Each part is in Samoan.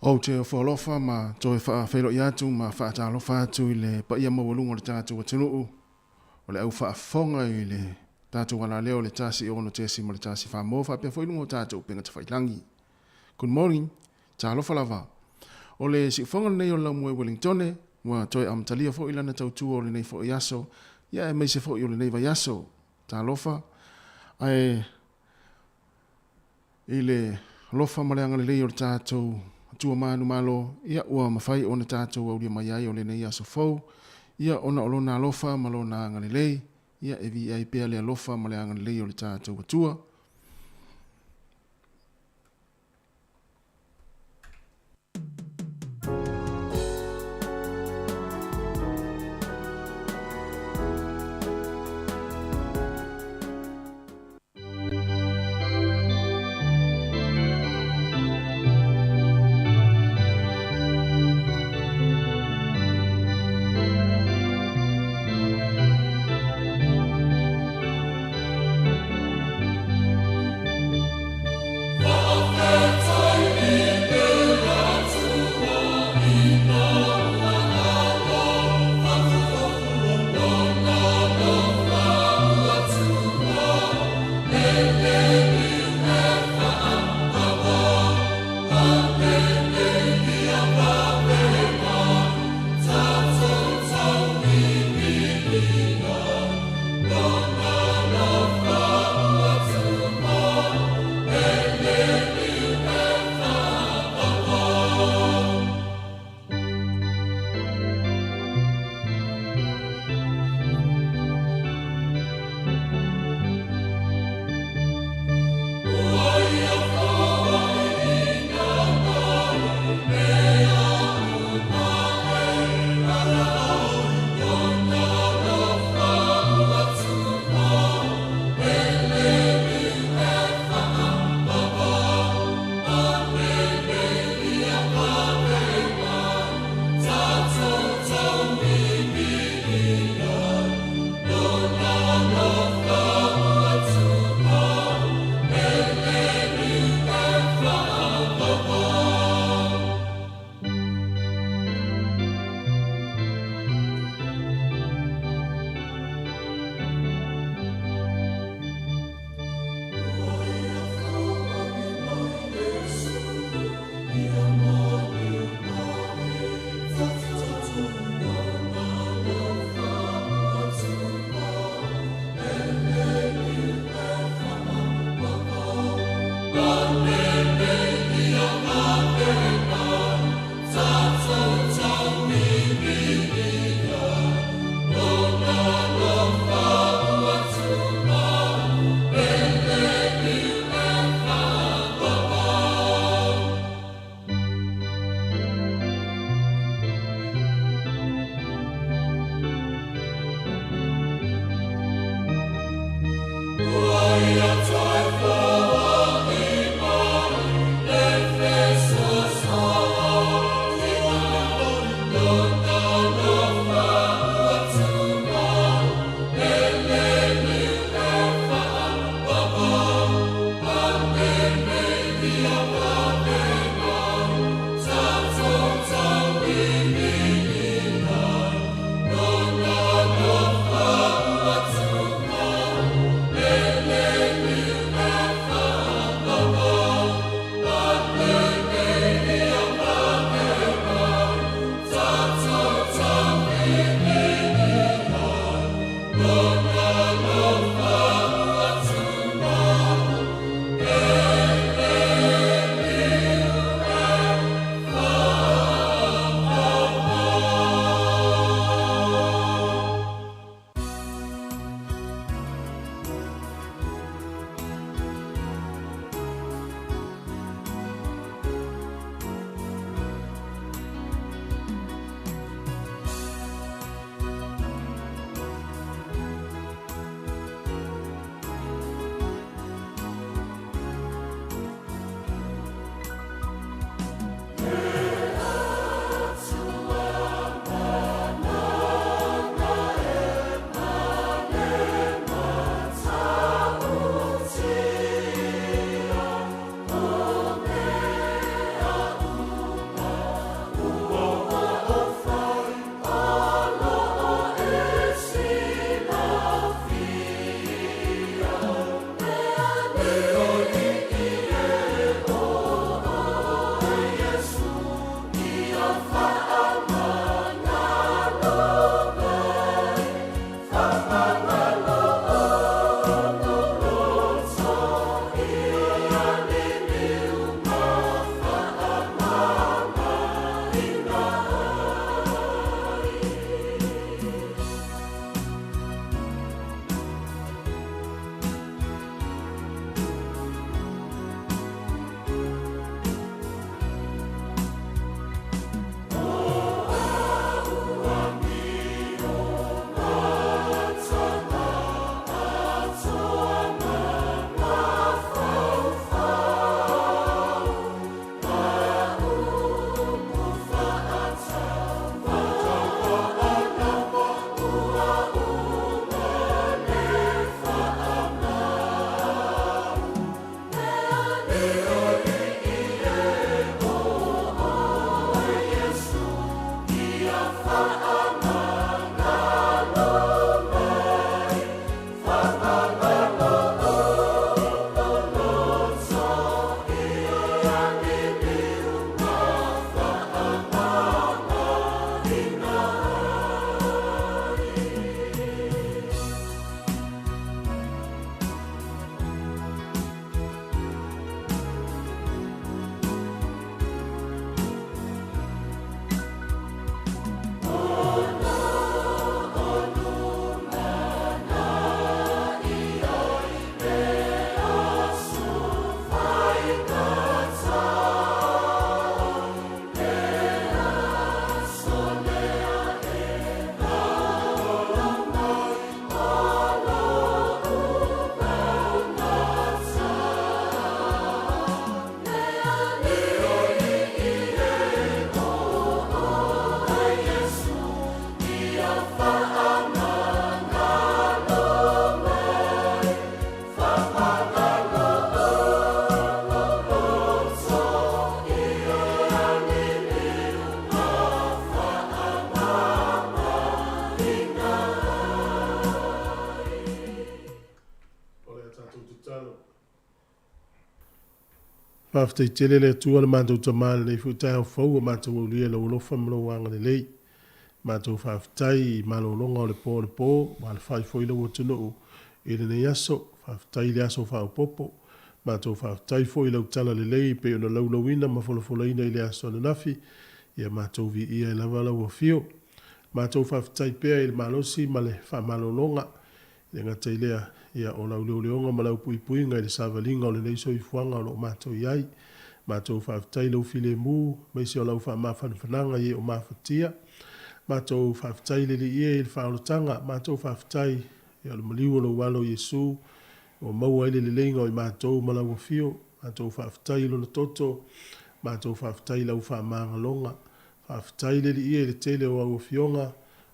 Ou te ofo alofa ma toe faafeiloai atu ma faatalofa atu i le paia maualuga o le tatou atunuu o le au faafofoga i le tatou alaleo o le 106.1 Samoa faapea foi luga o tatou upega tafailagi. Good morning, talofa lava. O le siufofoga lenei o le Laumue Ueligitone ua toe amatalia foi lana tautua o lenei foi aso, ia aemaise foi o lenei vaiaso. Talofa, ae i le alofa ma le agalelei o le tatou Atua manumalo, ia ua mafai ona tatou aulia mai ai o lenei aso fou, ia ona o lona alofa ma lona agalelei, ia e viia ai pea le alofa ma le agalelei o le tatou Atua. O le a tatou tatalo. Faafetai tele le Atua le matou Tama i lenei foi taeao fou ua matou aulia i lou alofa ma lou agalelei. Matou faafetai i malologa o le po o le po ua alafai foi lou atunuu i lenei aso. Faafetai i le aso faaopoopo. Matou faafetai foi i lau tala lelei e pei ona laulauina ma folafolaina i le aso ananafi. Ia matou viia ai lava lau afio. Matou faafetai pea i le malosi ma le faamalologa E le gata i lea, ia, o lau leoleoga ma lau puipuiga i le savaliga o lenei soifuaga o lo o matou i ai. Matou faafetai i lou filemu, aemaise o lau faamafanafanaga i e o mafatia. Matou faafetai i le Alii e i le faaolataga. Matou faafetai, ia, o le maliu o lou Alo o Iesu, ua maua ai le leleiga o i matou ma lau afio. Matou faafetai i Lona toto. Matou faafetai i lau faamagaloga. Faafetai le Alii e i le tele o au afioga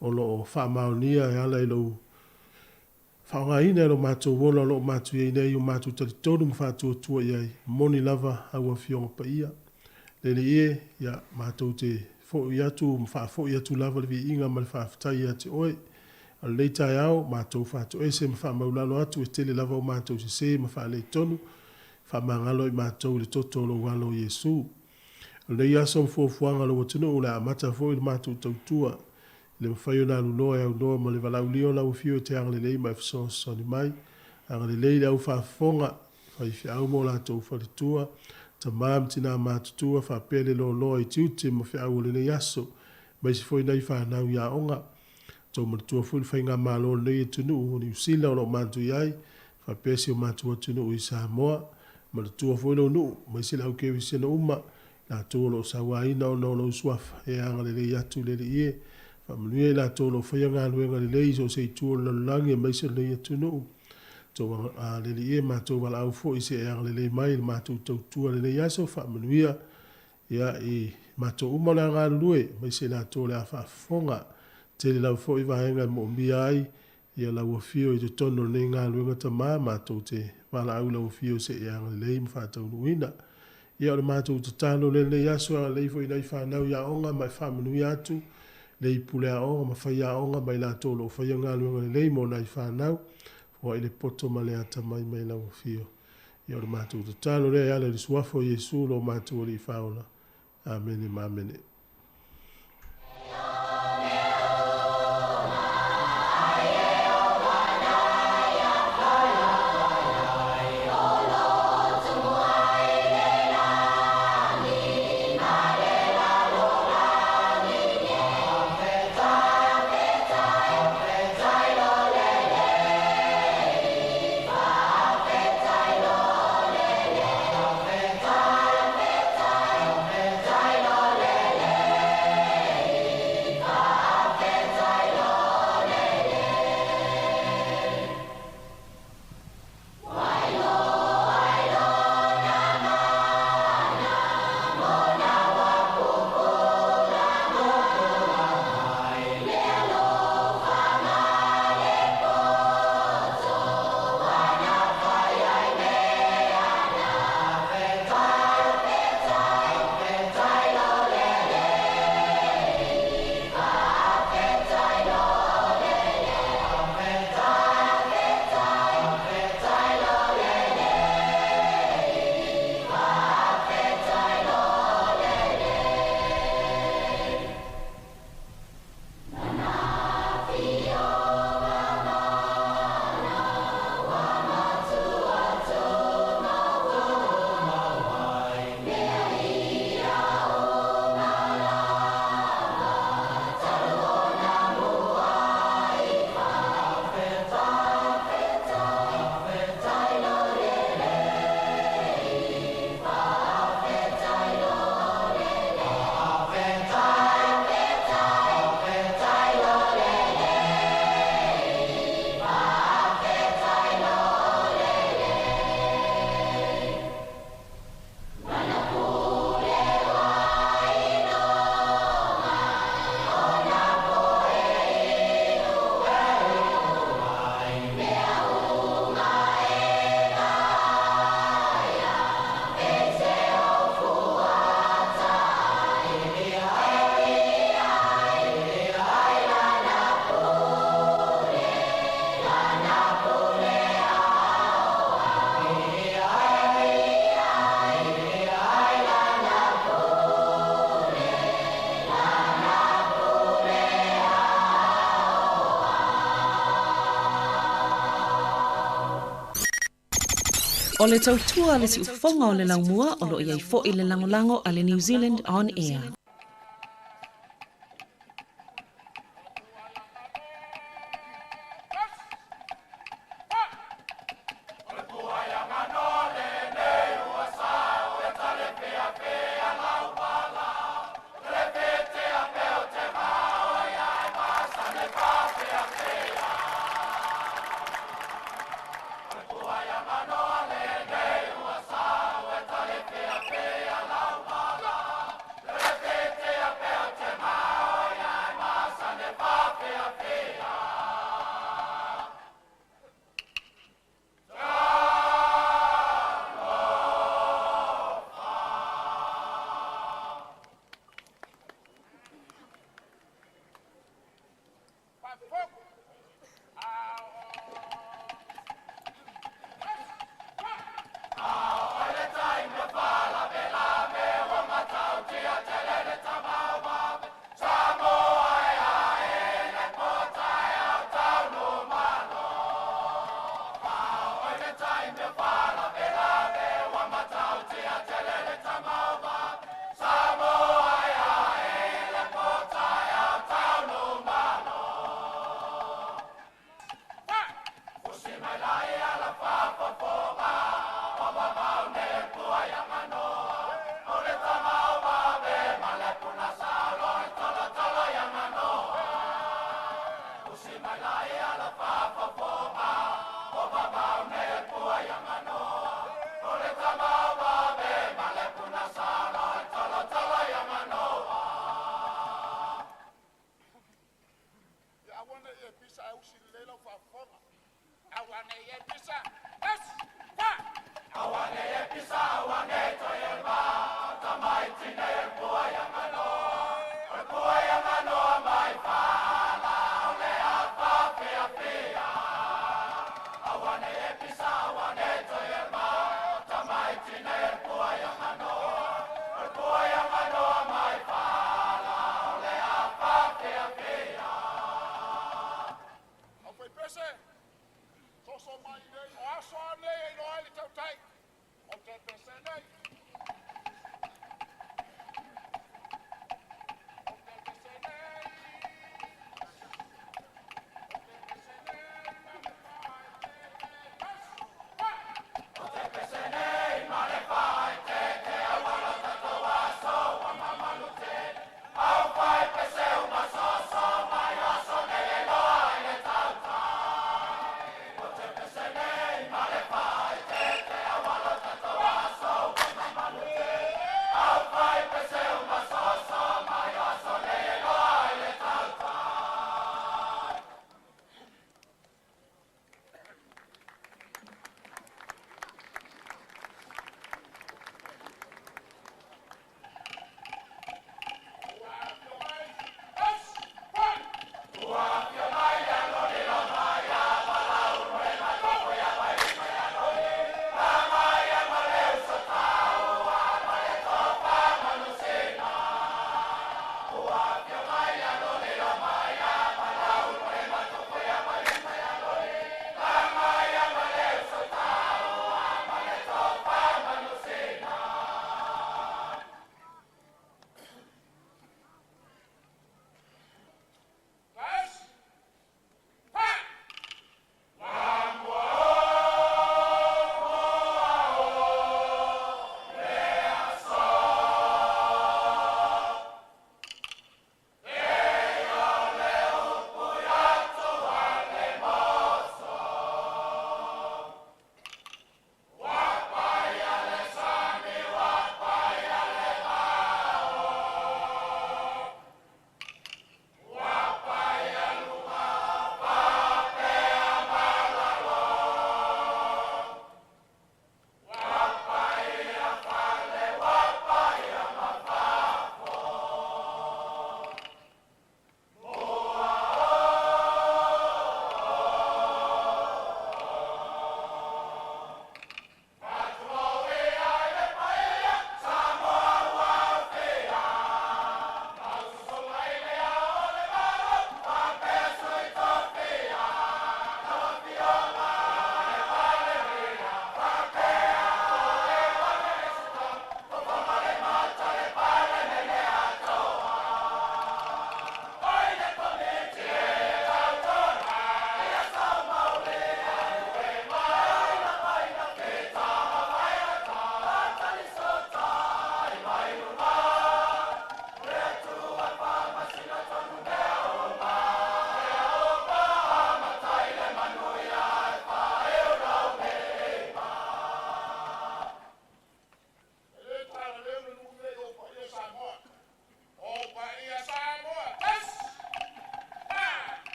o lo o faamaonia e ala i lou Faaaogaina e lo matou ola o lo o matou i ai nei o matou talitonu ma faatuatua i ai, moni lava au Afioga Paia. Le Alii e, ia, matou te foi atu ma faafoi atu lava le viiga ma le faafetai ia te Oe. A o lenei taeao, matou faatoese ma faamaulalo atu e tele lava o matou sese ma faaletonu, faamagalo i matou i le toto o Lou Alo o Iesu. O lenei aso ma fuafuaga a lou atunuu o le a amata foi le matou tautua i le mafai ona aluloa e aunoa ma le valaaulia o lau Afio e te agalelei ma e fesoasoani mai. Agalelei i le au faafofoga, faifeau ma o latou faletua, tama ma tina matutua faapea le loaloa i tiute ma feau o lenei aso, aemaise foi nai fanau i aoga. Tou manatua foi le faigamalo o lenei atunuu o Niu Sila o lo o matou i ai, faapea si o matou atunuu i Samoa. Manatua foi lou nuu, aemaise le au kerisiano uma, i latou o lo o sauaina ona o lou suafa, e agalelei atu le Alii e. Faamanuia i latou o lo o faia galuega lelei i so o se itu o le lalolagi aemaise o lenei atunuu. Tou le Alii e, matou valaau foi se e agalelei mai i le matou tautua i lenei aso, faamanuia ia i matou uma o le a galulue, aemaise i latou o le a faafofoga. Tele lava foi vaega e moomia ai ia lau afio i totonu o lenei galuega Tama, matou te valaau i lau afio se i agalelei ma faataunuuina. Ia o le matou tatalo lea i lenei aso, agalelei foi i nai fanau i aoga ma e faamanuia atu nei pule aoga ma faiaoga ma i latou o lo o faia galuega lelei mo nai fanau. Foai le poto ma le atamai mai lau afio. Ia o le matou tatalo lea e ala i le suafa o Iesu lo matou Alii Faaola. Amene ma amene. O le tautua a le siufofoga o le laumua o lo o i ai foi le lagolago a le New Zealand On Air.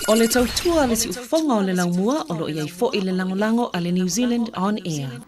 O le tautua a le siufofoga o le laumua o lo o i ai foi le lagolago a le New Zealand On Air.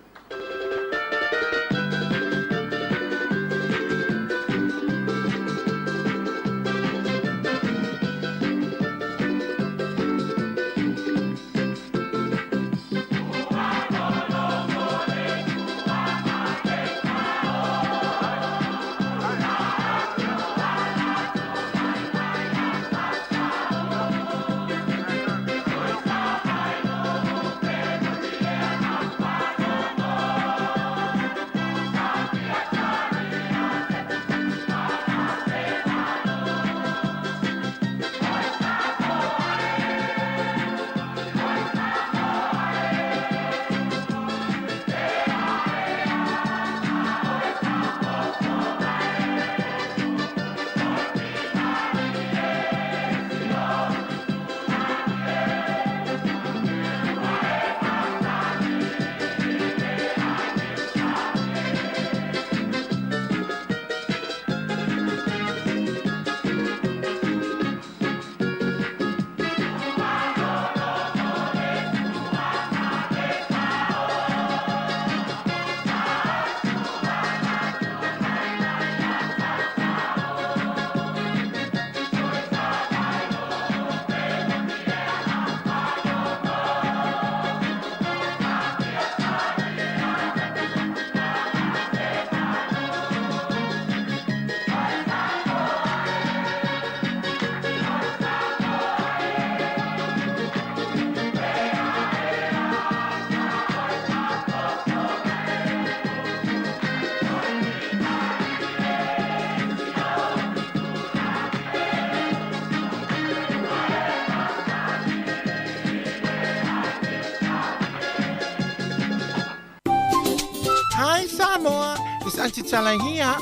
Hi Samoa, it's Auntie Tala here.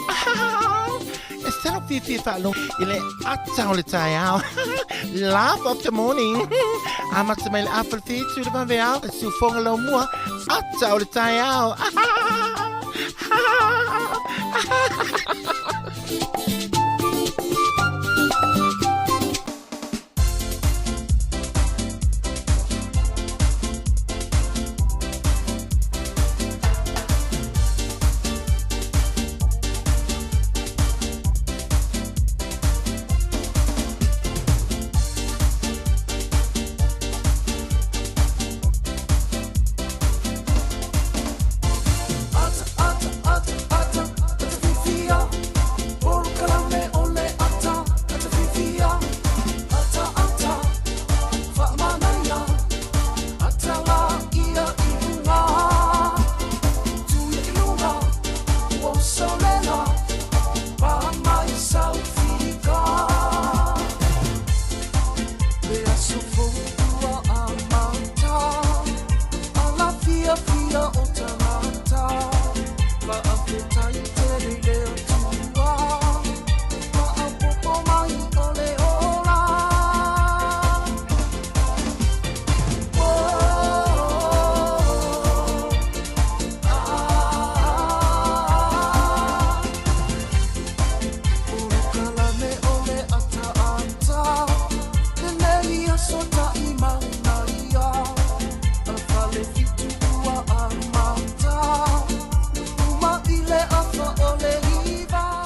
E salo fiafia faalogo i le ata o le taeao. Laugh of the morning. Amata mai le afa le fitu le vaveao, le siufoga laumua, ata o le taeao.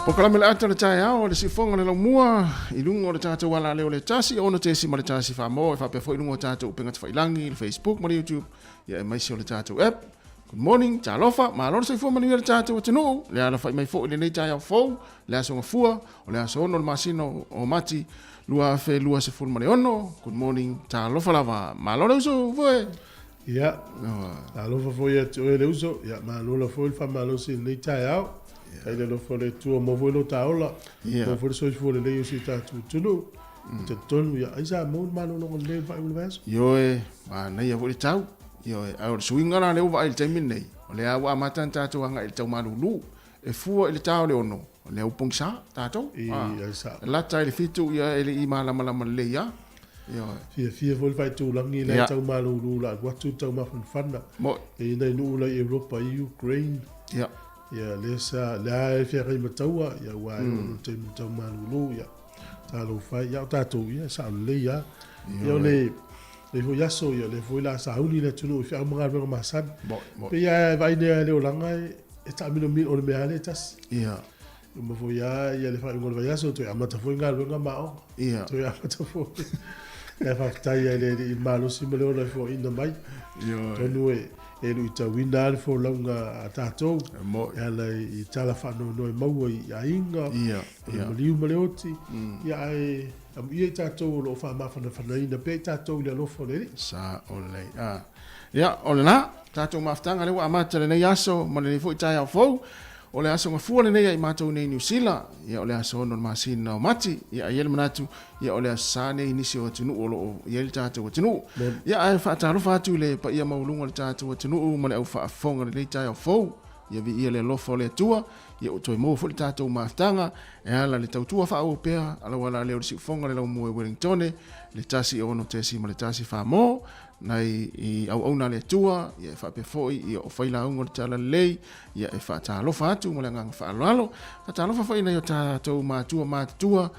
Polokalame le ata o le taeao o le siufoga o le laumua i luga o le tatou alaleo le tasi ono tesi ma le tasi famoa e faapea foi i luga o tatou upega tafailangi le Facebook ma le YouTube ia aemaise o le tatou app. Good morning, talofa, malo le soifua manuia le tatou atunuu, le alafai mai foi i lenei taeao fou, le aso gafua, o le aso 6 o le masina o Mati 2026. Good morning, talofa lava, malo le uso foe. Ia, talofa foi ia te oe le uso, ia malo la foi le faamalosi i lenei taeao. Ia. Ai le alofa o le Atua, maua foi lo ta ola, maua foi le soifua lelei o si o tatou atunuu. E talitonu, ia, ai sa maua le malologa lelei o le faaiuga o le vaiaso. Ioe, manaia foi le tau. Ioe, ae o le suiga la lea ua vaai i le taimi lenei, o lea ua amata ona tatou agai i le tau malulu. E fua i le ta o le 6, o lea ua pogisa tatou. I, ai sao. Lata i le 7, ia e le i malamalama lelei lava. Ioe. Fiafia foi le faitulagi la e tau malulu la alu atu le taumafanafana. Mo'i. E i ai nai nuu la i Europa i Ukraine. Ia. Ia lea sa lea e feagai ma taua ia aua e oo loa i le taimi tau malulu ia talofa e. Ia o tatou ia e sao lelei lava. Ia o le lenei foi aso ia o lea foi o le a sauni le atunuu i feau ma galuega masani. Pei lava e vaai nei lava i le olaga e taamilomilo o le mea lava lea e tasi. Ia. Uma foi lava ia le faaiuga o le vaiaso toe amata foi galuega ma aoga. Ia. Toe amata foi. Ae faafetai lava i le Alii i le malosi ma le ola e foaiina mai. Ioe. Atonu e e luitauina lava le folauga a tatou E moi. e ala i tala faanoanoa e maua i aiga, Ia, o le ia. maliu ma le oti. Ia ae amuia i tatou o lo o faamafanafanaina pea i tatou i le alofa o le Alii. Sa o lelei. A. Ia, o lena, tatou mafutaga lea ua amata lenei aso ma lenei foi taeao fou. O le aso gafua lenei ia i matou nei i Niu Sila, ia o le aso 6 o le masina o Mati, ia e i ai le manatu, ia o le Aso Sa nei i nisi o atunuu o lo o i ai le tatou atunuu. Ia ae faatalofa atu i le paia maualuga o le tatou atunuu ma le au faafofoga i lenei taeao fou, ia viia le alofa o le Atua, ia ua toe maua foi le tatou mafutaga e ala i le tautua faaauau pea a lau ala lea o le siufofoga o le laumua i Wellingtone, le 1 6.1 Samoa, nai i auauna a le Atua, ia e faapea foi ia o failauga o le Talalelei, ia e faatalofa atu ma le agaga faaaloalo. Faatalofa foi i nai o tatou matua matutua,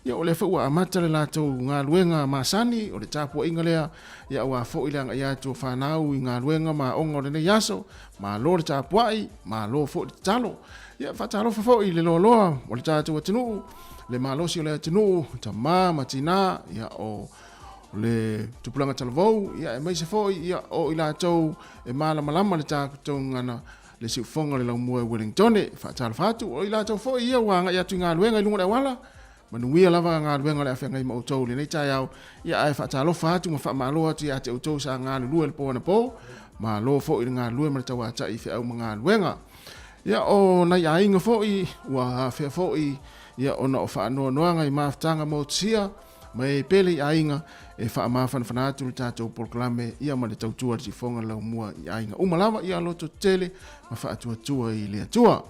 ia o lea foi ua amata le latou galuega masani, o le tapuaiga lea, ia aua foi le agai atu o fanau i galuega ma aoga o lenei aso. Malo le tapuai, malo foi le tatalo. Ia faatalofa foi i le loaloa o le tatou atunuu, le malosi o le atunuu, tama ma tina, ia o le tupulaga talavou, ia aemaise foi ia o i latou e malamalama le tatou gagana le siufofoga o le laumua i Wellingtone. Faatalofa atu, o i latou foi ia ua agai atu i galuega i luga o le auala, manuia lava galuega o le a feagai ma outou i lenei taeao, ia ae faatalofa atu ma faamalo atu ia te outou sa galulue i le po anapo, malo foi le galulue ma le tauatai i feau ma galuega. Ia o nai aiga foi ua afea foi ia ona o faanoanoaga i mafutaga motusia, Ma e pele i aiga e faamafanafana atu le tatou polokalame ia ma le tautua i le siufofoga le laumua i aiga uma lava ia loto tetele ma faatuatua i le Atua.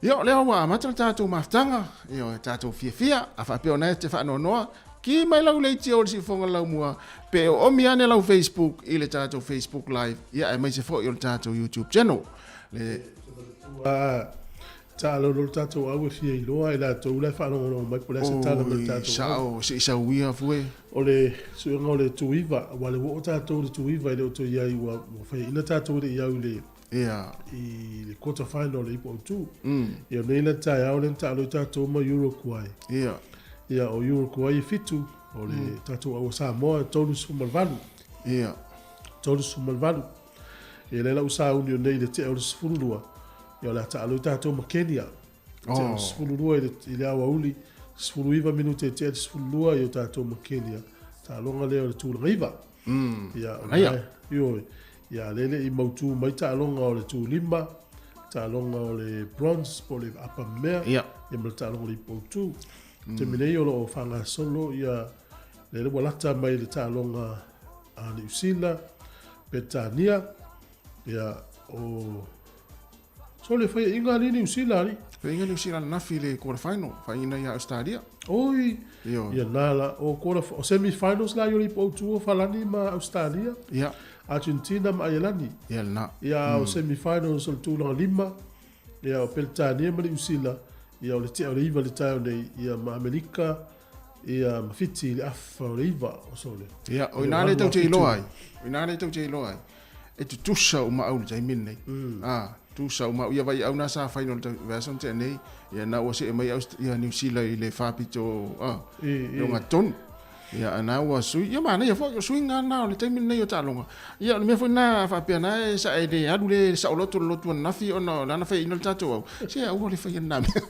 Ia o lea ua amata le tatou mafutaga, ia o tatou fiafia, a faapea o na e te faanoanoa, ki mai lau leitio o le siufofoga le laumua, pe o omi ane lau Facebook i le tatou Facebook Live, ia aemaise foi o le tatou YouTube channel. Le... Taalo loa le tatou au e fia iloa e latou la e faalogologo mai po o le a se tala mai le tatou au. Sao, se i sau ia fue. O le suega o le tuiva, aua le ua oo tatou i le tuiva e le o toe i ai ua faiaina tatou e le i au i le i le quarter final o le ipu autu. Ia o nei la taeao lea na taalo ai tatou ma Uruguay. Ia o Uruguay e 7, o le tatou au a Samoa e 38. 38. Ia lea la ua sauni o nei i le tea o le 12, ia o le a taalo ai tatou ma Kenya. Oh. Tea o le 12 i le, i le aoauli, 19 minute e tea le 12 ia o tatou ma Kenya. Taaloga lea o le tulaga iva. Ia, o Manaia. lea, ioe. Ia, lea le i mautu mai taaloga o le tūlima, taaloga o le bronze po o le apa mea, Ia. ia ma le taaloga o le ipu autu. Mm. Taimi nei o lo o faagasolo ia lea ua lata mai le taaloga a Niu Sila, Peretania, ia, o... So le faiaiga alii Niu Sila alii. Faiaiga Niu Sila ananafi i le quarter final, faiaiga ia Australia. Oi, Ioe. ia na la, o quarter, o semi finals la i o le ipu autu o Falani ma Australia, Ia. Argentina ma Aielani. Ia lena. Ia, o semi finals o le tulaga lima, ia o Peretania ma Niu Sila, ia o le tea o le iva i le taeao nei, ia ma Amerika, Ia, ma Fiti i le afa o le iva o sole. Ia, o ina le tau te iloa ai. O ina le tau te iloa ai. E tutusa uma au i le taimi lenei. A, tutusa uma au. Ia vai au na sa final tau vaiaso na tea nei. Ia na ua see mai au ia Niu Sila i le faapito a, I, i. le ogatotonu. Ia, a na ua sui, ia manaia foi, o suiga na o le taimi lenei o taaloga. Ia, o le mea foi lena faapea na e sa e le alu le saoloto le lotu ananafi ona o lana faiaina o le tatou au. Se aua le faia lena mea.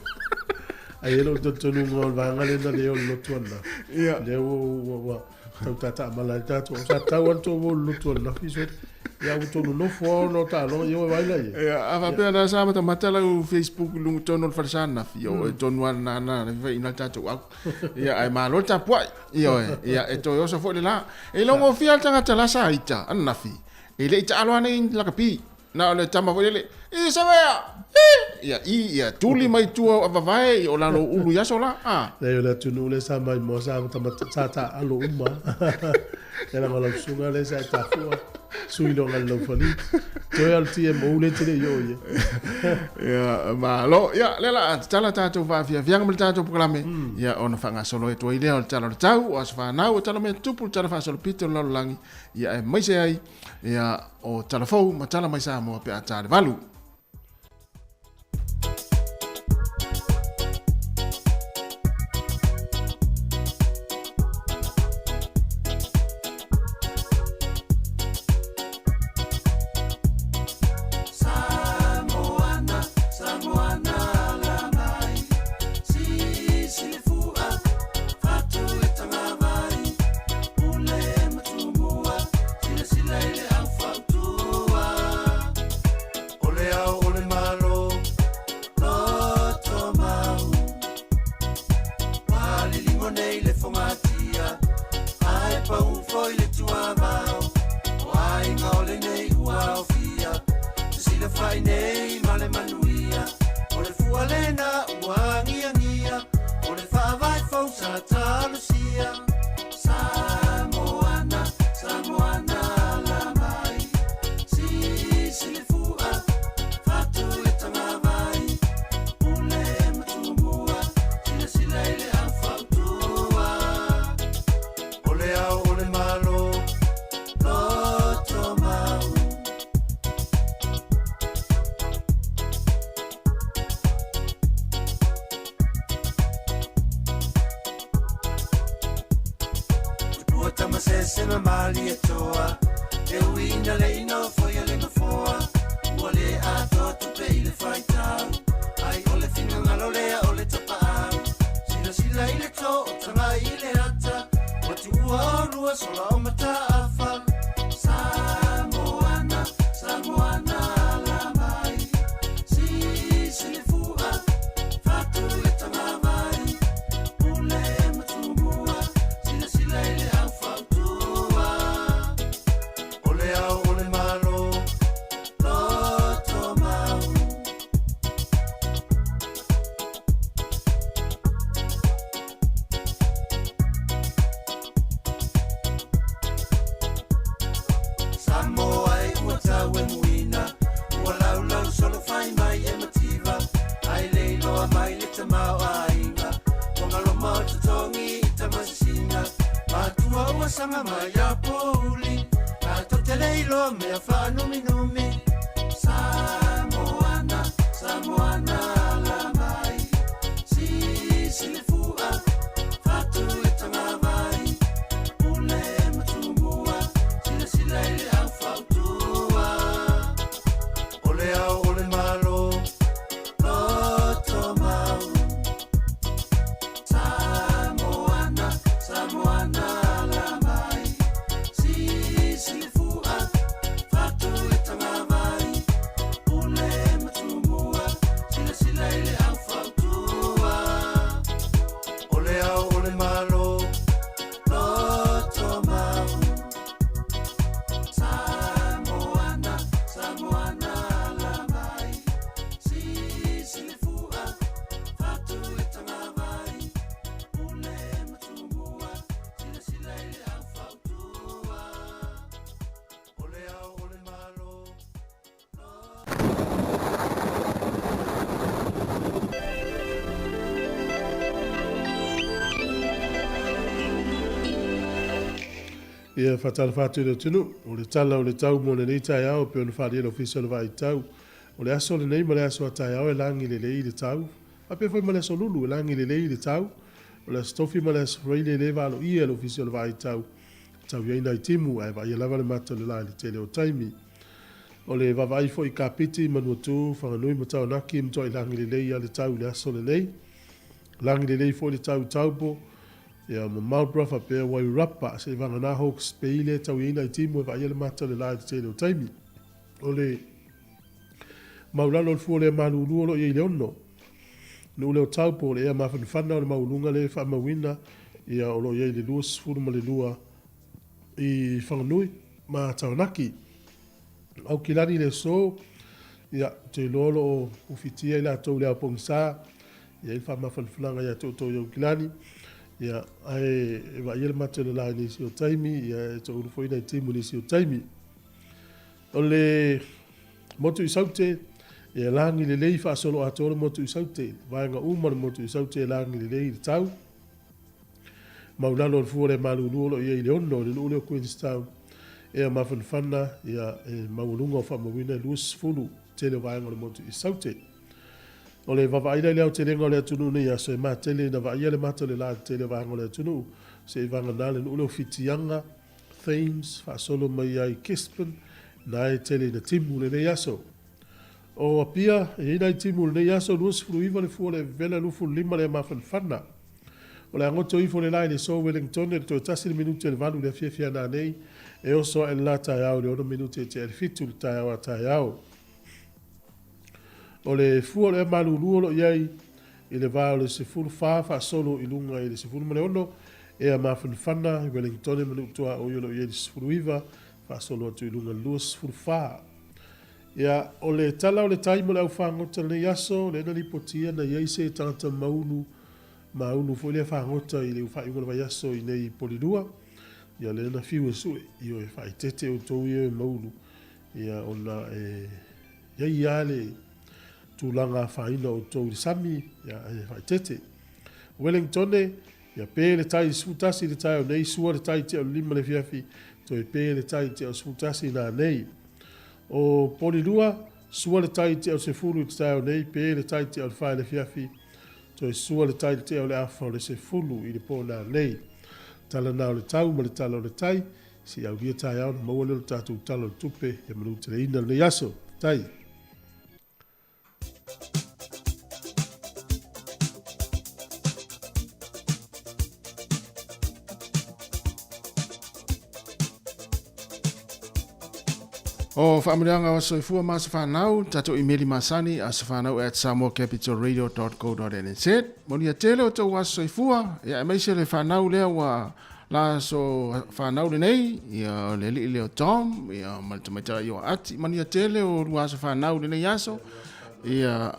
Ai e lou talitonuga o le vaega lea na le o le lotu ananafi. Ia. Lea ua ua ua tau tataamala ai le tatou. Sa tatau lava ona tou o i le lotu ananafi sole. Ia ua tou nonofo lava ona o taaloga ia ua vaai la i ai. Ia, a faapea na sa matamata lau Facebook i luga tonu o le falesa ananafi, ia o e tonu lava lena na faiaina le tatou au. Ia, ae malo le tapuai. Ioe, ia e toe oso foi le la. E iloa gofie lava le tagata la sa ita ananafi. E le i taalo lava nei lakapi. Na o le tama foi lele, i Savea! I! Ia, i, ia, tuli mai tua o vavae i o lalo ulu i aso la. A. Leai o le atunuu lea sa maimoa sa matamata sa taaalo uma. Ia leaga o lau susuga lea sa e tafua. Sui loga le laufali. Toe o le TMO le e te le i oo i ai. Ia, malo. Ia, lea la tatala tatou faafiafiaga ma le tatou polokalame. Ia, ona faagasolo atu ai lea o le Tala o le Tau, o Aso Fanau, o Tala Mea Tutupu, le Tala Faasolopito o le Lalolagi, ia, aemaise ai, ia, o Tala Fou ma Tala mai Samoa pe a ta le 8. O le ao o le Malo, loto mau. Ua liligo nei le fogatia, ae pau foi le tuavao. O aiga o lenei ua aofia, fesilafai nei ma le manuia. O le fua lena ua agiagia, o le faavae fou sa talosia. Samoana, Samoana ala mai, sisi le fua, fatu le tagavai, pule ma tumua, silasila i le au fautua. O le ao o le Malo, loto mau. Tupua tama sese ma Malietoa, e ui ina le i nofoia le nofoa, ua le atoa tupe i le faitau, ai o le finagalo lea o le tapaau. Silasila i le to o taga i le ata, ua tuua olua sola o Mataafa. Samoana, Samoana ala mai, sisi le fua, fatu le tagavai, pule ma tumua, silasila i le au fautua. O le ao o le Malo, loto mau. Samoa e ua tau e muina, ua laulau solo fai mai e mativa, ai le iloa mai le tamaoaiga, ua galoma o totogi i tamasisina, matua ua saga mai a pouli, tatou te le iloa mea faanuminumi. Samoana, Samoana ala mai, sisi le fua, fatu le tagavai, pule ma tumua, silasila i le au fautua. O le ao o le Malo, loto mau. Samoana, Samoana ala mai, sisi le fua, fatu le tagavai, pule ma tumua, silasila i le au fautua. O le ao o le Malo, loto mau. Samoana, Samoana ala mai, sisi le fua, fatu le tagavai, pule ma tumua, silasila i le au fautua. O le ao o le Malo. Ia faatalofa atu i le atunuu, o le tala o le tau mo lenei taeao e pei ona faaalia e le Ofisa o le Vaai Tau. O le aso lenei ma le aso a taeao e lagi lelei le tau, faapea foi ma le aso Lulu e lagi lelei le tau. O le aso Tofi ma le aso Faraile e le valoia e le Ofisa o le Vaai Tau e tau i ai nai timu, ae vaaia lava le mata o le la i le tele o taimi. O le vaavaai foi i Kapiti, Manuatū, Whanganui ma Taranaki e matuai lagi lelei lava le tau i le aso lenei. Lagi lelei foi le tau i Taupo, ia ma Marlborough faapea Wairarapa, seivagana Hawke's Bay lea e tau i ai nai timu e vaaia le mata o le la i le tele o taimi. O le maulalo o le fua o lea malulu o lo o i ai i le 6. Nuu lea o Taupo, o le ea mafanafana o le maualuga lea e faamauina, ia o lo o i ai i le 22 i Whanganui ma Taranaki. Aukilani le aso, ia, ou te iloa o lo o ufitia i latou i le ao pogisa, e i ai le faamafanafanaga ia te outou i Aukilani, ia, ae e vaaia le mate o le la i nisi o taimi, ia, e toulu foi nai timu i nisi o taimi. O le motu i Saute, e lagi lelei faasoloatoa le motu i Saute, vaega uma o le motu i Saute e lagi lelei le tau. Maulalo o le fua o le malulu o lo o i ai i le 6 i le nuu lea o Queenstown, ea mafanafana ia e maualuga o faamauina e 20 tele o vaega o le motu i Saute. O le vaavaai la i le aotelega o le atunuu nei aso e matele ina vaaia le mata o le la i le tele o vaega o le atunuu, seivagana le nuu lea o Whitianga, Thames, faasolo mai ai Gisborne, na e tele ina timu lenei aso. O Apia, e i ai nai timu lenei aso, 29 le fua o le vevela, 25 le mafanafana. O le a goto ifo le la i le so Wellington i le toe tasi le minute i le 8 i le afiafi a nanei, e oso ae le la taeao i le 6 minute e tea i le 7 i le taeao a taeao. O le fua o le malulu o lo o i ai i le va o le 14 faasolo i luga i le 16, ea mafanafana i Wellington ma Nuu-tuaoi o lo o i ai le 19 faasolo atu i luga i le 24. Ia, o le tala o le tai mo le au fagota lenei aso, lea na lipotia na i ai se tagata maulu, maulu foi lea fagota i le faaiuga o le vaiaso i nei i Polilua. Ia, lea na fiu e sue, ioe, faaeteete outou ia e maulu, ia, ona e i ai lava le tulaga afaina o outou i le sami, ia, e faaeteete. Wellingtone, ia pe le tai i le 11 i le taeao nei, sua le tai i tea o le 5 i le afiafi, toe pe le tai i tea o le 11 nanei. O Polilua, sua le tai i tea o le 10 i le taeao nei, pe le tai i tea o le 4 i le afiafi, toe sua le tai i le tea o le afa o le 10 i le po nanei. Tala na o le tau ma le tala o le tai, se i aulia taeao ona maua lea o le tatou tala o le tupe ia manuteleina lenei aso. Tai. O faamanuiaga o soifua ma aso fanau, tatou imeli masani asofanau@samoacapitalradio.co.nz. Manuia tele o tou aso soifua, ia aemaise le fanau lea ua la aso fanau lenei, ia o le alii lea o Tom, ia ma le tamaitai o Ati. Manuia tele o lua aso fanau lenei aso, ia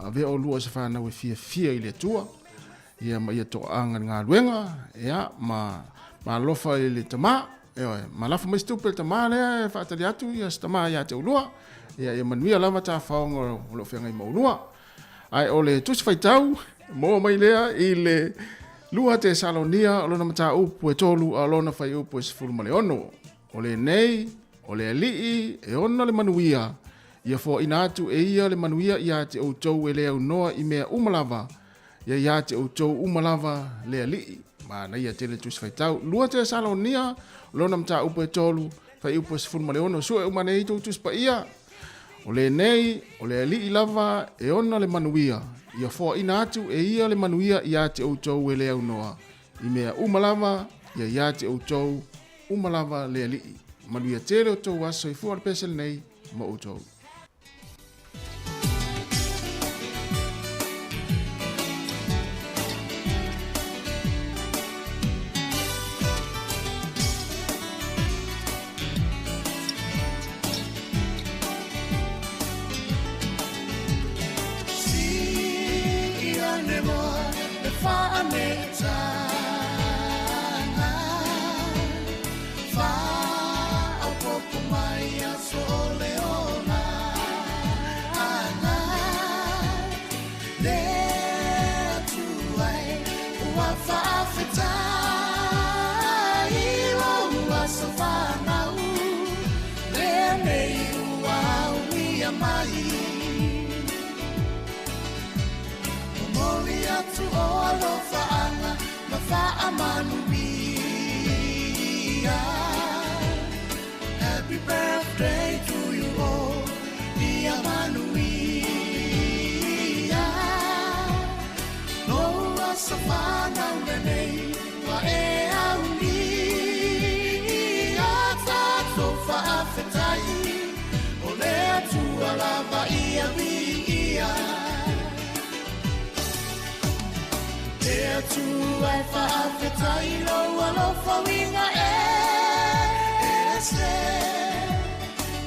avea o lua aso fanau e fiafia i le Atua, ia ma ia toaaga le galuega, ia ma alofa i le tama. Ioe, ma lafo mai se tupe i le tama lea e faatali atu ia se tama ia te oulua. Ia, ia manuia lava tafaoga o lo o feagai ma oulua. Ae o le tusi faitau, maua mai lea i le 2 Tesalonia o lona mataupu e 3 a o lona fuaiupu e 16. O lenei, o le Alii e ona le manuia, ia foaina atu e ia le manuia ia te outou e le aunoa i mea uma lava, Ia ia te outou uma lava le Alii. Manaia tele tusi faitau. 2 Tesalonia, lona mataupu e 3, fuaiupu e 16. Sue uma nei tou tusi paia. O lenei, o le Alii lava e ona le manuia. Ia foaina atu e ia le manuia ia te outou e le aunoa. I mea uma lava, ia ia te outou uma lava le Alii. Manuia tele o tou aso soifua o le pese lenei ma outou. Happy birthday to you all, ia manuia. Lou aso fanau lenei, ua e aulia. Tatou faafetai, o le Atua lava ia viia. Le Atua e faafetai lou alofa uiga e ese.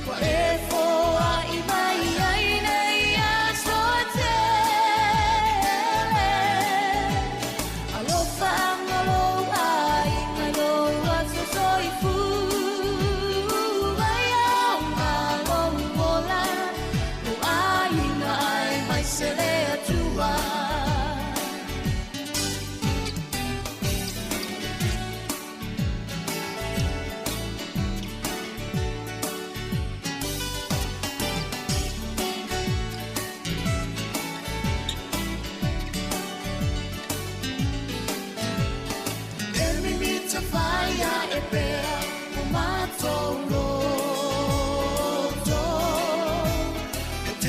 Ua e foai mai ai nei aso e tele. Alofa anga lou aiga i lou aso soifua. Ai aoga.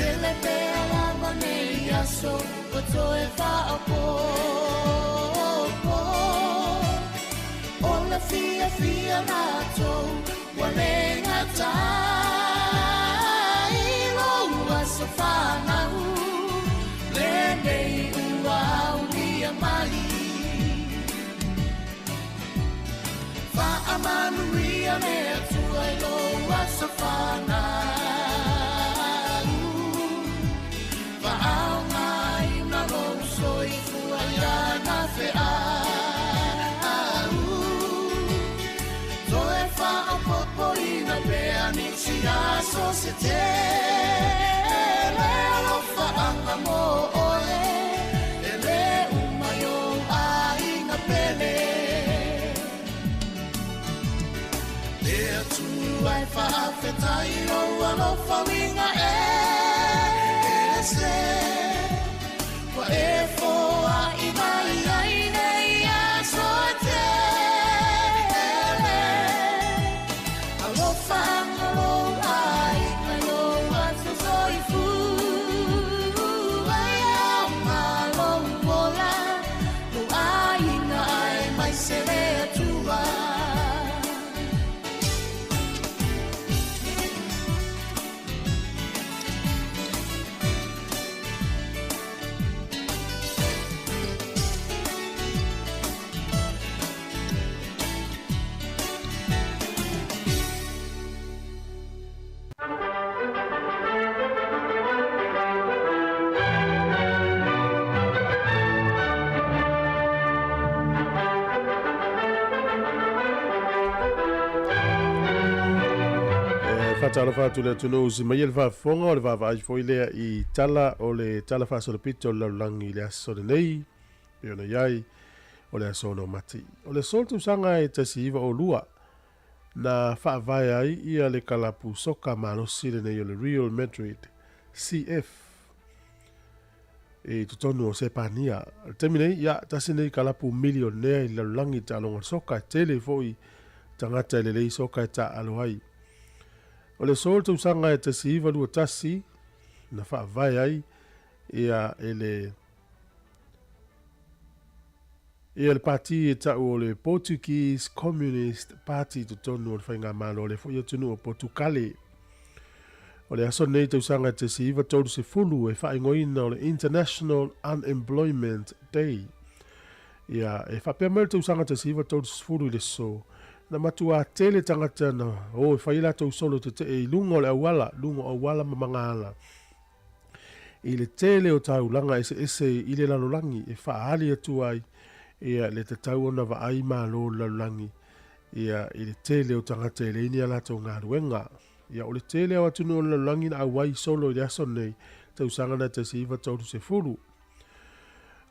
Tele pea lava nei aso ua toe faaopoopo. O le fiafia matou ua le gata i lou aso fanau lenei ua aulia mai. Faamanuia le Atua i lou aso fanau. Faaaogaina lou soifua i ana feau. Toe faaopoopoina pea nisi aso se tele. Alofaaga mo oe e lē uma i ou aiga pele. Le Atua e faafetai lou alofa uiga ese ua e foai mai ai nei aso e tele. Alofaga lou aiga i lou aso soifua. E aoga lou ola, lou aiga aemaise le Atua. E faatalofa atu le atunuu si mai e le faafofoga o le vaavaai foi lea i tala o le tala faasolopito o le lalolagi i le aso lenei pei ona i ai o le aso 6 Mati. O le aso o le tausaga e 1902 na faavae ai ia le kalapu soka malosi lenei o le Real Madrid CF i totonu o Sepania. O le taimi nei, ia, tasi nei kalapu milionea i le lalolagi i taaloga soka, e tele foi tagata e lelei soka e taaalo ai. O le aso o le tausaga e 1921 na faavae ai ia e le ia le pati e tau o le Portuguese Communist Party i totonu o le faigamalo o le foi atunuu o Potukale. O le aso nei tausaga e 1930 e faaigoaina o le International Unemployment Day. Ia, e faapea mai le tausaga 1930 i le so, na matuā tele tagata na o e fai a latou solo tetee i luga o le auala, luga o auala ma magaala. I le tele o taulaga eseese i le lalolagi e faaali atu ai ia le tatau ona vaai malo le lalolagi ia i le tele o tagata e leai ni a latou galuega. Ia o le tele o atunuu o le lalolagi na auai solo i le aso lenei tausaga na 1930.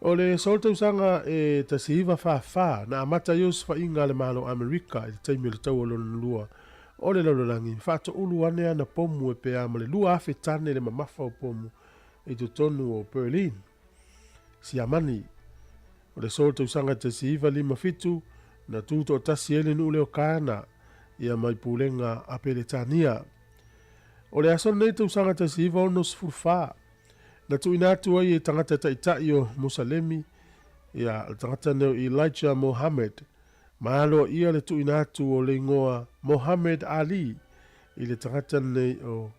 O le aso o le tausaga e 1944 na amata ai osofaiga a le Malo o Amerika i le taimi o le Taua Lona Lua o le Lalolagi, faatoulu ane ana pomu e pea ma le 2,000 tane le mamafa o pomu i totonu o Berlin, Siamani. O le aso o le tausaga 1957 na tutoatasi ai le nuu lea o Kaana ia mai pulega a Peretania. O le aso lenei tausaga 1964 na tuuina atu ai e tagata taitai o Musalemi ia le tagata nei o Elijah Muhammad ma aloaia le tuuina atu o le igoa Mohammed Ali i le tagata lenei o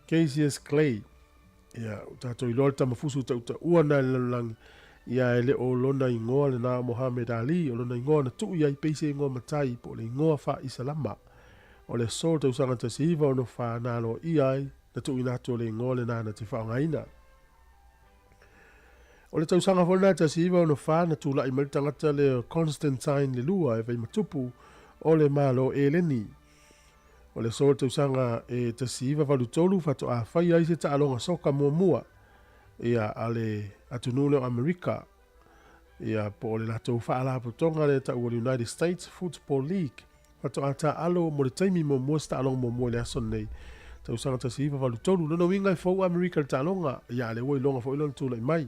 Cassius Clay. Ia, ua tatou iloa le tamafusu tautaua na i le lalolagi, ia e le o lona igoa lena o Mohammed Ali, o lona igoa na tuu i ai pei se igoa matai po o le igoa faa-Isalama. O le aso o le tausaga 1964 na aloaia ai na tuuina atu o le igoa lena na te faaaogaina. O le tausaga foi lena 1964 na tulai mai le tagata lea o Constantine le Lua e vaimatupu o le Malo Eleni. O le aso o le tausaga e 1983 faatoa faia ai se taaloga soka muamua ia a le atunuu lea o Amerika ia po o le latou faalapotopotoga lea e tau o le United States Football League. Faatoa taaalo mo le taimi muamua se taaloga muamua i le aso lenei tausaga 1983. Lona uiga e fou Amerika i le taaloga, ia a lea ua iloga foi lona tulai mai.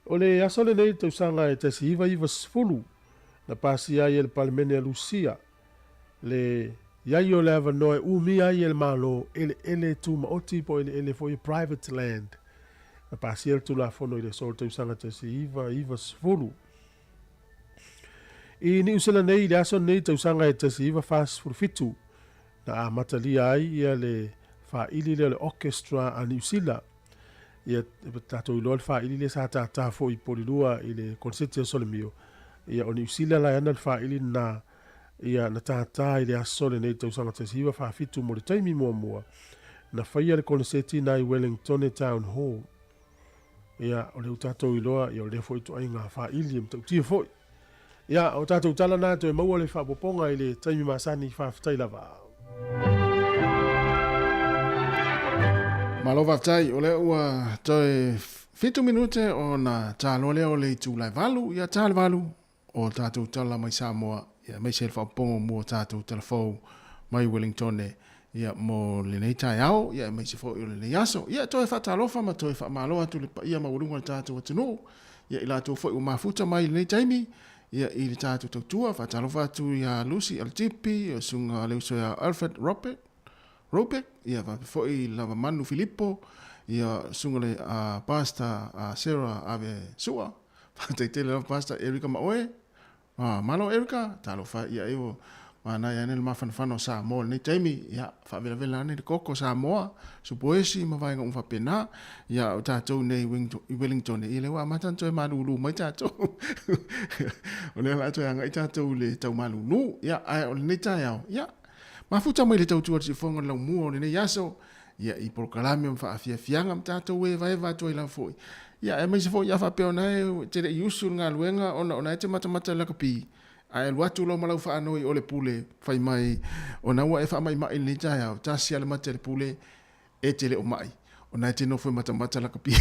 O le aso lenei i le tausaga e 1990 na pasia ai e le Palemene a Lusia le I ai o le avanoa e umia ai e le Malo eleele tumaoti po o eleele foi private land. Na pasia le Tulafono i le aso o le tausaga 1990. I Niusela nei i le aso lenei i le tausaga e 1947, na amatalia ai ia le faili lea o le Orchestra a Niusila. Ia, tatou iloa le faili lea sa tātā foi i Polilua i le koneseti a Solemio. Ia, o Niusila la e ana le faili lena, ia, na tātā i le aso lenei i le tausaga 1947 mo le taimi muamua, na faia le koneseti na i Wellingtone Town Hall. Ia, o lea ua tatou iloa, ia, o lea foi ituaiga faili e matautia foi. Ia, o tatou tala na toe maua le faaopoopoga i le taimi masani, faafetai lava. Malo faafetai, o lea ua toe 7 minute ona taloa lea o le itula e 8, ia ta le 8 o tatou tala mai Samoa, ia aemaise le faaopoopoga mo tatou tala fou mai Wellingtone, ia mo lenei taeao, ia aemaise foi o lenei aso. Ia toe faatalofa ma toe faamalo atu le paia maualuga o le tatou atunuu, ia i latou foi ua mafuta mai i lenei taimi, ia i le tatou tautua. Faatalofa atu ia Lucy Alitipi, o susuga le uso ia Alfred Robert, Robeck, ia faapea foi Lavamanu Filipo, ia susuga le Pastor Sarah Ave Sua. Faafetai tele lava Pastor Erica ma oe. Ah, malo Erica, talofa ia e o manaia ane le mafanafana o Samoa i lenei taimi. Ia, faavelavela ane le koko Samoa, supoesi ma vaega uma faapena. Ia, o tatou nei i Wellington, ia lea ua amata ona toe malulu mai tatou. O lea o le a toe agai tatou i le tau malulu. Ia, ae o lenei taeao, ia, mafuta mai le tautua i le siufofoga o le laumua o lenei aso, ia i polokalame ma faafiafiaga ma tatou evaeva atu ai lava foi. Ia aemaise foi a faapea ona e te le i usu i le galuega ona ona e te matamata i le lakapi, ae alu atu loa ma lau faanoi o le pule fai mai ona ua e faamaimai i lenei taeao, tasi lava le mate a le pule e te le o mai, ona e te nofo e matamata lakapi.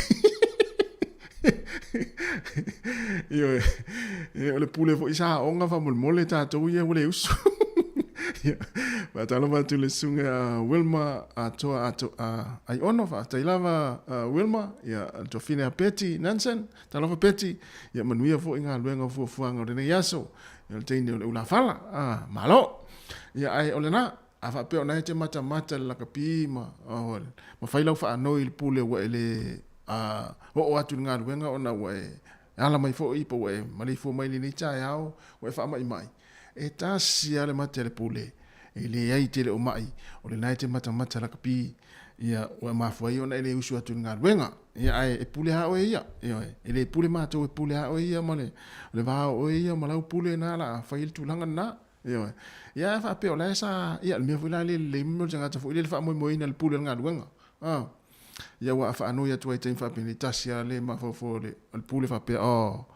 Ioe, o le pule foi sa aoga faamolemole tatou ia ua le usu. Ia, faatalofa atu i le susuga ia Wilma Atoa Ato, Aiono, faafetai lava Wilma, ia le tuafine a Betty Nansen, talofa Betty, ia manuia foi galuega o fuafuaga o lenei aso, ia o le teine o le ulafala, malo. Ia ae o lena, a faapea o na e te matamata i le lakapi ma, ma fai lau faanoi i le pule ua e le oo atu i le galuega ona ua e ala mai foi po ua e maleifua mai i lenei taeao ua e faamaimai, e tasi lava le mate a le pule, e leai te le o mai, o lena e te matamata lakapi, ia ua mafua ai ona e le usu atu i le galuega. Ia ae e pule lava oe ia, ioe, e le pule matou e pule lava oe ia ma le, le va o oe ia ma lau pule na la fai ai le tulaga lena. Ioe. Ia ae faapea o la e sa, ia le mea foi la le lelei mo le tagata foi lele faamoemoeina le pule o le galuega. Ah. Ia ua faanoi atu ai i taimi faapenei tasi lava le mafaufau o le pule faapea, oh,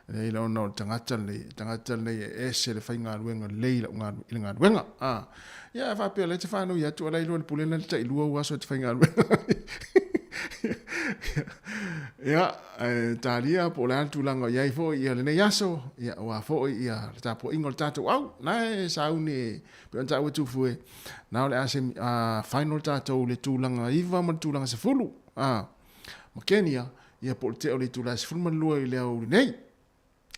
leai la ona o le tagata lenei, le tagata lenei e ese le faigaluega lelei i lau i le galuega. Ah. Ia ae faapea o la e te faanoi atu, a la e iloa e le pule na le tailua ou aso e te faigaluega. Ia, ae talia po o le a le tulaga o i ai foi ia lenei aso, ia aua foi ia le tapuaiga o le tatou au. Na e sauni pei ona taua e Tufue, na o le a semi, a final tatou i le tulaga 9 ma le tulaga 10, a, ma Kenya, ia po o le tea o le itula e 12 i le aoauli nei.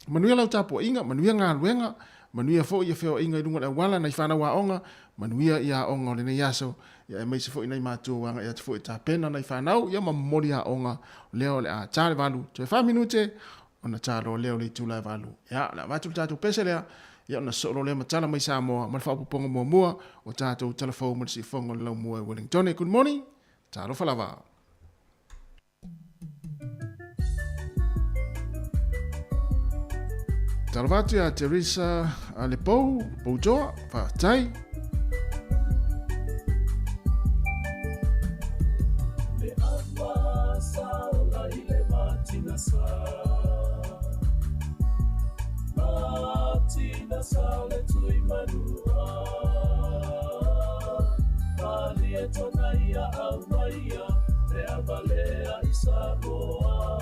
Manuia lau tapuaiga, manuia galuega, manuia foi ia feoaiga i luga o le auala, nai fanau aoga, manuia ia aoga o lenei aso, ia aemaise foi nai matua ua agai atu foi e tapena nai fanau, ia ma momoli aoga lea o le a ta le 8, toe 4 minute ona ta loa lea o le itula e 8. Ia, o le a avatu le tatou pese lea, ia ona sosoo loa lea ma tala mai Samoa ma le faaopoopoga muamua o tatou tala fou ma le siufofoga o le laumua i Wellingtone. Good morning, talofa lava. Talofa atu ia Teresa Lepou, Poutoa, faafetai. Le ama saola i le matina sa Matina sa le tui manua Palie tona ia au maia Le avalea i Samoa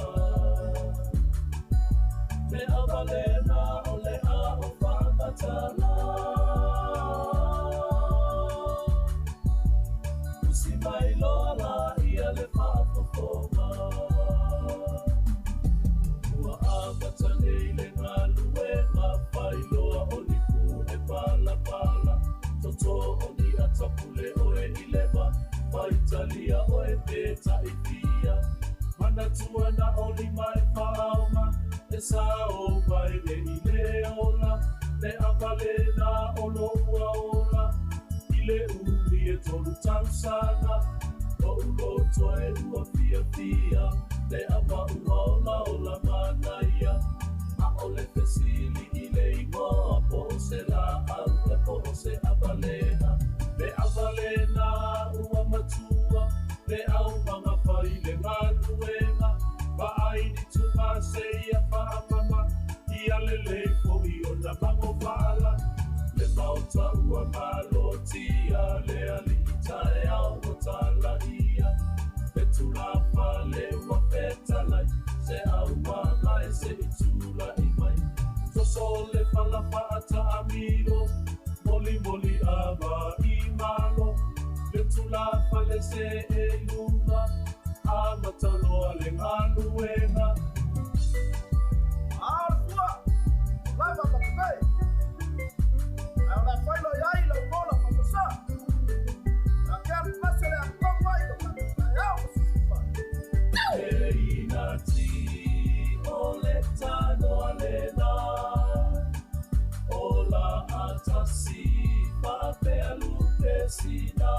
Le avalena o le a o whaamatala Usi mai loa la ia le whaafofoga Ua amata nei le galuega Failoa o lipu e palapala Toto o. aulia oe pe taifia. Manatua na o lima e faaoga e sao mai le i le ola. Le ava lena o lou aola i le umi e tolu tausaga. Lou loto e ua fiafia le ava ua ola ola manaia. ʻAʻole fesili i le igoa po o se lāʻau e po o se avalea. Le ava lena ua matua le aumaga fai le galuega. Vaai ni tugase ia faamama ia lelei foʻi ona magovala. Le maota ua malotia le alii taeao ua talaia. Le tulafale ua fetalai se aumaga e seʻi tulaʻi mai. Toso le fala faataamilo molimoli ava i malo. Le tulafale se e i luga amata loa le galuega. E inati o le tanoa lena o la atasi faapea lupe sina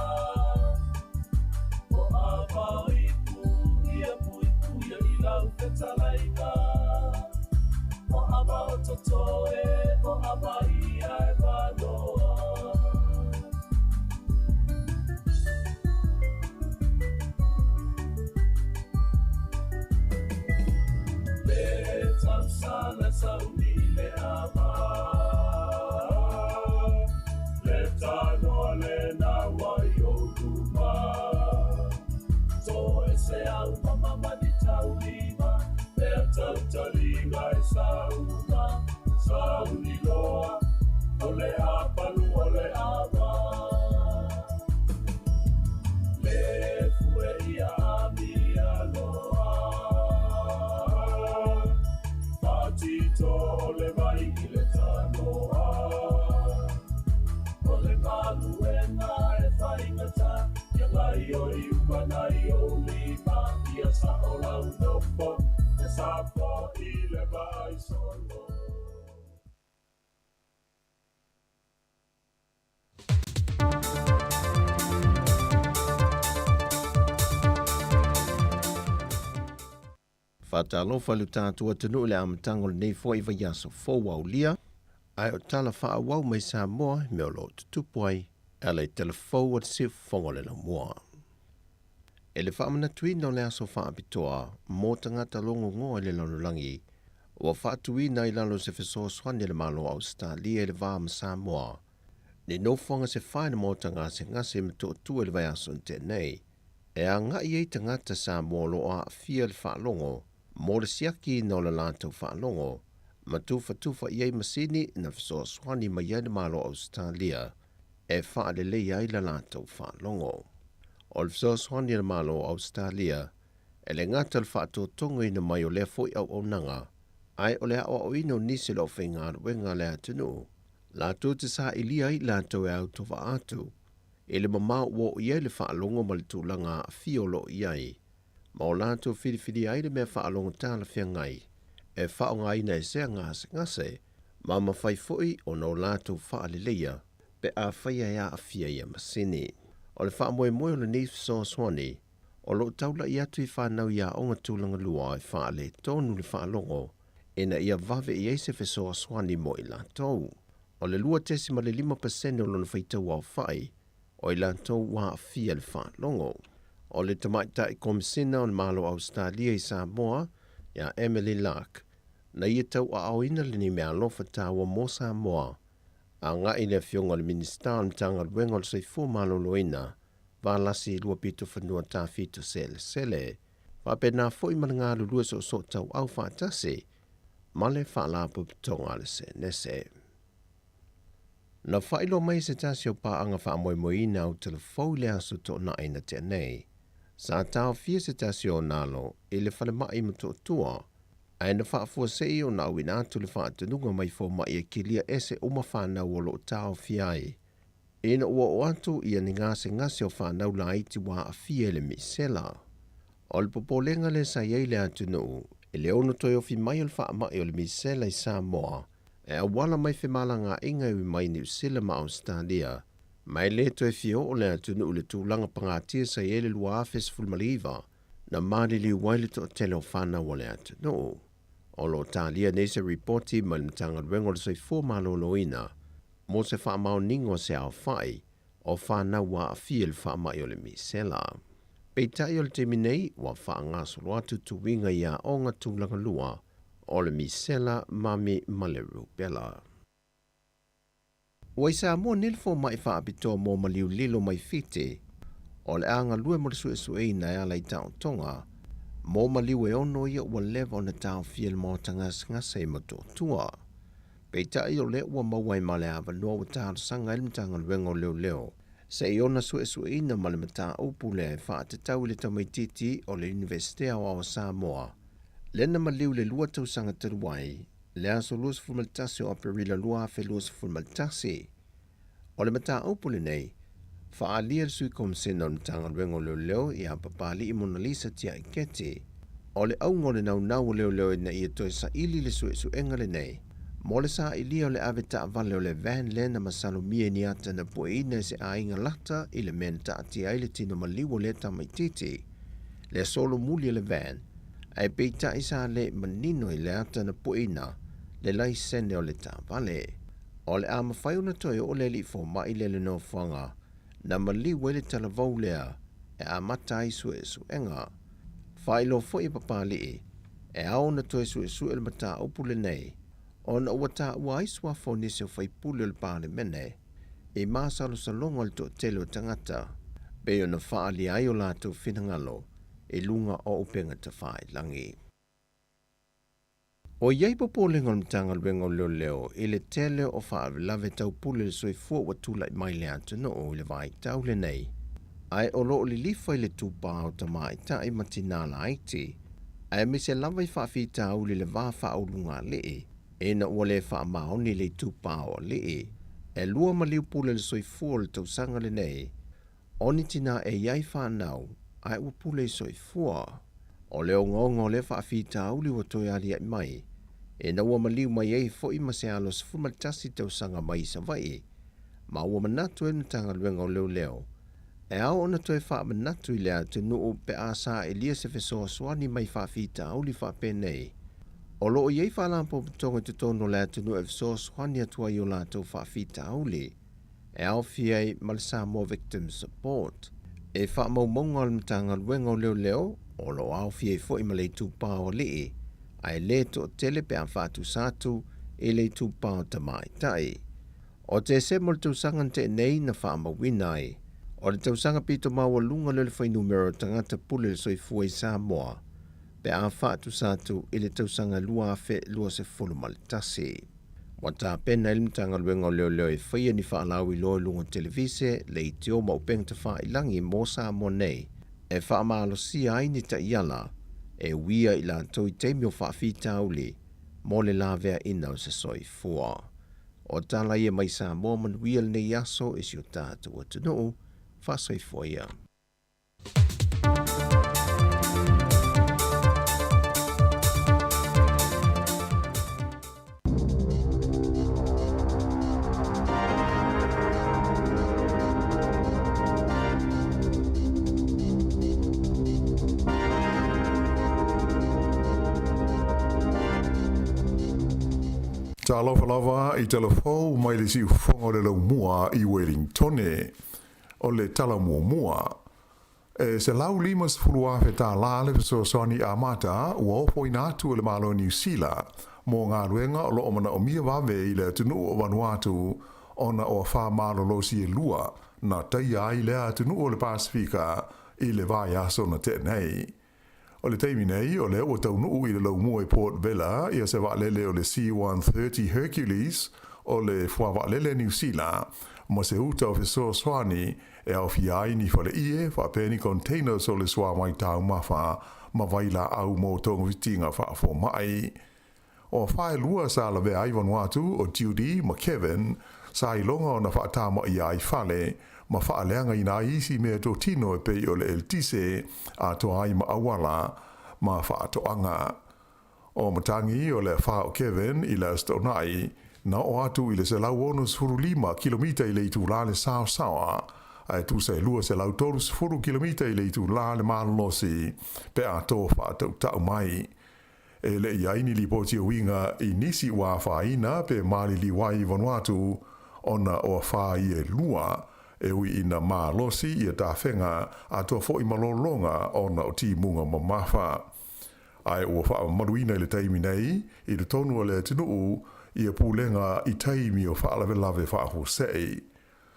o ava ipu ia puipuia i lau fetalaiga o ava o totoe o ava ia e manoa. Le tausala sauni le ava le tanoa lena ua i ou luma. Toe se au mama ni taulima pea tautaliga e sauma sauni loa o le apalu o le ava. Le fue ia amia loa patito o le vai i le tanoa. O le galuega e faigata ia gaioi uma nai ou lima ia sao lau nofo e sapo i le vai solo. Faatalofa i lo tatou atunuu i le amataga o lenei foi vaiaso fou aulia, ae o tala faaauau mai Samoa i mea o lo o tutupu ai e ala i telefou a le Siufofoga o le Laumua. E le faamanatuina o le aso faapitoa mo tagata logogoa i le lalolagi ua faatuina i lalo o se fesoasoani a le Malo o Ausetalia i le va ma Samoa, ni nofoaga se fae na maota gasegase ma toatua i le vaiaso na tea nei, e agai ai tagata Samoa o lo o aafia i le faalogo mo le siakiina o le latou faalogo ma tufatufa i ai masini na fesoasoani mai ai le Malo o Ausetalia e faaleleia ai le latou faalogo. O le fesoasoani a le Malo o Ausetalia e le gata i le faatotogaina mai o lea foi auaunaga, ae o le aoaoina o nisi o le aufaigaluega a le atunuu latou te sailia ai i latou e autovaa atu i le mamao ua oo i ai le faalogo ma le tulaga aafia o lo o i ai, ma o latou filifilia ai le mea faalogo talafeagai e faaaogaina e sea gasegase ma mafai foi ona o latou faaleleia pe afai e aafia ia masini. O le faamoemoe o lenei fesoasoani o lo o taula'i atu i fanau i aoga tulaga lua e faaletonu le faalogo ina ia vave i ai se fesoasoani mo i latou. O le 2.5% o lona faitau aofai o i latou ua aafia i le faalogo. O le Tamaitai Komisina o le Malo o Ausetalia i Samoa, ia Emily Lark, na ia tauaaoina lenei meaalofa taua mo Samoa, agai i le Afioga i le Minisita o le Matagaluega o le Soifua Maloloina, Valasi Luapitofanua Tafito Selesele, faapena foi ma le galulue soosoo tauau faatasi ma le Faalapotopotoga a le Senese. Na faailoa mai e se tasi o paaga faamoemoeina au telefou i le aso Toonai na tea nei, sa taofia se tasi o ona alo i le falemai i Motootua, ae na faafuasei ona auina atu le faatonuga mai fomai e kilia ese uma fanau o lo o taofia ai. Ina ua oo atu ia ni gasegase o fanau laiti ua aafia i le misela. O le popolega lea sa i ai le atunuu i le ono toe ofi mai o le faamai o le misela i Samoa e auala mai femalagaaiga e ui mai Niu Sila ma Ausetalia, ma e le toe fia oo le atunuu i le tulaga pagatia sa i ai le 2019 na maliliu ai le toatele o fanau a le atunuu. O lo o talia nei se ripoti mai le Matagaluega o le Soifua Maloloina mo se faamaoniga o se aofai o fanau ua aafia i le faamai o le misela. Peitai o le taimi nei, ua faagasolo atu tuiga i aoga tulaga lua o le misela, mami ma le rubella. Ua i Samoa nei le fomai faapitoa mo maliu lilo mai Fiti, o le a galue mo le suesueina e ala i taotoga mo maliu e ono ia ua leva ona taofia e le maota gasegase i Motootua. Peitai o lea ua maua ai ma le avanoa ua talosaga ai le Matagaluega o Leoleo se i ona suesueina ma le mataupu lea e faatatau i le tamaitiiti o le Iunivesite Aoao o Samoa lea na maliu i le 2 tausaga talu ai, le aso 21 o Aperila 2021. O le mataupu lenei, faaalia e le Sui Komasena o le Matagaluega o Leoleo ia Papali'i Monalisa Tiaiketi, o le auga o le naunau o leoleo ina ia toe saili le suesuega lenei mo le sailia o le ave taavale o le van lea na masalomia i ni ata na pueina e se aiga lata i le mea na taatia ai le tino maliu o lea tamaitiiti. Le solomuli o le van, ae peitai sa le manino i le ata na pueina le laisene o le taavale. O le a mafai ona toe oo le alii fomai lea i le nofoaga na maliu ai le talavou lea e amata ai suesuega. Faailoa foi e Papali'i, e ao ona toe suesue le mataupu lenei ona ua taua ai suafa o nisi o faipule o le Palemene i masalosaloga o le toatele o tagata, pei ona faaalia ai o latou finagalo i luga o upega tafailagi. O i ai popolega o le Matagaluega o Leoleo i le tele o faalavelave tau pule i le soifua ua tulai mai i le atunuu i le vaitau lenei, ae o lo o lilifa i le tupa o tamaitai ma tinā laiti, aemaise lava i faafitauli i le va faaulugalii, ina ua le faamaoni le itupa o alii. E 2 maliu pule i le soifua o le tausaga lenei, O ni tinā e i ai fanau, ae ua pule i soifua. O le ogaoga o lea faafitauli ua toe aliaʻi mai, ina ua maliu mai ai foi ma se alo 11 tausaga mai i Savaii, ma ua manatu ai le Matagaluega o Leoleo, e ao ona toe faamanatu i le atunuu pe a sailia se fesoasoani mai faafitauli faapenei. O lo o i ai faalapotopotoga i totonu o le atunuu e fesoasoani atu ai i o latou faafitauli. E aofia ai ma le Samoa Victim Support. E faamaumauga o le Matagaluega o Leoleo, o lo o aofia ai foi ma le itupa o alii, ae le toatele pe a faatusa atu i le itupa o tamaitai. O Tesema o le tausaga na tea nei na faamauina ai, o le tausaga pito maualuga lea o le fuainumera o tagata pule le soifua i Samoa pe a faatusa atu i le tausaga 2021. Ua tapena ai le Matagaluega o Leoleo e faia ni faalauiloa i luga o televise, leitio ma upega tafailagi mo Samoa nei e faamalosia ai ni taiala e uia i latou i taimi o faafitauli mo le laveaina o se soifua. O tala ia mai Samoa manuia lenei aso i si o tatou atunuu, faasoifua ia. Talofa lava i tala fou mai le siufofoga o le laumua i Wellingtone. O le tala muamua, e $150,000 tālā le fesoasoani amata ua ofoina atu e le Malo o Niu Sila mo galuega o lo o manaomia vave i le atunuu o Vanuatu ona o afa malolosi e 2 na taia ai lea atunuu o le Pasefika i le vaiaso na tea nei. O le taimi nei, o lea ua taunuu i le laumua i Port Vila ia se vaalele o le C-130 Hercules o le Fuavaalele a Niu Sila ma se uta o fesoasoani e aofia ai ni faleie faapea ni containers o le suavai taumafa ma vailaau mo togafitiga faafomai. O afa e 2 sa lavea ai Vanuatu o Judy ma Kevin. Sa iloga ona faatamaia ai fale ma faaleagaina ai isi meatotino e pei o le eletise atoa ai ma auala ma faatoaga. O matagi o le afa o Kevin i le Aso Toonai, na oo atu i le 165 kilomita i le itulā le saosaoa, ae tusa e 230 kilomita i le itulā le malolosi pe a to faatautau mai. E le i ai ni lipoti o uiga i nisi ua afaina pe maliliu ai i Vanuatu ona o afa ia e lua, e ui ina malosi ia tafega atoa foi ma lologa ona o timuga mamafa. Ae ua faamamaluina i le taimi nei i totonu o le atunuu ia pulega i taimi o faalavelave faafuasei.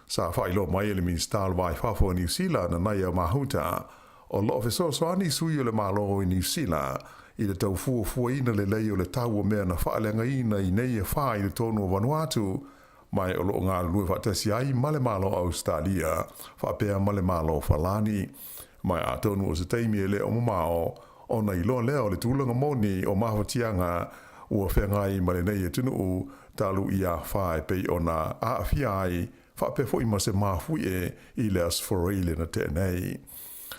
Sa faailoa mai e le Minisita o le Va i Fafo o Niu Sila, Nanaia Mahuta, o lo o fesoasoani sui o le Malo i Niu Sila i le tau fuafuaina lelei o le tau o mea na faaleagaina i nei afa i totonu o Vanuatu, ma o lo o galulue faatasi ai ma le Malo o Ausetalia faapea ma le Malo o Falani. Ma atonu o se taimi e le o mamao ona iloa lea o le tulaga moni o mafatiaga ua feagai ma lenei atunuu talu i afa e pei ona aafia ai faapea foi ma se mafuie i le Aso Faraile na tea nei.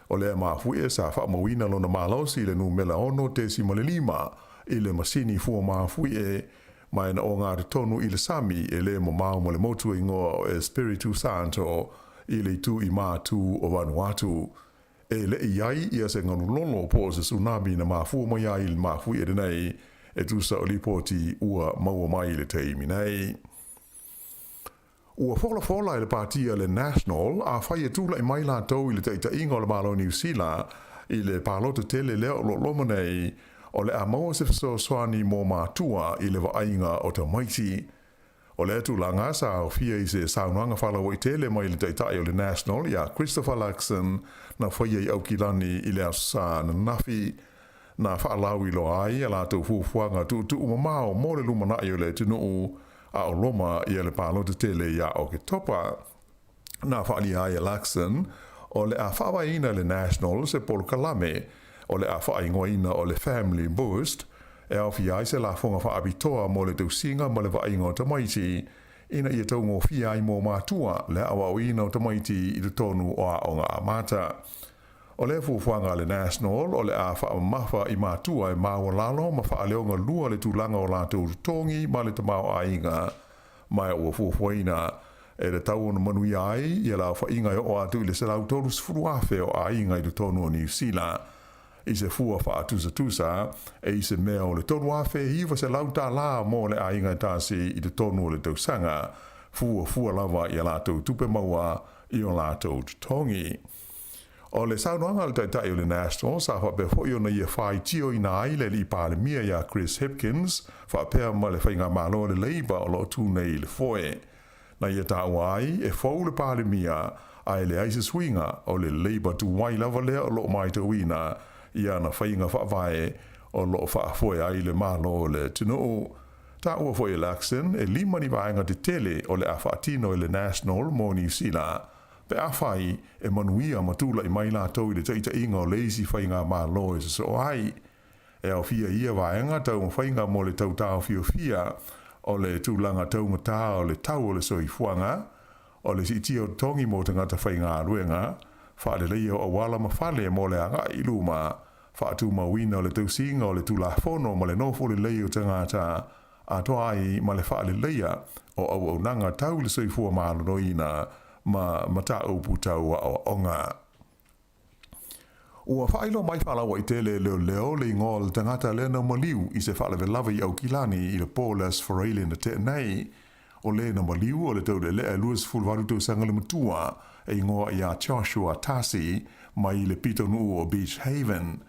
O lea mafuie sa faamauina lona malosi i le numera 6.5 i le masini fua mafuie, ma e na ogatotonu i le sami e le mamao ma le motu e igoa o Espiritu Santo i le itu i matu o Vanuatu. E le i ai ia se galulolo po o se tsunami na mafua mai ai i le mafuie lenei, e tusa o lipoti ua maua mai i le taimi nei. Ua folafola e le Pāti a le National afai e tulai mai latou i le taitaiga o le Malo o Niu Sila i le palota tele lea o lo o loma nei, o le a maua se fesoasoani mo matua i le vaaiga o tamaiti. O lea tulaga sa aofia i se saunoaga faalauaitele mai le Taitai o le National iā Christopher Luxon na faia i Aukilani i le Aso Sa ananafi. Na faalauiloa ai a latou fuafuaga tuutuu mamao mo le lumanai o le atunuu a o loma ia le palota tele iā Oketopa. Na faaalia ai e Luxon o le a faavaeina le National se polokalame o le a faaigoaina o le Family Boost, e aofia ai se lafoga faapitoa mo le tausiga ma le vaaiga o tamaiti, ina ia taugofie ai mo matua le aoaoina o tamaiti i totonu o aoga amata. O le fuafuaga a le National o le a faamamafa i matua e maualalo ma faaleoga lua le tulaga o latou totogi ma le tamaoaiga, ma ua fuafuaina e tatau ona manuia ai ia le aofaiga e oo atu i le 130,000 o aiga i totonu o Niu Sila. I se fua faatusatusa, e i se mea o le $3,900 tālā mo le aiga e tasi i totonu o le tausaga, fuafua lava i a latou tupe maua i o latou totogi. O le saunoaga a le Taitai o le National sa faapea foi ona ia faitioina ai le Alii Palemia iā Chris Hipkins faapea ma le Faigamalo a le Labour o lo o tu nei i le foe. Na ia taua ai, e fou le Palemia ae leai se suiga, o le Labour tuai lava lea o lo o matauina i ana faiga faavae o lo o faafoe ai le Malo o le atunuu. Taua foi e Luxon, e lima ni vaega tetele o le a faatino e le National mo Niu Sila. Pe afai e manuia ma tulai mai latou i le taitaiga o le isi faigamalo e sosoo ai, e aofia i ia vaega taumafaiga mo le tautaofiofia o le tulaga taugata o le tau o le soifuaga, o le siitia o totogi mo tagata faigaluega, faaleleia o auala ma fale mo le agai i luma, faatumauina o le tausiga o le Tulafono ma le nofo lelei o tagata, atoa ai ma le faaleleia o auaunaga tau i le soifua maloloina ma mataupu tau aoaoga. Ua faailoa mai faalauaitele e leoleo le igoa o le tagata lea na maliu i se faalavelave i Aukilani i le po o le Aso Faraile na tea nei. O le na maliu o le taulealea e 28 tausaga le matua e igoa ia Joshua Tasi mai le pitonuu o Beach Haven.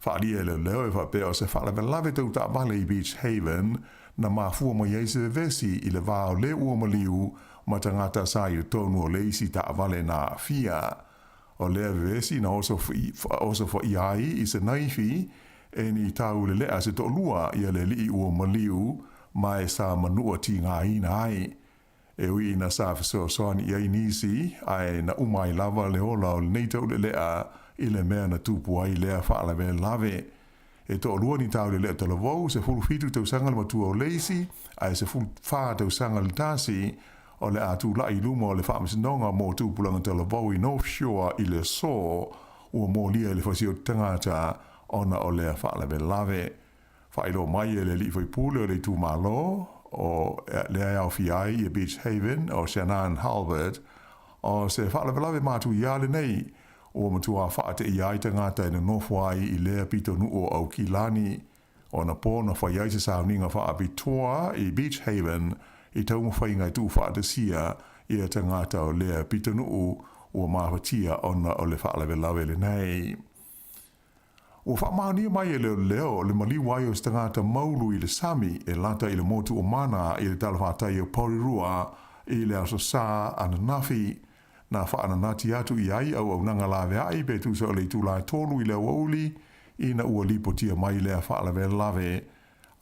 Faaalia e leoleo e faapea o se faalavelave tau taavale i Beach Haven na mafua mai ai se vevesi i le va o le ua maliu ma tagata sa i totonu o le isi taavale na aafia. O lea vevesi na osofaia ai i se naifi e ni taulelea se toalua ia le alii ua maliu ma e sa manua tigaina ai. E ui ina sa fesoasoani i ai nisi, ae na uma ai lava le ola o lenei taulelea i le mea na tupu ai lea faalavelave. E toalua ni taulelea talavou, 17 tausaga le matua o le isi, ae 14 tausaga le tasi. o le a tula'i i luma o le Faamasinoga mo Tupulaga Talavou i North Shore i le aso ua molia i le fasioti tagata ona o lea faalavelave. Faailoa mai e le alii faipule o le itumalo o lea e aofia ai ia Beach Haven o Shannan Hulbert, o se faalavelave matuia lenei ua matuā faateia ai tagata e nonofo ai i lea pitonuu o Aukilani. O anapo na fai ai se sauniga faapitoa i Beach Haven i taumafaiga e tuufaatasia ia tagata o lea pitonuu ua mafatia ona o le faalavelave lenei. Ua faamaonia mai e leoleo le maliu ai o se tagata maulu i le sami e lata i le motu o Mana i le talafatai o Porirua i le Aso Sa ananafi. Na faananati atu i ai auaunaga laveai pe tusa o le itula e tolu i le aoauli ina ua lipotia mai lea faalavelave,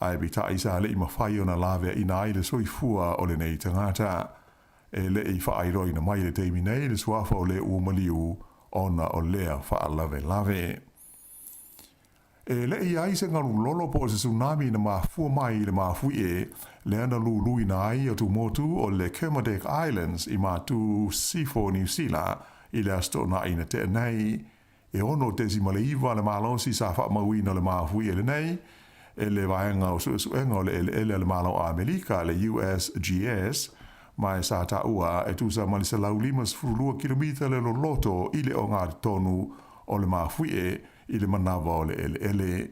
ae peitai sa le i mafai ona laveaina ai le soifua o lenei tagata. E le i faailoaina mai i le taimi nei le suafa o le ua maliu ona o lea faalavelave. E le i ai se galu lolo po o se tsunami na mafua mai i le mafuie lea na luluina ai atumotu o le Kermadec Islands i matu sifo o Niu Sila i le Aso Toonai na tea nei. E 6.9 le malosi sa faamauina o le mafuie lenei e le Vaega o Suesuega o le Eleele a le Malo o Amelika, le USGS, ma e sa taua e tusa ma le 152 kilomita le loloto i le ogatotonu o le mafuie i le manawa o le eleele.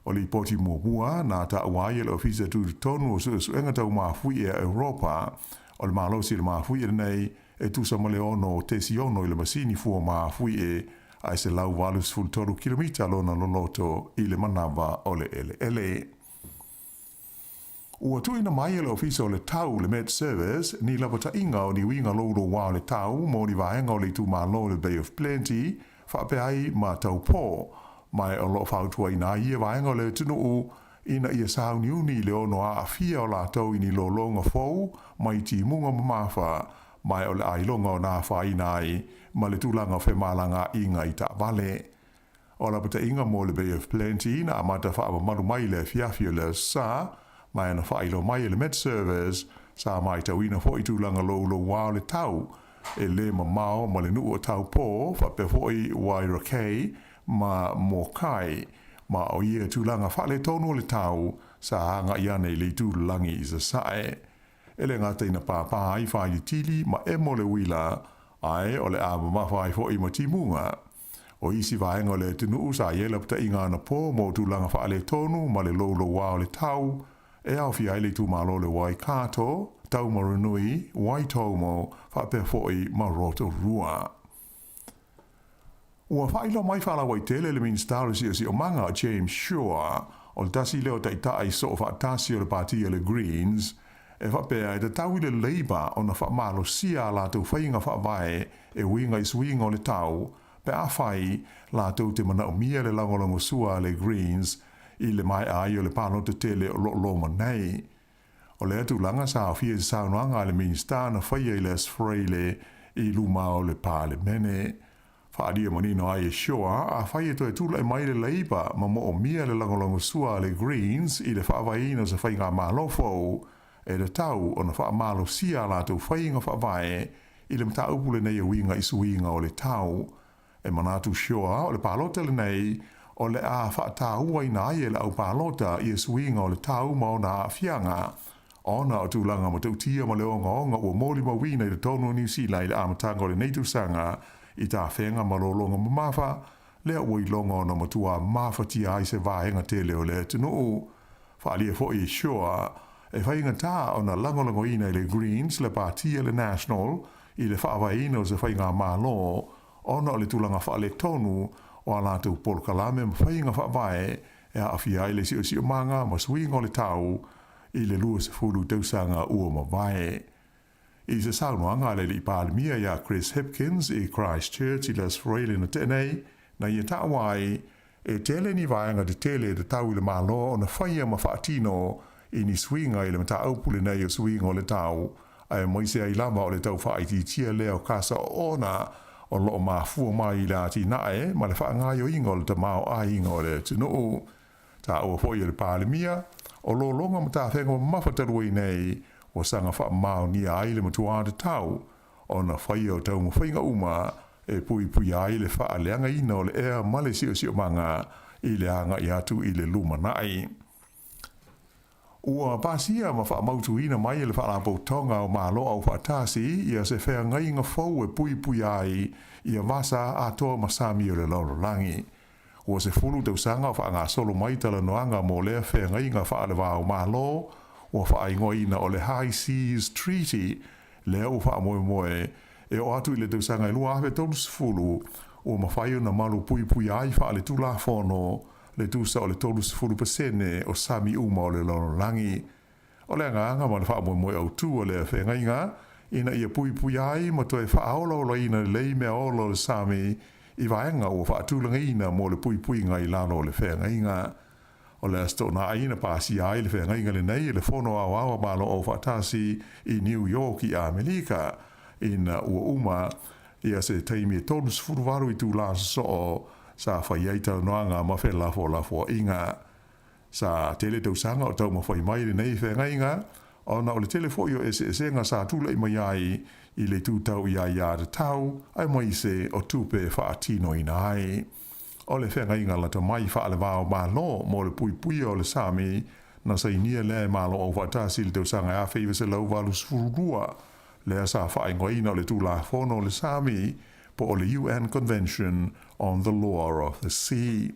O lipoti muamua na taua ai e le Ofisa Tutotonu o Suesuega Tau Mafuie a Europa, o le malosi o le mafuie lenei e tusa ma le 6.6 i le masini fua mafuie ae 183 kilomita lona loloto i le manawa o le eleele. Ua tuuina mai e le Ofisa o le Tau, le Met Service, ni lapataiga o ni uiga loulouā o le tau mo ni vaega o le itumalo o le Bay of Plenty faapea ai ma Taupō, ma o lo o fautuaina ai ia vaega o le atunuu ina ia sauniuni i le ono aafia o latou i ni lologa fou mai timuga mamafa, ma o le ailoga o na afaina ai ma le tulaga o femalagaaiga i taavale. O lapataiga mo le Bay of Plenty na amata faamamalu mai i le afiafi o le Aso Sa, ma na faailoa mai e le Met Service, sa matauina foi tulaga loulouā o le tau e lē mamao ma le nuu o Taupō, faapea foi Wairakei ma Mōkai, ma o ia tulaga faaletonu o le tau sa agai ane i le itu lalagi i Sasae. E le gata ina pāpā ai failitili ma emo le uila, ae o le a mamafa ai foi ma timuga. O isi vaega o le atunuu sa i ai lapataiga anapo mo tulaga faaletonu ma le loulouā o le tau, e aofia ai le itumalo o le Waikato, Taumarunui, Waitomo, faapea foi ma Rotorua. Ua faailoa mai faalauaitele le Minisita o le Siosiomaga, James Shaw, o le tasi lea o taitai soofaatasi o le Pati a le Greens, e faapea e tatau i le Labour ona faamalosia a latou faiga faavae e uiga i suiga o le tau pe afai latou te manaomia le lagolagosua a le Greens i le maea ai o le palota tele o lo o loma nei. O lea tulaga sa aofia i se saunoaga a le Minisita na faia i le Aso Faraile i luma o le Palemene. Faaalia manino ai e Shaw, afai e toe tulai mai le Labour ma moomia le lagolagosua a le Greens i le faavaeina o se faigamalo fou, e tatau ona faamalosia a latou faiga faavae i le mataupu lenei e uiga i suiga o le tau. E manatu Shaw o le palota lenei o le a faatauaina ai e le au palota ia suiga o le tau ma ona aafiaga, ona o tulaga matautia ma le ogaoga ua molimauina i totonu o Niu Sila i le amataga o lenei tausaga i tafega ma lologa mamafa, lea ua iloga ona matua mafatia ai se vaega tele o le atunuu. Faaalia foi e Shaw, e faigata ona lagolagoina e le Greens le Pati a le National i le faavaeina o se faigamalo ona o le tulaga faaletonu o a latou polokalame ma faiga faavae e aafia ai le siosiomaga ma suiga o le tau i le 20 tausaga ua mavae. I se saunoaga a le Alii Palemia iā Chris Hipkins i Christchurch i le Aso Faraile na tea nei, na ia taua ai, e tele ni vaega tetele e tatau i le Malo ona faia ma faatino i ni suiga i le mataupu lenei o suiga o le tau, aemaise ai lava o le tau faaitiitia lea o kasa oona o lo o mafua mai i le atinae ma le faagaoioiga o le tamaoaiga o le atunuu. Taua foi e le Palemia, o lologa ma tafega mamafa talu ai nei, ua saga faamaonia ai le matuā tatau ona faia o taumafaiga uma e puipuia ai le faaleagaina o le ea ma le siosiomaga i le agai atu i le lumanai. Ua pasia ma faamautuina mai e le Faalapotopotoga o Malo Aufaatasi ia se feagaiga fou e puipuia ai ia vasa atoa ma sami o le lalolagi. Ua 10 tausaga o faagasolo mai talanoaga mo lea feagaiga faale-va-o-Malo ua faaigoaina o le High Seas Treaty lea ua faamoemoe e oo atu i le tausaga e 2030 ua mafai ona malu puipuia ai faale-Tulafono le tusa o le 30% o sami uma o le lalolagi. O le agaga ma le faamoemoe autu o lea feagaiga ina ia puipuia ai ma toe faaolaolaina lelei mea ola o le sami i vaega ua faatulagaina mo le puipuiga i lalo o le feagaiga. O le Aso Toonai na pasia ai le feagaiga lenei e le Fono Aoao a Malo Aufaatasi i New York i Amerika ina ua uma ia se taimi e 38 itulā sosoo sa fai ai talanoaga ma felafolafoaiga. Sa tele tausaga o taumafai mai lenei feagaiga ona o le tele foi o eseesega sa tulai mai ai i le itu tau i aiatatau aemaise o tupe e faatinoina ai. O le feagaiga lata mai faale-va-o-Malo mo le puipuia o le sami na sainia lea e Malo Aufaatasi i le tausaga e 1982, lea sa faaigoaina o le Tulafono o le Sami po o le UN Convention on the Law of the Sea.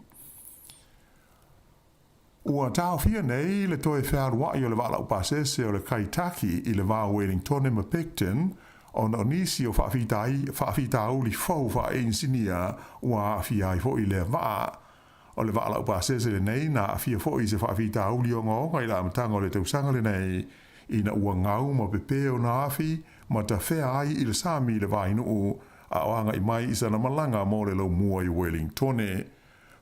Ua taofia nei le toe fealua'i o le vaa laupasese o le Kaitaki i le va o Wellingtone ma Picton ona o nisi o faafitauli fou faainisinia ua aafia ai foi lea vaa. O le vaa laupasese lenei na aafia foi i se faafitauli ogaoga i le amataga o le tausaga lenei ina ua gau ma pepē ona afi ma tafea ai i le sami i le vainuu a o agai mai i sana malaga mo le laumua i Wellingtone.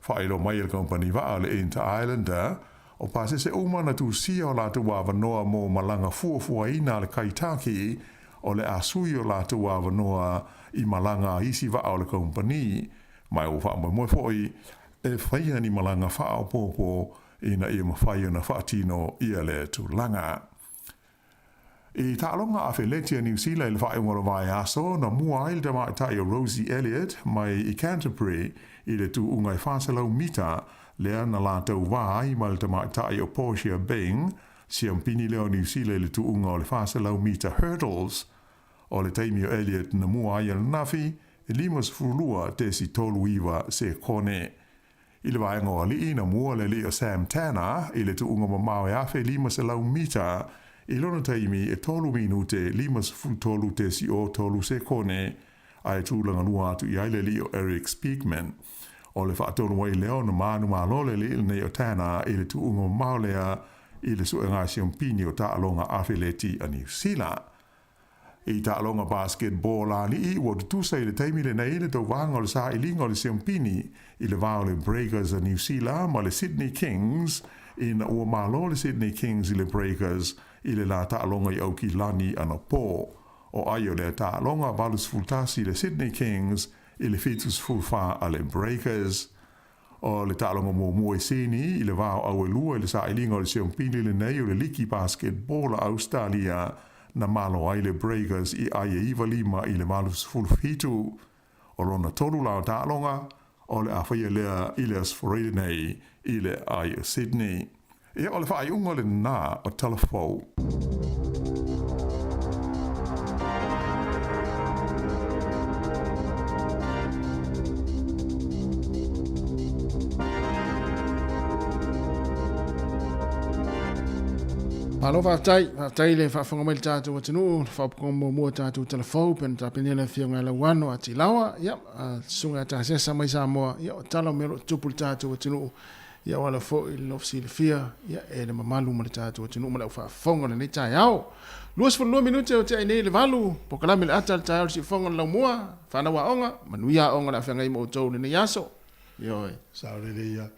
Faailoa mai e le kamupani vaa le Inter Islander, o pasese uma na tusia o latou avanoa mo malaga fuafuaina a le Kaitaki, o le a sui o latou avanoa i malaga a isi vaa o le kamupani, ma ua faamoemoe foi e faia ni malaga faaopoopo ina ia mafai ona faatino ia lea tulaga. I taaloga afeleti a Niu Sila i le faaiuga o le vaiaso, na mua ai le tamaitai o Rosie Elliott mai i Canterbury i le tuuga e 400 mita, lea na latou va ai ma le tamaitai o Portia Bing, siampini lea o Niu Sila i le tuuga o le 400 mita hurdles. O le taimi o Elliott na mua ai ananafi, e 52.39 sekone. I le vaega o alii, na mua le alii o Sam Tanner i le tuuga mamao e 1,500 mita i lona taimi e 3 minute 53.03 sekone, ae tulaga lua atu i ai le alii o Eric Speakman. O le faatonu ai lea ona manumalo le alii lenei o Tanner i le tuuga mamao lea i le suega siompini o taaloga afeleti a Niu Sila. I taaloga basketball a alii, ua tutusa i le taimi lenei le tauvaga o le sailiga o le siampini i le va o le Breakers a Niu Sila ma le Sydney Kings ina ua malo le Sydney Kings i le Breakers i le la taaloga i Aukilani anapo. O ai o lea taaloga 81 le Sydney Kings i le 74 a le Breakers. O le taaloga muamua i Sini i le va o Auelua i le sailiga o le siompili lenei o le Liki Basketball a Ausetalia na malo ai le Breakers i ai e 9 lima i le 87. O lona tolu la o taaloga, o le a faia lea i le Aso Faraile nei i le ai o Sydney. Ia, o le faaiuga lena o tala fou. Malo faafetai, faafetai i le faafofoga mai i le tatou atunuu, le faaopoopoga muamua o tatou tala fou, pei ona tapenea le Afioga ia Lauano Atilawa, ia, Susuga ia Tasesa mai Samoa, ia, o tala o mea o lo o tutupu i le tatou atunuu, Ia ua ala foi le lofu silafia ia, e le mamalu ma le tatou atunuu ma le au faafofoga o lenei taeao. 22 minute o tea nei le valu, polokalame le ata le taeao le siufofoga o le laumua, fanau aoga, manuia aoga o le a feagai ma outou i lenei aso. Ioe. Sao lelei ia.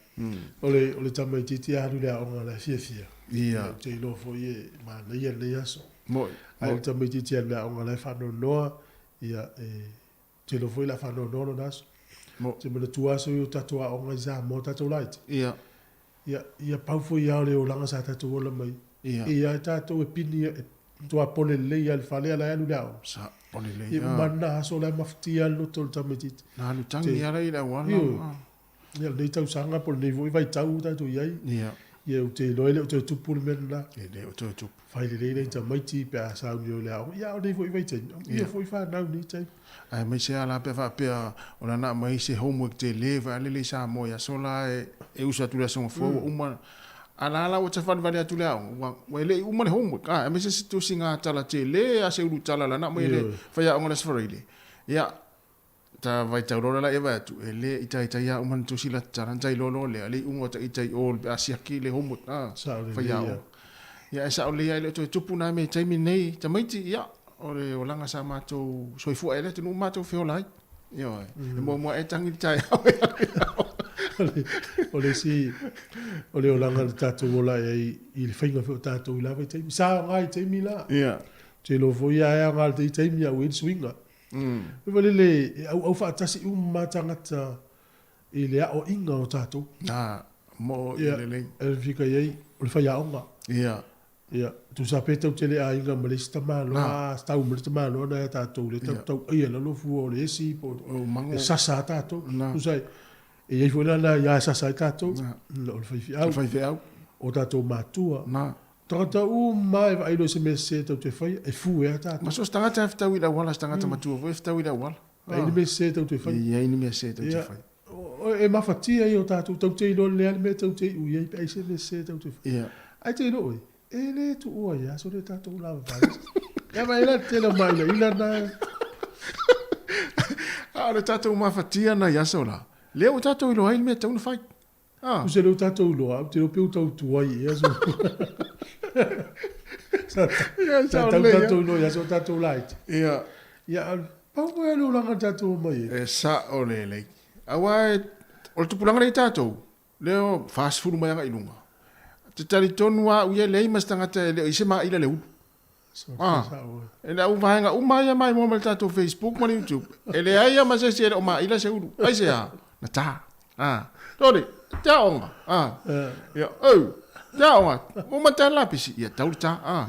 O le, o le tamaitiiti a alu i le aoga o la e fiafia. Ia. Ou te iloa foi e manaia lenei aso. Moi. Ae o le tamaitiiti a alu i le aoga o la e faanoanoa, ia, e Ou te iloa foi o le a faanoanoa lona aso. Mo. Ou te manatua aso ia o tatou aoga i Samoa, tatou laiti. Ia. Ia, ia pau foi lava o le olaga sa tatou ola mai. Ia. E i ai tatou e pini, e Matua pole lelei lava i le fale a la e alu i le aoga. Sao lelei Ia uma lena aso la e mafatia lava le loto o le tamaitiiti. Na alu tagi lava la i le auala. Ioe. Ia lenei tausaga po o lenei foi vaitau ua tatou i ai. Ia. Ia ou te iloa e le o toe tupu le mea lena. E le o toe tupu. Fai lelei nai tamaiti pe a sauni o i le aoga. Ia a o nei foi vaitaimi, amuia foi fanau i nei taimi. Aemaise lava la pe a faapea o lana aumai se homework tele foi a lele i Samoa i aso la e usu atu i le Aso Gafua ua uma. A la la ua tavalevale atu le aoga ua ua e le i uma le homework. A, aemaise se tusiga tala tele a se ulu tala lana aumai e le faiaoga i le Aso Faraile. Ia, ta vaitau loa la ia vaai atu, e le i taitai lava uma ona tusi lata tala, na tai loa loa lea, le iuga o taitai i o pe a siaki le homework a faiaoga. Ia ae sao lelei lava e le o toe tupu na mea i taimi nei tamaiti, ia o le olaga sa matou soifua ai le atunuu ma matou feola ai. Ioe, e muamua e tagi le taeao e alu i aoga. O le isi, o le olaga na tatou ola ai i le faiga foi o tatou i la vaitaimi. Sa aoga i taimi la. Ia. Ou te iloa foi lava e aoga i lenei taimi a ua i ai le suiga. Fai lele e auau faatasi uma tagata i le aoaiga o tatou. A, mo i lelei. Ia, e fika i ai, o le faiaoga. Ia. Ia, tusa pe tau te le aiga ma le isi tamaloa, tau ma le tamaloa na ia tatou, le tau tau aia lalo fua o le esi, po o, e sasa a tatou. Tusa e, e i ai foi la na ia sasa ai tatou, o le faifeau. O le faifeau. O tatou matua. Na. Tagata uma e vaai loa i se mea sese tou te faia, e fue lava tatou. Ma so o se tagata e fetaui i le auala, se tagata matua foi e fetaui i le auala. E ai ni mea sese tou te faia. E i ai ni mea sese tou te faia. E mafatia ia o tatou, tou te iloa lelei lava le mea tou te iu i ai pe ai se mea sese tou te faia. Ae te iloa oe, e le tuua ai aso le tatou lavavale. Ia vaai la le tele o mailaiila na. A o le tatou mafatia na i aso la, lea ua tatou iloa ai le mea e tatau ona fai. Ah. Tusa lea ua tatou iloa, ou te iloa pe ua tau tuai ea so. Sa sa tau tatou iloa ia so tatou laiti. Ia. Ia, pau foi le olaga na tatou omai ai. E sao lelei. Aua o le tupulaga lea i tatou, lea o 40 mai agai i luga. Te talitonu lava au ia e leai ma se tagata e le o i ai se maila le ulu. Ah, e le au vaega uma ia mai mua ma le tatou Facebook ma le YouTube. E leai lava ma se isi e le o maila se ulu. Aisea? Na ta. Ah, tole, te aoga. Ah, ia, au, te aoga. Uma ta lapisi. Ia, tau le ta. Ah.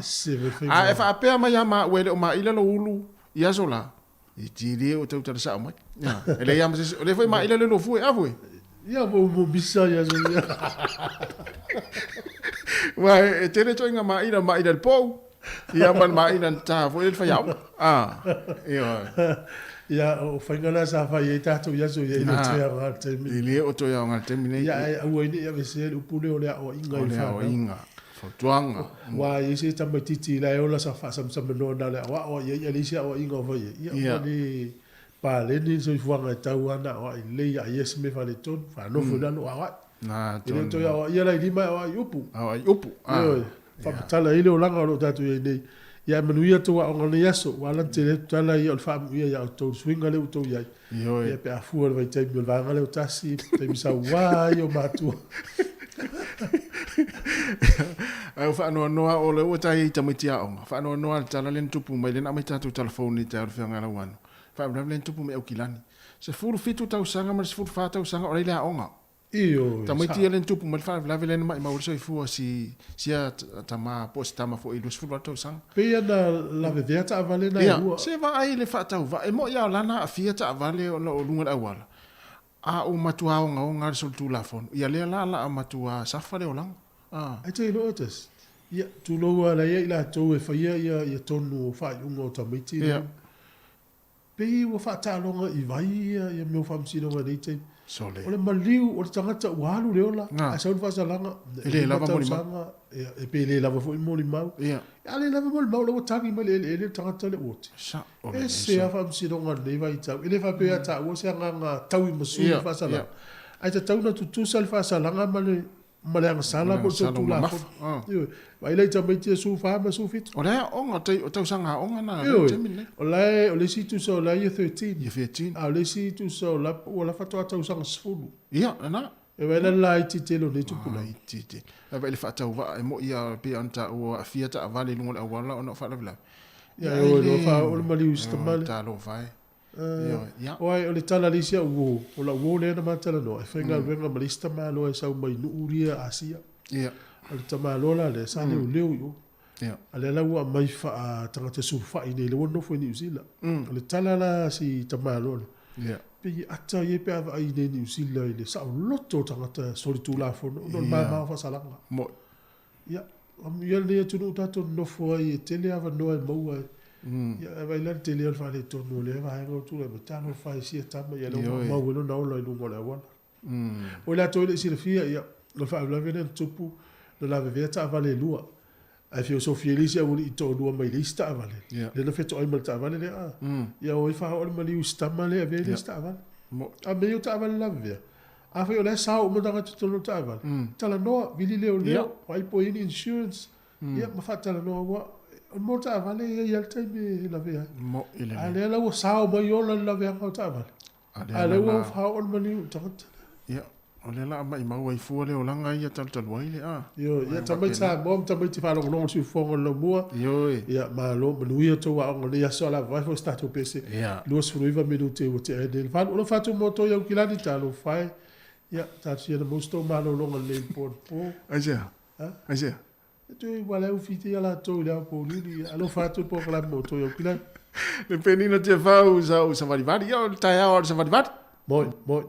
A e faapea mai ia maua e le o maila lou ulu i aso la, e te le o tau tala sao mai. Ia, e leai lava ma se isi. O lea foi maila le lofue, a foi? Ia, mo mo misa ia so ia. Ua e tele ituaiga maila, maila i le pou, ia ma le maila na ta foi le faiaoga. Ah, ioe. Ia, o faiga na sa fai ai tatou i aso ia, e le o toe aoga i le taimi. E le o toe aoga i le taimi nei. Ia, ae aua ai ne i aveesea le upu lea o le aoaiga i le fanau. O le aoaiga, fautuaga. Aua e i ai se tamaitiiti la e ola sa faasamsamanoa na o le aoao i ai, a leai se aoaiga o fai ai. Ia, ua le paleni le soifuaga e tau lava ona aoai lelei, a i ai se mea faaletonu, faanofo i lalo aoai. E le o toe aoaia la i lima e aoai i upu. Aoai i upu. Ioe, faamatala ai le olaga o lo o tatou i ai nei. Ia e manuia tou aoga i lenei aso, ua ala ona tele atu tala ia o le faamuia ia outou i le suiga lea ua outou i ai. Ioe. Ia pe a fua i le vaitaimi o le vaega lea o tasi, taimi saua ai o matua. Ae ua faanoanoa o lea ua tai ai tamaiti aoga, faanoanoa le tala lea na tupu mai, lea na aumai tatou tala fou nei i taeao i le feagai lau anu. Faalavelave lea na tupu mai Aukilani. 17 tausaga ma le 14 tausaga o la i le aoga. Ioe, Tamaiti ia lea na tupu mai le faalavelave lea na maimau ai le soifua si sia tama po o se tama foi i 28 tausaga. Pei ona lavevea taavale na e Ia, lua. se vaai i le faatauvaa, e moi lava o la na aafia taavale ona o luga o le auala, a ua matua ogaoga le solitulafono, ia lea la la a matua safa le olaga. A. Ai te iloa tasi. Ia, tulou lava la ia i latou e faia ia ia tonu o faaiuga o tamaiti Ia. nei. Pei ua faataaloga i vai ia ia mea o faamasinoga i nei taimi. Sole. O le maliu o le tagata ua alu le ola, Na. ae sau le faasalaga, E le lava molimau. tausaga, ia, e pe le lava foi molimau. Ia. A le lava molimau, la ua tagi mai le eleele le tagata le ua oti. Sao lelei, Ese sao. lava faamasinoga i lenei vaitau. E le faapea ia taua se agaga tauimasui i Ia, le faasalaga. ia. Ae tatau ona tutusa le faasalaga ma le ma le agasala po o le solitulafono. Ioe. Vaai la i tamaiti e 14 ma 17. O le aoga, o tausaga aoga na Ioe. O la e, o le isi tusa o la e Year 13. Year 13. A o le isi tusa o la, ua la faatoa tausaga 10. Ia, lena. E vaai la le laiti tele o nei tupulaga. Laiti tele. Ae vaai i le faatauvaa, e moi lava pei ona taua, aafia taavale i luga o le auala ona o faalavelave. Ia, e o e loa faaoo le maliu i si tama lea. Talofa e. Oi, o le tala a le isi au uo, o lau uo lea na ma talanoa, e faigaluega ma le isi tamaloa e sau mai Nu'u ria Asia. Ia. O le tamaloa la lea, sa leoleo i o. A lea la ua aumai faa-tagata sulufai nei, lea ua nofo i Niu Sila. O le tala la a si tamaloa lea, pei e ata ia pe a vaai i nei Niu Sila i le saoloto o tagata solitulafono ona o le mama o faasalaga. Ia, amuia lenei atunuu tatou nonofo ai e tele avanoa e maua ai. Ia, ae vaai la le tele o le faaletonu o lea vaega ua tulai mai, talofa e sia tama, ia lea ua maumau ai lona ola i luga o le auala. O i latou e le i silafia, ia, o le faalavelave lea na tupu, na lavevea taavale e lua, ae feosofi ai le isi aualii toalua mai le isi taavale, lea na fetoai ma le taavale lea, a, ia o ai faaoo le maliu i si tama lea e avea i le isi taavale. A mea ia o taavale lavevea, afai o la e sao uma tagata i totonu o le taavale, talanoa, vili leoleo, vaai po o i ai ni insurance, ia ma faatalanoa, aua o le mea o taavale e i ai lava le taimi e lavea ai. A lea la ua sao mai ola le laveaga o taavale. A lea ua faaoo le maliu i le tagata lea. Ia, o lea la a maimau ai fua le olaga ia talutalu ai le a. Ioe, ia tamaiti Samoa ma tamaiti faalogologo i le siufofoga o le laumua. Ioe. Ia, malo, manuia tou aoga i lenei aso, a lavavai foi se tatou pese. Ia. 29 minute ua tea ai nei le valu. O lau faatu mo toi Aukilani, talofa e. Ia, talosia ia maua se tou malologa lelei i le po anapo. Aisea? Ha? Aisea? E toe ua le ufi ia latou i le aopoulili. Alofa atu le polokalame mo outou Aukilani. Le penina Tiafau sa ou savalivali. Ia, o le taeao o le savalivali. Moi, moi.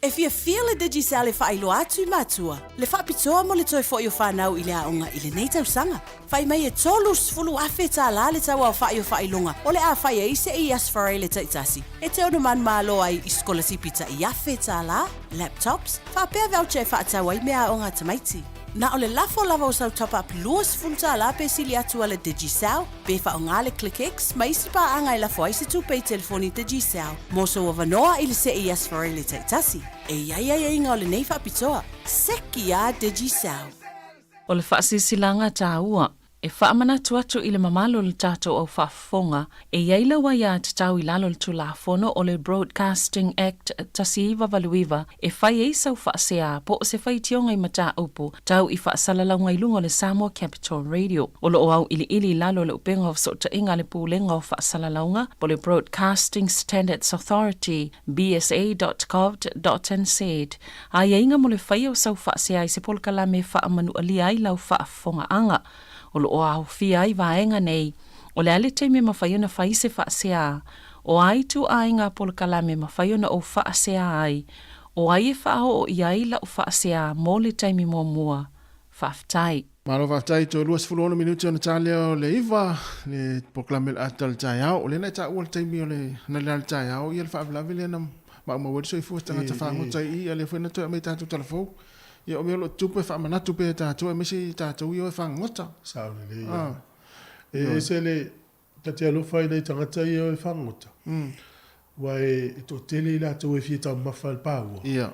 E fiafia le Digicel e faailoa atu i matua le faapitoa mo le toe foi o fanau i le aoga i lenei tausaga. Fai mai e $30,000 le tauaofa'i o faailoga o le a fai ai se i Aso Faraile taitasi e te ono manumalo ai i sikolasipi ta'i $1,000, laptops, faapea voucher e faatau ai meaaoga a tamaiti. Na o le lafo lava o sau top-up $20 pe sili atu a le Digicel, pe faaaoga le ClickX ma isi paaga e lafo ai se tupe i telefoni Digicel mo sou avanoa i le see i Aso Faraile taitasi. E i ai aiaiga o lenei faapitoa. Seki a Digicel! O le faasilasilaga taua, e faamanatu atu i le mamalu o le tatou au faafofoga, e i ai lau aiatatau i lalo o le Tulafono o le Broadcasting Act 1989 e fai ai sau faasea po o se faitioga i mataupu tau i faasalalauga i luga o le Samoa Capital Radio. O lo o auiliili i lalo o le upega o fesootaiga a le Pulega o Faasalalauga po o le Broadcasting Standards Authority, bsa.govt.nz, Aiaiga mo le faia o sau faasea i se polokalame e faamanualia ai lau faafofogaaga. O lo o aofia ai vaega nei, o le a le taimi e mafai ona fai se faasea, o a ituaiga polokalame e mafai ona ou faasea ai, o ai e faaoo i ai lau faasea mo le taimi muamua. Faafetai. Malo faafetai toe 26 minute ona ta lea o le 9 le polokalame o le ata o le taeao. O lea na e taua le taimi o le na le taeao ia le faalavelave lea na maumau ai le soifua o se tagata fagota i i, ia lea foi na toe aumai i tatou talafou. Ia o mea o lo o tutupu e faamanatu pea e tatou aemaise i tatou ia o e fagota. Sao lelei ia. E ese le ta te alofa i nai tagata ia o e fagota. Aua e toatele i latou e fia taumafa i le paua. Ia.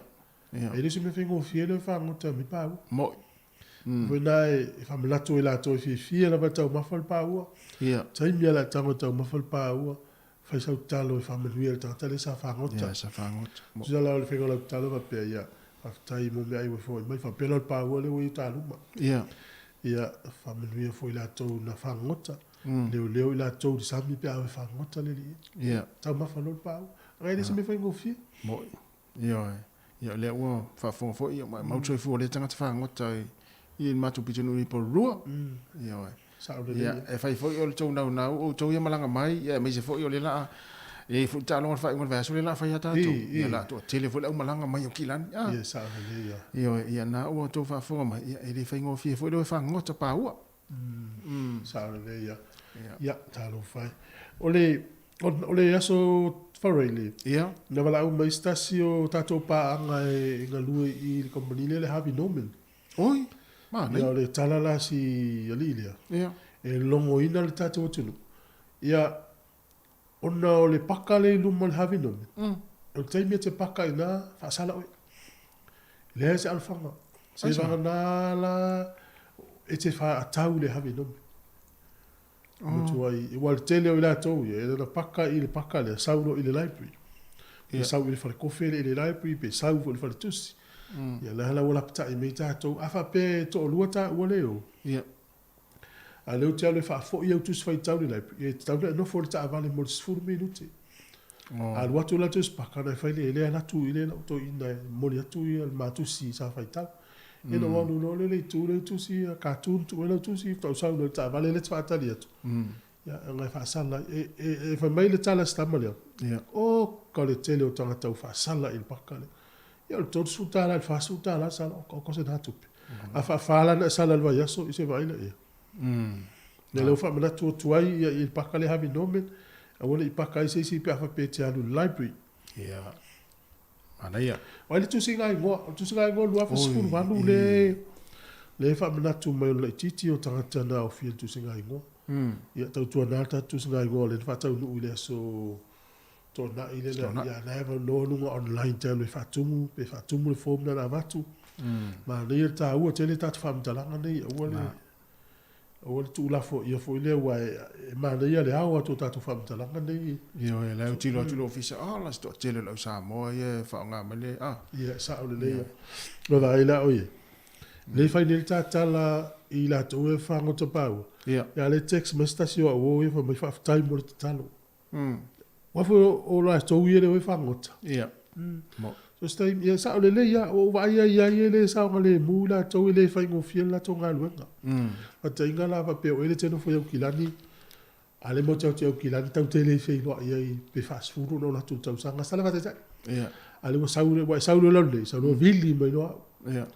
E le o se mea faigofie le fagota mai paua. Mo'i. Foi na e faamanatu ai latou e fiafia lava e taumafa le paua. Ia. Taimi lava o le a tago e taumafa le paua, fai sau tatalo e faamanuia i le tagata lea sa fagota. Ia, sa fagota. Tusa la o le faiga o lau tatalo faapea, ia, faafetai mo meaai ua foai mai, faapea la o le paua lea ua i uta luma. Ia. Ia, faamanuia foi latou na fagota, leoleo i latou i le sami pe a o e fagota le alii. Ia. Taumafa loa le paua. E le o se mea faigofie. Mo'i. Ioe. Ia o lea ua faafofoga foi ia maumau le soifua o lea tagata fagota i le matou pitonuu i Porirua. Ioe. Sao lelei. Ia e fai foi o le tou naunau o outou ia malaga mai, ia aemaise foi o lea la a e i ai foi le taaloga i le faaiuga o le vaiaso lea la a fai a tatou. Ia la a toatele foi le aumalaga mai o Kilani. Ia sao lelei ia. Ioe, ia na ua outou faafofoga mai, ia e le faigofie foi le o e fagota paua. Sao lelei ia. Ia, talofa e. O le, o le aso Faraile, Ia. na valaau mai se tasi o tatou paaga e galue i le kamupani lea le Harvey Norman. Oi, manaia. Ia, o le tala la a si alii lea, Ia. e logoina le tatou atunuu. Ia, ona o le paka lea i luma o le Harvey Norman, o le taimi e te paka i ina, faasala oe. E leai se alofaga. Se vagana la e te faatau i le Harvey Norman. Matuai, aua o le tele o i latou ia, e na ona paka i le paka lea, sau loa i le library. Pe sau i le falekofe lea i le library, pe sau foi i le faletusi. Ia la la ua lapatai mai tatou. A faapea e toalua taua le o, A lea ou te alu e faafoi au tusi faitau i le library, e tatau ona e nofo i le taavale mo le 10 minute. A alu atu la tusi paka ona e fai lea, e le alu atu i le lau toeaina e momoli atu ia le ma tusi sa faitau. Ia ona ou alu loa lea i le itu lea i tusi ia, cartoon tuu ai lau tusi, faatoa ou sau loa i le taavale lea e te faatali atu. Ia ona e faasala ai. E fai mai le tala a si tama lea, oka le tele o tagata ua faasala i le paka lea. Ia o le $30 i le $40 sala, oka oka se na tupe. A faafa la ona e sala i le vaiaso i se vaai lea ia. Ia lea ua faamanatu atu ai ia i le paka lea Harvey Norman, aua ne i paka ai se isi pe a faapea e te alu i le library. Ia. Manaia. O ai le tusiga igoa? O le tusiga igoa 2018 le le faamanatu mai o le laitiiti o tagata na aofia i le tusiga igoa. Ia tautuana le tatou tusiga igoa lea na faataunuu i le aso Toonai lea na, ia na e avanoa luga online te alu e faatumu, pe faatumu le form lea na avatu. Manaia le taua tele tatou faamatalaga nei, aua le, aua le tuulafoaia foi lea, aua e manaia le ao atu o tatou faamatalaga nei. Ioe, la e autilo atu le ofisa, oh, la se toatele o le au Samoa ia e faaaoga mai le, ah. Ia, sao lelei ia. Ua vaai la oe, lea e fai nei le ta tala i latou e fagota paua. Ia. Ia le text mai se tasi o au o ia fai mai faafetai mo le tatalo. Aua foi o latou ia lea e fagota. Ia. So se taimi, ia sao lelei lava, ua ou vaai lava i ai e le saogalemu i latou e le faigofie le latou galuega. Faataitaiga la faapea o oe e te nofo i Aukilani, a lea matou te Aukilani tatou te le feiloai ai pe faasefulu ona o latou tausaga, sala faataitai. Ia. A le ua sau le, ua e sau loa i lalo nei, sau loa vili mai loa au. Ia.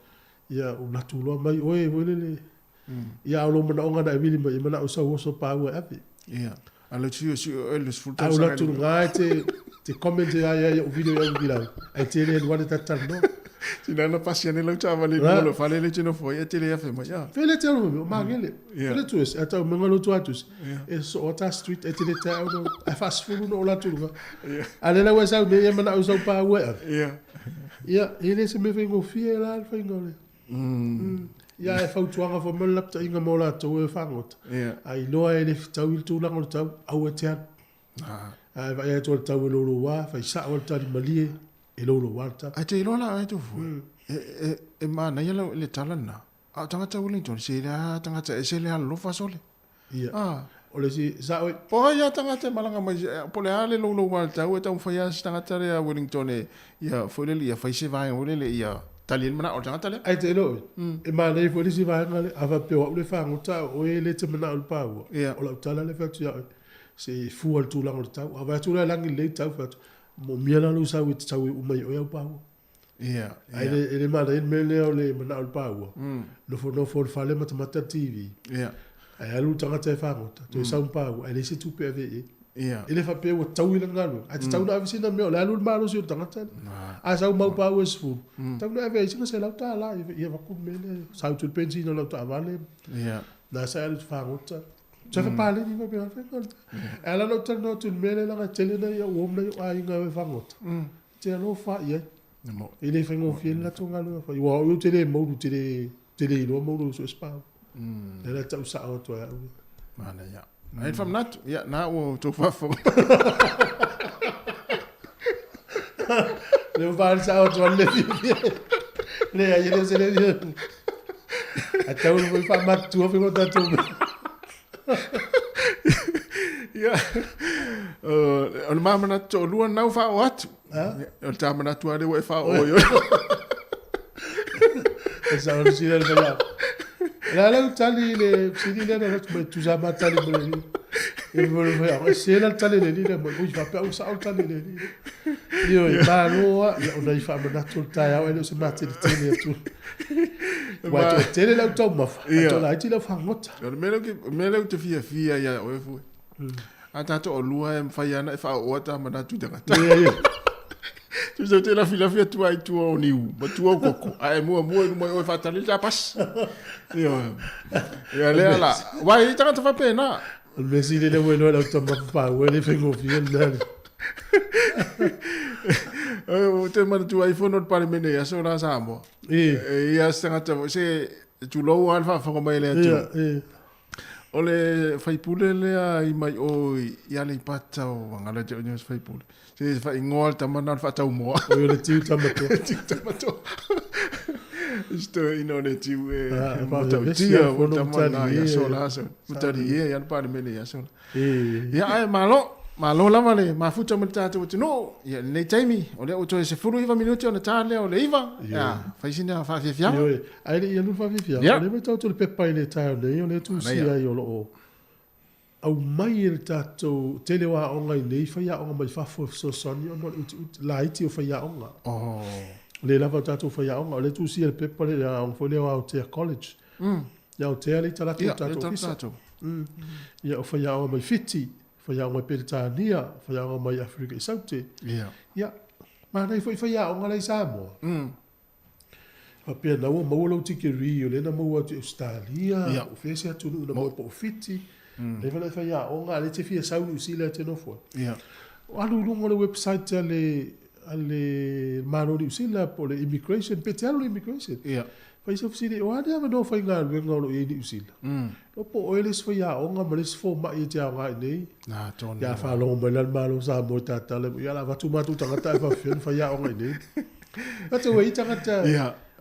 Ia, ou alu atu loa mai oe foi lele. Ia, a o lou manaoga na e vili mai, e manao e sau oso paua e ave. Ia. A le sui sui o le 10 A ou alu atu i luga e te, te comment ai ai i au video i au kilau. Ae te le alu ane ta talanoa. Sina na pasi ane lau taavale i luga o le fale le tino foi e te le afe mai. Ia. Fele te alu mai, o magele. Fele tu ese, a tau menga lo tu atu. E so o ta street e te le te au no. Ai fa sefulu no ola tu luga. A le lau e sau nei e manao sau paua e ave. Ia. Ia, e le se mea faigofie la le faiga o le. Ia, e fautuaga foi mai le lapataiga mo latou e fagota. A iloa e le fetaui le tulaga o le tau, aua e te alu. A e vaai atu o le tau e louloua, fai sao le tali malie, e louloua le tau. Ae te iloa la oe Tufue, e manaia le tala lena, a o tagata Wellington, se le a tagata ese le alolofa sole. Ia. O le isi, sao e. Po o ai a tagata e malaga mai, po o le a le louloua o le tau e taumafai lava se tagata lea Wellington e, ia, foi lele, ia fai se vaega foi lele ia tali ai le manao o le tagata lea. Ae te iloa oe, e manaia foi le isi vaega lea, a faapea o au le fagota a o oe e le te manao i le paua, o lau tala lea e fai atu ia oe, se i fua i le tulaga o le tau. A vaai atu la e lagi lelei le tau, fai atu, moomia la lou sau e te sau uma ai oe au paua. Ia, Ae le, e le manaia le mea lea o le manao i le paua, nofonofo i le fale matamata le TV, ae alu le tagata e fagota, toe sau ma paua, ae leai se tupe e ave i ai. E le faapea ua taui lana galuega, ae tatau ona ave sina mea, o le alu le malosi o le tagata lea. A sau mau paua e 10, tatau ona ave ai sina $100, ia avatu le mea lea, sau atu le penisini o lau taavale, na sa e alu e fagota. Sa fapaleni mai pea E ala ona ou talanoa atu i le mea lea leaga e tele nai au uo ma nai ou aiga e o e fagota. Te alofa i ai. E le faigofie le latou galuega fai. Aua o au ou te le moulu, te le, te le iloa moulu so o se paua. Lea la e tau sao atu ai au. Manaia. Ai le faamanatu, ia, na ua outou faafofoga. Le ua faali sao atu ai le fiafia. Leai, e le o se le fiafia. Ae tatau ona foi faamatutua faiga o tatou mea. Ia, o le ma manatu toalua lena ua faaoo atu. O le ta manatu lava lea ua e faaoo ai oe. E sao le sila le fai La la tali le sili le na mai tu sa ma tali mo le. E mo le fai e se la tali le le mo ui fa pe au sa tali le le. Io e malo a ia ona i fa manatu le taeao e le o se mateletele atu. Ua toatele lau taumafa, ae toa laiti lau fagota. O le mea lea o le mea lea ou te fiafia ia oe foi. A ta toalua e mafai lava ona e faaooa ta manatu i tagata. Tusa ou te lafilafi atu ai i tua o niu ma tua o koko, ae e muamua i luma i oe faatali le ta pasi. Ioe. Ia lea la, aua e i ai tagata faapena. O le mea sili lea ua iloa e lau taumafa paua e le faigofie le mea lea. Ou te manatua ai fono o le Palemene i aso la Samoa. E i ai se tagata foi, se tulou lava le faafofoga mai a le atunuu. O le faipule lea i mai o i Aleipata o Agala te o se faipule. Se faaigoa le tama na o le faataumoa. Oi o le tiu tama toa. Tiu tama toa. Isi ina o le tiu e matautia o tama na i aso la aso. Matari ia i le Palemene i aso la. Ia ae malo, malo lava le mafuta ma le tatou atunuu. Ia lenei taimi, o lea ua toe 19 minute ona ta lea o le 9. Ia, fai sina faafiafiaga. Ioe, ae le i alu le faafiafiaga, o lea matau atu i le pepa i le taeao nei, o lea e tusia ai o lo o aumai e le tatou tele o aoga i nei faiaoga mai fafo e fesoasoani ona o le utiuti laiti o faiaoga. O lea lava o tatou faiaoga, o lea e tusia i le pepa le aoga foi lea o Aotea College. Ia Aotea lea i talaatu o le tatou ofisa. Ia o faiaoga mai Fiti, faiaoga mai Peretania, faiaoga mai Aferika i Saute. Ia, manaia foi faiaoga la i Samoa. Faapea na ua maua lou tikeri o lea na maua atu i Ausetalia, po o fea se atunuu na maua po o Fiti. Leva na e faiaoga, a o lea e te fia sau i Niu Sila e te nofo ai. Alu i luga o le website a le a le Malo o Niu Sila po o le Immigration, pe te alu i le Immigration. Fai sau fesili, o a ni avanoa faigaluega o lo o i ai i Niu Sila? No po o oe le isi faiaoga ma le isi fomai e te aoga i nei. Ia faalogo mai la le Malo o Samoa i tatala, ia o le a avatu matou tagata ae faapefea ona faiaoga i nei. Gata ua i ai tagata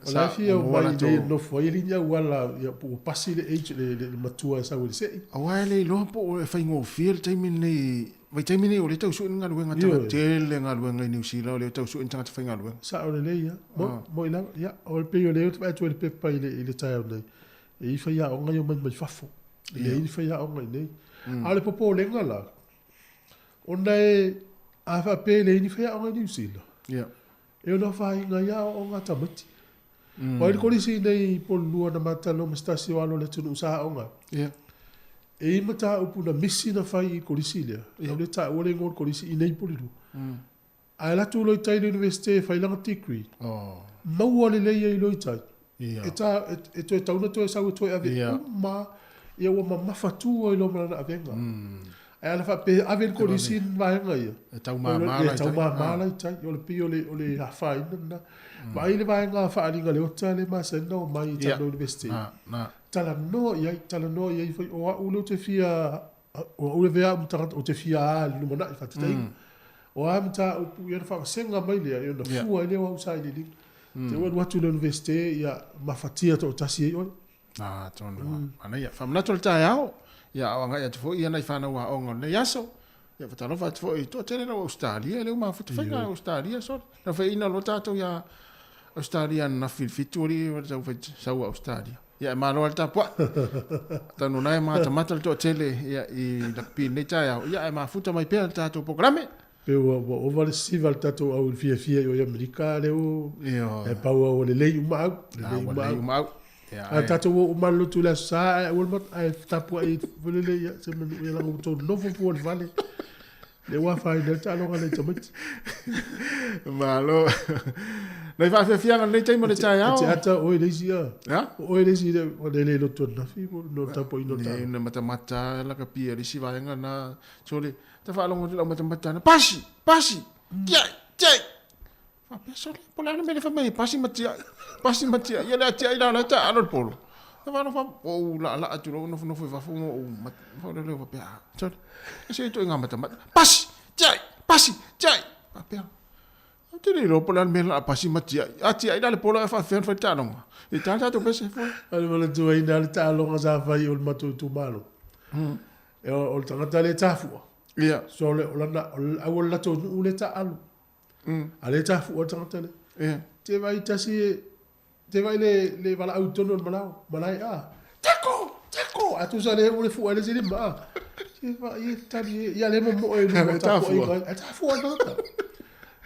o la e fia omai i nei e nofo ai, e le i ni auala, ia po ua pasi le age, le matua e sau ai i le sei. Aua e le iloa po o e faigofie le taimi lenei Vaitaimi nei o lea e tau sue ni galuega tagata, tele galuega i Niu Sila o lea e tau sue ni tagata faigaluega. Sao lelei ia. Mo, mo i lava, ia, o le pei o lea ou te vaai atu ai i le pepa i le, i le taeao nei, e i ai faiaoga ia omai mai fafo. E leai ni faiaoga i nei. A o le popolega la, ona e, a faapea e leai ni faiaoga i Niu Sila, Ia. E ona afaina ai aoaoga a tamaiti. Aua i le kolisi nei i Polulua na matalanoa ma se tasi o alo o le atunuu sa aoga ai. Ia. E i ai mataupu na misi na fai i le kolisi lea, yeah. le taua le igoa o le kolisi i nei Polulua. Ae alu atu loa i tai i le Universite e fai lana degree, oh. maua lelei ai loa i tai. Yeah. E, ta, e, e toe tau na toe sau e toe ave yeah. uma, ia ua mamafa tu ai loa ma lana avega. Ae ana faapea e ave le kolisi ni vaega ia. E taumama la i tai. E taumama la i tai. O le pei o le, o le afaina lena. Vaai le vaega faaaliga leota lea e masani ona omai i tatou Universite. Talanoa i ai, talanoa i ai foi, o au lea ou te fia, o au e avea au ma tagata ou te fia a i le lumanai, faataitaiga. O a mataupu, ia ona faavasega mai lea, ia ona fua ai lea o au sailiiliga. Te i ua alu atu i le Universite, ia mafatia toatasi ai oe. Ah, tonu lava. Manaia. Faamanatu o le taeao, ia a o agai atu foi ia nai fanau aoga o lenei aso. Ia fatalofa atu foi, toatele lau Ausetalia, e le o mafuta faiga Ausetalia sole. Na faiaina loa tatou ia Ausetalia ananafi i le 7 alii o le tau fai sau a Ausetalia. Ia e malo lava le tapuai. Tanu na e matamata le toatele ia i lakapi i lenei taeao, ia ae mafuta mai pea le tatou polokalame. Pei ua ova le siva a le tatou au i le fiafia i o i Amerika lea ua e pau a ua lelei uma au, lelei uma au. Uma au. A tatou o uma i le lotu i le Aso Sa ae aua le ae tapuai foi lele ia se manu ia leaga ua outou nofo fua i le fale. Lea ua afaina ai le taaloga a nai tamaiti. Malo. Nai faafiafiaga lenei taimi o le taeao. E te ata o oe le isi a. O oe le isi ua le le lotu ananafi no le tapuaiga o le taaloga. Ne matamata lakapi a le isi vaega na sole Ta faalogo atu i lau matamata na, Pasi! Pasi! Tiai! Tiai! Faapea sole, po o le a le mea lea fai mai ai, pasi ma tiai, pasi ma tiai. Ia le a tiai la o la e taaalo le polo. Ta faalogo fa, ua ou laalaa atu loa ou nofonofo i fafo ma ou mat, faalogo faapea, ah, sole, e se ituaiga matamata. Pasi! Tiai! Pasi! Tiai! Faapea. Ou te le iloa po o le a le mea la a pasi ma tiai. A tiai la le polo ae faafefea ona fai le taaloga. I ta le tatou pese foi. O le manatuaina le taaloga sa fai o le matou itumalo. E o le tagata lea e tafua. Ia. So o lana, o le au o le latou nuu lea e taaalo. A lea e tafua le tagata lea. Ia. Te vaai tasi e, te vaai le, le valaau i totonu o le malao, malae a. Tako! Tako! A tusa le o le fua le isi lima a. Te vaai e tali e, ia le momoe i luma o tapuaiga ai. A tafua le tagata.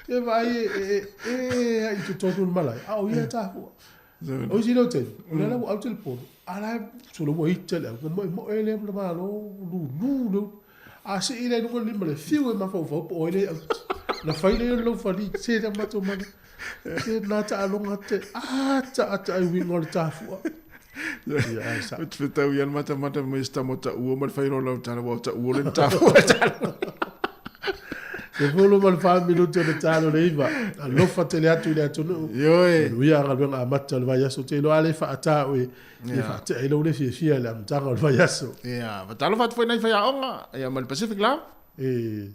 Te vaai e, e, e, e, i totonu o le malae, a o ia e tafua. O isi lea o taimi, o lea la ua aute le polo, a la e solo ua ita le au, ua moemoe lea ma malo, lulu le ulu. A sii lea i luga o le lima le fiu e mafaufau po o ai lea e aute. Na fai lea o le laufali, se le matou mana. Se na taaloga te ata ata ai uiga o le tafua. Ia, ai sa. Ou te fetau ia le matamata mai se tama o taua ma le fai loa lau tala, ua o taua le tafua. 14 minute o le talo le 9. Alofa tele atu i le atunuu. Ioe. Manuia galuega amata o le vaiaso. Ou te iloa lava le faata oe ia faatea ai lou le fiafia i le amataga o le vaiaso. Ia, fatalofa atu foi nai faiaoga ia ma le Pacific lava. E.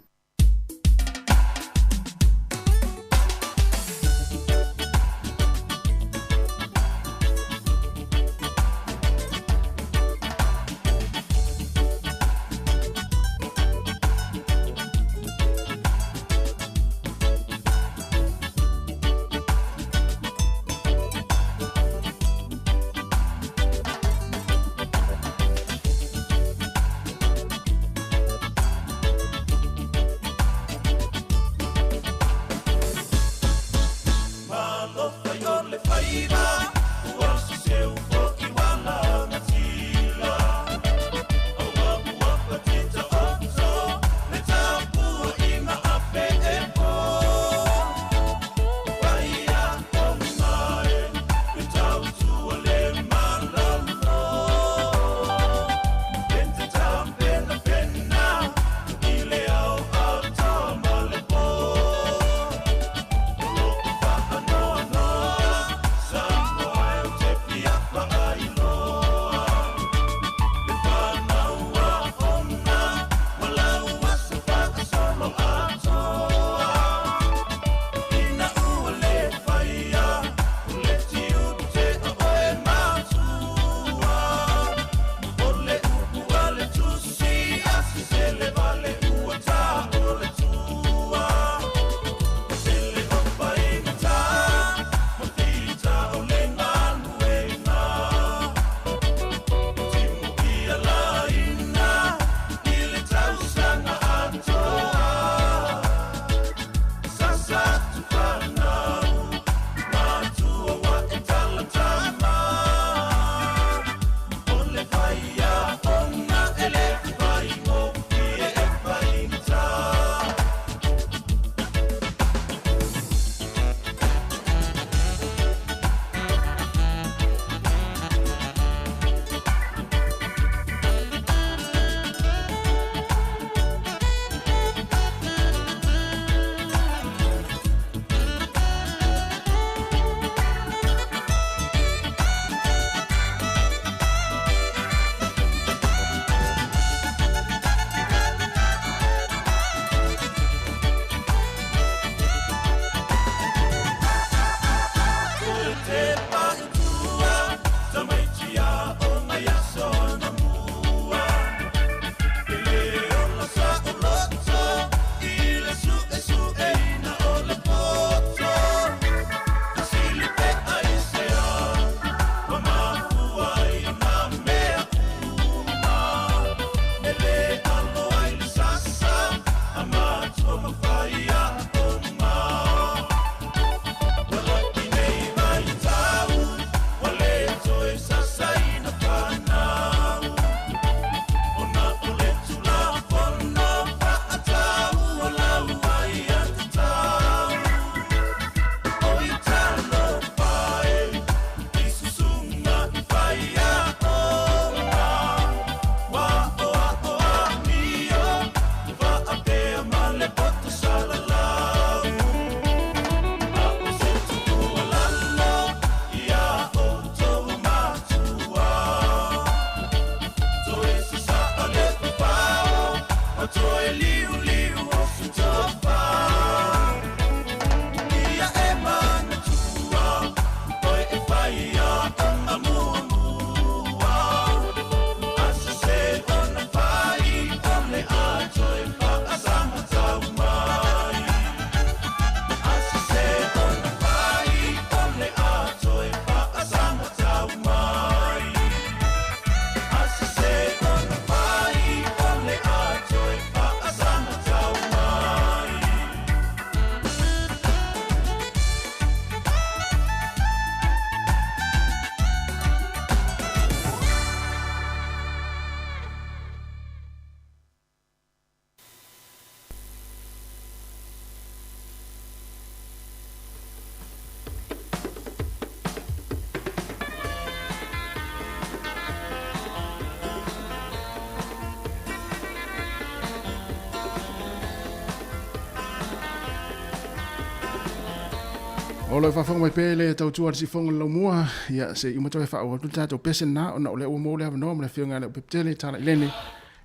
O lo faafofoga mai pea i le tautua a le siufofoga o le laumua, ia se i uma toe faaauau atu le tatou pese lena ona o lea ua maua le avanoa ma le afioga ia Leaupepe-tele Talailene,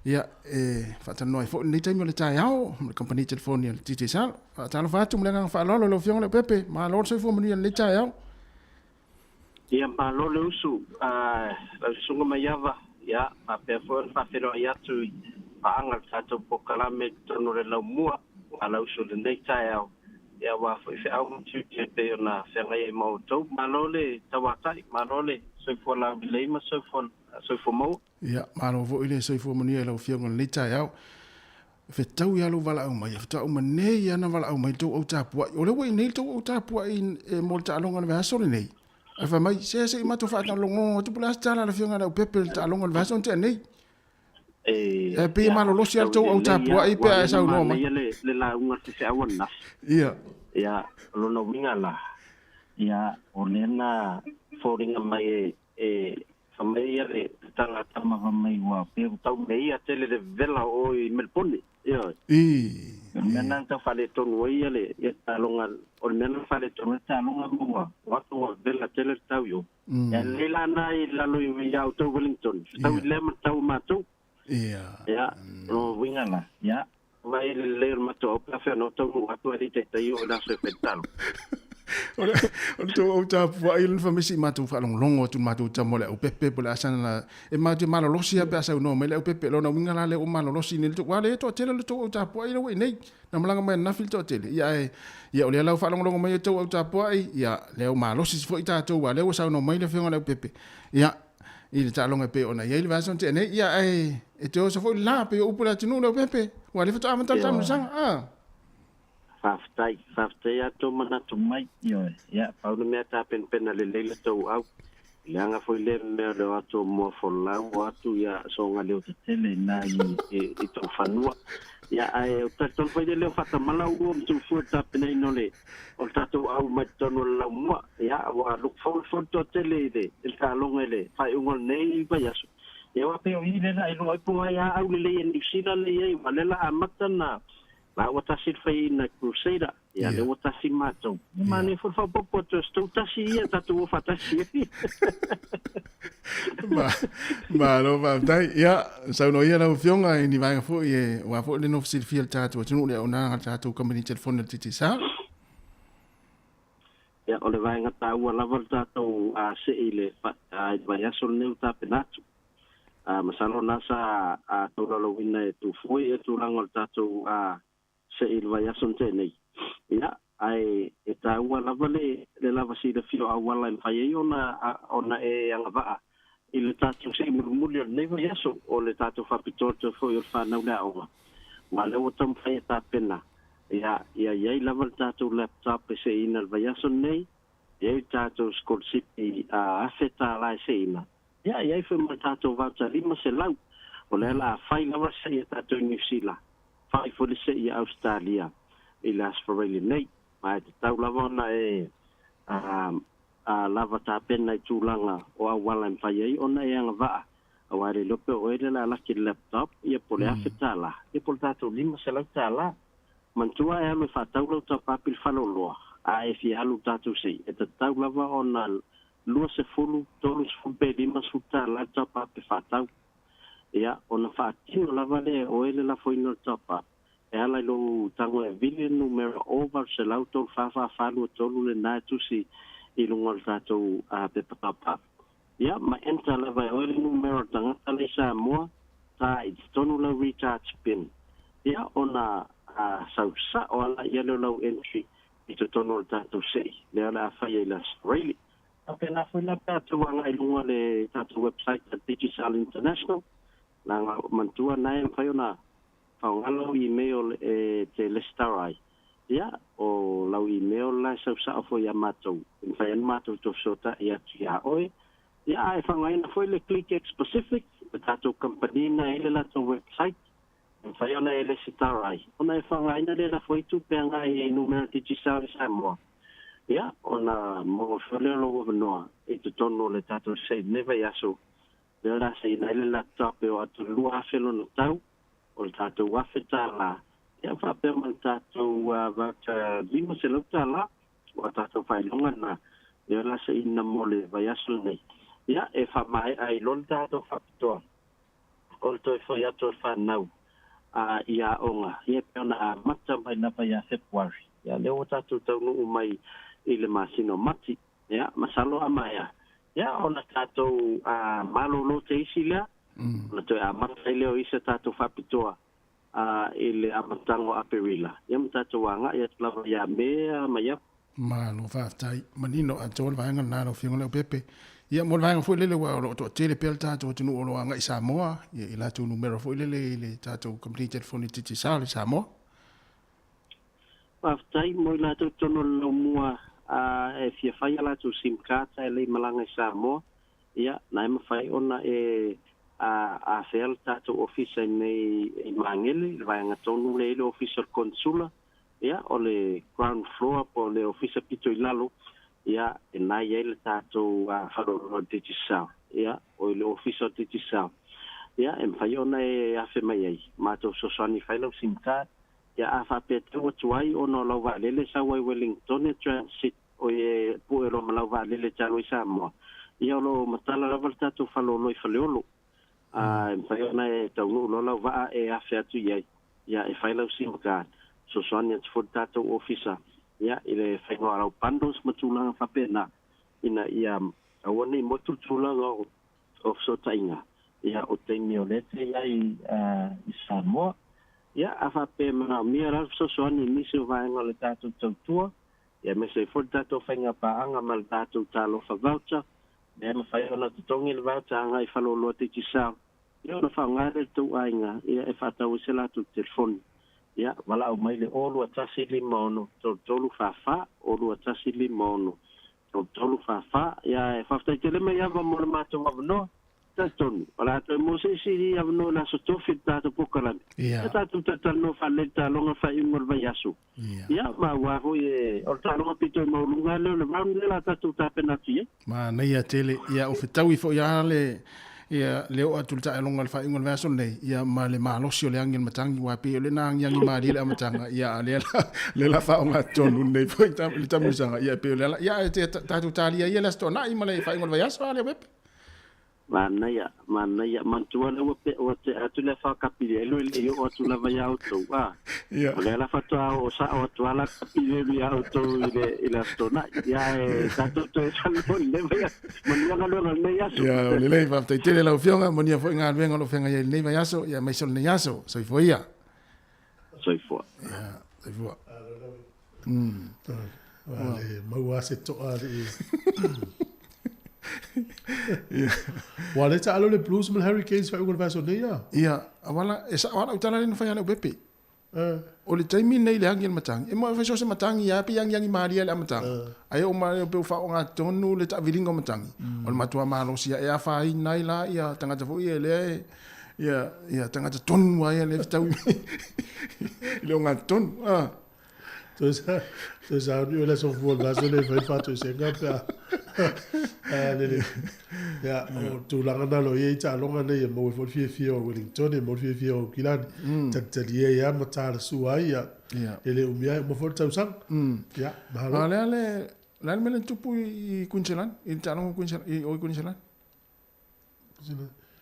ia e faatalanoa ai foi lenei taimi o le taeao ma le kamupani telefoni a le Digicel. Faatalofa atu ma le agaga faaaloalo i lau afioga Leaupepe, malo le soifua manuia i lenei taeao. Ia malo le usu, lau susuga Maiava, ia faapea foi ona faafeiloai atu i paaga o le tatou polokalame i totonu o le laumua a lau usu i lenei taeao. Ia aua foi feau ma tiute e pei ona feagai ai ma outou. Malo le tauatai, malo le soifua laulelei ma soifua soifua maua. Ia, malo foi le soifua manuia i lau Afioga i lenei taeao. Fetaui lava lou valaau mai, faatoa uma nei lava ona valaau mai le tou au tapuai. O lea ua i inei le tou au tapuai mo le taaloga o le vaiaso lenei. Ae fai mai, se se i matou faalogologo atu po o le a se tala a le Afioga ia Leaupepe i le taaloga o le vaiaso na tea nei. E, E pei e malolosi lava le tou au tapuai pe a e saunoa mai. Ia le lauga a le faifeau ananafi. Ia. Ia, o lona uiga la, ia, o lea na foliga mai e, e fai mai ia le tagata ma fai mai ua pei ua tau meia tele le vevela o oe i Melbourne. Ioe. I. O le mea lena na tau faaletonu ai ia le ia taaloga, o le mea lena na faaletonu ai le taaloga ma ua o atu ua vevela tele le tau i o. Ia lelei la na i lalo ia outou Wellington, fetaui lea ma le tau o matou. Ia. Ia, o uiga la, ia, vaai i le lelei o le matou au pe afea ona taunuu atu ae le i taitai oo i le aso e fai tatalo. O le o le tou au tapuai lona famisi i matou faalogologo atu i le matou tama o le aupepe po o le a sana la e matou te malolosi lava pe a saunoa mai le aupepe. Lona uiga la lea ua malolosi nei le tou aua lea e toatele le tou au tapuai lea ua i inei. Na malaga mai ananafi le toatele, ia ae ia o lea la ua faalogologo mai outou au tapuai, ia lea ua malosi foi tatou aua lea ua saunoa mai le afioga i le Leaupepe, ia i le taaloga e pei ona i ai le vaiaso na tea nei, ia ae e te oso foi le la pei o upu o le atunuu Leaupepe, aua lea faatoa amata le taamilosaga, a. Faafetai, faafetai lava tou manatu mai, ioe, ia pau le mea tapenapena lelei le tou au, leaga foi lea mea o le o atu o Moafolau o atu ia soga leo tetele ina i tou fanua. Ia ae ou te talitonu foi le leo faatamala ua ma tuufua i le tapenaina o le o le tatou au mai totonu o le laumua. Ia ua look forward foi le toatele i le i le taaloga i le faaiuga o lenei vaiaso. Ia aua pei o i le la e iloa ai po o ai a au lelei e Niu Sila lea i ai aua o lea la amata na la ua tasi le faiaina Crusader. Ia, lea ua tasi matou. Ia, manaia foi le faaopoopo atu o se tou tasi ia, tatou o faatasi ai. Malo faafetai. Ia, saunoa ia lau Afioga i ni vaega foi e, aua foi le nofo silafia i le tatou atunuu le auaunaga a le tatou kamupani telefoni a le Digicel. Ia, o le vaega taua lava le tatou see i le vaiaso lenei ua tapena atu. Masalo o lena sa taulalauina e Tufoi ia tulaga o le tatou se i le vaiaso na tea nei. Ia, ae e taua lava le le lava silafia o auala e mafai ai ona ona e agavaa i le tatou se'i mulimuli o lenei vaiaso, o le tatou faapitoa atu ai foi o le fanau le aoga. Aua o lea ua taumafai e tapena, ia, ia i ai lava le tatou laptop e se'iina i le vaiaso lenei, i ai le tatou sikolasipi $1,000 e se'iina, ia, e i ai foi ma le tatou voucher 500, o lea o le a fai lava le se'i a tatou i Niu Sila, fai foi le se'i a Ausetalia i le Aso Faraile nei. Ma e tatau lava ona e lava tapena i tulaga o auala e mafai ai ona e agavaa, aua e le iloa pe o oe lea o le a laki i le laptop, ia po o le $1,000, ia po o le tatou $500. Manatua e alu e faatau lau taupapi i le faleoloa, a e fia alu i le tatou se'i, e tatau lava ona 20, 30 pe $50 le top-up e faatau. Ia, ona faatino lava lea e oe le lafoina o le top-up e ala i lou tago e vili le numera 0800 34 4 23 lena e tusi i luga o le tatou pepa top-up. Ia, ma enter lava e oe le numera o le tagata la i Samoa, ta i totonu lau recharge pin. Ia, ona sau sao lava lea o lau entry i totonu o le tatou se'i lea o le a faia i le Aso Faraile. Faapena foi la pe a tou agai i luga o le tatou website a Digicel International, leaga manatua na e mafai ona faaaoga lau email e te lesitala ai. Ia, o lau email la e sau sao foi ia matou, e mafai ai ona matou toe fesootai atu ia oe. Ia, a e faaaogaina foi le ClickX Pacific, le tatou kamupani na e i ai le latou website, E mafai ona e lesitala ai, ona e faaaogaina le lafo ai tupe agai i numera Digicel i Samoa, ia, ona maua foi lea o lou avanoa i totonu o le tatou save nei vaiaso, lea o le a saina ai le laptop e oo atu i le 2000 lona tau, o le tatou $1,000, ia faapea ma le tatou voucher $500. O a tatou faailoga na, ia o le a sailiina mo le vaiaso lenei. Ia, e faamaea ai loa le tatou faapitoa o le toe foi atu o le fanau i aoga, ia e pei ona amata mai lava ia Fepuari. Ia, lea ua tatou taunuu mai i le masina o Mati. Ia, masalo a maea, ia ona tatou malolo te isi lea, ona toe amata ai lea o isi a tatou faapitoa i le amataga o Aperila, ia ma tatou agai atu lava ia Me ma Iapu. Malo faafetai. Manino atoa le vaega lena lau Afioga Leaupepe. Ia mo le vaega foi lele aua o lo o toatele pea le tatou atunuu o lo o agai i Samoa, ia i latou numera foi lele i le tatou kamupani telefoni Digicel i Samoa. Faafetai mo i latou totonu o le laumua e fia fai a latou sim card ae le i malaga i Samoa. Ia, na e mafai ona e afea le tatou ofisa i nei i Magele, i le vaega tonu lea i le ofisa o le Konesula, ia, o le ground floor po o le ofisa pito i lalo, ia, e na i ai le tatou faleoloa o Digicel, ia, o i le ofisa o Digicel. Ia, e mafai ona e afe mai ai, matou fesoasoani e fai lau sim card. Ia, a faapea tau atu ai ona o lau vaalele e sau ai Wellingtone Transit, Oi e pue loa ma lau vaalele e te alu ai Samoa, ia o lo o matala lava le tatou faleoloa i Faleolo. A e mafai ona e taunuu loa lau vaa e afe atu i ai, ia e fai lau sim card, fesoasoani atu foi le tatou ofisa ia i le faiga o lau bundles ma tulaga faapena ina ia aua ne i motu le tulaga o fesootaiga ia o taimi o lea e te i ai i Samoa. Ia a faapea e manaomia la le fesoasoani i nisi o vaega o le tatou tautua, Ia aemaise ai foi le tatou faiga paaga ma le tatou Talofa Voucher, lea e mafai ona totogi le voucher agai i Faleoloa Digicel, ia ona faaaoga lea e le tou aiga ia e faatau ai se latou telefoni. Ia, valaau mai le 021 56 3344, 021 56 33 44. Ia, e faafetai tele mai Ava mo le matou avanoa. Talitonu, o le a toe maua se isi avanoa i le Aso Tofi i le tatou polokalame. Ia tatou talatalanoa faalelei le taaloga faaiuga o le vaiaso. Ia, ma aua foi e, o le taaloga pito i maualuga lea o le round lea o le a tatou tapena atu i ai. Manaia tele. Ia, o fetaui foi lava le, ia, le oo atu i le taaloga i le faaiuga o le vaiaso lenei, ia, ma le malosi o le agi o le matagi, aua e pei o lea na agiagi malie le amataga, ia, a o lea la, lea la faaaoga tonu nei foi le taamilosaga, ia, e pei o le ala, ia, ae tatou talia ia le Aso Toonai ma le faaiuga o le vaiaso, a Leaupepe. Manaia, manaia, manatua lea ua pe, ua tea atu le afa kapilelu e le i oo atu lava ia outou, a. Ia. O lea la faatoa oo sao atu lava la kapilelu ia outou i le, i le Aso Toonai. Ia, ae tatou toe talanoa i lenei vaiaso. Manuia galuega o lenei aso. Ia, o lelei, faafetai tele lau Afioga, manuia foi galuega o lo o feagai ai i lenei vaiaso, ia aemaise o lenei aso. Soifua ia. Soifua. Ia, soifua. Ua le maua se toa le. Ua le taalo le Blues ma le Hurricanes fa uga le vaiaso nei a. Ia, awala, e sao ala utala le na fai ala upepe. O le taimi nei le agi le matangi. E mo e fai so se matangi ia pe angi angi malia le amatanga. Ai o ma pe fa o ngā tonu le tavilinga o matangi. O le matua malosi e afa ai nai la ia tangata foi e le ia ia tangata tonu ai le fetau i le o ngā tonu. Ah. Toe sa, toe sa ni ola so fua gaso le fai fato se nga pe a le le. Ya o tulaga na lo ye ta longa nei e mo fo fie fie o Wellington e mo fie fie o Kilani. Tali tali ia ma ta su ai ya. Le le umia mo fo tau sang. Ya, mahalo. A le le le mele tupu i Queensland, i taaloga Queensland, i o i Queensland.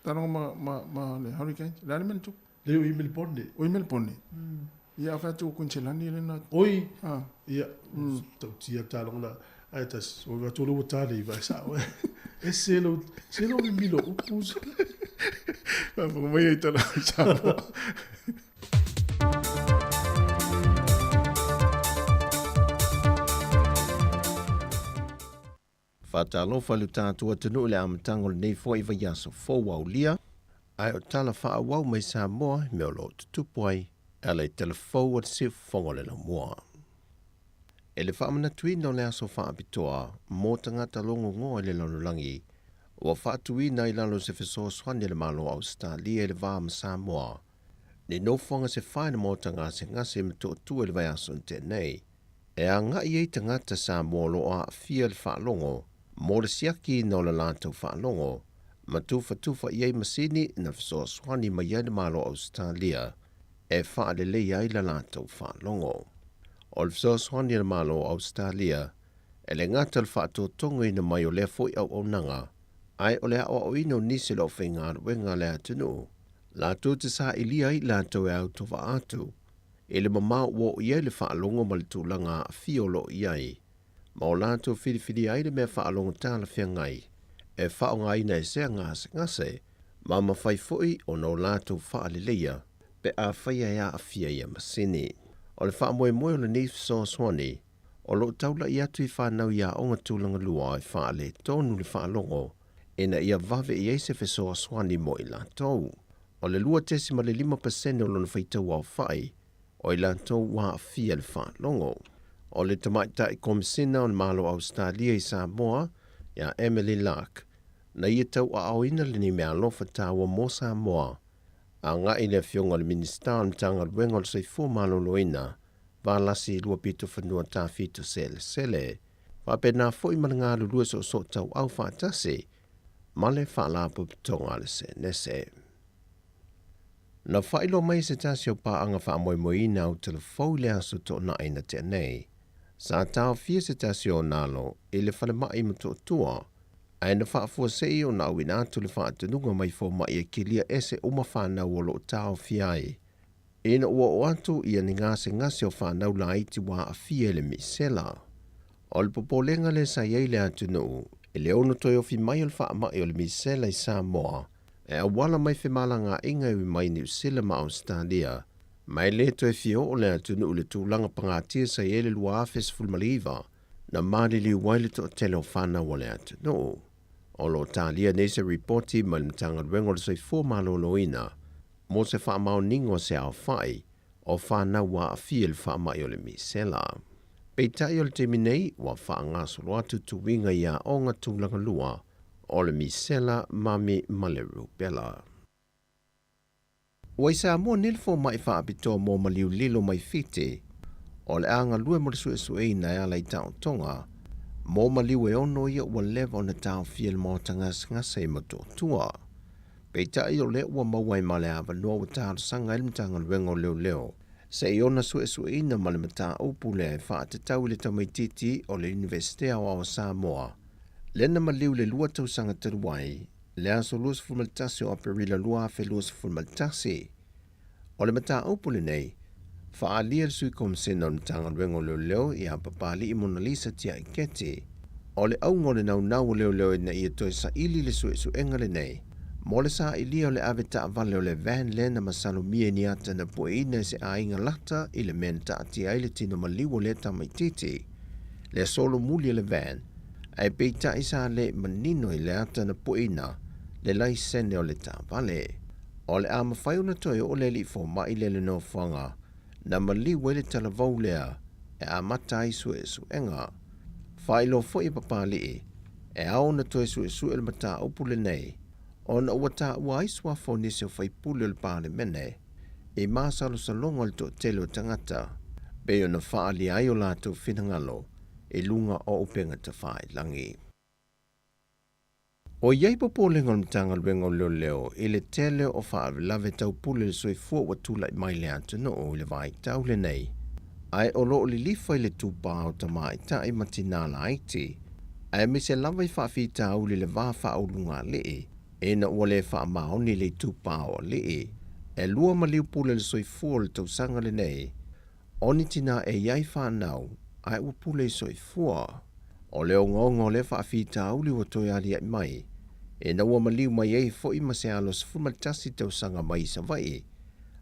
Taaloga ma ma ma le Hurricanes. Le a le mea na tupu? Le o i Melbourne. O i Melbourne. Ia a fai atu o Queensland le na. Oi. Ah. Ia. Tautia taaloga na. Ai tas o va tolu ua tali vai sa. E se lo se lo mi milo upu. Faafofoga mai ai tala Samoa. Faatalofa i lo tatou atunuu i le amataga o lenei foi vaiaso fou aulia, ae o tala faaauau mai Samoa i mea o lo o tutupu ai e ala i tala fou a le Siufofoga o le Laumua. E le faamanatuina o le aso faapitoa mo tagata logogoa i le lalolagi ua faatuina i lalo o se fesoasoani a le Malo o Ausetalia i le va ma Samoa, ni nofoaga se fae na maota gasegase ma toatua i le vaiaso na tea nei. E agai ai tagata Samoa o lo o aafia i le faalogo mo le siakiina o le latou faalogo ma tufatufa i ai masini na fesoasoani mai ai le Malo o Ausetalia e faaleleia ai le latou faalogo. O le fesoasoani a le Malo o Ausetalia E le gata o le faatotogaina mai o lea foi auaunaga, ae o le aoaoina o nisi o le aufaigaluega a le atunuu, latou te sailia ai i latou e autovaa atu i le mamao ua oo i ai le faalogo ma le tulaga aafia o lo o i ai, ma o latou filifilia ai le mea faalogo talafeagai e faaaogaina e sea gasegase, ma mafai foi ona o latou faaleleia pe afai e aafia ia masini. O le faamoemoe o lenei fesoasoani, o lo o taula'i atu i fanau i aoga tulaga lua e faaletonu le faalogo ina ia vave i ai se fesoasoani mo i latou. O le 2.5% o lona faitau aofa'i o i latou ua aafia i le faalogo. O le Tamaitai Komisina o le Malo o Ausetalia i Samoa, ia Emily Lark, na ia tauaaoina lenei meaalofa taua mo Samoa, agai i le Afioga i le Minisita o le Matagaluega o le Soifua Maloloina, Valasi Luapitofanua Tafito Selesele, faapena foi ma le galulue soosootauau faatasi ma le Faalapotopotoga a le Senese. Na faailoa mai e se tasi o paaga faamoemoeina au telefou i le aso Toonai na tea nei, sa taofia se tasi o ona alo i le falemai i Motootua, ae na faafuasei ona auina atu le faatonuga mai fomai e kilia ese uma fanau o lo o taofia ai, ina ua oo atu ia ni gasegase o fanau laiti ua aafia i le misela. O le popolega lea sa i ai le atunuu i le ono toe ofi mai o le faamai o le misela i Samoa e auala mai femalagaaiga e ui mai Niu Sila ma Ausetalia, ma e le toe fia oo le atunuu i le tulaga pagatia sa i ai le 2019 na maliliu ai le toatele o fanau a le atunuu. O lo o talia nei se ripoti mai le Matagaluega o le Soifua Maloloina mo se faamaoniga o se aofai o fanau ua aafia i le faamai o le misela. Peitai o le taimi nei, ua faagasolo atu tuiga i aoga tulaga lua o le misela, mami ma le rubella. Ua i Samoa nei le fomai faapitoa mo maliu lilo mai Fiti, o le a galue mo le suesueina e ala i taotoga mo maliu e ono ia ua leva ona taofia i le maota gasegase i Motootua. Peitai o lea ua maua ai ma le avanoa ua talosaga ai le Matagaluega o Leoleo se i ona suesueina ma le mataupu lea e faatatau i le tamaitiiti o le Iunivesite Aoao o Samoa lea na maliu i le lua tausaga talu ai, le aso 21 o Aperila 2021. O le mataupu lenei, faaalia e le Sui Komisena o le Matagaluega o Leoleo ia Papali'i Monalisa Tiaiketi, o le auga o le naunau o leoleo ina ia toe saili le suesuega lenei mo le sailia o le ave taavale o le van lea na masalomia i ni ata na pueina e se aiga lata i le mea na taatia ai le tino maliu o lea tamaitiiti. Le solomuli o le van, ae peitai sa le manino i le ata na pueina le laisene o le taavale. O le a mafai ona toe oo le alii fomai lea i le nofoaga na maliu ai le talavou lea e amata ai suesuega. Faailoa foi e Papali'i, e ao ona toe suesue le mataupu lenei ona ua taua ai suafa o nisi o faipule o le Palemene i masalosaloga o le toatele o tagata, pei ona faaalia ai o latou finagalo i luga o upega tafailagi. O i ai popolega o le Matagaluega o Leoleo i le tele o faalavelave tau pule i le soifua ua tulai mai i le atunuu i le vaitau lenei, ae o lo o lilifa i le tupā o tamaitai ma tinā laiti, aemaise lava i faafitauli i le va faaulugalii ina ua le faamaoni le itupā o alii. E lua maliu pule i le soifua o le tausaga lenei, O ni tinā e i ai whānau, ae ua pule i soifua. O le ogaoga o lea faafitauli ua toe aliaʻi mai, ina ua maliu mai ai foi ma se alo 11 tausaga mai i Savaii,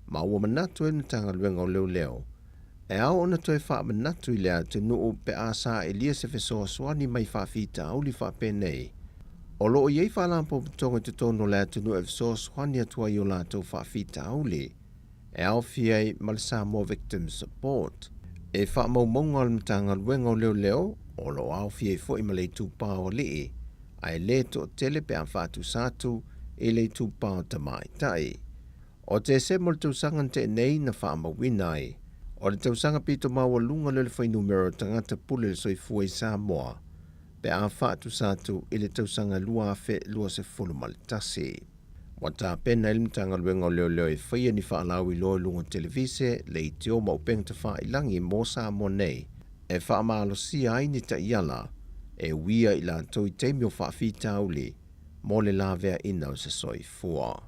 ma ua manatu ai le Matagaluega o Leoleo, e ao ona toe faamanatu i le atunuu pe a sailia se fesoasoani mai faafitauli faapenei. O lo o i ai faalapotopotoga i totonu o le atunuu e fesoasoani atu ai i o latou faafitauli. e aofia ai ma le Samoa Victim Support. E faamaumauga o le Matagaluega o Leoleo o lo o aofia ai foi ma le itupa o alii, ae le toatele pe a faatusa atu i le itupa o tamaitai. O Tesema o le tausaga na tea nei na faamauina ai, o le tausaga pito maualuga lea o le fuainumera o tagata pule i le soifua i Samoa pe a faatusa atu i le tausaga 2021. Ua tapena ai le Matagaluega o Leoleo e faia ni faalauiloa i luga o televise, leitio ma upega tafailagi mo Samoa nei e faamalosia ai ni taiala. e uia i latou i taimi o faafitauli mo le laveaina o se soifua.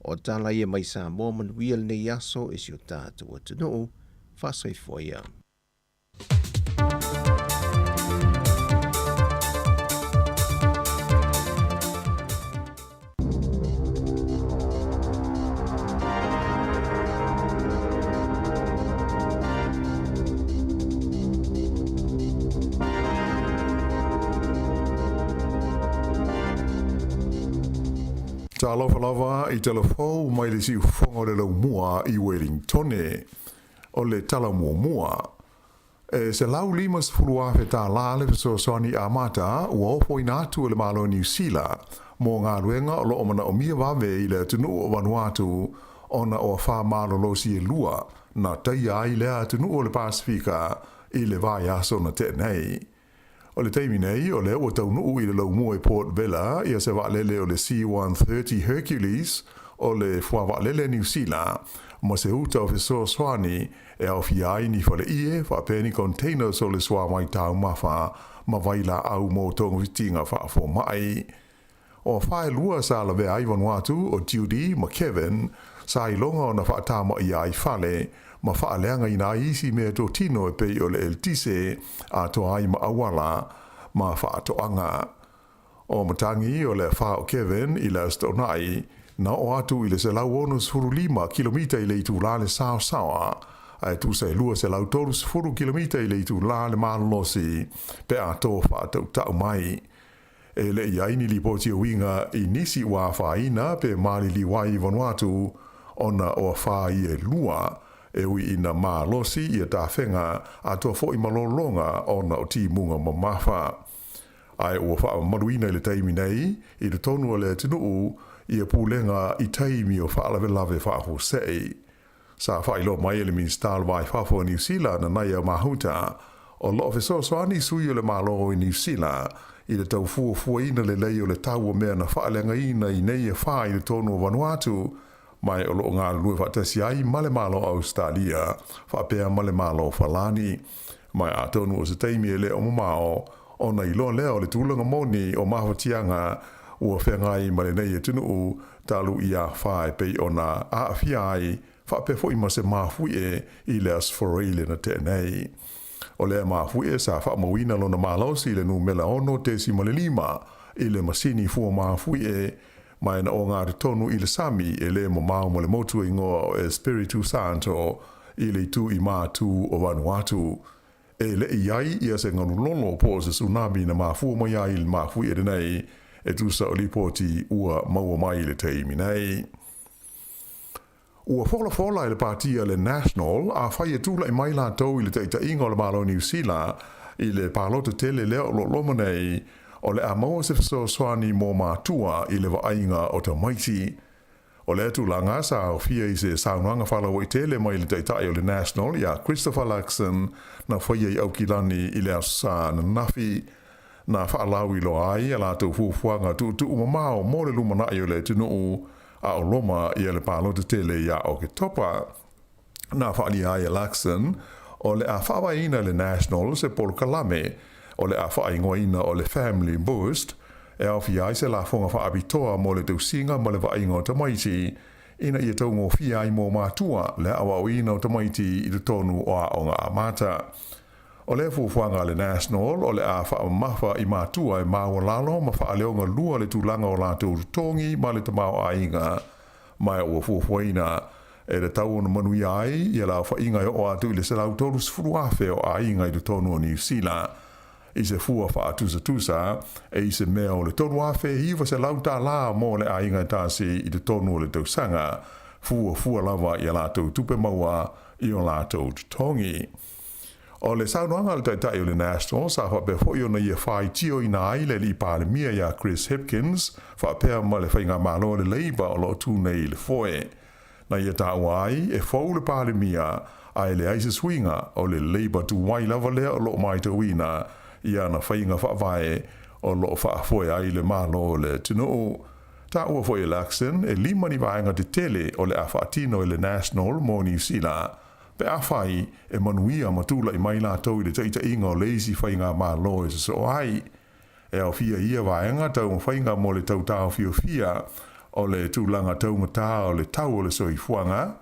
O tala ia mai Samoa manuia lenei aso i si o tatou atunuu, faasoifua ia. Talofa lava i tala fou mai le siufofoga o le laumua i Wellingtone. O le tala muamua, e $150,000 tālā le fesoasoani amata ua ofoina atu e le Malo o Niu Sila mo galuega o lo o manaomia vave i le atunuu o Vanuatu ona o afa malolosi e lua na taia ai lea atunuu o le Pasefika i le vaiaso na tea nei. O le taimi nei, o lea ua taunuu i le laumua i Port Vila ia se vaalele o le C-130 Hercules o le Fuavaalele a Niu Sila ma se uta o fesoasoani e aofia ai ni faleie faapea ni containers o le suavai taumafa ma vailaau mo togafitiga faafomai. O afa e lua sa lavea ai Vanuatu o Judy ma Kevin sa iloga ona faatamaia ai fale ma faaleagaina ai isi meatotino e pei o le eletise atoa ai ma auala ma faatoaga. O matagi o le afa o Kevin i le Aso Toonai na oo atu i le 165 kilomita i le itulā le saosaoa, ae tusa e 230 kilomita i le itulā le malolosi pe a to faatautau mai. E le i ai ni lipoti e uiga i nisi ua afaina pe maliliu ai i Vanuatu ona o afa ia e lua, e ui ina malosi ia tafega atoa foi ma lologa ona o timuga mamafa. Ae ua faamamaluina i le taimi nei i totonu o le atunuu ia pulega i taimi o faalavelave faafuasei. Sa faailoa mai e le Minisita o le Va i Fafo o Niu Sila, Nanaia Mahuta, o lo o fesoasoani sui o le Malo i Niu Sila i le tau fuafuaina lelei o le tau o mea na faaleagaina i nei afa i totonu o Vanuatu, ma o lo o galulue faatasi ai ma le Malo o Ausetalia faapea ma le Malo o Falani. Ma atonu o se taimi e le o mamao ona iloa lea o le tulaga moni o mafatiaga ua feagai ma lenei atunuu talu i afa e pei ona aafia ai faapea foi ma se mafuie i le Aso Faraile na tea nei. O lea mafuie sa faamauina lona malosi i le numera 6.5 i le masini fua mafuie ma e na ogatotonu i le sami e le mamao ma le motu e igoa o Espiritu Santo i le itu i matu o Vanuatu. E le i ai ia se galulolo po o se tsunami na mafua mai ai i le mafuie lenei e tusa o lipoti ua maua mai i le taimi nei. Ua folafola e le Pātia le National afai e tulai mai latou i le taitaiga o le Malo o Niu Sila i le palota tele lea o lo o loma nei, o le a maua se fesoasoani mo matua i le vaaiga o tamaiti. O lea tulaga sa aofia i se saunoaga faalauaitele mai le Taitai o le National iā Christopher Luxon na faia i Aukilani i le Aso Sa ananafi. Na faalauiloa ai a latou fuafuaga tuutuu mamao mo le lumanai o le atunuu a o loma ia le palota tele iā Oketopa. Na faaalia ai e Luxon o le a faavaeina e le National se polokalame o le a faaigoaina o le Family Boost e aofia ai se lafoga faapitoa mo le tausiga ma le vaaiga o tamaiti ina ia taugofie ai mo matua le aoaoina o tamaiti i totonu o aoga amata. O lea fuafuaga a le National o le a faamamafa i matua e maualalo ma faaleogalua le tulaga o latou totogi ma le tamaoaiga ma ua fuafuaina e tatau ona manuia ai ia le aofaiga e oo atu i le 130,000 o aiga i totonu o Niu Sila. I se fua faatusatusa, e i se mea o le $3,900 tālā mo le aiga e tasi i totonu o le tausaga, fuafua lava i a latou tupe maua i o latou totogi. O le saunoaga a le Taitai o le National sa faapea foi ona ia faitioina ai le Alii Palemia iā Chris Hipkins faapea ma le Faigamalo a le Labour o lo o tu nei i le foe. Na ia taua ai e fou le Palemia ae leai se suiga o le Labour tuai lava lea o lo o matauina i ana faiga faavae o lo o faafoe ai le Malo o le atunuu. Taua foi e Luxon e lima ni vaega tetele o le a faatino e le National mo Niu Sila Pe afai e manuia ma tulai mai latou i le taitaiga o le isi faigamalo e sosoo ai. E aofia i ia vaega taumafaiga mo le tau taofiofia o le tulaga taugata o le tau o le soifuaga,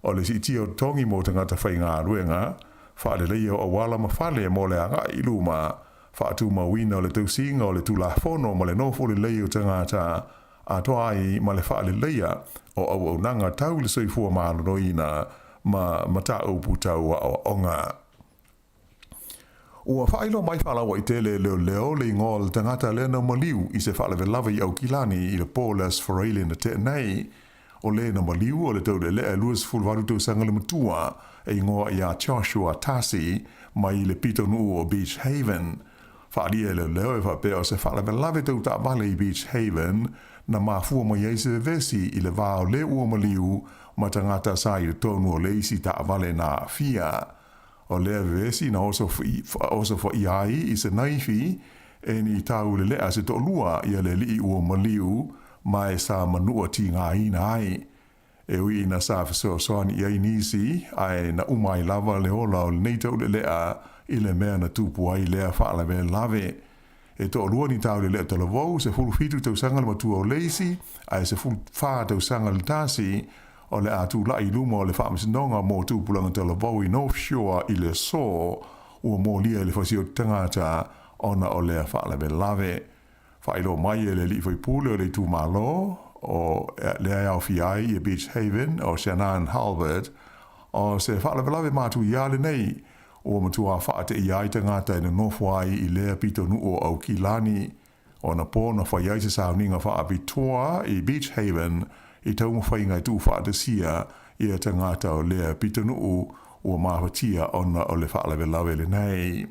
o le siitia o totogi mo tagata faigaluega, faaleleia o auala ma fale mo le agai i luma, faatumauina o le tausiga o le Tulafono ma le nofo lelei o tagata, atoa ai ma le faaleleia o auaunaga tau i le soifua maloloina ma mataupu tau aoaoga. Ua faailoa mai faalauaitele e leoleo le igoa o le tagata lea na maliu i se faalavelave i Aukilani i le po o le Aso Faraile na tea nei. O le na maliu o le taulealea e 28 tausaga le matua e igoa ia Joshua Tasi mai le pitonuu o Beach Haven. Faaalia e leoleo e faapea o se faalavelave tau taavale i Beach Haven na mafua mai ai se vevesi i le va o le ua maliu ma tagata sa i totonu o le isi taavale na aafia. O lea vevesi na osofaia ai i se naifi e ni taulelea se toalua ia le alii ua maliu ma e sa manua tigaina ai. E ui ina sa fesoasoani i ai nisi, ae na uma ai lava le ola o lenei taulelea i le mea na tupu ai lea faalavelave. E toalua ni taulelea talavou, 17 tausaga le matua o le isi, ae 14 tausaga le tasi, o le a tulai i luma o le Faamasinoga mo Tupulaga Talavou i North Shore i le aso ua molia i le fasioti tagata ona o lea faalavelave. Faailoa mai e le alii faipule o le itumalo o lea e aofia ai ia Beach Haven o Shannan Hulbert, o se faalavelave matuia lenei ua matua faateia ai tagata e nonofo ai i lea pitonuu o Aukilani. O anapo na fai ai se sauniga faapitoa i Beach Haven i taumafaiga e tuufaatasia ia tagata o lea pitonuu ua mafatia ona o le faalavelave lenei.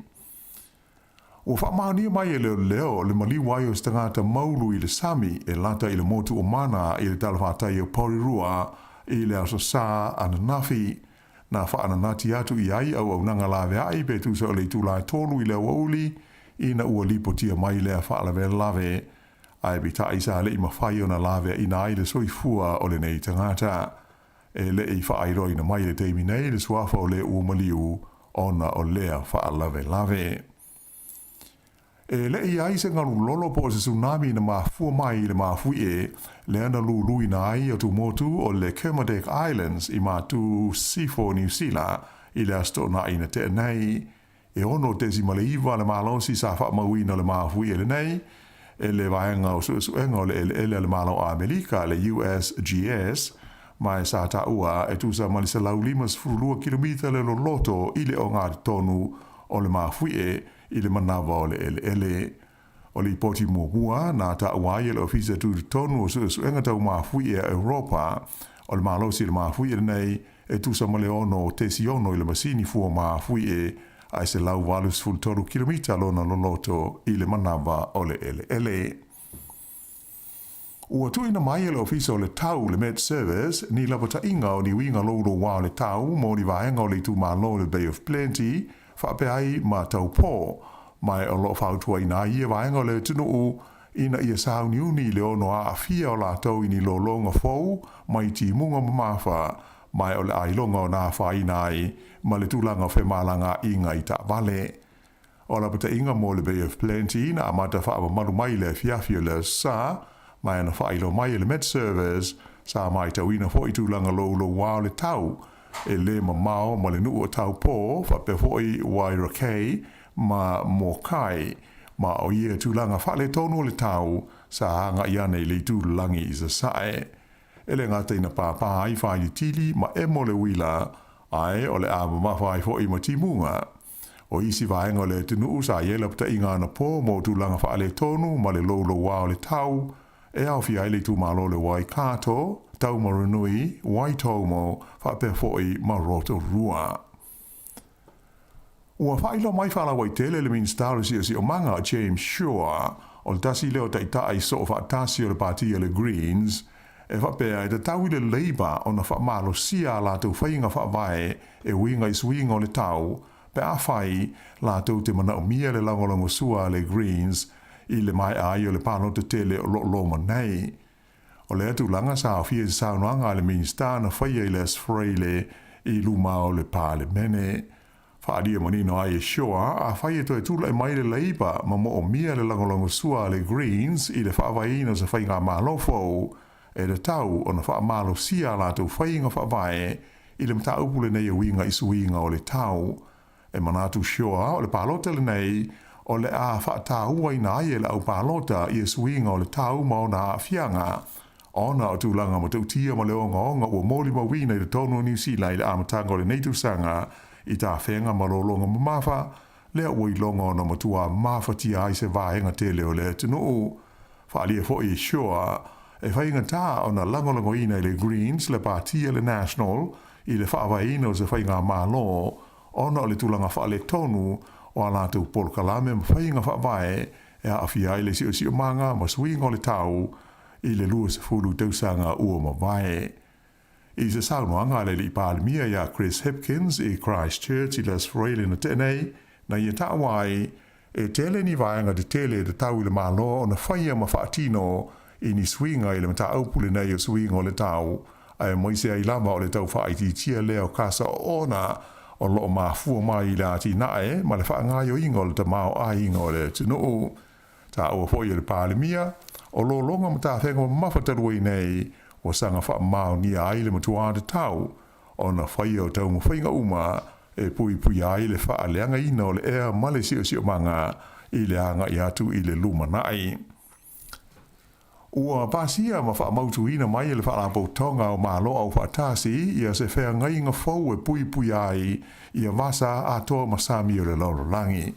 Ua faamaonia mai e leoleo le maliu ai o se tagata maulu i le sami e lata i le motu o Mana i le talafatai o Porirua i le Aso Sa ananafi. Na faananati atu i ai auaunaga laveai pe tusa o le itula e 3 i le aoauli ina ua lipotia mai lea faalavelave, ae peitai sa le i mafai ona laveaina ai le soifua o lenei tagata. E le i faailoaina mai i le taimi nei le suafa o le ua maliu ona o lea faalavelave. E le i ai se galu lolo po o se tsunami na mafua mai i le mafuie lea na luluina ai atumotu o le Kermadec Islands i matu sifo o Niu Sila i le Aso Toonai na tea nei. E 6.9 le malosi sa faamauina o le mafuie lenei e le vaega o suesuega o le eleele a le Malo o Amerika, le USGS, ma e sa taua e tusa ma le 152 kilomita le loloto i le ogatotonu o le mafuie i le manawa o le eleele. O lipoti muamua na taua ai e le Ofisa Tutotonu o Suesuega Tau Mafuie a Europa, o le malosi o le mafuie lenei e tusa ma le 6.6 i le masini fua mafuie ae 183 kilomita lona loloto i le manawa o le eleele. Ua tuuina mai e le Ofisa o le Tau, le Met Service, ni lapataiga o ni uiga louloua o le tau mo ni vaega o le itumalo o le Bay of Plenty, faapea ai ma Taupō, ma o lo o fautuaina ai ia vaega o le atunuu ina ia sauniuni i le ono aafia o latou i ni lologa fou mai timuga mamafa, ma o le ailoga o na afaina ai ma le tulaga o femalagaaiga i taavale. O lapataiga mo le Bay of Plenty na amata faamamalu mai le afiafi o le Aso Sa, ma na faailoa mai e le Met Service sa matauina foi tulaga louloua o le tau e lē mamao ma le nuu o Taupō, faapea foi Wairakei ma Mōkai, ma o ia tulaga faaletonu o le tau sa agai ane i le itu lagi i sasae. E le gata ina pāpā ai failitili ma emo le uila, ae o le a mamafa ai foi ma timuga. O isi vaega o le atunuu sa i ai lapataiga anapo mo tulaga faaletonu ma le louloua o le tau, e aofia ai le itumalo o le Waikato, Taumarunui, Waitomo, faapea foi ma Rotorua. Ua faailoa mai faalauaitele le Minisita o le Siosiomaga, James Shaw, o le tasi lea o taitai soofaatasi o le Pati a le Greens, e faapea e tatau i le Labour ona faamalosia a latou faiga faavae e uiga i suiga o le tau pe afai latou te manaomia le lagolagosua a le Greens i le maea ai o le palota tele o lo o loma nei. O lea tulaga sa aofia i se saunoaga a le Minisita na faia i le Aso Faraile i luma o le Palemene. Faaalia manino ai e Shaw, afai e toe tula'i mai le Leipa ma mo'omia le lagolagosua a le Greens i le faavaeina o se faigamalo fou, e tatau ona faamalosia a latou faiga faavae i le mataupu lenei e uiga i suiga o le tau. E manatu Shaw o le palota lenei o le a faatauaina ai e le au palota ia suiga o le tau ma ona aafiaga, ona o tulaga matautia ma le ogaoga ua molimauina i totonu o Niu Sila i le amataga o lenei tausaga i tafega ma lologa mamafa, lea ua iloga ona matuā mafatia ai se vaega tele o le atunuu. Faaalia foi e Shaw, e faigata ona lagolagoina e le Greens le Pāti a le National i le faavaeina o se faigamalo ona o le tulaga faaletonu o a latou polokalame ma faiga faavae e aafia ai le siosiomaga ma suiga o le tau i le 20 tausaga ua mavae. I se saunoaga a le Alii Palemia iā Chris Hipkins i Christchurch i le Aso Faraile na tea nei, na ia taua ai, e tele ni vaega tetele e tatau i le Malo ona faia ma faatino i ni suiga i le mataupu lenei o suiga o le tau, aemaise ai lava o le tau faaitiitia lea o kasa oona o lo o mafua mai i le atinae ma le faagaoioiga o le tamaoaiga o le atunuu. Taua foi e le Palemia, o lologa ma tafega mamafa talu ai nei ua saga faamaonia ai le matuā tatau ona faia o taumafaiga uma e puipuia ai le faaleagaina o le ea ma le siosiomaga i le agai atu i le lumanai. Ua pasia ma faamautuina mai e le Faalapotopotoga o Malo Aufaatasi ia se feagaiga fou e puipuia ai ia vasa atoa ma sami o le lalolagi.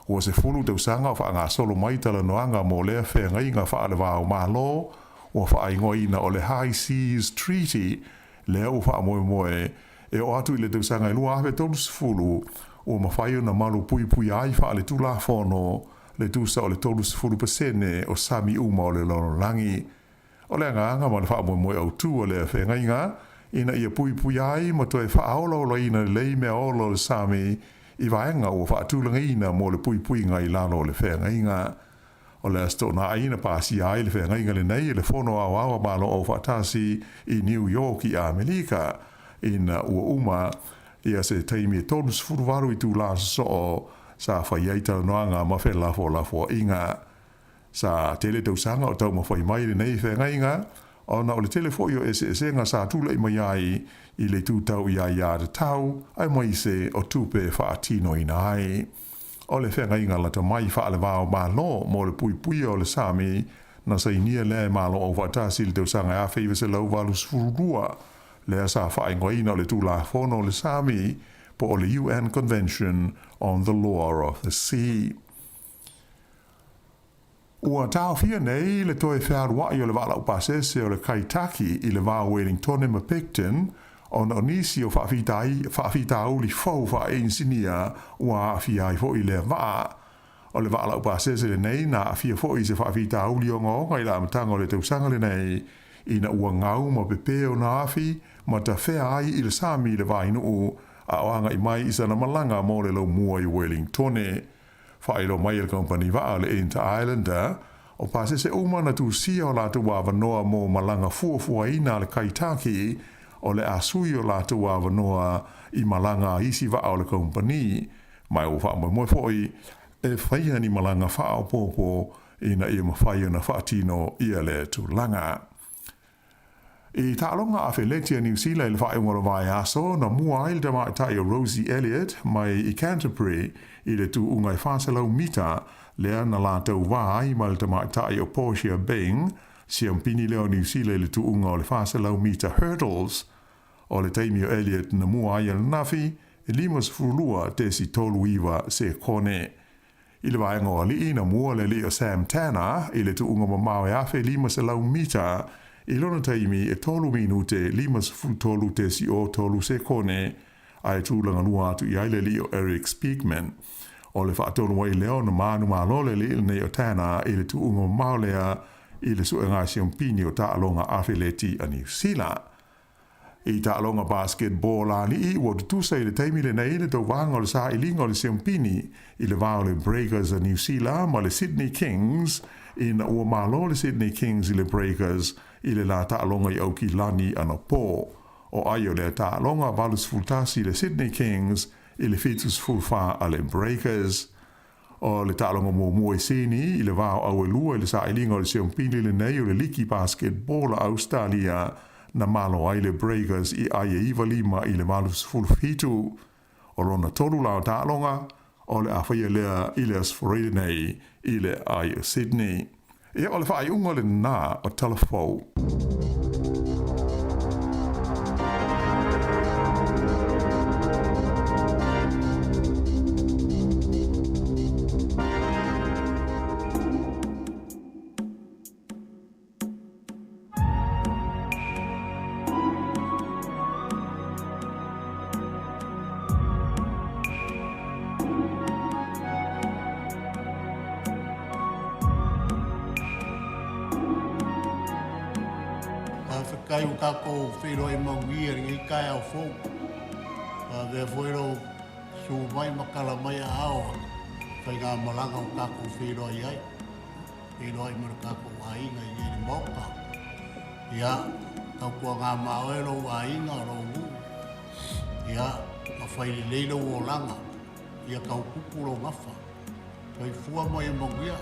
Ua 10 tausaga o faagasolo mai talanoaga mo lea feagaiga faale-va-o-Malo ua faaigoaina o le High Seas Treaty, lea ua faamoemoe e oo atu i le tausaga e 2030 ua mafai ona malu puipuia ai faale-Tulafono le tusa o le 30% o sami uma o le lalolagi. O le agaga ma le faamoemoe autu o lea feagaiga, ina ia puipuia ai ma toe faaolaolaina lelei mea ola o le sami i vaega ua faatulagaina mo le puipuiga i lalo o le feagaiga. O le Aso Toonai na pasia ai le feagaiga lenei e le Fono Aoao a Malo Aufaatasi i New York i Amerika, ina ua uma ia se taimi e 38 itulā sosoo sa fai ai talanoaga ma felafolafoaiga. Sa tele tausaga o taumafai mai lenei feagaiga, ona o le tele foi o eseesega sa tula'i mai ai i le itu tau i aiā tatau aemaise o tupe e faatinoina ai. O le feagaiga lata mai faale-va-o-Malo mo le puipuia o le sami na sainia lea e Malo Aufaatasi i le tausaga e 1982, lea sa faaigoaina o le Tulafono o le Sami po o le UN Convention on the Law of the Sea. Ua taofia nei le toe fealua'i o le vaa laupasese o le Kaitaki i le va o Wellingtone ma Picton ona o nisi o faafitauli fou faainisinia ua aafia ai foi lea vaa. O le vaa laupasese lenei na aafia foi i se faafitauli ogaoga i le amataga o le tausaga lenei ina ua gau ma pepē ona afi ma tafea ai i le sami i le vainuu a o aga'i mai i sana malaga mo le laumua i Wellingtone. Faailoa mai e le kamupani vaa le Inter Islander, o pasese uma na tusia o latou avanoa mo malaga fuafuaina a le Kaitaki, o le a sui o latou avanoa i malaga a isi vaa o le kamupani, ma ua faamoemoe foi e faia ni malaga faaopoopo ina ia mafai ona faatino ia lea tulaga. I taaloga afeleti a Niu Sila i le faaiuga o le vaiaso, na mua ai le tamaitai o Rosie Elliott mai i Canterbury i le tuuga e 400 mita, lea na latou va ai ma le tamaitai o Portia Bing, siampini lea o Niu Sila i le tuuga o le 400 mita hurdles. O le taimi o Elliott na mua ai ananafi, e 52.39 sekone. I le vaega o alii, na mua le alii o Sam Tanner i le tuuga mamao e 1,500 mita i lona taimi e 3 minute 53.03 sekone, ae tulaga lua atu i ai le alii o Eric Speakman. O le faatonu ai lea ona manumalo le alii lenei o Tanner i le tuuga mamao lea i le suega siompini o taaloga afeleti a Niu Sila. I taaloga basketball a alii, ua tutusa i le taimi lenei le tauvaga o le sailiga o le siampini i le va o le Breakers a Niu Sila ma le Sydney Kings ina ua malo le Sydney Kings i le Breakers i le la taaloga i Aukilani anapo. O ai o lea taaloga, 81 i le Sydney Kings, i le 74 a le Breakers. O le taaloga muamua i Sini i le va o Auelua i le sailiga o le siompili lenei o le Liki Basketball a Ausetalia na malo ai le Breakers i ai e 95 i le 87. O lona tolu la o taaloga o le a faia lea i le Aso Faraile nei i le ai o Sydney. Ia, o le faaiuga lena o tala fou. Faafetai ua tatou feiloai manuia i lenei taeao fou. Avea foi lou su mai ma tala mai aao o faigamalaga ua tatou feiloai ai, feiloai ma le tatou aiga i nei le Maota. Ia, tautuaga ma oe lou aiga, o lou nuu. Ia, ma fai lelei lou olaga, ia tautupu lou gafa. Soifua ma ia manuia.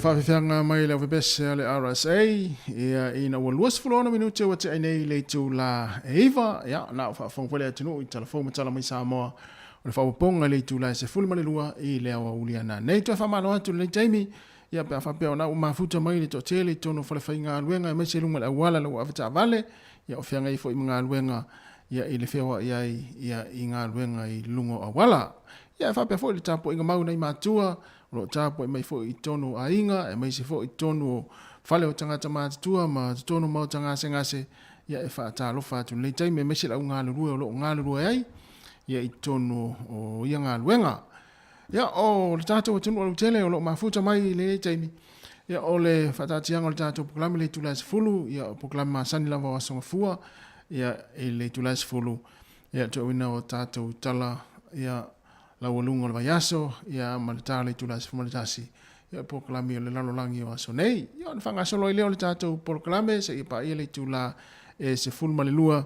Faafefeaga mai le aufepese a le RSA, ia ina ua 26 minute ua tea ai nei le itula e 9, ia na o faafofoga foi le atunuu i tala fou ma tala mai Samoa o le faaopoopoga i le itula e 12 i le aoauli ana nei. Toe faamalo atu i lenei taimi, ia pe a faapea o na ua mafuta mai le toatele i totonu o falefaigaluega aemaise i luga o le auala lau avetaavale, ia o feagai foi ma galuega ia i le feoai ai ia i galuega i luga o auala. Ia e faapea foi le tapuaiga mau nai matua o lo o tapuai mai foi i totonu o aiga aemaise foi i totonu o fale o tagata matutua ma totonu o maota gasegase, ia e faatalofa atu i lenei taimi aemaise le au galulue o lo o galulue ai ia i totonu o ia galuega. Ia o le tatou atunuu lautele o lo o mafuta mai i lenei taimi, ia o le faataatiaga o le tatou polokalame i le itula e 10, ia o polokalame masani lava o Aso Gafua, ia i le itula e 10, ia toauina o tatou tala ia laualuga o le vaiaso, ia ma le ta o le itula e 11, ia polokalame o le lalolagi o aso nei. Ia ona faagasolo ai lea o le tatou polokalame seia paia le itula e 12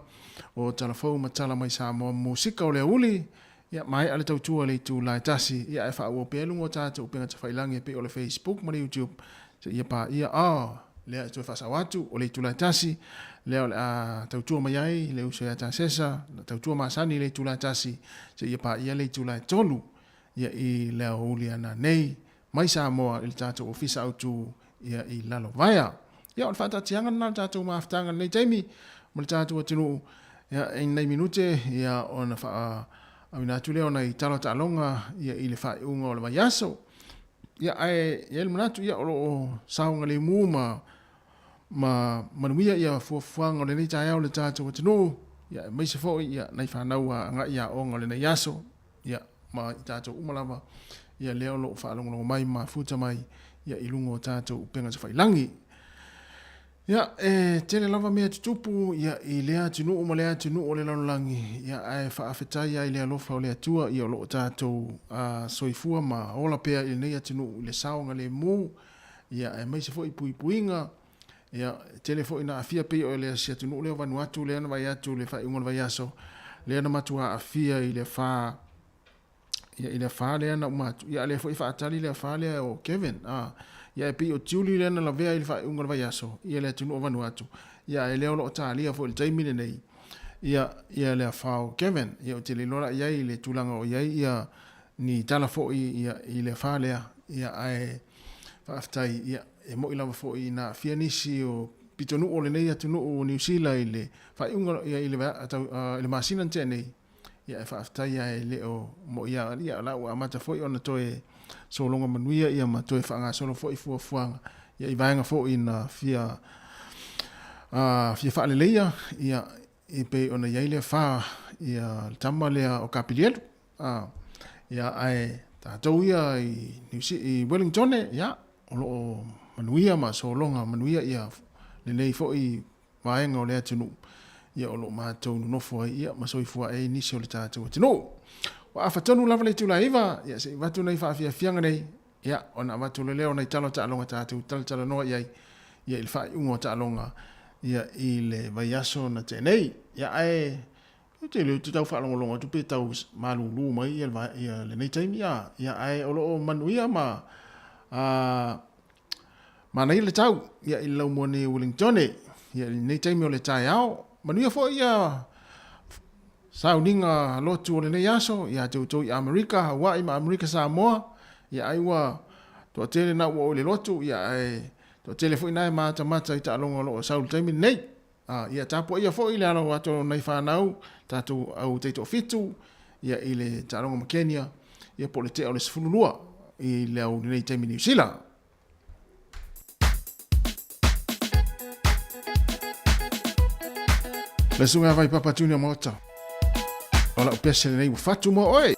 o tala fou ma tala mai Samoa musika o le aouli, ia maea le tautua i le itula e 1, ia ae faaauau pea i luga o tatou upega tafailagi e pei o le Facebook ma le YouTube seia paia oh lea e toe faasao atu o le itula e 1 lea o le a tautua mai ai le uso ia Tasesa, tautua masani i le itula e 1 seia paia le itula e 3 ia i le aoauli ana nei mai Samoa i le tatou ofisa autu ia i Lalovaea. Ia o le faataatiaga lena o le tatou mafutaga i lenei taimi ma le tatou atunuu ia i nei minute ia ona faaauina atu lea o nai tala o taaloga ia i le faaiuga o le vaiaso. Ia ae i ai le manatu ia o lo o saogalemu ma ma manuia ia fuafuaga o lenei taeao i le tatou atunuu ia aemaise foi ia nai fanau a agai i aoga o lenei aso ia ma i tatou uma lava ia lea o lo o faalogologo mai ma mafuta mai ia i luga o tatou upega tafailagi. Ia e tele lava mea tutupu ia i lea atunuu ma lea atunuu o le lalolagi ia ae faafetai ai i le alofa o le Atua ia o lo o tatou soifua ma ola pea i lenei atunuu i le saogalemu ia aemaise foi puipuiga ia e tele foi ina aafia pei o le si atunuu lea o Vanuatu lea na vaai atu i le faaiuga o le vaiaso lea na matua aafia i le afa ia i le afa lea na uma atu ia a lea foi faatali le afa lea o Kevin a ia e pei o Julie lea na lavea i le faaiuga o le vaiaso ia le atunuu o Vanuatu ia ae lea o lo o talia foi i le taimi lenei ia ia le afa o Kevin ia ou te le iloa la i ai i le tulaga o i ai ia ni tala foi ia i le afa lea ia ae faafetai ia e moi lava foi ina aafia nisi o pitonuu o lenei atunuu o Niu Sila i le faaiuga ia i le i le masina na tea nei ia e faafetai ae le o moi ia ia la ua amata foi ona toe sologa manuia ia ma toe faagasolo foi fuafuaga ia i vaega foi na fia fia faaleleia ia e pei ona i ai le afa ia le tama lea o Kapilielu a ia ae tatou ia i New i Wellington ia o lo o manuia ma sologa manuia ia lenei foi vaega o le atunuu ia o lo o matou nonofo ai ia ma soifua ai nisi o le tatou atunuu. Ua afa tonu lava le itula e 9 ia se i avatu nai faafiafiaga nei ia ona avatu loa lea o nai tala o taaloga tatou talatalanoa i ai ia i le faaiuga o taaloga ia i le vaiaso na tea nei. Ia ae ou te le tau faalogologo atu pe tau malulu mai ia, ia lenei taimi ia, ia ae o lo o manuia ma manaia le tau ia i le laumua nei o Wellingtone ia i lenei taimi o le taeao. Manuia foi ia sauniga lotu o lenei aso ia te outou i Amerika, Hawaii ma Amerika Samoa. Ia ai ua toatele na ua oo i le lotu ia ae toatele foi na e matamata i taaloga o lo o sau i le taimi lenei. Ia tapuaia foi le alo atu o nai fanau tatou au taitoafitu ia i le taaloga ma Kenya ia po o le tea o le 12 i le au lenei taimi Niu Sila. Le susuga ia Vaipapa Junior Maota. O lau pese lenei ua fatu mo oe.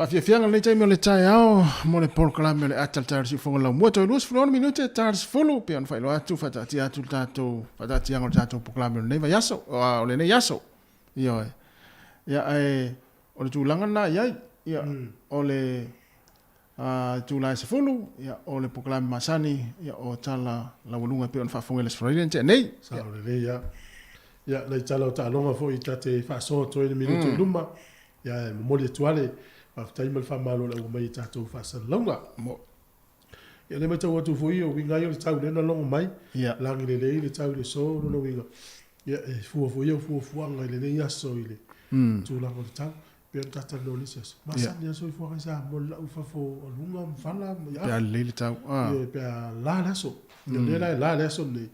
Faafiafiaga lenei taimi o le taeao mo le polokalame o le ata le taeao siufoga laumua toe 26 minute ta le 10 pei ona faailoa atu faataatia atu le tatou faataatiaga o le tatou polokalame o lenei vaiaso o lenei aso. Ioe. Ia ae o le tulaga lena i ai. Ia o le itula e 10, ia o le polokalame masani ia o tala laualuga e pei ona faafofoga i le Aso Faraile na tea nei. Sao lelei lava. Ia, nai tala o taaloga foi ta te faasoa atu ai le minute i luma. Ia, e momoli atu lava le faafetai ma le faamalo i le auga mai i tatou faasalalauga. Ia, o lea e matau atu foi, o uiga ia o le tau lea na logo mai, lagi lelei le tau i le aso, o lona uiga, ia, e fua foi au fuafuaga i lenei aso i le tulaga o le tau. Pei ona ta talanoa i le isi aso, masani lava le soifuaga i Samoa i le lau i fafo o luga ma fala ma Pe a lelei le tau. Ioe, pe a la le aso. Ia o lea la e la le aso lenei,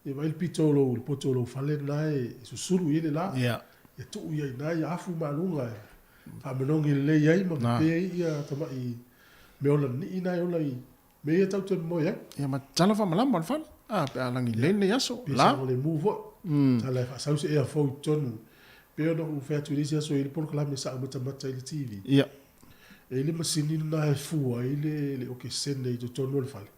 ia vaai le pito o lou, le poto o lou fale lena e susulu i ai le la. Ia tuu i ai i ina, ia afu maluga e faamanogi lelei ai ma pepe ai ia tamai meaola nii na e ola i mea ia tatou te momoe ai. Ia ma tala faamalama o le fale, a pe a lagi lelei lenei aso, la. Pe saogalemu foi, tala e faasau se ea fou i totonu. Pei ona ou fai atu i le isi aso e i ai le polokalame sa ou matamata i le TV. Ia. E i ai le masini lena e fua ai le le okesene i totonu o le fale.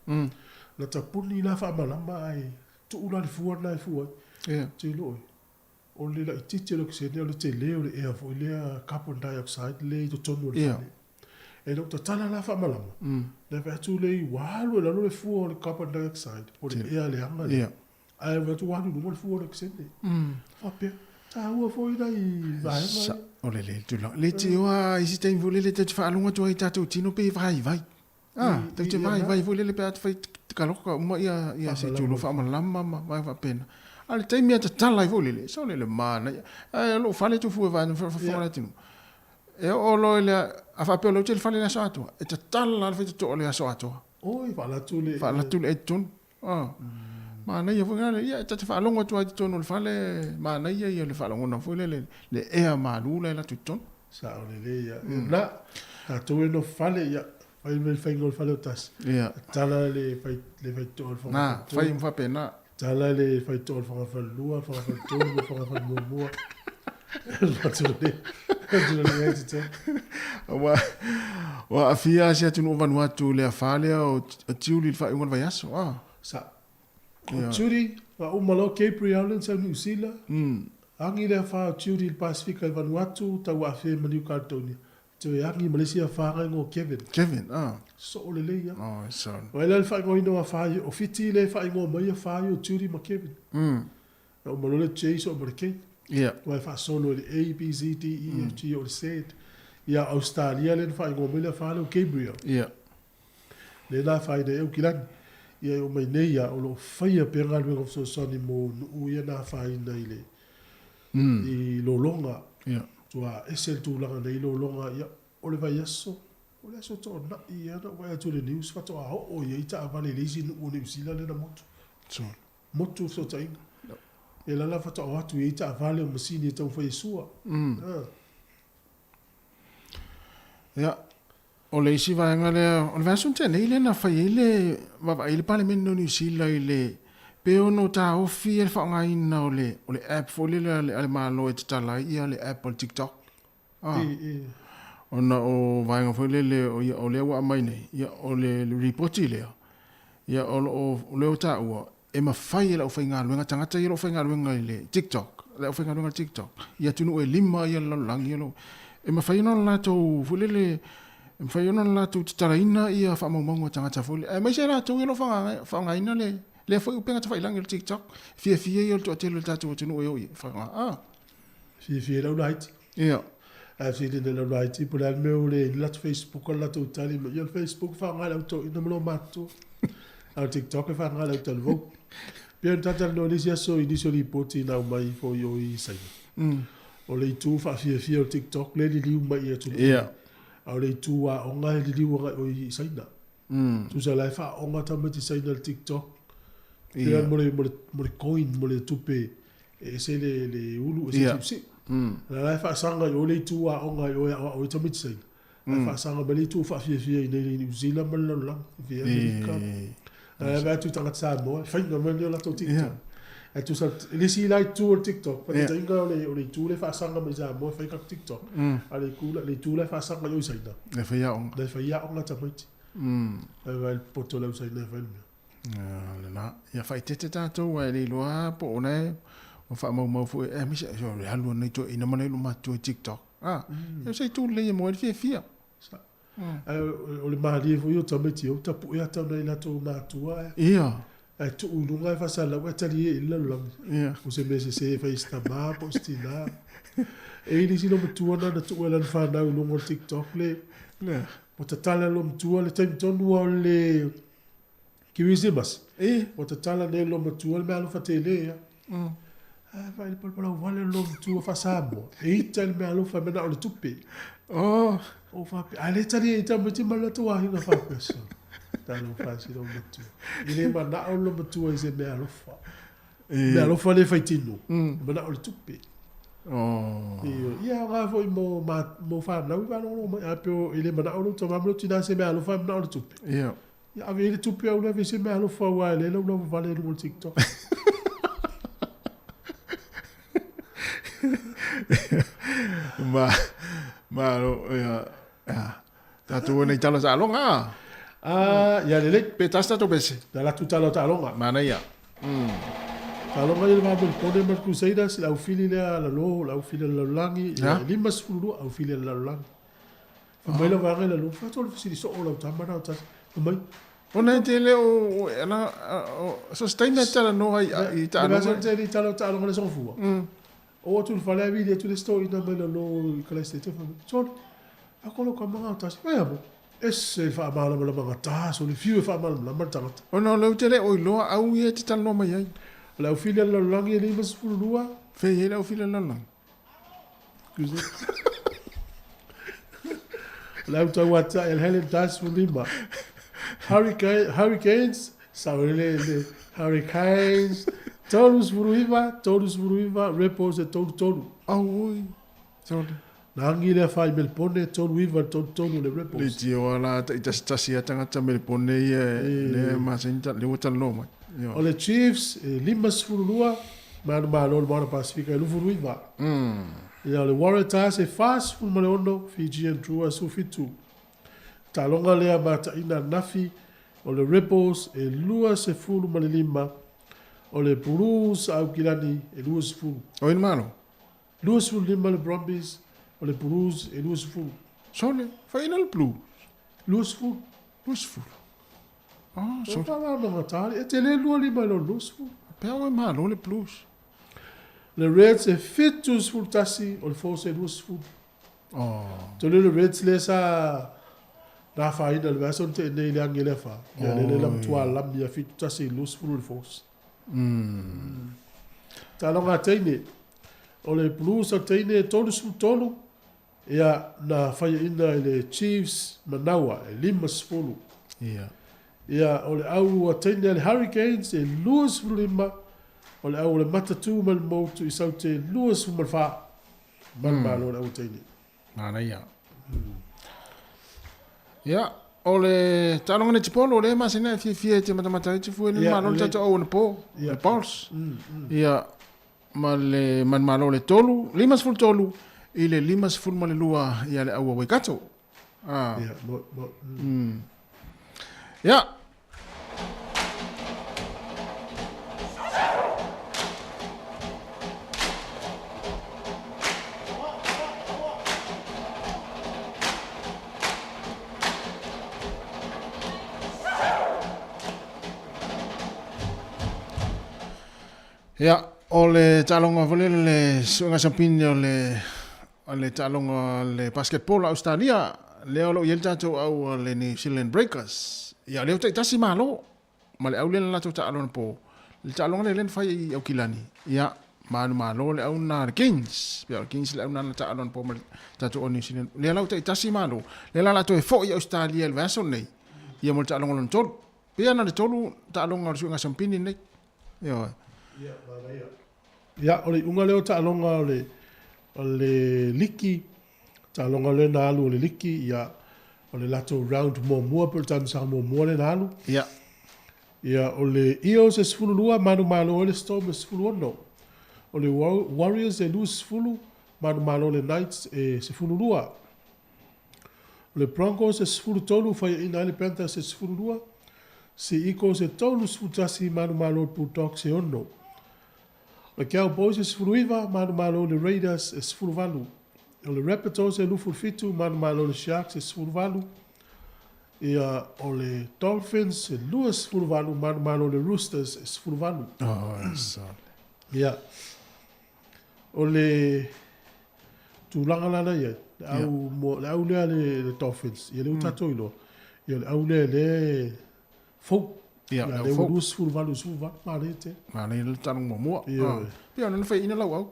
Na tapuni la faamalama ae tuu la le fua lena e fua ai. Ia. Te iloa oe, o le laitiiti o le okesene o le tele o le ea foi lea carbon dioxide lea i totonu o le fale. E le o tatala la faamalama, na vaai atu lea ua alu i lalo le fua o le carbon dioxide po o le ea leaga lea. Ae vaai atu ua alu i luga le fua o le okesene. Faapea. Taua foi nai vaega Sa, o le le tulaga. Le tioa i si taimi foi lele tatou te faalogo atu ai i tatou tino pe vaivai. Ah, tatou te vaivai foi lele pe a fai kaloka uma ia ia se tulo faamalama ma vaega faapena. A o le taimi a tatala ai foi lele, sa o le le manaia. Ae o lou fale tufu e vae faafofoga le atunuu. E oo loa i le, a faapea o lea ou te i le fale i le aso atoa, e tatala lava le faitotoa i le aso atoa. Oi, faalatule le. Faalatule i totonu. Ah. Manaia foi lea, ia ta te faalogo atu lava i totonu o le fale, manaia ia le faalogona foi lele, le ea malu la e alu atu i totonu. Sao lelei ia. Na, tatou e nofo fale, ia, fai mai le faiga o le fale o tasi. Ia. Tala le fai le faitotoa o le Na, fai ma faapena. Tala le faitotoa o le fogafalelua, fogafaletolu ma fogafalemuamua. Ua ua aafia si atunuu o Vanuatu i le afa lea o Tiuli i le faaiuga o le vaiaso. Ah. Sa. O Tiuli, a uma loa Gabriel lea na sau i Niu Sila, agi le afa o Tiuli i le Pasefika i Vanuatu, tau aafia i ma New Caledonia. Toe agi ma le isi afa na igoa o Kevin. Kevin, ah. Soo lelei lava. Oh, so. O ai la le faaigoaina o afa ia, o Fiti lea e faaigoa mai afa ia o Tiuli ma Kevin. Na uma loa le J soo ma le K. Ia. Aua e faasolo i le A, B, C, D, E, F, G o le Z. Ia Ausetalia lea na faaigoa mai le afa lea o Gabriel. Ia. Lea na afaina ai Aukilani. Ia e oo mai nei ia o lo o faia pea galuega fesoasoani mo nuu ia na afaina i le i lologa. Ia. Ua ese le tulaga nei lologa ia o le vaiaso, o le aso toonai ea na ou vaai atu i le news faatoa oo i ai taavale i le isi nuu o Niu Sila lea na motu. Motu le fesootaiga. Ia la la faatoa o atu i ai taavale o masini e taumafai e sua. Ia, o le isi vaega lea, o le vaiaso na tea nei lea na fai ai le vaavaai le Palemene o Niu Sila i le pe ono taofi le faaaogaina o le o le app foi lele a le Malo e tatala ai ia le app o le TikTok. Ah. Ona o vaega foi lele o, ia, o lea ua aumai nei, ia, o le, le ripoti lea, ia, o lo o, o lea ua taua, e mafai e le aufaigaluega, tagata ia o lo o faigaluega i le TikTok, le aufaigaluega i le TikTok, i atunuu e lima ia le lalolagi, o lo, e mafai ona latou, foi lele, e mafai ona latou tatalaina ia faamaumauga a tagata foi lele, aemaise i latou ia o lo o faaaogaina le, lea foi upega tafailagi o le TikTok, fiafia ia o le toatele o le tatou atunuu e o i ai, faaaoga, ah. Fiafia i lau laiti. Ia. Ae fesili nei lau laiti po o le a le mea ua le ai le latou Facebook o le latou tali mai, ia o le Facebook e faaaoga e le au toeaina ma loomatutua, a o le TikTok e faaaoga e le au talavou. Pei ona talatalanoa i le isi aso i nisi o lipoti na aumai foi o i Saina. O le itu faafiafia o le TikTok lea e liliu mai i atunuu nei, a o le itu aoga e liliu agai o i Saina. Tusa la e faaaoga tamaiti Saina i le TikTok, pei mo le, mo le, mo le coin, mo le tupe E ese le, le ulu, ese le siusiu. La la e faasaga i o le itu aoga i o e aoao ai tamaiti Saina. Mm. faasaga mai le itu faafiafia i nei i New Zealand ma le lalolagi, i Amerika. La e vaai atu i tagata Samoa, e faiga mai le latou TikTok. Yeah. E tusa, le isi la itu o le TikTok, faataitaiga o le, o le itu le faasaga mai Samoa e fai ka TikTok. A le itu, le itu la e faasaga i o i Saina. E fai aoga. Le fai aoga tamaiti. E vai le poto lau Saina e fai le mea. Lena. Ia faaeteete tatou ae le iloa po o la e ua faamaumau foi e aemaise o le alu a nai toeaiina ma nai loomatua i TikTok. Ah, mm. Se itu lelei e maua ai le fiafia. Ae o le malie foi o tamaiti ou tapu'e ata nai latou matua e. Ia. Ae tuu i luga e faasalau ae tali e i le lalolagi. Ia. O se mea sese e fai e si tamā po o si tinā. E i le isi loomatua na na tuu e lana fanau i luga o le TikTok le. Le. Ua tatala loomatua le taimi tonu lava o le Kirisimasi. E. Ua tatala nei loomatua le meaalofa tele ia. Ae vaai le palapala wale loomatua faa-Samoa. E ita i le meaalofa e manao le tupe. Oh. O faapea, a le tali e ita tamaiti ma le latou aiga faapea so. Talofa e si loomatua. I le manao loomatua i se meaalofa. E. Meaalofa le faitino. E manao le tupe. Oh. Ia aoga foi mo, ma, mo fanau i faalogologo mai. Ae pei o, e le manao lou tamā ma lou tinā se meaalofa e manao le tupe. Ia. Ia ave i le tupe au le ave se meaalofa aua e le laulau vavale i luga o le TikTok. Ma, malo, ia, ia. Tatou nei tala taaloga. Ah, ia lelei. Pe tasi tatou pese. Na latou tala o taaloga. Manaia. Taaloga ia le va Melbourne ma le Crusaders, le aufili lea a lalo, le aufili a le lalolagi, ia e 52 aufili a le lalolagi. Fai mai la vaega i lalo, fai atu o le fesili soo o lau tama na o tasi. Fai mai, Ona e te le o, ana, so se taimi e talanoa i taaloga. Le vaiaso tele i tala o taaloga le soga fua. Oo atu i le fale ae vili atu le isi toeaina mai lalo i Kalaisete fai mai, Sole, ako lau kamaga o tasi. Fai amo, ese le faamalamalamaga ta, sole, fiu e faamalamalama le tagata. Ona o lea ou te le o iloa au ia e te talanoa mai ai. O le aufili a le lalolagi e 52. Fea i ai le aufili a le lalolagi? O le au tauatiae a le Highlanders 15. Hurricanes, sao le, le Hurricanes, 39, 39, Rebels e 33. Auoi, sorry. Na agi lea whai Melbourne, 39, 33 le Rebels. Le tio ala ta i tasi tasi a tangata Melbourne ia le masani ta le ua talanoa mai. O le Chiefs e 52, Manu Malo le Moana Pasifika e 29. Ia o le Waratahs e 46, Fijian Drua e 17. Taaloga lea mataina ananafi, o le Rebels e 25, o le Blues a Aukilani e 20. O ina malo? 25 le Brumbies, o le Blues e 20. Sole, faina le Blues. 20. 20. Ah, so. E te le lua lima i lo 20. Pea o e malo le Blues. Le Reds e 71, o le Force e 20. Oh. Tole le Reds le sa na whaina le vaiaso te nei le angi le wha. Ia le le lam tua lam ia 71 i 20 le Force. Taloga teine. O le Blues o teine e 33, ia na whaiaina i le Chiefs Manawa e 50. Ia. Ia, o le au a teine a le Hurricanes e 25, o le au o le Matatū ma le Moutu i Saute e 24. Malu malo le au a teine. Manaia. Ia, o le taaloga netipolo lea e masani ai fiafia e te matamata ai te fua le malo le tatou au anapo, le Bulls. Ia, ma le manumalo le 3, 53 i le 52 ia le au a Waikato. Ah. Ia, mo, mo. Ia. Ia, o le taaloga foi lele le suega siampini o le o le taaloga le basketball a Australia, lea o lo o i ai le tatou au a le New Zealand Breakers. Ia, o lea ua taitasi malo ma le au lea na latou taalo anapo. Le taaloga lea lea na fai i Aukilani, ia, manumalo le au lena a le Kings. Pei o le Kings le au lena na taalo anapo ma le tatou au New Zealand. Lea la ua taitasi malo. Lea la o le a toe foi i Australia i le vaiaso lenei, ia mo le taaloga lona tolu. Pei lava na o le tolu taaloga o le suega siampini lenei. Ioe. Ia, manaia. Ia, o le iuga lea o taaloga o le, o le liki, taaloga lea na alu o le liki, ia, o le latou round muamua po o le tausaga muamua lea na alu. Ia. Ia, o le Eels e 12, manumalo ai le Storm e 16. O le Warriors e 20, manumalo le Knights e 12. O le Broncos e 13, faiaina ai le Panthers e 12. Sea Eagles e 31, manumalo le Bulldogs e 6. O le Cowboys e 19, manumalo le Raiders e 18. O le Rabbitohs e 27, manumalo le Sharks e 18. Ia, o le Dolphins e 28, manumalo le Roosters e 18. Oh, sorry. Ia, o le tulaga la la i ai, le au, mo, le au lea le, le Dolphins, ia le ua tatou iloa, ia le au lea le fou. Ia, Ia, le au le fou. ua 28, 18, manaia tele. Manaia le taaloga muamua. Ioe. Ah. Pei ona na faiaina lau au.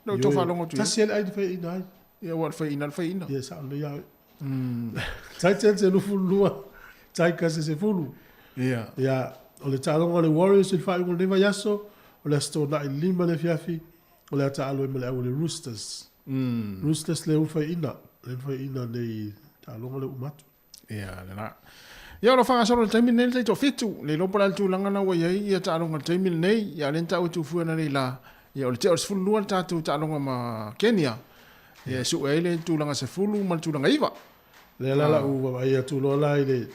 Lea ua tau Ioe. faalogo atu i ai. Tasi ai le ai na faiaina ai. Ia, ua le faiaina le faiaina. Ia, sao lelei lava oe. Titans e 22, Tigers e 10. Ia. Ia, o le taaloga o le Warriors i le faaiuga o lenei vaiaso, o le Aso Toonai 5 le afiafi, o le a taalo ai ma le au o le Roosters. Roosters lea ua faiaina, lea na faiaina nei taaloga lea ua uma atu. Ia, lena. Ia, o lo o faagasolo i le taimi lenei le taitoafitu. Le iloa po o le a le tulaga lena ua i ai ia taaloga i le taimi lenei. Ia, o lea na taua e Tufua ananei la, ia, o le tea o le 12 le tatou taaloga ma Kenya. Ia, e sue ai le tulaga 10 ma le tulaga 9. Lea la lau vaavaai atu loa la i le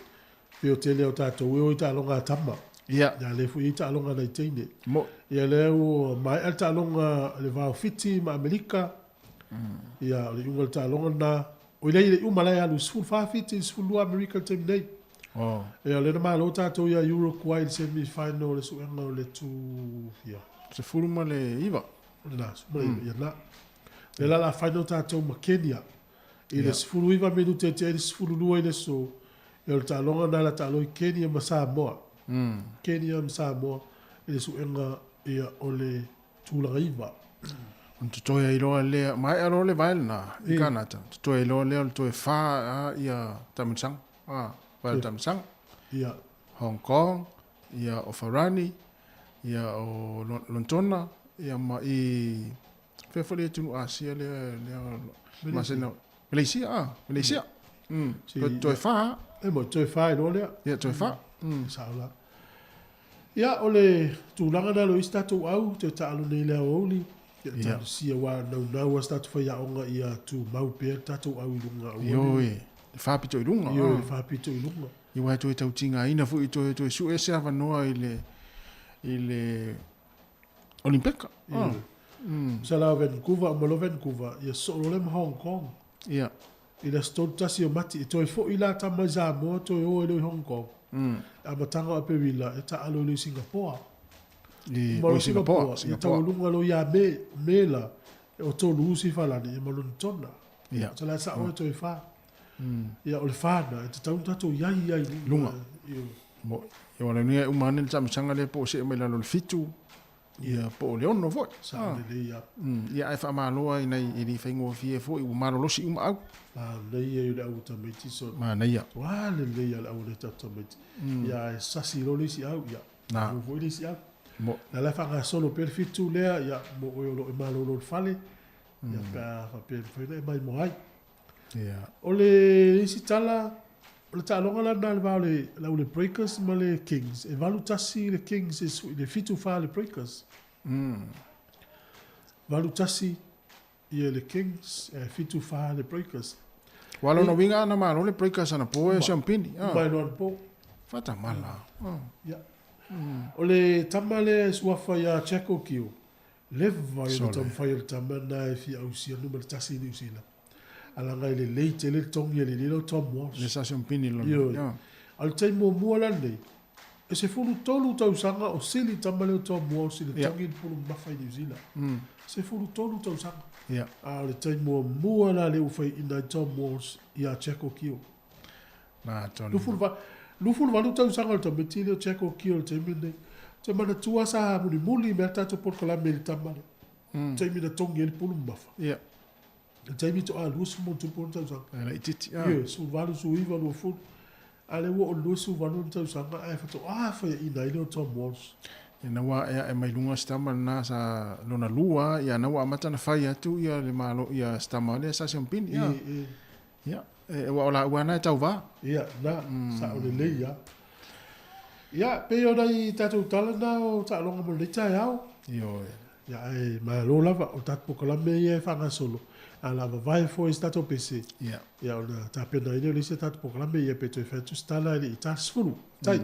pio tele o tatou e o i taaloga a tama. Ia. Ia, lea foi e i ai taaloga a nai teine. Mo. Ia, lea ua maea le taaloga a le Va o Fiti ma Amerika. Ia, o le iuga o le taaloga lena. Oi lea i le uma la e alu 14 Fiti, 12 Amerika i le taimi nei. Oh. Ia, o lea na malo tatou ia Uruguay i le semi final o le suega o le tu, ia. 19. O lena, 19, ia na. Lea la o le a final tatou ma Kenya i le 19 minute e tea ai le 12 i le aso, ia o le taaloga lena o le a taalo ai Kenya ma Samoa. Kenya ma Samoa i le suega ia o le tulaga iva. Ona totoe ai loa lea, maea loa le vae lena i Kanata, totoe ai loa lea o le toe fa ia taamilosaga, vae o le taamilosaga. Ia. Hong Kong, ia o Farani, ia o Lontona, ia ma i fea foi le atunuu Asia lea lea masina Malaysia ah, Malaysia. Toe, toe fa. E mo toe fa i loa lea. Ia toe fa. Sao la. Ia o le tulaga na lo isi tatou au toe taalo nei le aoauli. Ia talosia ua naunau a se tatou faiaoga ia tumau pea le tatou au i luga aua. Ioe, le faapito i luga. Ioe, le faapito i luga. Ia aua e toe tautigaina foi toe toe sue se avanoa i le i le Olimpeka. Ioe. Masala o Vancouver, uma loa Vancouver, ia sosoo loa lea ma Hong Kong. Ia. I le aso 31 o Mati, e toe foi la tama i Samoa toe o ai loa i Hong Kong. Amataga o Aperila, e taalo ai loa i Singapore. I, oi Singapore, Ia taualuga loa ia Me, Me la, o tolu usi falani, ia ma lona tona. Ia. Masala e sao e toe fa. Ia o le fa na, e tatau ona tatou iai ai i luga. Ioe. Mo, ia wala ni e uma ane le taamilosaga lea po o see mai lalo o le fitu, ia po o le ono foi. Sao lelei ia. Ia ae faamalo ai nai e le i faigofie foi ua malolosi uma au. Manaia ia o le au tamaiti so. Manaia. Ua lelei ia le au lea tatou tamaiti. Ia ae sasi loa le isi au, ia. Na. Mo foi le isi au. Mo. Na la e faagasolo pea le fitu lea, ia mo oe o lo o e malolo i le fale, ia pe a faapea e mafai ona e maimoa ai. Ia. O le isi tala, o le taaloga la lena i le va o le le au le Breakers ma le Kings, e 8-1 le Kings i le 7-4 le Breakers. 8-1 ia le Kings ae 7-4 le Breakers. Ua lona uiga ana malo le Breakers anapo e siampini. Mai loa anapo. Faatamala. Ia. O le tama lea e suafa ia Jack Okio, leva ia na taumafai o le tama lena e fia ausia numera tasi i Niu Sila. Alaga e lelei tele le togi a le lilo Tom Walsh. Le sa siampini lona. Ioe. A o le taimi muamua la lenei, e 13 tausaga o sili tama lea o Tom Walsh i le togi le pulu mamafa i Niu Sila. 13 tausaga. A o le taimi muamua la lea ua faiaina ai Tom Walsh ia Jack Okio. Na tonu. 28 tausaga o le tamaiti lea o Jack O'Keel i le taimi lenei. Ou te manatua sa mulimuli mea le tatou polokalame i le tama lea. Mm. Taimi na togi ai le pulu mamafa. Ia. Le taimi toa 20 ma ona tupu ona tausaga. E laitiiti. Ah. Ia, 18, 19, 20. A lea ua oo i le 28 ona tausaga ae faatoa faiaina ai lea o Tom Walsh. Ia na ua aeae mai luga si tama lena sa lona lua, ia na ua amata ona fai atu ia le malo ia si tama lea sa siampini. Ia. E, e. Ia, e, ua o laua na e tauva. Ia, na, sao lelei lava. Ia, pei o nai tatou tala na o taaloga mo lenei taeao. Ioe. Ia, ae malo lava, o tatou polokalame ia e faagasolo, a o le a vavae foi se tatou pese. Ia. Ia, ona tapena ai lea o le isi a tatou polokalame, ia pe toe fai atu se tala i le i ta 10. Tai.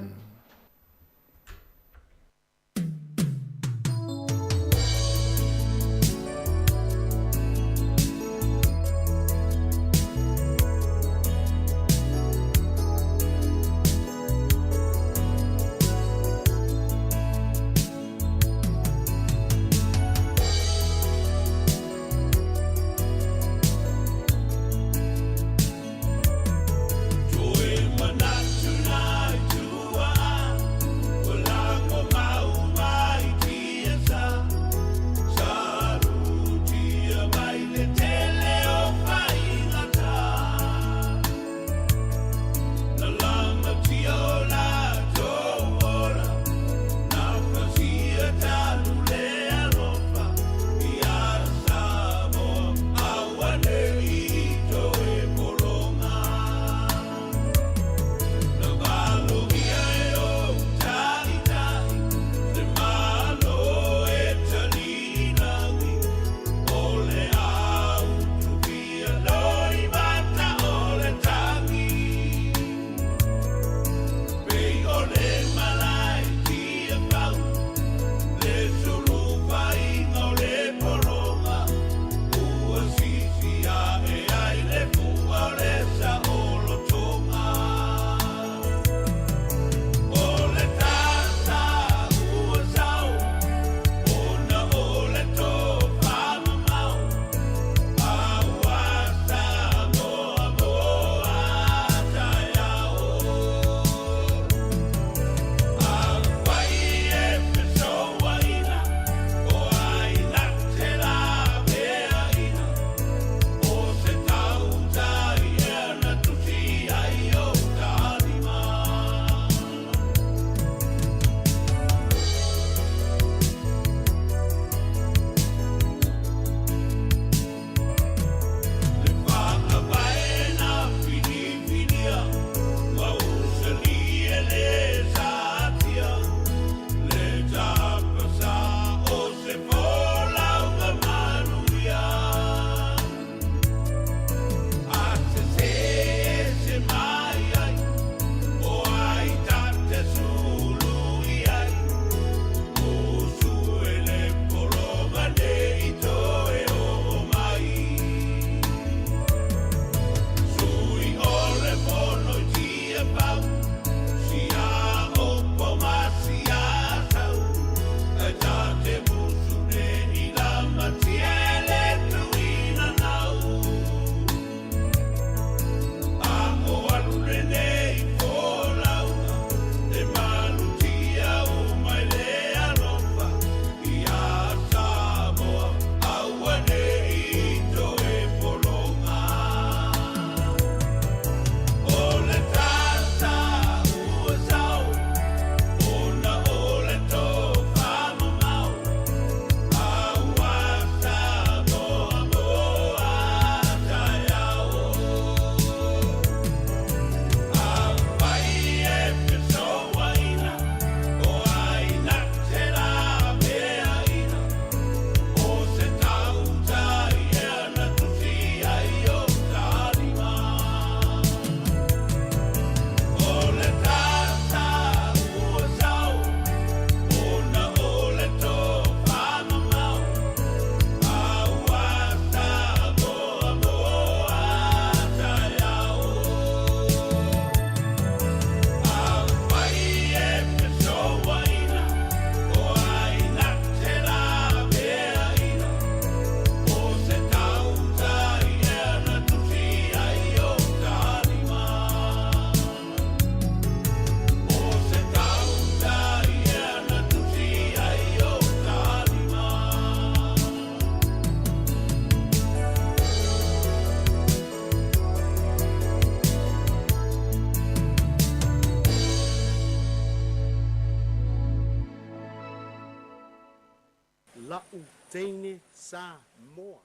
La'u Teine Samoa.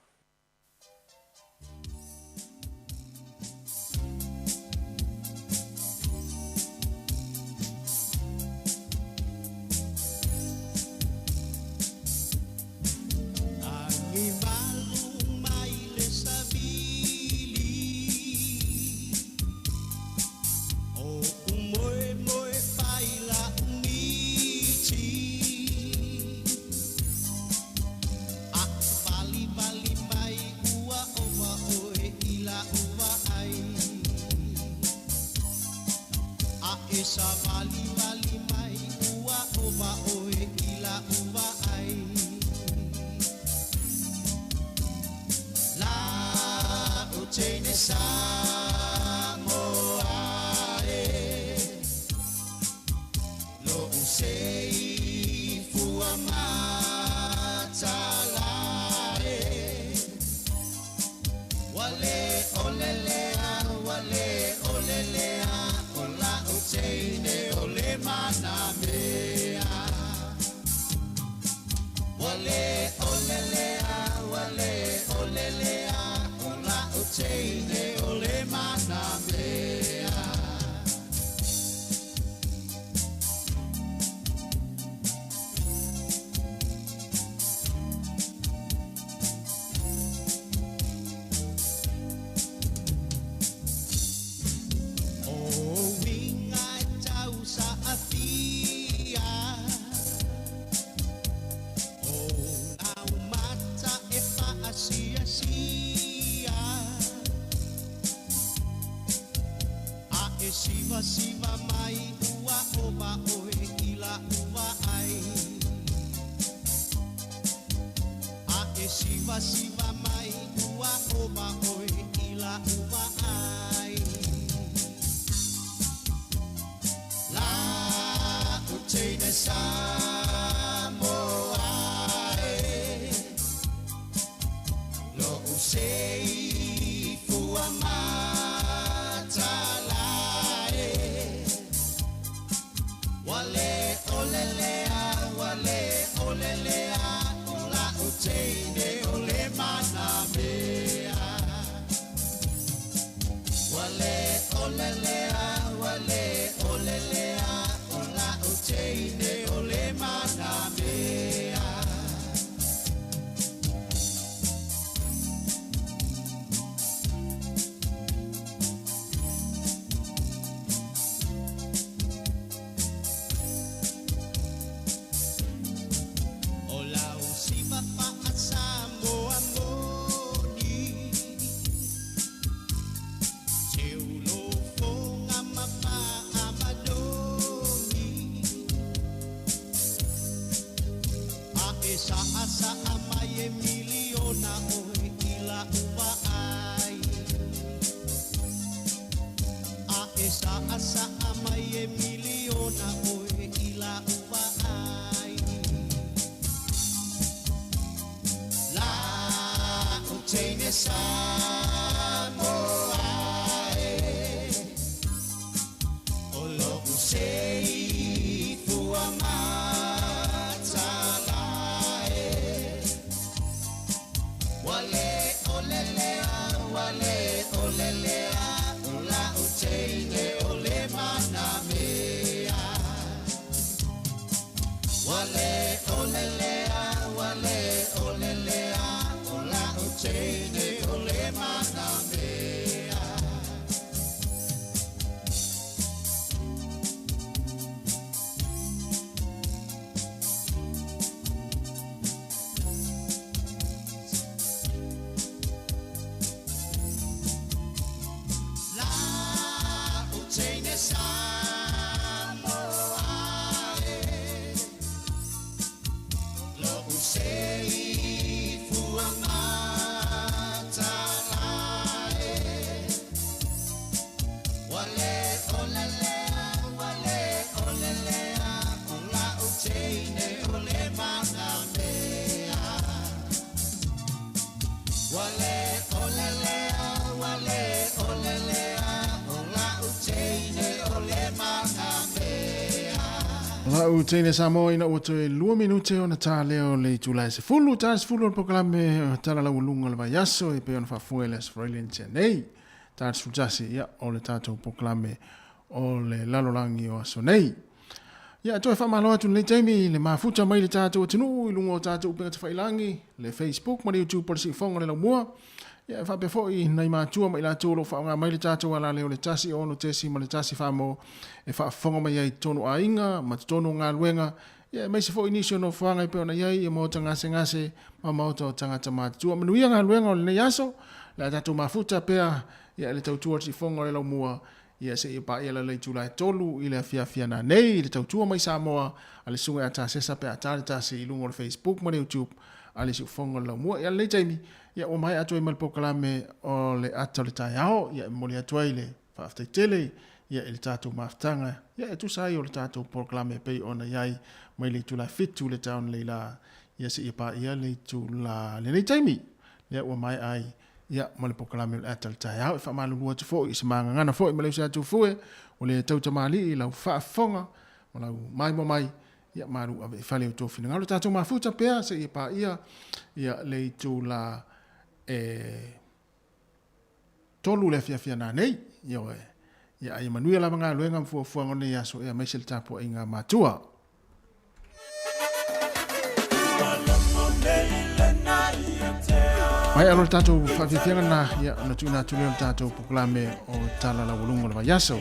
Agi malu mai le savili O umoe moe fai la umiti A pali pali mai ua ova oe i la ua ai A e sa vali vali mai ua ova oe i la ua ai La o teine Samoa e Lo u sei fua matala e Wale olelea, wale olelea, o la o teine o le manamea. Wale olelea, wale olelea, o la o teine o le manamea. O winga e tau sa afia O lau mata e whaasia sia A e siva siva mai ua ova oe i la ua ai A e siva siva mai ua ova oe i la ua ai La o teine Samoa e Lo u sei fua matala e Wale olelea, wale olelea, o la o teine o le manamea. Wale olelea, wale olelea, o la o teine o le manamea. O lau siva wha moni Te ulo fonga mapa amadoni A e sa asa amai e miliona oe i la ua ai A e sa asa amai e miliona oe i la ua ai La o teine Samoa e O lo u sei fua matala e Wale olelea, wale olelea, o la o teine o le manamea. Wale olelea, wale olelea, o la o teine o le Va'u teine Samoa ina ua toe 2 minute ona tā lea o le itula e 10, tā 10 o le polokalame o Tala Laualuga o le Vaiaso e pei ona faafofoga i le Aso Faraile na tea nei. Tā 11, ia, o le tatou polokalame o le lalolagi o aso nei. Ia, toe faamalo atu lenei taimi i le mafuta mai le tatou atunuu i luga o tatou upega tafailagi, le Facebook ma le YouTube o le Siufofoga o le Laumua. Ia, e faapea foi nai matua ma i latou o lo o faaaoga mai le tatou alaleo le 1 6 .1 mo e faafofoga mai ai i totonu aiga ma totonu o galuega, ia aemaise foi nisi o nofoaga e pei ona i ai ia maota gasegase ma maota o tagata matutua. Manuia galuega o lenei aso, le a tatou mafuta pea ia i le tautua o le siufofoga o le Laumua ia seia paia lala itula e 3 i le afiafi ana nei i le tautua mai Samoa a le Susuga ia Tasesa pe a ta le tasi i luga o le Facebook ma le YouTube a le Siufofoga o le Laumua. Ia lenei taimi, ia ua maea atu ai ma le polokalame o le ata o le taeao, ia e momoli atu ai le faafetai tele ia i le tatou mafutaga ia e tusa ai o le tatou polokalame e pei ona i ai mai le itula e 7 le taeao nei la ia seia paia le itula lenei taimi lea ua maea ai ia ma le polokalame o le ata o le taeao. E faamalulu atu foi i se magagana foi ma le uso atu fue o le tautamalii i lau faafofoga ma lau maimoa mai ia malu ave i fale o tō finagalo. Tatou mafuta pea seia paia ia le itula e 3 le afiafi ana nei. Ioe. Ia ai manuia lava galuega ma fuafuaga o lenei aso e aemaise le tapuaiga a matua. Mai alo le tatou faafiafiaga lena, ia ona tuuina atu lea o le tatou polokalame o Tala Laualuga o le Vaiaso.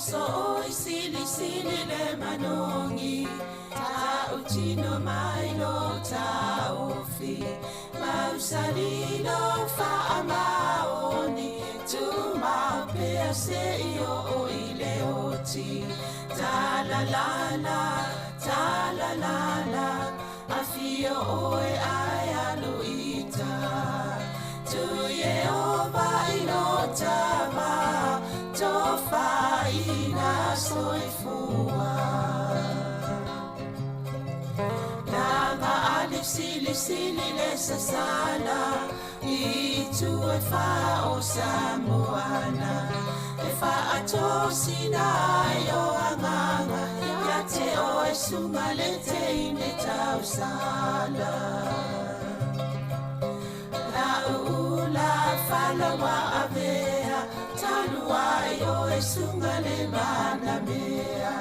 Oso oi sili sili le manogi Ta'utino mai lo ta'ofi Mausali lo fa'amaoni Tumau pea se'i o'o i le oti Talalala, talalala Afio oe ae alu ita Tu Yehova i lo tava Tofaina soifua Lava alisilisili le sasala I tu e wha o Samoana E whaatosina ai o anganga Ia te o e sunga le teine tausala La uula falawa avea Talu ai o e sunga le mana mea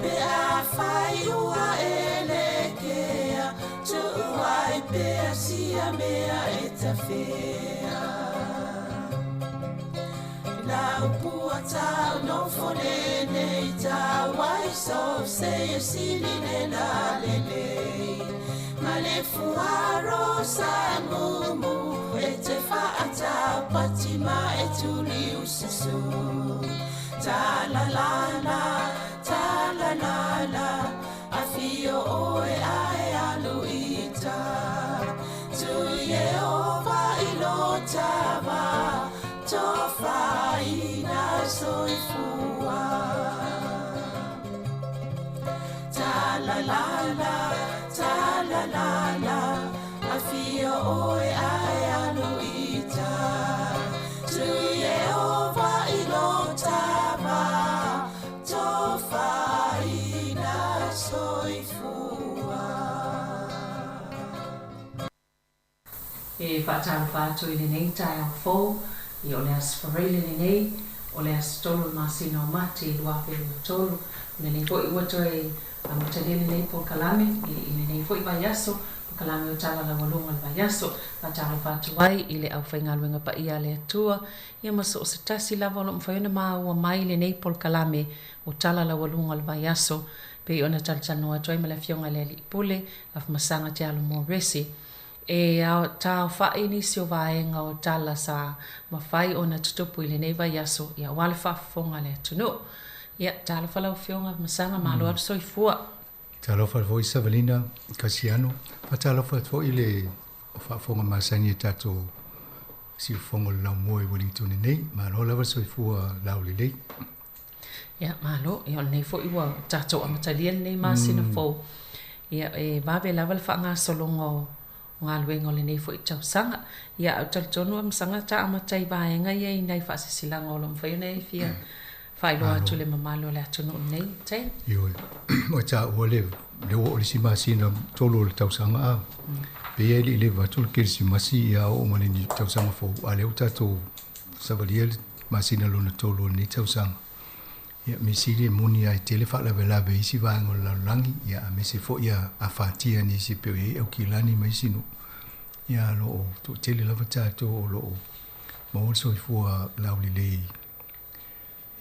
Pe a whai ua e le kea Tuu ai pea sia mea e tawhea La upua tau no fone nei tau ai so se e sili le la le le Ma le fuaro sa mumu e te whaatau pati ma e tuli ususu Ta la la la, ta la la la Afio oe ae alu ita Tu Yehova i lo tava Tofaina soifua Ta la la la, ta la la la Afio oe ae alu ita Tu Yehova i lo tava Tofaina soifua E faatalofa atu i lenei taeao fou, ia o le Aso Faraile lenei, o le aso 3 o le masina o Mati 2023. O lenei foi ua toe amatalia lenei polokalame i lenei foi vaiaso, polokalame o Tala Laualuga o le Vaiaso. Faatalofa atu ai i le aufaigaluega paia a le Atua, ia ma so o se tasi lava o lo o mafai ona maua mai lenei polokalame o Tala Laualuga o le Vaiaso, pei ona talatalanoa atu ai ma le Afioga i le Alii Pule, Afamasaga Te Alo Resi. E taofa'i nisi o vaega o tala sa mafai ona tutupu i lenei vaiaso, ia aua le faafofoga a le atunuu. Ia, talofa lau Afioga Afamasaga, malo atu soifua. Talofa foi Savalina Kasiano. Faatalofa foi i le faafofoga masani e tatou siufofoga o le laumua i Wellington nei. Malo lava soifua laulelei. Ia, malo. Ia, o lenei foi ua tatou amatalia lenei masina fou. Ia, e vave lava le faagasologa o galuega o lenei foi tausaga. Ia, ae ou talitonu Afamasaga ta amata i vaega ia i nai faasilasilaga o lo o mafai ona e fia faailoa atu i le mamalu o le atunuu lenei taimi. Ioe, ua taua le lea ua oo le isi masina tolu o le tausaga a. Pei e le i leva atu le Kerisimasi ia oo ma le tausaga fou, a o lea ua tatou savalia le masina lona tolu o lenei tausaga. Ia, mea sili e moni lava e tele faalavelave i isi vaega o le lalolagi, ia aemaise foi a afatia nisi e pei o i ai Aukilani ma isi nuu. Ia, o lo o toatele lava tatou o lo o maua le soifua laulelei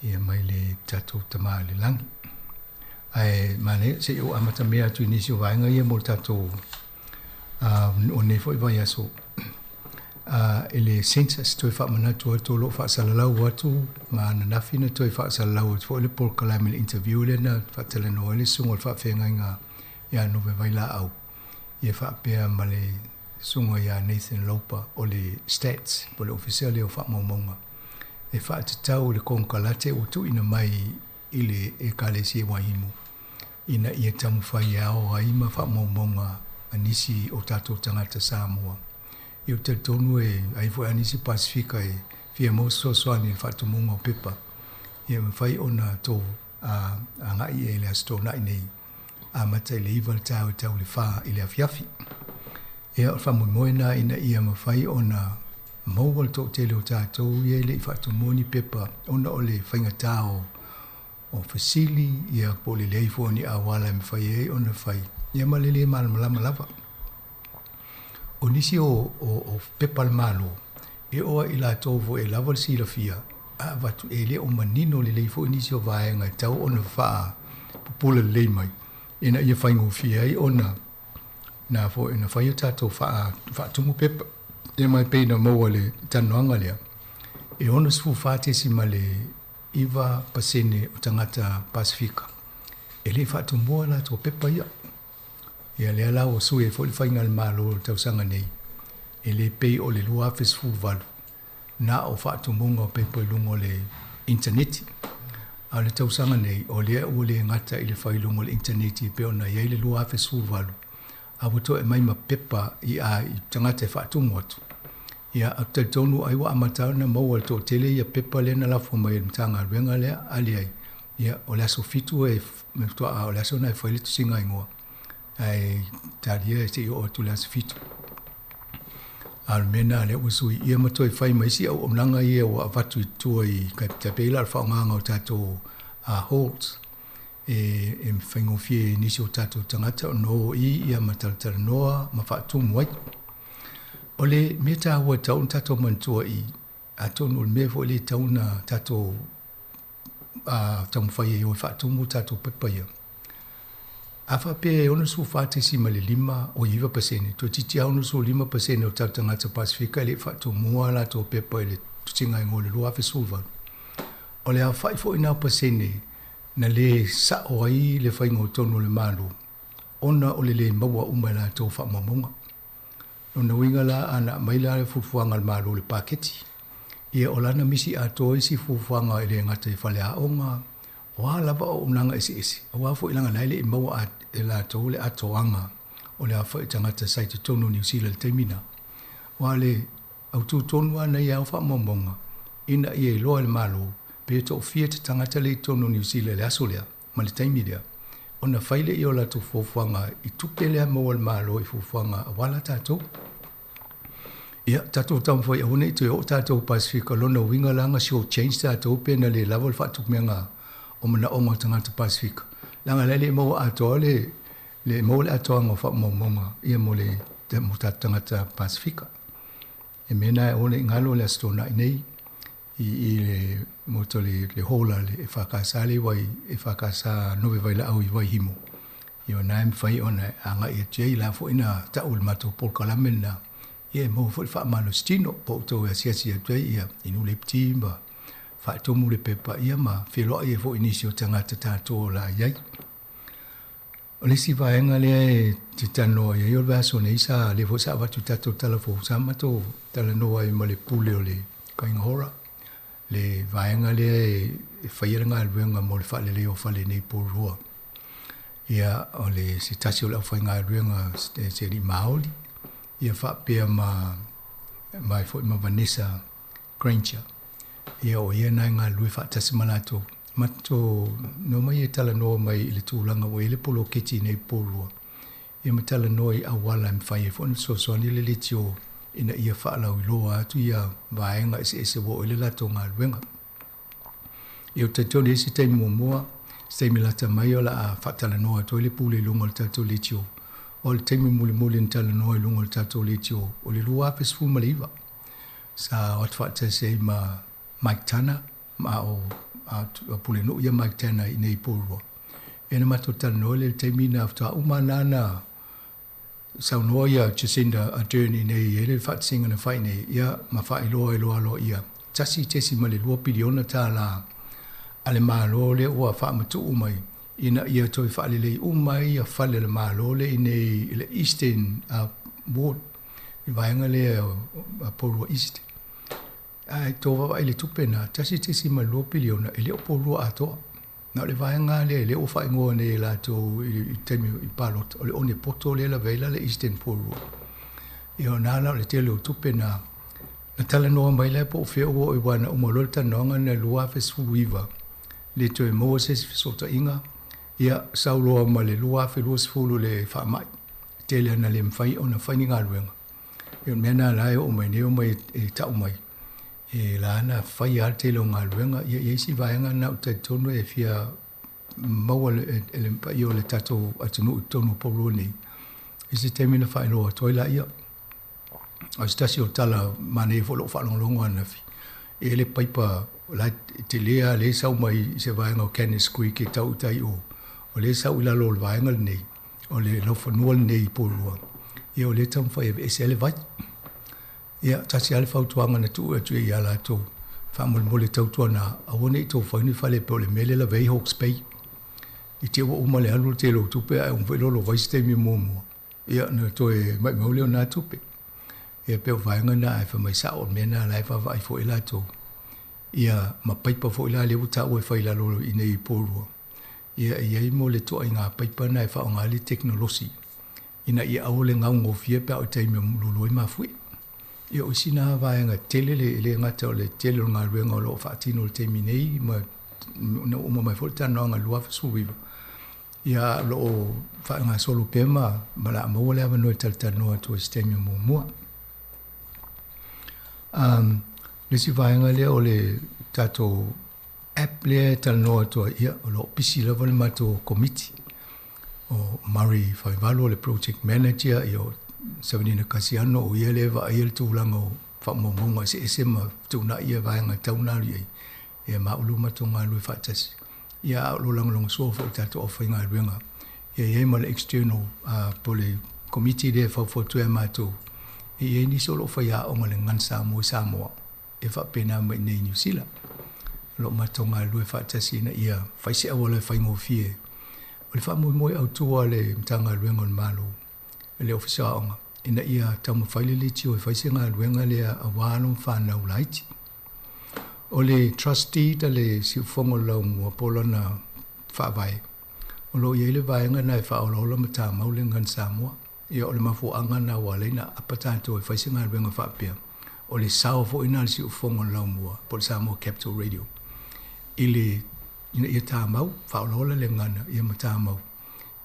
ia mai le tatou Tama i le lagi. Ae manaia se i ou amatamea atu i nisi o vaega ia mo le tatou o lenei foi vaiaso i le census toe faamanatu atu o lo o faasalalau atu ma ananafi na toe faasalalau atu foi le polokalame i le interview lea na faatalanoa ai le susuga o le faafeagaiga ia Nove Vailaau ia faapea ma le susuga ia Nathan Lopa o le Stats po o le Ofisa lea o Faamaumauga e faatatau i le konekarate ua tuuina mai i le Ekalesia Waihimo ina ia taumafai e ao ai ma faamaumauga a nisi o tatou tagata Samoa. Ia ou te talitonu e ai foi a nisi Pasifika e fia maua se fesoasoani i le faatumuga o pepa, ia e mafai ona tou agai i ai i le Aso Toonai nei amata i le 9 le taeao e tau i le 4 i le afiafi. Ia, o le faamoemoe lena ina ia mafai ona maua le toatele o tatou ia e le i faatumua ni pepa ona o le faigata o fesili, ia po o le leai foi o ni auala e mafai ai ona fai, ia ma le lē malamalama lava. O nisi o pepa a le Malo, e oo lava i latou foi e lava le silafia a avatu e le o manino lelei foi nisi o vaega e tatau ona faapupula lelei mai ina ia faigofie ai ona na foi na fai o tatou faatumu pepa. Ia ma e pei na maua i le talanoaga lea, e 64.9% o tagata Pasefika e le i faatumua latou pepa ia. Ia lea la ua sui ai foi le faiga a le Malo i le tausaga nei, e le pei o le 2018 na o faatumuga o pepa i luga o le initaneti. A o le tausaga nei, o lea ua le gata i le fai i luga o le initaneti e pei ona i ai le 2018, a ua toe aumai ma pepa i a i tagata e faatumu atu. Ia, ou te talitonu ai ua amata ona maua e le toatele ia pepa lea na lafo mai e le Matagaluega lea, a leai, ia, o le aso 7 e faatoa o le aso lena e fai le tusiga igoa, ae talia se i oo atu i le aso 7. A o le mea lena lea ua sui ia ma toe fai ma isi auaunaga ia ua avatu i tua i tai pei la o le faaaogaga o tatou halls e faigofie i nisi o tatou tagata ona o i ia ma talatalanoa ma faatumu ai. O le mea taua e tatau ona tatou manatua i, atonu o le mea foi lea e tatau ona tatou taumafai ai e o e faatumu tatou pepa ia. A faapea e 64.5 oi 9%, toeitiiti lava 65% o tatou tagata Pasefika e le i faatumua a latou pepa i le tusiga igoa i le 2018. O le aofai foi lena o pasene na le sao ai le faiga o tonu o le Malo ona o le le maua uma e latou faamaumauga. Lona uiga la, a na aumai la le fuafuaga a le Malo i le paketi, ia o lana misi atoa isi fuafuaga e le gata i faleaoga, o a lava auaunaga eseese, aua foi leaga la e le i maua e latou le atoaga o le aofai o tagata sa i totonu o Niu Sila i le taimi lena. Aua o le autu tonu lava na ia o faamaumauga ina ia iloa e le Malo pe toafia te tagata lea i totonu o Niu Sila i le aso lea ma le taimi lea, ona fai lea o latou fuafuaga i tupe lea maua e le Malo i fuafuaga aua la tatou. Ia, tatou taumafai aua ne i toe oo tatou i Pasefika, lona uiga la na short change tatou pe na le lava le faatupega o manaoga o tagata Pasefika, leaga la e le maua atoa le le maua le atoaga o faamaumauga ia mo le mo tatou tagata Pasefika. E mea na e aua ne i galo le Aso Toonai nei i le moto le hall a le EFKS le i EFKS Nove Vailaau i Waihimo. Ia o na e mafai ona agai atu ai la foi na tau le matou polokalame lena. Ia e maua foi le faamalositino po o outou e asiasi atu ai ia inu le ipiti ma faatumu le pepa ia ma feiloai ai foi nisi o tagata tatou o le a i ai. O le isi vaega lea e te talanoa i ai o le vaiaso nei sa lea foi sa avatu i tatou tala fou sa matou talanoa ai ma le pule o le Kaingahora le vaega lea e faia le galuega mo le faaleleia o fale nei Porirua. Ia o le se tasi o le aufaigaluega se alii Māori ia faapea ma ma foi ma Vanessa Granger. Ia o ia na e galulue faatasi ma latou. Matou no mai e talanoa mai i le tulaga ua i ai le poloketi i nei Porirua. Ia ma talanoa i auala e mafai ai foi ona fesoasoani le leitio ina ia faalauiloa atu ia vaega eseese ua oo i ai le latou galuega. Ia ou te talitonu e i ai se taimi muamua, se taimi lata mai o le a faatalanoa atu ai le pule i luga o le tatou leitio. O le taimi mulimuli na talanoa i luga o le tatou leitio o le 2019. Sa o atu faatasi ai ma Mike Tana, ma o Pulenuu ia Mike Tana i inei i Porirua. Ia na matou talanoa lea i le taimi na faatoa uma lana na saunoa ia Jacinda Ardern i inei i ai le faatasiga na fai nei, ia ma faailoa ai loa aloaia $1.2 piliona a le Malo lea ua faamatuu mai ina ia toe faalelei uma ai ia fale o le Malo lea i inei i le Eastern Ward, i vaega lea o Porirua East. Ae tou vaavaai i le tupe lena, $1.2 piliona, e le o Porirua atoa. Na o le vaega lea, lea ua faaigoa nei e latou i le taimi i palota, o le onepoto lea e lavea ai la le Eastern Porirua. Ia o na la o le tele o tupe na, na talanoa mai la po o fea ua oo i aua na uma loa le talanoaga lena i le 2019, le toe maua se isi fesootaiga, ia sau loa ma le 2020 le faamai, tele lava na le mafai ona fai ni galuega. Ia o le mea lena la e oo mai nei omai e tau mai, e la na fai lava le tele o galuega. Ia e i ai isi vaega na ou te talitonu e fia maua e le paia o le tatou atunuu i totonu o Porirua nei, i se taimi na faailoa atu ai laia. O se tasi o tala manaia foi o lou faalogologo ananafi, e i ai le paipa la e tele lava lea e sau mai i se vaega o Cannons Creek e tau i tai i o, o lea e sau i lalo o le vaega lenei, o le laufanua lenei i Porirua, ia o lea e taumafai e aveese ai le vai. Ia, tasi lava le fautuaga na tuu atu ai ia latou, faamolemole tautuana aua ne i tou fai ni fale pei o le mea lea e lavea ai Hawke's Bay. I te i ua uma le alu o le tele o tupe ae uma foi lea o lou vai se taimi muamua, ia ona toe maumau lea o na tupe. Ia pei o vaega na ae fai mai sao o le mea na la e vaavaai foi latou. Ia ma paipa foi la lea ua taua e fai i lalo i inei i Porirua. Ia e i ai mo le ituaiga paipa na e faaaoga ai le tekonolosi ina ia aua le gaugofie pe a oo i taimi e lulu ai mafuie. Ia o isi na vaega tele le e le gata o le tele o le galuega o lo o faatino i le taimi nei ma na ua uma mai foi le talanoaga i le 2019, ia o lo o faagasolo pea ma ma o le a maua le avanoa e talatalanoa atu ai i se taimi o muamua. Um, le isi vaega lea o le tatou app lea e talanoa atu ai, ia o lo o pisi lava le matou komiti. O Murray Faivalu o le project manager, ia o Savanina Kasiano o ia lea e vaaia le tulaga o faamaumauga eseese ma fetuunai ia vaega e tatau ona alu i ai. Ia ma au lea ua matou galulue faatasi. Ia a o lo o lagolagosua foi i le tatou aufaigaluega. Ia e i ai ma le external po o le komiti lea e faufautua ia matou. E i ai nisi o lo o faiaoga i le Gagana Samoa i Samoa e faapena mai i inei i Niu Sila. O lo o matou galulue faatasi ina ia fai se auala e faigofie. O le faamoemoe autu a le Matagaluega o le Malo, le Ofisa o Aoga, ina ia taumafai le leitio e fai se galuega lea aua alo ma fanau laiti. O le trust deed a le Siufofoga o le Laumua po o lana faavae, o lo o i ai le vaega lena e faaolaola ma tamau le Gagana Samoa. Ia, o le mafuaaga lena ua ala ai ona aapa tatou e fai se galuega faapea. O le sao foi lena a le Siufofoga o le Laumua po o le Samoa Capital Radio i le ina ia tamau, faaolaola le gagana ia ma tamau.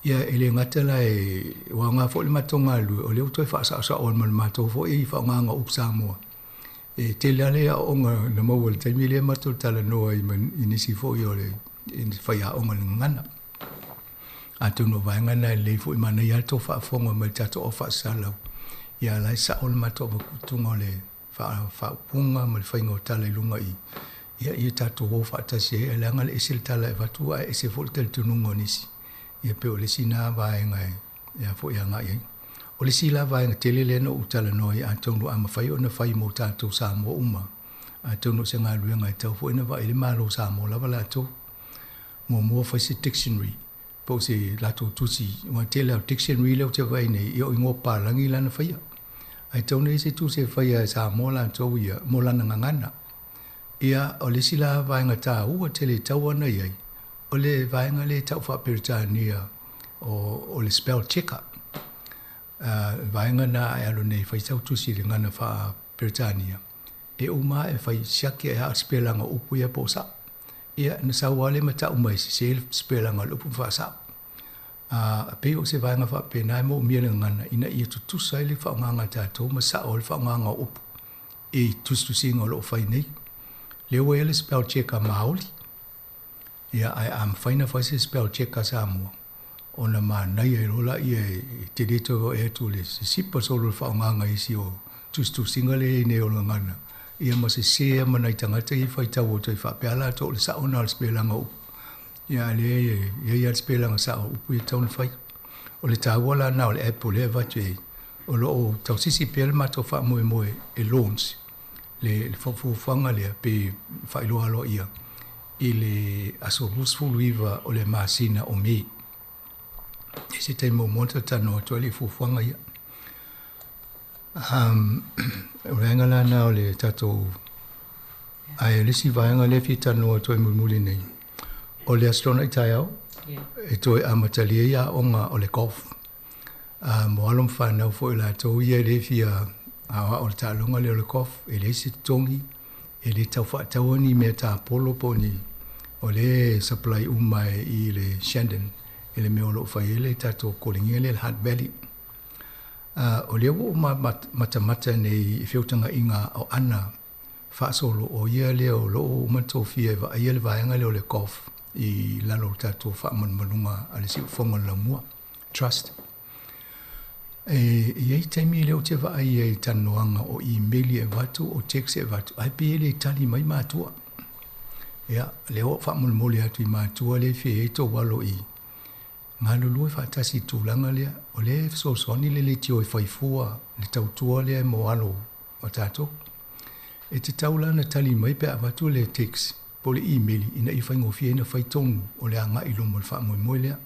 Ia, e le gata la e ua aoga foi le matou galulue, o lea ua toe faasaosao ai ma le matou foi faaaogaga o upu Samoa. E tele lava le aoaoga na maua i le taimi lea matou talanoa ai ma i nisi foi o le faiaoga i le gagana. Atonu o vaega na e lelei foi manaia lava le tou faafofoga mai i le tatou au faasalau. Ia la e sao le matou avatuga o le faaupuga ma le faiga o tala i luga i ia ia tatou o faatasi ai, ae leaga le ese le tala e avatu ae ese foi le talitonuga o nisi. Ia pei o le isi na vaega e a foi e agai ai. O le isi la vaega tele lea na ou talanoa ai atonu a mafai ona fai mo tatou Samoa uma, atonu o se galuega e tatau foi ona vaai le Malo o Samoa lava latou. Muamua fai se dictionary po o se latou tusi, aua e tele lava o dictionary lea ou te vaai nei, ia o igoa papalagi la na faia. Ae tatau ona i ai se tusi e faia e Samoa latou ia mo lana gagana. Ia, o le isi la vaega taua tele e tatau ona i ai, o le vaega lea e tau faa-Peretania o le spell checker. Le vaega lena a e alu nei e fai sau tusi i le gagana faa-Peretania, e uma lava e fai siaki ai lava o le sipelaga o upu ia po o sao. Ia, na sau lava lea ma tau mai, sese le sipelaga o le upu ma faasao. A pei o se vaega faapena e moomia le gagana ina ia tutusa ai le faaaogaga a tatou ma sao ai le faaaogaga o upu i tusitusiga o lo o fai nei. Lea ua i ai le spell checker Māori, ia ae a mafai ona fai se spell checker Samoa, ona manaia ai loa laia e tele toe vaai atu i le sisipa solo o le faaaogaga i isi o tusitusiga lea e i ai nei o le gagana, ia ma sese lava ma nai tagata ia e faitau atu ai faapea latou o le sao lena o le sipelaga o upu. Ia a lea e i ai lava le sipelaga sao o upu ia e tatau ona fai. O le taua la lena o le app o lea e avatu i ai, o lo o tausisi pea le matou faamoemoe e launch le fuafuaga lea pe faailoa aloaia i le aso 29 o le masina o Me. I se taimi muamua ona talatalanoa atu ai i fuafuaga ia. O le vaega la lena o le tatou, ae o le isi vaega lea e fia talanoa atu ai mulimuli nei, o le Aso Toonai taeao e toe amatalia ai aoga o le golf. Mo alo ma fanau foi o latou ia e le fia aoao i le taaloga lea o le golf, e leai se totogi, e le tau faataua ni mea tapolo po o ni, o lea e supply uma i le Shandon i le mea o lo o fai ai le tatou koligiga lea le Hutt Valley. O lea ua ou matamata nei i feutagaiga o Ana faasolo, o ia lea o lo o uma tofia e vaaia le vaega lea o le golf i lalo o le tatou faamalumaluga a le Siufofoga o le Laumua Trust. E i ai taimi lea ou te vaai ai i talanoaga o imeli e avatu, o text e avatu, ae pei e le tali mai matua. Ia, lea ua ou faamolemole atu i matua lea e fia i ai tou alo i galulue faatasi i le tulaga lea. O lea e fesoasoani le leitio e fai fua le tautua lea mo alo o tatou. E tatau la ona tali mai pe a avatu le text po o le imeli ina ia faigofie ai ona fai tonu o le agai i luma o le faamoemoe lea.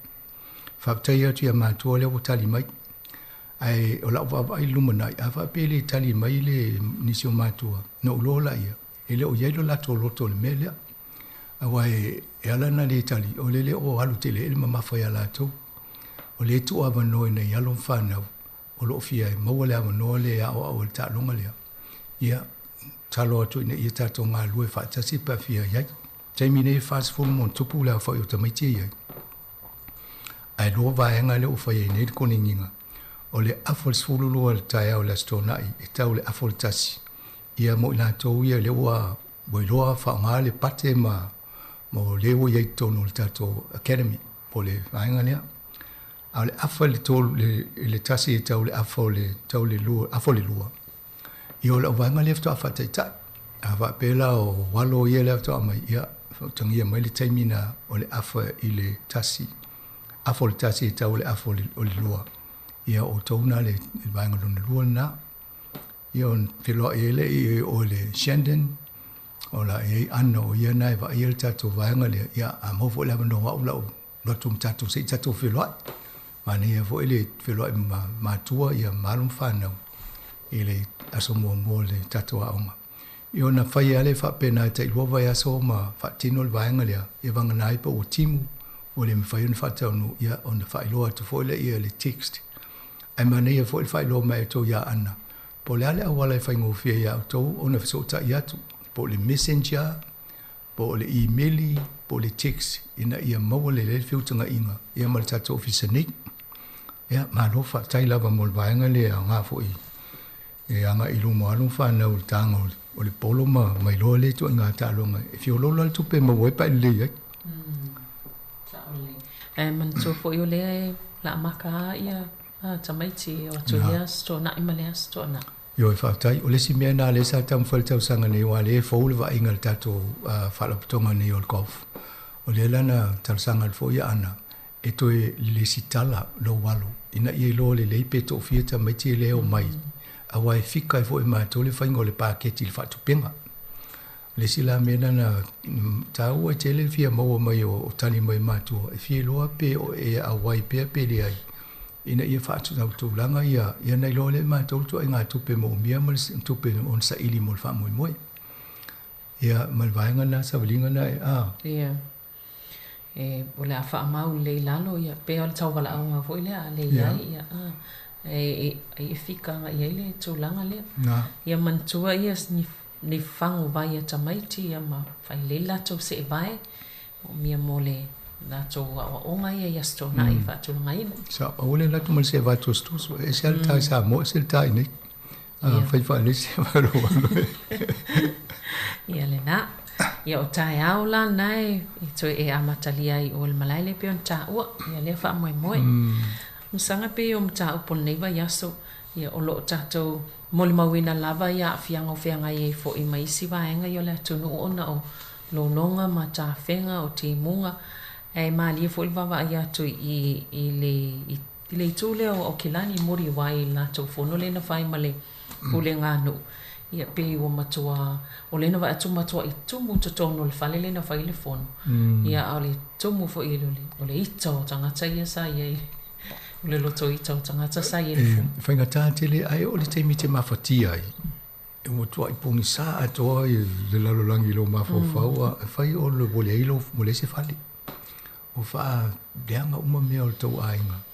Faafetai atu ia matua lea ua tali mai. Ae o lau vaavaai i le lumanai, a faapea e le tali mai le nisi o matua, ona ou iloa laia, e le o i ai lo latou loto i le mea lea. Aua e ala ona le tali, o le le o alu tele ai le mamafa ia latou. O lea e tuu avanoa i nai alo ma fanau o lo o fia maua le avanoa lea e aoao ai i le taaloga lea. Ia, tatalo atu ina ia tatou galulue faatasi pe a fia i ai. Taimi nei e 40 ma ona tupu le aofai o tamaiti e i ai. Ae lua vaega lea ua fai ai nei le konigiga, o le afa o le 12 i le taeao i le Aso Toonai e tau i le afa o le 1, ia mo i latou ia lea ua ua iloa faaaoga le pate ma ma o lea ua i ai i totonu o le tatou academy po o le vaega lea. A o le afa i le tolu i le tasi e tau i le afa o le tau i le lua afa o le lua, ia o lau vaega lea faatoa faataitai. A faapea la o alo ia lea faatoa aumai, ia utagia mai le taimi na o le afa i le tasi, afa o le tasi e tau i le afa o le lua. Ia o outou na le vaega lona lua lena. Ia ona feiloai ai lea i o le Shandon, o la e i ai Ana o ia na e vaaia le tatou vaega lea, ia a maua foi le avanoa o au lau alu atu ma tatou se i tatou feiloai. Manaia foi le feiloai ma matua ia ma alo ma fanau i le aso muamua o le tatou aoga. Ia ona fai lava lea faapena e tailua vaiaso ma faatino le vaega lea, ia vagana ai pe ua timu, ua le mafai ona faataunuu, ia ona faailoa atu foi lea le text. Ae manaia foi le faailoa mai a outou ia Ana, po o le a le auala e faigofie ia outou ona fesootai atu, po o le messenger, po o le imeli, po o le text, ina ia maua lelei le feutagaiga ia ma le tatou ofisa nei. Ia, malo faafetai lava mo le vaega lea e aoga foi e agai i luma o alo ma fanau i le taga o le polo ma mailoa lea ituaiga taaloga e fiololo lava le tupe e maua ai pe a e lelei ai. Sao lelei. Ae manatua foi o lea e laamaka lava ia tamaiti e o atu i lea Aso Toonai ma lea Aso Toonai. Ioe, faafetai. O le isi mea lena lea sa taumafai i le tausaga nei, aua o lea e fou le vaaiga i le tatou faalapotopotoga nei o le golf. O lea la na talosaga atu foi ia Ana e toe lesitala lou alo ina ia iloa lelei pe toafia tamaiti lea e omai, aua e fika ai foi e matou le faiga o le paketi i le faatupega. O le isi la mea lena na taua tele le fia maua mai o tali mai matua, e fia iloa pe o e auai pea pe leai, ina ia faatulaga ia, ia na iloa lea e matou le ituaiga tupe moomia ma le tupe ona saili mo le faamoemoe. Ia, ma le vaega lena savaliga lena e, a. Ia. E, o le a faamau lelei i lalo, ia, pei o le tauvalaauga foi lea a le i ai, ia, a, e, e, e fika agai i ai le tulaga lea. Na. Ia manatua ia ni, ni fagu vai a tamaiti, ia ma fai lelei latou seevae, moomia mo le latou aoaoga ia i Aso Toonai e faatulagaina. Sa, aua le alu atu ma le seevae tosotoso, e ese lava le ta i Samoa, ese le ta i inei. A fai faalesi faaloalo. Ia lena. Ia o taeao la lena e toe e amatalia ai i o i le malae lea pei ona taua, ia lea faamoemoe. Masaga pei o mataupu o lenei vaiaso, ia o lo o tatou molimauina lava ia aafiaga o feagai ai foi ma isi vaega ia o le atunuu ona o lologa ma tafega o timuga, ae malie foi le vaavaai atu i i le I le itu lea o Aukilani i Muriwai i le latou fono lea na fai ma le pulega a nuu, ia pei ua matua, o lea na vaai atu matuai tumu i totonu o le fale lea na fai ai le fono, ia a o le tumu foi o le ita o tagata ia sa i ai, o le loto ita o tagata sa i ai i le fono. E faigata tele, ae oo i le taimi e te mafatia ai, e matuai pogisa atoa le lalolagi i lou mafaufau, a e fai o le ua leai lou, ua leai se fale. Ua faaleaga uma mea o le tou aiga.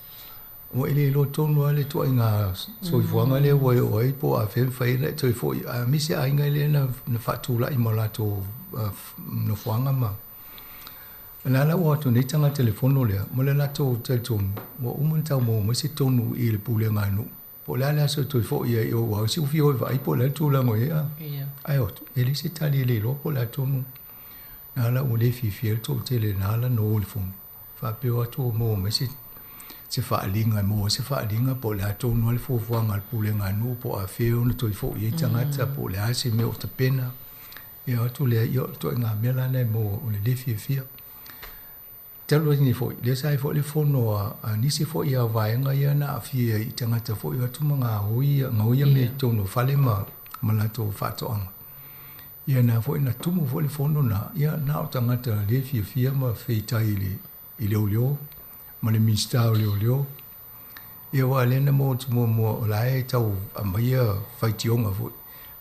Ua e le iloa tonu lava le ituaiga soifuaga lea ua e oo ai po o afea e mafai ai ona e toe foi. Aemaise aiga lea na faatulai ma latou nofoaga ma. O lea la ua o atu nei tagata i le fono lea ma le latou talitonu ua uma ona tau maua mai se tonu i le pulega a nuu po o le a le aso e toe foi ai i o aua o si ua fia o e vaai po o le a le tulaga o i ai. Ae o atu, e leai se tali e le iloa po o le a tonu. Na ala ua le fiafia ai le toatele na ala ona o i le fono, faapea o atu ua maua mai se se faaaliga e maua ai se faaaliga po o le a tonu lava le fuafuaga a le pulega a nuu po o afea ona toe foi ai tagata po o le a se mea o tapena. Ia o atu lea, ia o le ituaiga mea la lena e maua o le le fiafia. Talu ai nei foi, lea sa i ai foi le fono a, a nisi foi a vaega ia na aafia i tagata foi o atu ma gaoi, gaoia mea i totonu o fale ma, ma latou faatoaga. Ia na foi na tumu foi le fono na, ia na o tagata le fiafia ma feitai i le, i leoleo ma le Minisita o Leoleo. Ia aua lea na maua atu muamua o la e tau aumaia faitioga foi,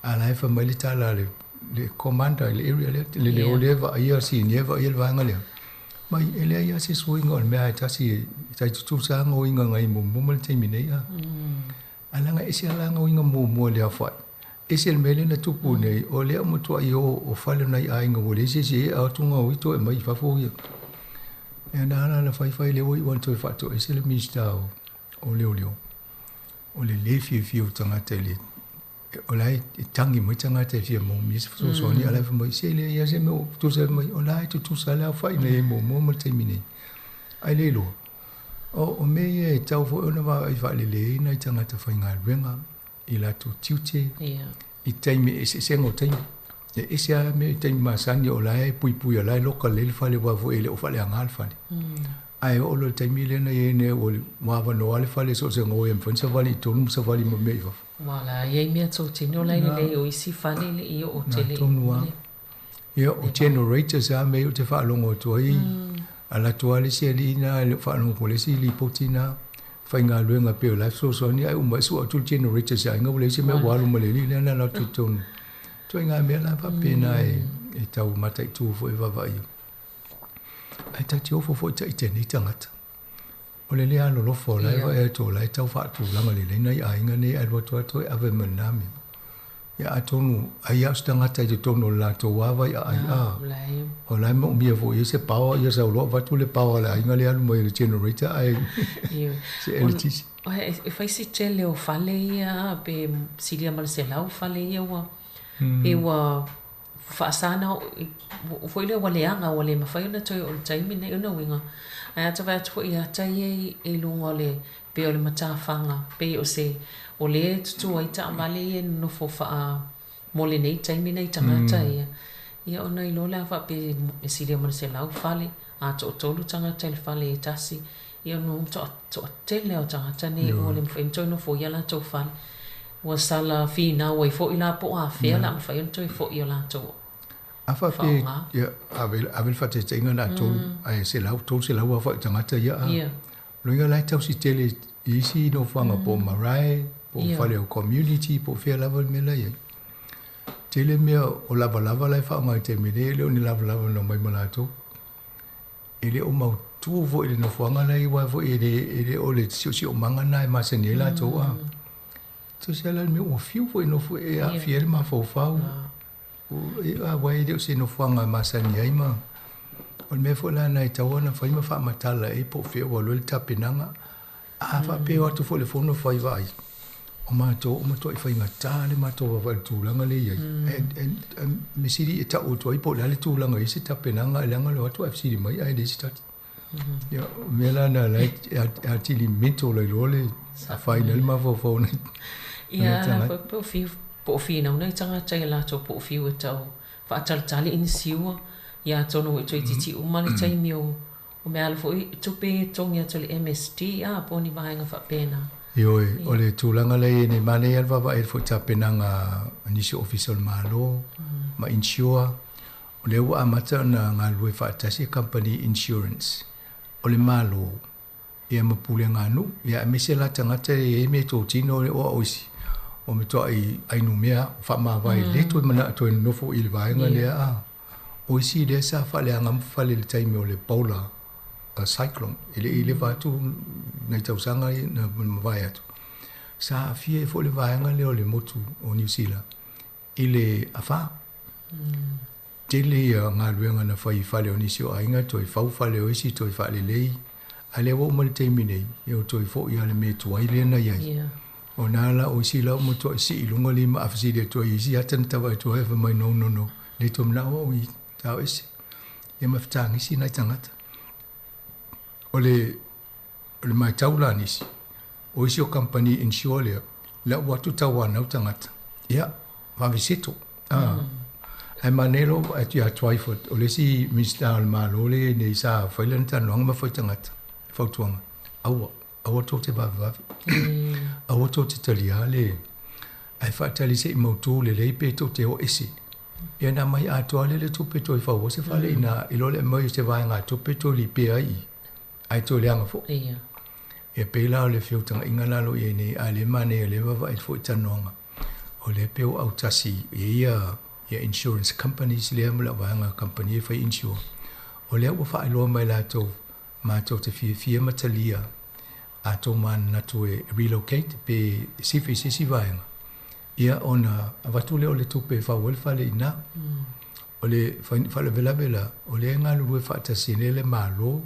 a la e fai mai le tala a le, le commander i le area lea, le leo lea e vaaia, senior e vaaia le vaega lea, mai e leai lava se suiga o le mea lava e tasi e tai tutusa lava gaoiga nai muamua ma le taimi nei. A ae leaga e ese lava la gaoiga muamua i le aofai, ese le mea lea na tupu nei, o lea ua matuai o o fale o nai aiga ua leai se isi e ea atu gaoi toe aumai i fafo ia. Ia na ala ona faifai lea ua iu lava ina toe faatoese le Minisita o, o Leoleo, o le le fiafia o tagata i le o la e tagi mai tagata e fia maomia se fesoasoani, a o la e fai mai, se e leai lava se mea o tutusa mai, o la e tutusa le aofai na i ai muamua ma le taimi nei. Ae le iloa, o mea ia e tatau foi ona vaavaai faalelei ai nai tagata faigaluega i latou tiute i taimi, eseesega o taimi. E ese lava mea i taimi masani o la e puipui, o la e loka lelei le fale aua foi e le o faaleaga le fale. Ae oo loa i le taimi lea na i ai nei ua avanoa le fale so o se gaoi e mafai ona savali i totonu ma savali ma mea i fafo. Ua la i ai mea totino la e lelei o isi fale le i oo tele i tonu lava. Ia o generators lava mea ia ou te faalogo atu ai, alu atu lava le isi alii lena e le o faalogo po o le isi lipoti lena, faigaluega pei o la e fesoasoani ae uma ae sua atu le generator i se aiga ua leai se mea ua alu ma le alii lea na alu atu i totonu. Ituaiga mea la faapena e tau mataitu foi e vaavaaia. Ae ta te ofo foi ita i nei tagata. O le le alolofa o la e vaai atu o la e tau faatulaga lelei nai aiga nei ae alu atu lava toe ave ma lena mea. Ia atonu ai lava o se tagata i totonu o le latou lava vaiaai a o la e moomia foi i ai se power ia sau loa avatu le power a le aiga lea alu mai i le generator ae se eletisi. E fai si tele o fale ia pe silia ma le 100 fale ia ua pe ua faasa na foi lea ua leaga ua le mafai ona toe oo i le taimi lenei. O lona uiga, ae a ta vaai atu foi i ata ia i luga o le pei o le matafaga, pei o se o lea e tutu ai taavale ia e nonofo faa mo lenei taimi nai tagata ia, ia ona iloa lea a faapea e silia ma le 100 fale, a toatolu tagata i le fale e tasi, ia ona toatele lava o tagata nei ua le mafai ona toe nofoia latou fale. Ua sala finau ai foi la po o afea o le a mafai ona toe foi o latou A faapea, ia, ave, ave le faataitaiga na tolu, ae selau, 300 aofai o tagata ia, a. Loiga la e tausi tele i isi nofoaga po o marae, po o fale o community, po o fea lava le mea la e i ai. Tele mea o lavalava la e faaaoga i le taimi nei, e le o ni lavalava na omai ma latou. E le o mautu foi i le nofoaga la e i ai, aua foi e le, e le o le siosiomaga lena e masani ai latou, a. Tusa la le mea ua fiu foi e nofo e aafia ai le mafaufau. Aua e le o se nofoaga e masani ai ma o le mea foi la lena e tatau ona fai ma faamatala i ai po o fea ua alu ai le tapenaga. A faapea e o atu foi i le fono fai vaai, o matou ua matuai faigata le matou vaavaai i le tulaga lea e i ai. E mea sili e tau atu ai po o le a le tulaga e i ai se tapenaga ae leaga le o atu ae fesili mai ae leai se tali. Ia, o mea la na la e atili mental ai loa le afaina ai le mafaufau o nai Ia, tagata. Po o fiu, po o finau nai tagata i a latou po o fiu e tau faatalitali i ni siua, ia atonu ua toeitiiti uma le taimi o o mea ala foi tupe ia e totogi atu e le MSD a po o ni vaega faapena. Ioe, o le tulaga la e i ai nei, manaia lava le vaavaai i le foi tapenaga a nisi o Ofisa o le Malo ma insure. O lea ua amata ona galulue faatasi kamupani insurance o le Malo ia ma pulega a nuu, ia aemaise la tagata e i ai meatotino o au isi o matuai ainumea faamavae le toe manao e toe nonofo i le vaega lea a. O isi lea sa faaleaga ma fale i le taimi o le Bola Cyclone e le i leva atu nai tausaga ia na mavae atu, sa aafia ai foi le vaega lea o le motu o Niu Sila i le afa. Tele ia galuega na fai i fale o nisi o aiga, toe fau fale o isi, toe faalelei, a lea ua uma le taimi nei, ia ua toe foi lava le mea tuai lea na i ai. O na la o isi la ua matuai sii i luga lima a fesili atu ai i isi ata na tavae atu ai, fai mai, no, no, no, le toe manao au i tao ese. Ia ma fetagisi nai tagata. O le, o le matau la a nisi, o isi o kamupani insure lea, la ua atu tauanau tagata, ia, vave settle. Ae manaia lou vaai atu ia Twyford, o le isi Minisita o le Malo lea e i ai nei sa fai lana talanoaga ma fai tagata, fautuaga, aua, aua tou te vavevave. Aua tou te taliā le, ae faatali se i mautu lelei pe tou te o ese. Ia na aumai atoa lea le tupe toe fau ai se fale i ina, i lo le aumai o se vaegatupe toe lipea ai i i, ae toe leaga foi. Ia. Ia pei la o le feutagaiga la o lo o i ai nei, a o lea e manaia o lea e vaavaai atu foi i talanoaga, o lea e pei ua autasi i ai ia ia insurance companies lea ma lau vaega kamupani e fai insure, o lea ua faailoa mai latou matou te fiafia ma talia a tou manatu e relocate pe sifi i se isi vaega, ia ona avatu lea o le tupe e fau ai le fale i ina. O le faalavelave la, o lea e galulue faatasi nei le Malo,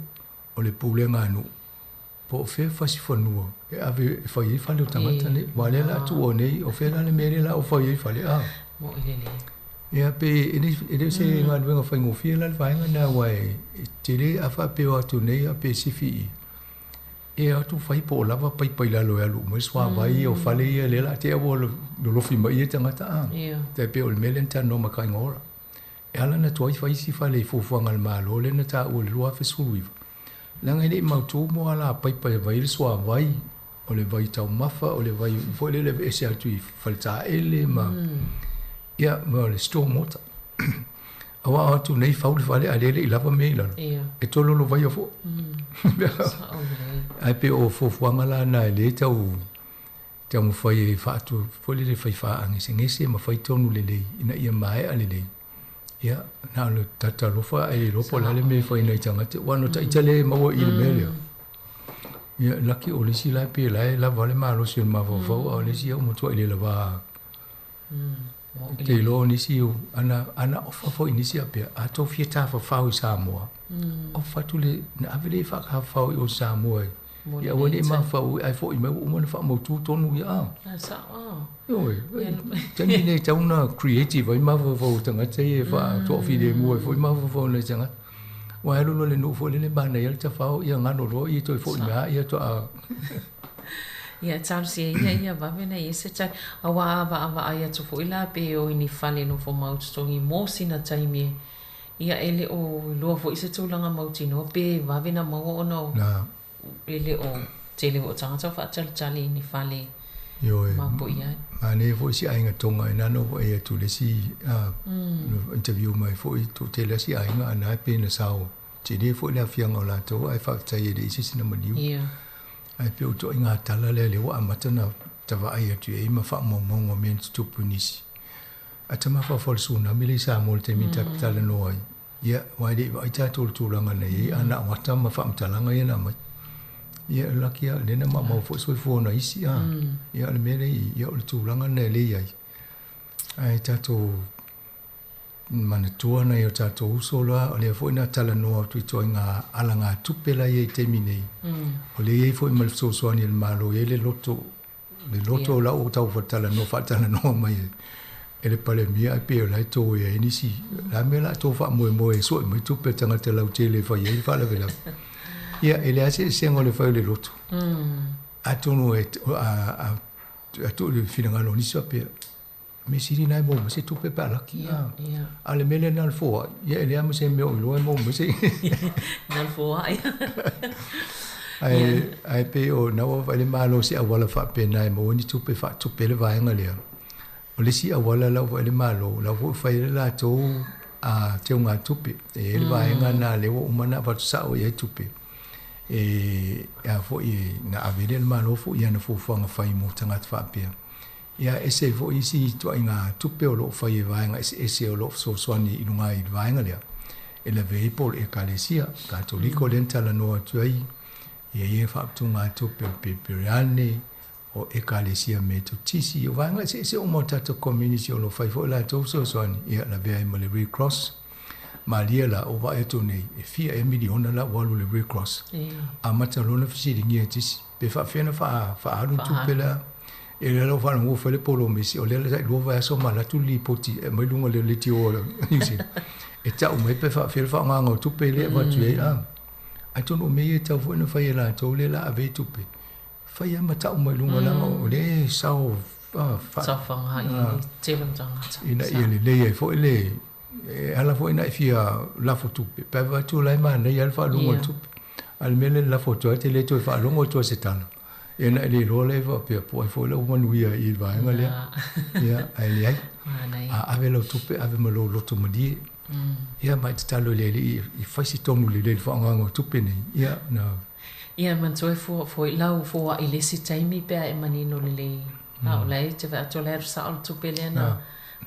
o le pulega a nuu, po o fea fasi fanua e ave e fai ai fale o tagata nei. Aua o lea o le a tuua nei, o fea la le mea lea o le a ou fai ai fale, a? Moʻi lelei. Ia pe e le o se galuega faigofie la le vaega lena aua e tele a faapea o atu nei a pe sifi i e o atu fai po o lava paipa i lalo e alu uma ai le suavai o fale ia lea o le a tea ua lolofi mai i ai tagata a. Tai pei o le mea lea na talanoa ma Kaiga Ora. E ala ona tuai fai isi fale i fuafuaga a le Malo lea na taua i le 2019, leaga e le i mautū mo ala paipa e vai ai le suavai, o le vai taumafa, o le vai foi lele e aveese atu i faletaele ma, ia, ma le storm water. Aua o atu nei fau le fale a o lea e le i lava mea i lalo, e tololovaia foi. Ae pei o fuafuaga la na e lea e tau taumafai e faatu foi lele fai faagesegese ma fai tonu lelei ina ia maea lelei. Ia, na o le tatalofa ae le iloa po o le a le mea e fai nai tagata. Aua na ita lea e maua i le mea lea. Ia, laki o le isi la e pei o la e lava le malosi o le mafaufau, a o le isi ua matuai le lava. Te iloa o nisi, ana, ana ofa foi i nisi faapea, a tou fia tafafao i Samoa, ofa atu le, na ave lea i faatafafao i o i Samoa e Ia aua ne i mafaufau ae foi mai ua uma ona faamautu tonu ia a. A sao a. Ioe, taimi nei e tatau ona creative ai mafaufau o tagata ia e faatoafilemu ai foi mafaufau o nai tagata. Aua e alu loa i le nuu foi lele manaia le tafao ia galo loa ia toe foi mai lava ia toa. Ia talosia ia ia vave na i ai se tali. Aua a vaavaai atu foi la pe o i ni fale nofo mau totogi mo sina taimi e Ia e le o iloa foi se tulaga mautinoa pe vave na maua ona o e le o tele foi o tagata o faatalitali i ni fale Ioe, mapo'i ai. Manaia foi si aiga Tonga ina na ou vaai atu i le isi interview mai foi toatele lava si aiga a na pei na sao tele foi le aafiaga o latou ae faafetai e leai se isi na maliu. Ae pei o ituaiga tala lea lea ua amata ona tavaai atu i ai ma faamaumauga o mea na tutupu i nisi. A tamafaafao le tsunami lea i Samoa i le taimi na tatou talanoa ai, ia, aua e le i vaai tatou i le tulaga na i ai, a na o ata ma faamatalaga ia na aumai. Ia, e laki lava, lea na maumau foi le soifua o nai isi, a. Ia, o le mea lea i i, ia, o le tulaga lena lea e i ai. Ae tatou manatua nai o tatou uso la, o lea foi na talanoa atu i ituaiga alagatupe la e i ai i le taimi nei, o lea e i ai foi ma le fesoasoani a le Malo, e i ai le loto Le loto o la ua tau talanoa faatalanoa mai e le Palemia ae pei o la e toe ai nisi. O le a mea o le a tou faamoemoe e sue mai tupe a tagata lautele e fai ai le faalavelave. Ia, e leai se eseesega o le fai o le loto. Atonu e a tuu i le finagalo o nisi faapea, mea sili na e maua mai se tupe pe a laki. A o le mea lea na o le foai, ia e leai ma se mea o iloa e maua mai se. Na o le foai. Ae, ae pei o na ua vaai le Malo i se auala faapena e maua ai ni tupe e faatupe ai le vaega lea. O le isi auala la ua vaai le Malo, la foi ua fai ai le latou a teugatupe. E i ai le vaega lena lea ua uma ona avatu sao i ai tupe e a foi na ave lea e le Malo foi i ana fuafuaga fai mo tagata faapea. Ia, e ese ai foi isi ituaiga tupe o lo o fai e vaega eseese o lo o fesoasoani i luga i le vaega lea e lavea ai po o le Ekalesia Katoliko lea na talanoa atu ai, ia ia faaputugatupe o le Perepieriane, o Ekalesia Metotisi, o vaega eseese uma o tatou community o lo o fai foi latou fesoasoani, ia lavea ai ma le Red Cross. Malie la, ua vaai atu nei, e fia ea miliona la ua alu i le Red Cross. Amata loa ona fesiligia e tisi, pe faapefea ona faaalu le tupe la. E lea la ua faalogo ua fai le polomisi, o lea la tailua vaiaso ma alu atu le lipoti e aumai luga o le leitio o New Zealand. E tau mai pe faapefea le faaaogaina o tupe lea e avatu i ai. A, atonu o mea ia e tatau foi ona fai e latou lea la ave ai tupe, fai lava ma tau mai luga leaga o lea e sao Saofaga i le tele o tagata. Ina ia lelei ai foi le E ala foʻi na e fia lafo tupe pe a vaai atu o la e manaia lava le faalogo i le tupe. A o le mea lea i le lafo atu ai e te le toe faalogo atu ai i se tala, ia na e le iloa lea faapea po o ai foi la ua manuia i le vaega lea. Ia, ae leai. A ave lau tupe, ave ma lou loto malie. Ia ma e tatalo i le Alii e fai se tonu lelei i le faaaogaina o tupe nei. Ia, na. Ia, manatua e fua foi lau foai i le isi taimi pe a e manino lelei. A o la e te vaai atu o la e alu sao le tupe lea na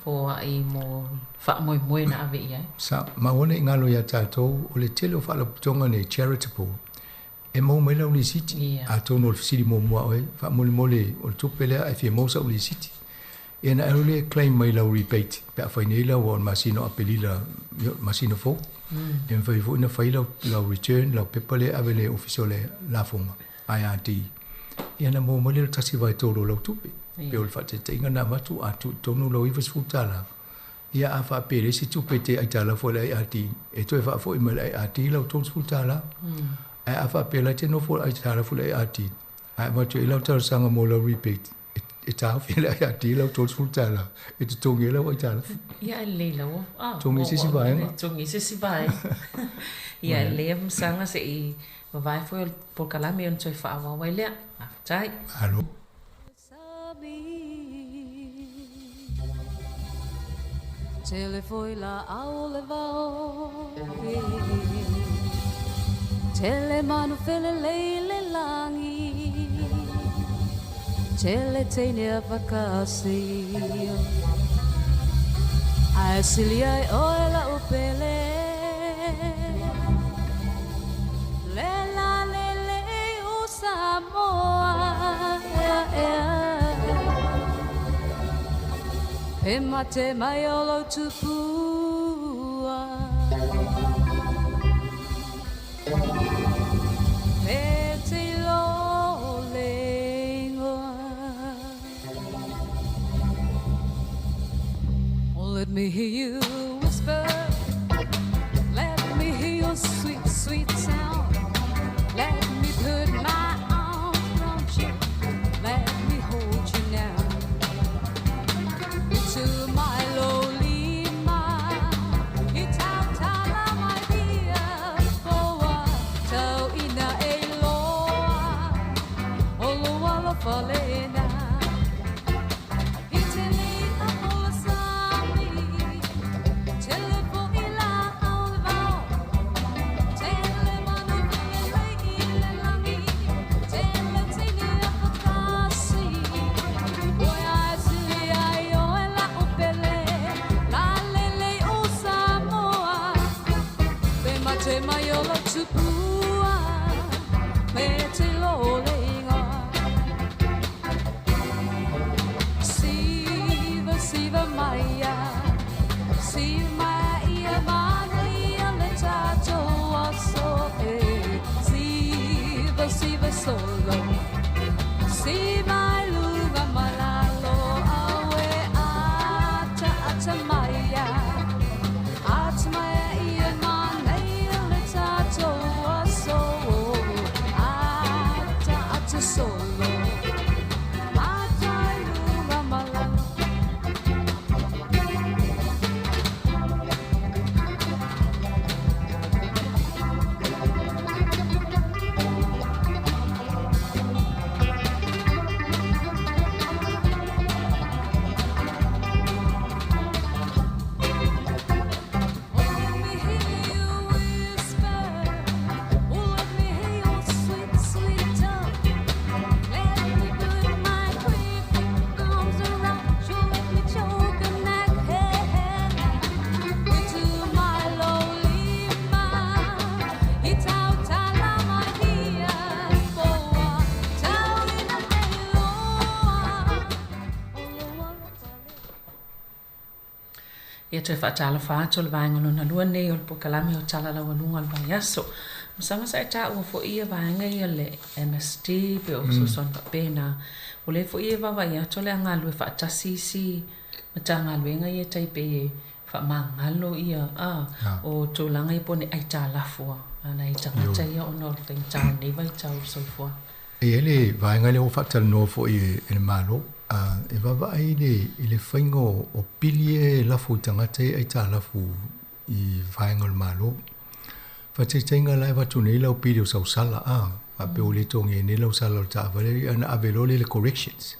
foai mo faamoemoe na ave i ai. Sa, ma aua ne i galo iā tatou, o le tele o faalapotopotoga nei, charitable, e maua mai lau lisiti. Atonu o le fesili muamua a oe, faamolemole o le tupe lea ae fia maua sau lisiti. Ia ona e alu lea e claim mai lau rebate pe a fai nei lau o le masina o Aperila, le masina fou. E mafai foi ona fai lau, lau return, lau pepa lea e ave i le Ofisa o le Lafoga, IRD. Ia ona maua mai lea o le 1/3 o lau tupe. Pei o le faataitaiga na avatu, a tuu i totonu lau $90, ia a faapea e leai se tupe e te aitalafu ai i le IRD, e toe faafoi mai i le IRD lau $30. Ae a faapea la e te nofo aitalafu i le IRD, ae avatu i ai lau talosaga mo lau rebate, e taofi e le IRD lau $30 e totogi ai lau aitalafu. Ia e lelei lava. Ah, Totogi i se isi vaega. Totogi i se isi vaega. Ia e lelei lava masaga se i vavae foi o le polokalame ona toe faaauau ai lea. Faafetai. Malo. Tele foi la au le vao Tele manu felelei le lagi Tele teine a fakasi Ae sili ai oe la'u pele Le la lelei o Samoa ea ea Pe mate mai o lou tupua Pe te iloa le ingoa Oh let me hear you whisper Let me hear your sweet sweet sound Let me put my arms round you Let me hold you now To my lonely ma i tautala mai ia poa tau ina e iloa o lou alofa lena i te li'a o le sami tele foi laau le vao tele manu felelei i le lagi tele teine afakasi oe ae sili ai oe la'u pele lalelei o Samoa pe mate mai o lou tupua me te iloa le igoa Siva siva maia siva maia manuia le tatou aso e siva siva solo siva i luga ma lalo aue ata ata maia ata maia ia manaia le tatou aso ata ata solo ata i luga ma lalo. Oh, let me hear you whisper. Oh, let me hear your sweet, sweet tongue. Let me put my creepy arms around you. Let me choke and neck to my lonely ma i tautala mai ia poa tau ina e iloa o lou alofa lena. Ia toe faatalofa atu o le vaega lona lua nei o le polokalame o Tala Laualuga o le Vaiaso. Masama sa e taua foi ia vaega ia le MSD pe o fesoasoani faapena. O lea foi e vaavaai atu o le a galulue faatasi isi Matagaluega ia tai pei e faamagalo ia a o tulaga ia po o ni aitalafu a nai tagata ia ona o le faigata o lenei vaitau o le soifuaga. E i ai le vaega lea ua faatalanoa foi e le Malo, E vaavaai i le faiga o pili ia e lafo i tagata ia e aitalafu i vaega o le Malo. Faataitaiga la e avatu nei lau pili o sau sala a, faapea ua le togia nei lau sala o le taavale, ia ona ave loa lea i le corrections.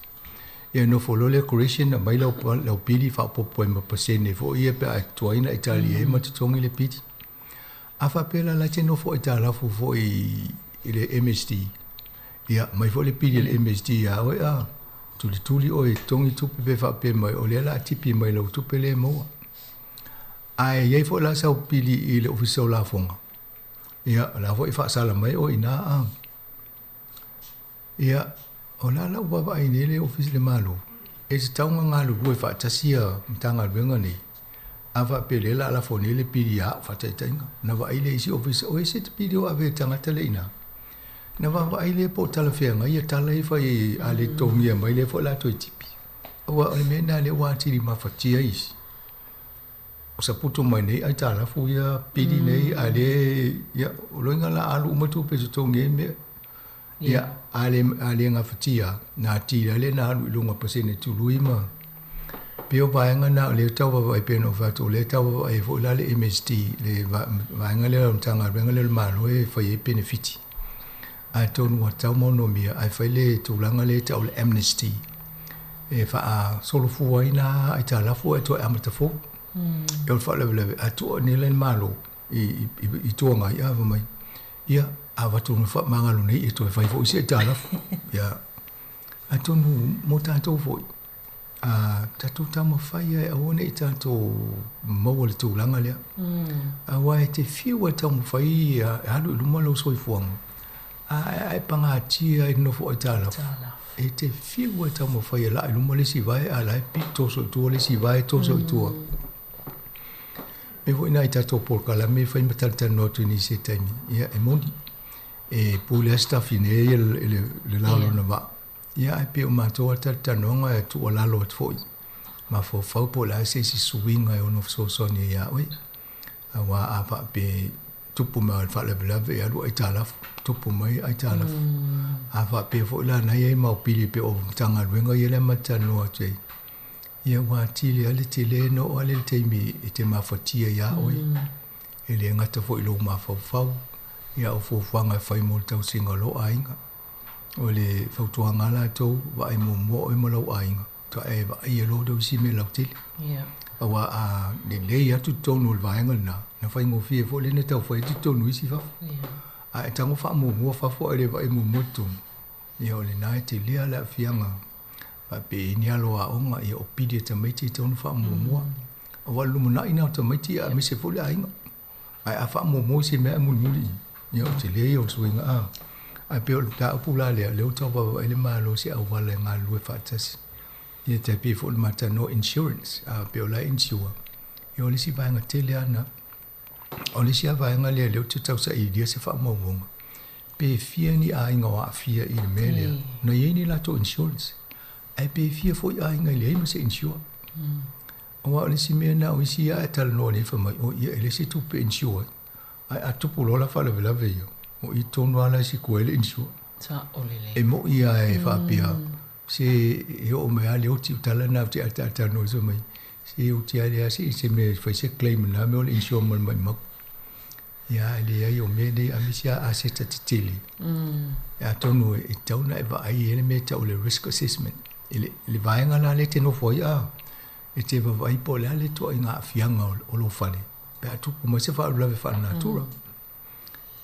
Ia nofo loa lea correction aumai lau, lau pili faaopoopo ai ma pasene foi ia pe a e tuai ona e tali ai ma totogi le pili. A faapea la la e te nofo aitalafu foi i le MSD, ia aumai foi le pili a le MSD ia oe a, tulituli oe e totogi tupe pe faapea mai o lea o le a tipi mai lau tupe lea e maua. Ae i ai foi la sau pili i le Ofisa o Lafoga, ia o la foi e faasala mai oe i ina a. Ia, o la lau vaavaai nei le Ofisa le Malo, e tatau ona galulue faatasi ia Matagaluega nei, a faapea o lea o le a lafo nei le pili ia au faataitaiga, ona vaai lea i isi Ofisa, oi se te pili o ave e le tagata lea i ina. Ona vaavaai lea po o talafeagai ia tala ia e fai a le totogia mai lea foi o le a toe tipi. Aua o le mea lena lea ua atili mafatia isi. O saputu mai nei aitalafu ia pili nei a le ia o loiga la alu uma tupe e totogi ai mea. Ia a le a le gafatia na atili ai lea na alu i luga o pasene tului ma pei o vaega na o lea e tau vaavaai pei ona ou fai atu o lea e tau vaavaai ai foi la le MSD le vaega lea o le Matagaluega lea o le Malo e fai ai penefiti. Atonu ua tatau ma onomia ae fai le tulaga lea e tau o le amnesty e faasolofua ai nā aitalafu ae toe amata fou. E o le faalavelave a tuu nei la i le Malo i tua ngai a fai mai ia a avatu na faamagalo nei e toe fai foi se aitalafu. Ia atonu mo tatou foi a tatou taumafai e aua ne i tatou maua le tulaga lea. Aua e te fiu e taumafai e alu i luma lou soifuaga, a e pagatia i le nofo aitalafu, e te fiu e taumafai e laa i luma le isi vae, a la e toso i tua le isi vae, toso i tua. Mea foi na i tatou polokalame e fai ma talatalanoa atu i nisi o taimi, ia e moni, e pule lava si tafine i le la o lona vaa. Ia ae pei o matou a talatalanoaga e tuualalo atu foi, mafaufau po o le a se isi suiga e ono fesoasoani ai ia oe. Aua a faapea e tupu mai le faalavelave e alu aitalafu, tupu mai aitalafu. A faapea foi la na i ai mau pili pei o Matagaluega ia lea ma talanoa atu ai, ia ua atili ai le tele na oo lava lea i le taimi e te mafatia ia oe. E le gata foi i lou mafaufau, ia o fuafuaga e fai mo le tausiga o lou aiga. O le fautuaga a latou, vaai muamua oe ma lou aiga, faatoa e vaai ai loa lea o isi mea lautele. Aua a lelei atu totonu o le vaega lena, na faigofie foi lea na tau fai atu totonu o isi fafo. A e tago faamuamua fafo ae le vaai muamua totonu, ia o lena e tele lava le aafiaga. Faapea e i ai ni alo aoga, ia o pili a tamaiti e tatau ona faamuamua. Aua o le lumanai lena o tamaiti aemaise foi le aiga. Ae a faamuamua isi mea ae mulimuli, ia o le tele ia o le suiga a. Ae pei o le mataupu la lea, lea ua tau vaavaai le Malo i se auala e galulue faatasi. Ia tai pei foi o le matalanoa insurance, a pei o la e insure, ia o le isi vaega tele lava lena. O le isi lava vaega lea lea ou te tausailia se faamaumauga, pe fia ni aiga o aafia i le mea lea, na i ai ni latou insurance, ae pe fia foi aiga e leai ma se insure. Aua o le isi mea na o isi ia ae talanoa nei fai mai, oi ia e leai se tupe e insure ai, ae a tupu loa la faalavelave ia, o i tonu lava la e siku ai le insure. E moi lava e faapea, se e oo mai lava le oti, o tala na ou te ataatanoa ai fai mai, se oti lava leai se i se mea e fai se claim i na mea o le insure mo le maimau. Ia e leai o mea nei aemaise lava aseta tetele, atonu e tatau ona e vaai i ai le mea e tau o le risk assessment. I le vaega la lea e te nofo ai a, e te vaavaai po o le a le ituaiga aafiaga o lou fale pe a tupu mai se faalavelave faalenatura.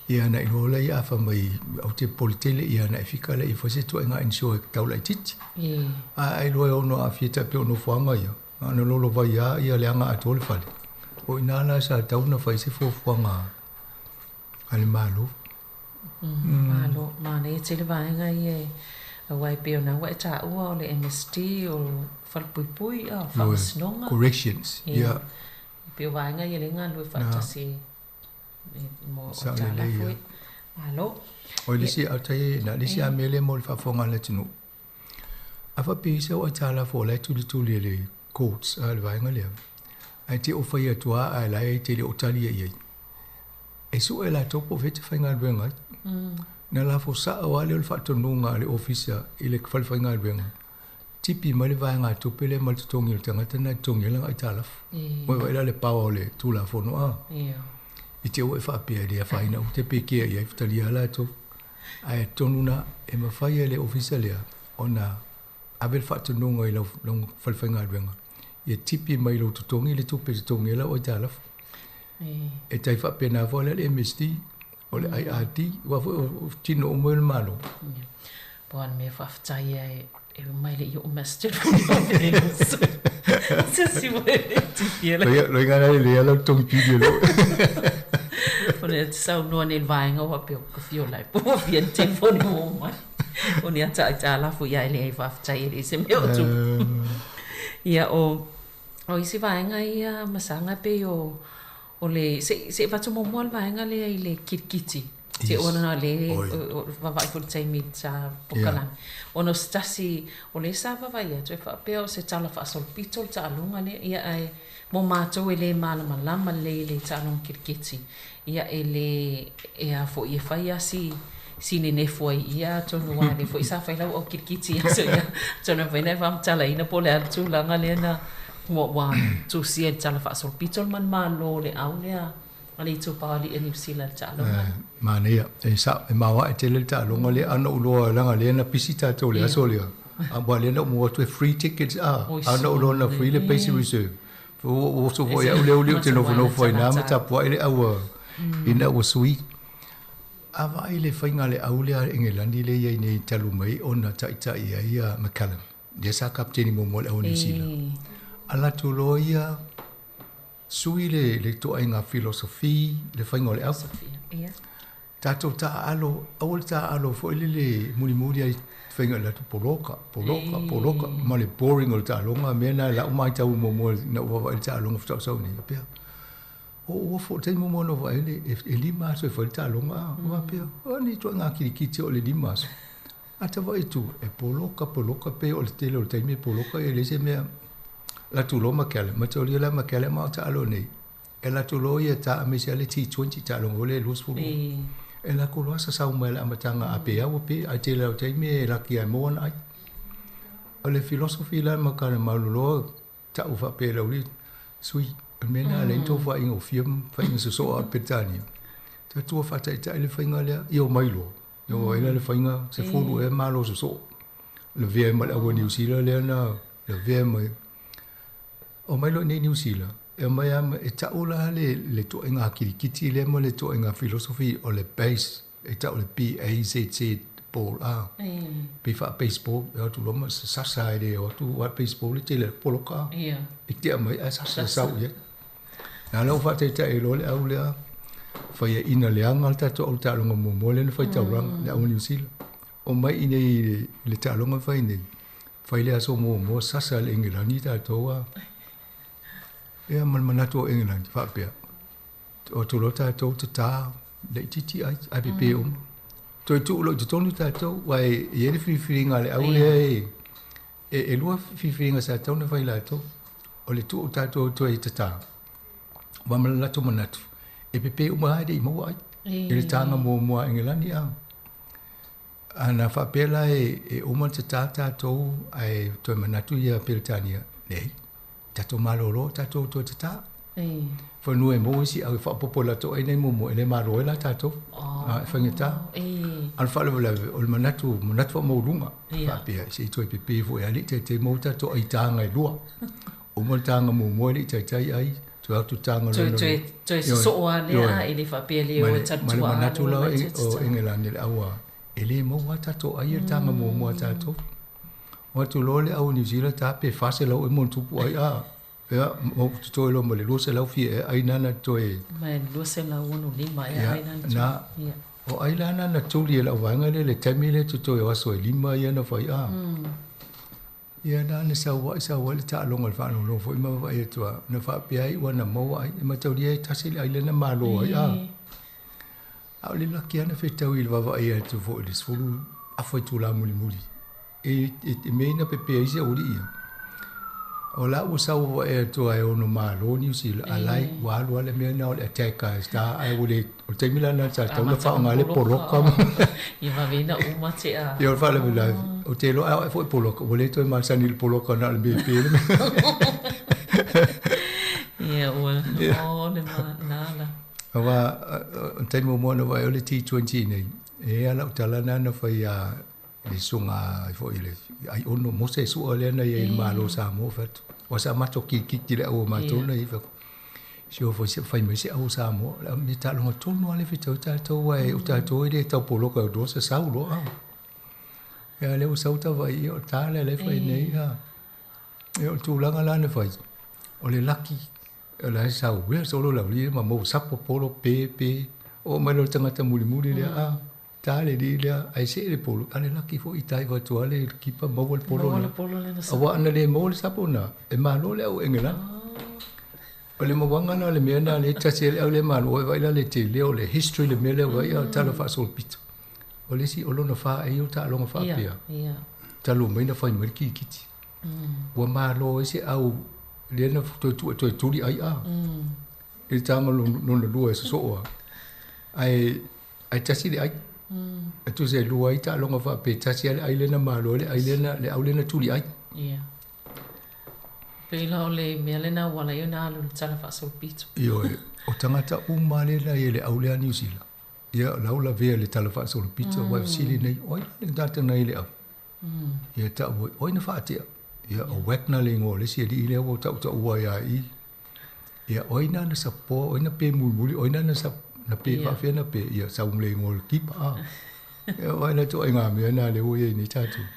Ia ona iloa lea a fai mai ou te popole tele ia ona e fika lea i fai se ituaiga insure e tau laitiiti. A e iloa e ono aafia tai pei o nofoaga ia, na ona lolovai lava ia leaga atoa le fale. O i ina la sa tatau ona fai se fuafuaga a le Malo. Malo, manaia tele vaega ia e aua e pei ona ua e taua o le MSD, o Falepuipui, o Faamasinoga. Corrections, ia. E pei o vaega ia lea e galulue faatasi mo aitalafu e. Malo. O le isi, na o le isi lava mea lea mo le faafofoga a le atunuu. A faapea i sau aitalafu o la e tulituli e le courts a le vaega lea, ae te o fai atu lava ae la e te le o talia i ai, e sue e latou po o fea e te faigaluega ai. Na lafo sao lava lea o le faatonuga a le Ofisa i le falefaigaluega. Tipi mai le vaegatupe lea ma le totogi o le tagata lena e totogi ai lana aitalafu. Ua e vaai la i le power o le Tulafono a? I te i ua e faapea e le afaina uma te pe kea i ai talia lava latou. Ae tonu na e mafai e le Ofisa lea ona ave le faatonuga i lau fale faigaluega ia tipi mai i lou totogi le tupe e totogi ai lau aitalafu. E tai faapena foi la le MSD, o le IRD, aua foi o tino uma ia o le Malo. Po o le mea faafetai e e uma e le i oo mai se se si ua e le tipi le. Loiga na le ala totogi pili e lo. O le te saunoa nei i le vaega ua faapea ua fia ola ai po ua fia ni telefoni ua oo mai. O ni ata aitalafu ia e leai faafetai e leai se mea o tupu. Ia o o isi vaega ia Masaga pei o o le se i se i avatu muamua le vaega lea i le kilikiti. Te ona na le vaavaai foi i le taimi sa polokalame. Ona o se tasi o lea sa vaavaai atu e faapea o se tala faasolopito le taaloga lea, ia ae mo matou e le malamalama lelei i le taaloga kiriketi, ia e le e a foi e fai lava si si nenefu ai i ia atonu aua o lea foi sa fai lau au kirikiti i aso ia, atonu e mafai ona e faamatalaina po o le a le tulaga lea na ua tusia i le tala faasolopito le manumalo o le au lea a le itupa o alii a Niu Sila i le taaloga. Manaia, e sao, e maoae tele le taaloga lea, a na ou iloa leaga lea na pisi tatou i le aso lea, aua lea na ou maua atu e free tickets a, a na ou iloa na free le Basic Reserve. Ua ou oso foi au lea ou te nofonofo ai ina ma tapuai le au ina ua sui. A vaai le faiga a le au lea a Engelani lea e i ai nei talu mai ona taitai ai a McCallum, lea sa kapeteni muamua i le au a Niu Sila. A latou loa ia Sui le le ituaiga philosophy le faiga o le au. Tatou taaalo, aua le taaalo foi lele mulimuli ai faiga o le atu poloka, poloka, poloka ma le boring o le taaloga mea na lau matau muamua ina ua vaavaai i le taaloga faatoa ou sau nei faapea, o ua fo taimi muamua na ou vaai ai e 5 aso e fai le taaloga a ou faapea, o a ni ituaiga kilikiti o le 5 aso. A ta vaai atu, e poloka, poloka, pei o le tele o le taimi e poloka e leai se mea. Latou loa ma Keale, mataulia la ma Keale ma o taalo nei. E latou loa ia ta aemaise lava le T20 taaloga foi lea e 20. E latou loa sasau mai i le amataga a pe au pe ai tele lava o taimi e laki lava e maua ana ai. O le philosophy la ma ka malolo ta'u faapea i le aualii, Sui, o le mea lena e ala ai ona tou faaiga ua fia faiga sosoo a Peretania. Tatou faataitai le faiga lea, ia omai loa. Ia ua vaai la le faiga 10 ea malo sosoo. Lavea ai ma le au a Niu Sila lea na lavea mai. Omai loa i inei i Niu Sila, e omai lava e ta'u la le le ituaiga kilikiti lea ma le ituaiga philosophy o le base e ta'u le B-A-Z-Z ball a. Pei faa-baseball, e o atu loa ma sasa e le o atu aua o le baseball e tele atu poloka a. E tea mai ae sasa sau i ai. Na ala ua faataitai ai loa le au lea, faiaina leaga le tatou au taaloga muamua lea na fai taulaga, le au a Niu Sila. Omai i inei i le taaloga na fai nei, fai le aso muamua sasa le Engelani tatou a. Ia ma le manatu o Engelani faapea, o atu loa tatou tata laitiiti ai, ae pepe uma. Toe tuu loa i totonu tatou, aua e i ai le filifiliga a le au lea e E elua filifiliga sa tatau ona fai latou, o le tuu o tatou toe tatā, aua ma le latou manatu, e pepe uma lava e le i maua ai i le taga muamua a Engelani. A ana faapea la e uma le tatā tatou ae toe manatu ia Peretania, leai, tatou malolo tatou toe tatā. Fanua e maua isi au e faaopoopo i latou ai nei muamua e le malo ai la tatou. E faigata. A o le faalavelave, o le manatu, manatu faamaualuga. Faapea, se i toe pepe foi lava, e le i taitai maua tatou ai taga e lua. Uma le taga muamua e le i taitai ai, toe atu le taga lona lua. Toe sosoo lava lea, e le faapea e le o e tali Ma le manatu la o Engelani le aua, e le maua lava tatou ai i le taga muamua a tatou. O atu loa le au Niu Sila ta pe 400 ea ma ona tupu ai a. Ia, ma totoe loa ma le 200 fia ea ai nana toe. Ma le 265 ea ai nana toe. Na, o ai la nana tuli e lau vaega lea le taimi lea totoe o aso e lima ia na fai a. Ia na na sau ai sau ai le taaloga i le faalogologo foi ma vaavaai atu a, na faapea ai ua na maua ai, e mataulia e tasi le ai lea na malo ai a. A o le laki lava na fetau i le vaavaai atu foi i le 10 afa itula mulimuli. E mea ina pepe ai si aualii ia. O la ua sau vaai atu ai ono malo Niu Sila a lai ua alu lava le mea lena o le attack a star ae ua le o le taimi la lena sa tatau ona faaaoga ai le poloka ma Ia vave ina uma tea. Ia o le faalavelave ou te iloa a oo foi i poloka ua le toe masani i le poloka na o le mea e pe le mea. Ia ua o le na la. Aua o le taimi muamua na ou vaai ai o le T20 nei, e i ai lava lau tala lena na fai ia le susuga ai foi le Aiono Mose Sua lea na i ai i le Malo o Samoa fai atu aua sa matou kirikiti i le au a matou na i ai fai atu se o foi fai mai se au o Samoa o le a mea taaloga tonu lava le fetau tatou aua o tatou e le tau poloka e loa sasau loa. Ia lea ua sau ta vaai ia o le ta lea la e fai nei a. Ia o le tulaga la na fai o le laki o la e sau ea solo le aualii ma maua sapo polo pe pe oo mai loa i le tagata mulimuli lea a. Ta le alii lea, ae see le polo, a le laki foi i tai vaeatu le kipa maua le polo na. Aua ana le maua le sapo na, e malo le au Engelana. O le mauaga na o le mea na le tasi ai le au le malo, e vaai la le tele o le history le mea lea ua i ai, tala faasolopito. O le isi o lona fa ai o taaloga faapea, talu mai na fai mai le kirikiti. Ua malo ai se au lea na toe tuu e toe tuli ai a. I le taga lona lua e sosoo a. Ae Ae tasi le ai. E tusa e lua ai taaloga faapea e tasi lava le ai lea na malo ai le ai lea na, le au lea na tuli ai. Ia. Pei la o le mea lena ua ala ai ona alu i le tala faasolopito. Ioe, o tagata uma lava lea na i ai i le au lea a Niu Sila, ia o la ua lavea i le tala faasolopito, aua e fesili nei, o ai la le tagata na i le au? Ia tau ai, o ai na faatea? Ia o Wagner le igoa o le isi alii lea ua ou tautaua ai lava i i. Ia, o ai na na sapoa, o ai na pe mulimuli, o ai na na sap, na pe faafefea na pe, ia sau ma le igoa o le kipa, a. Ia, vaai la ituaiga mea na lea ua i ai nei tatou.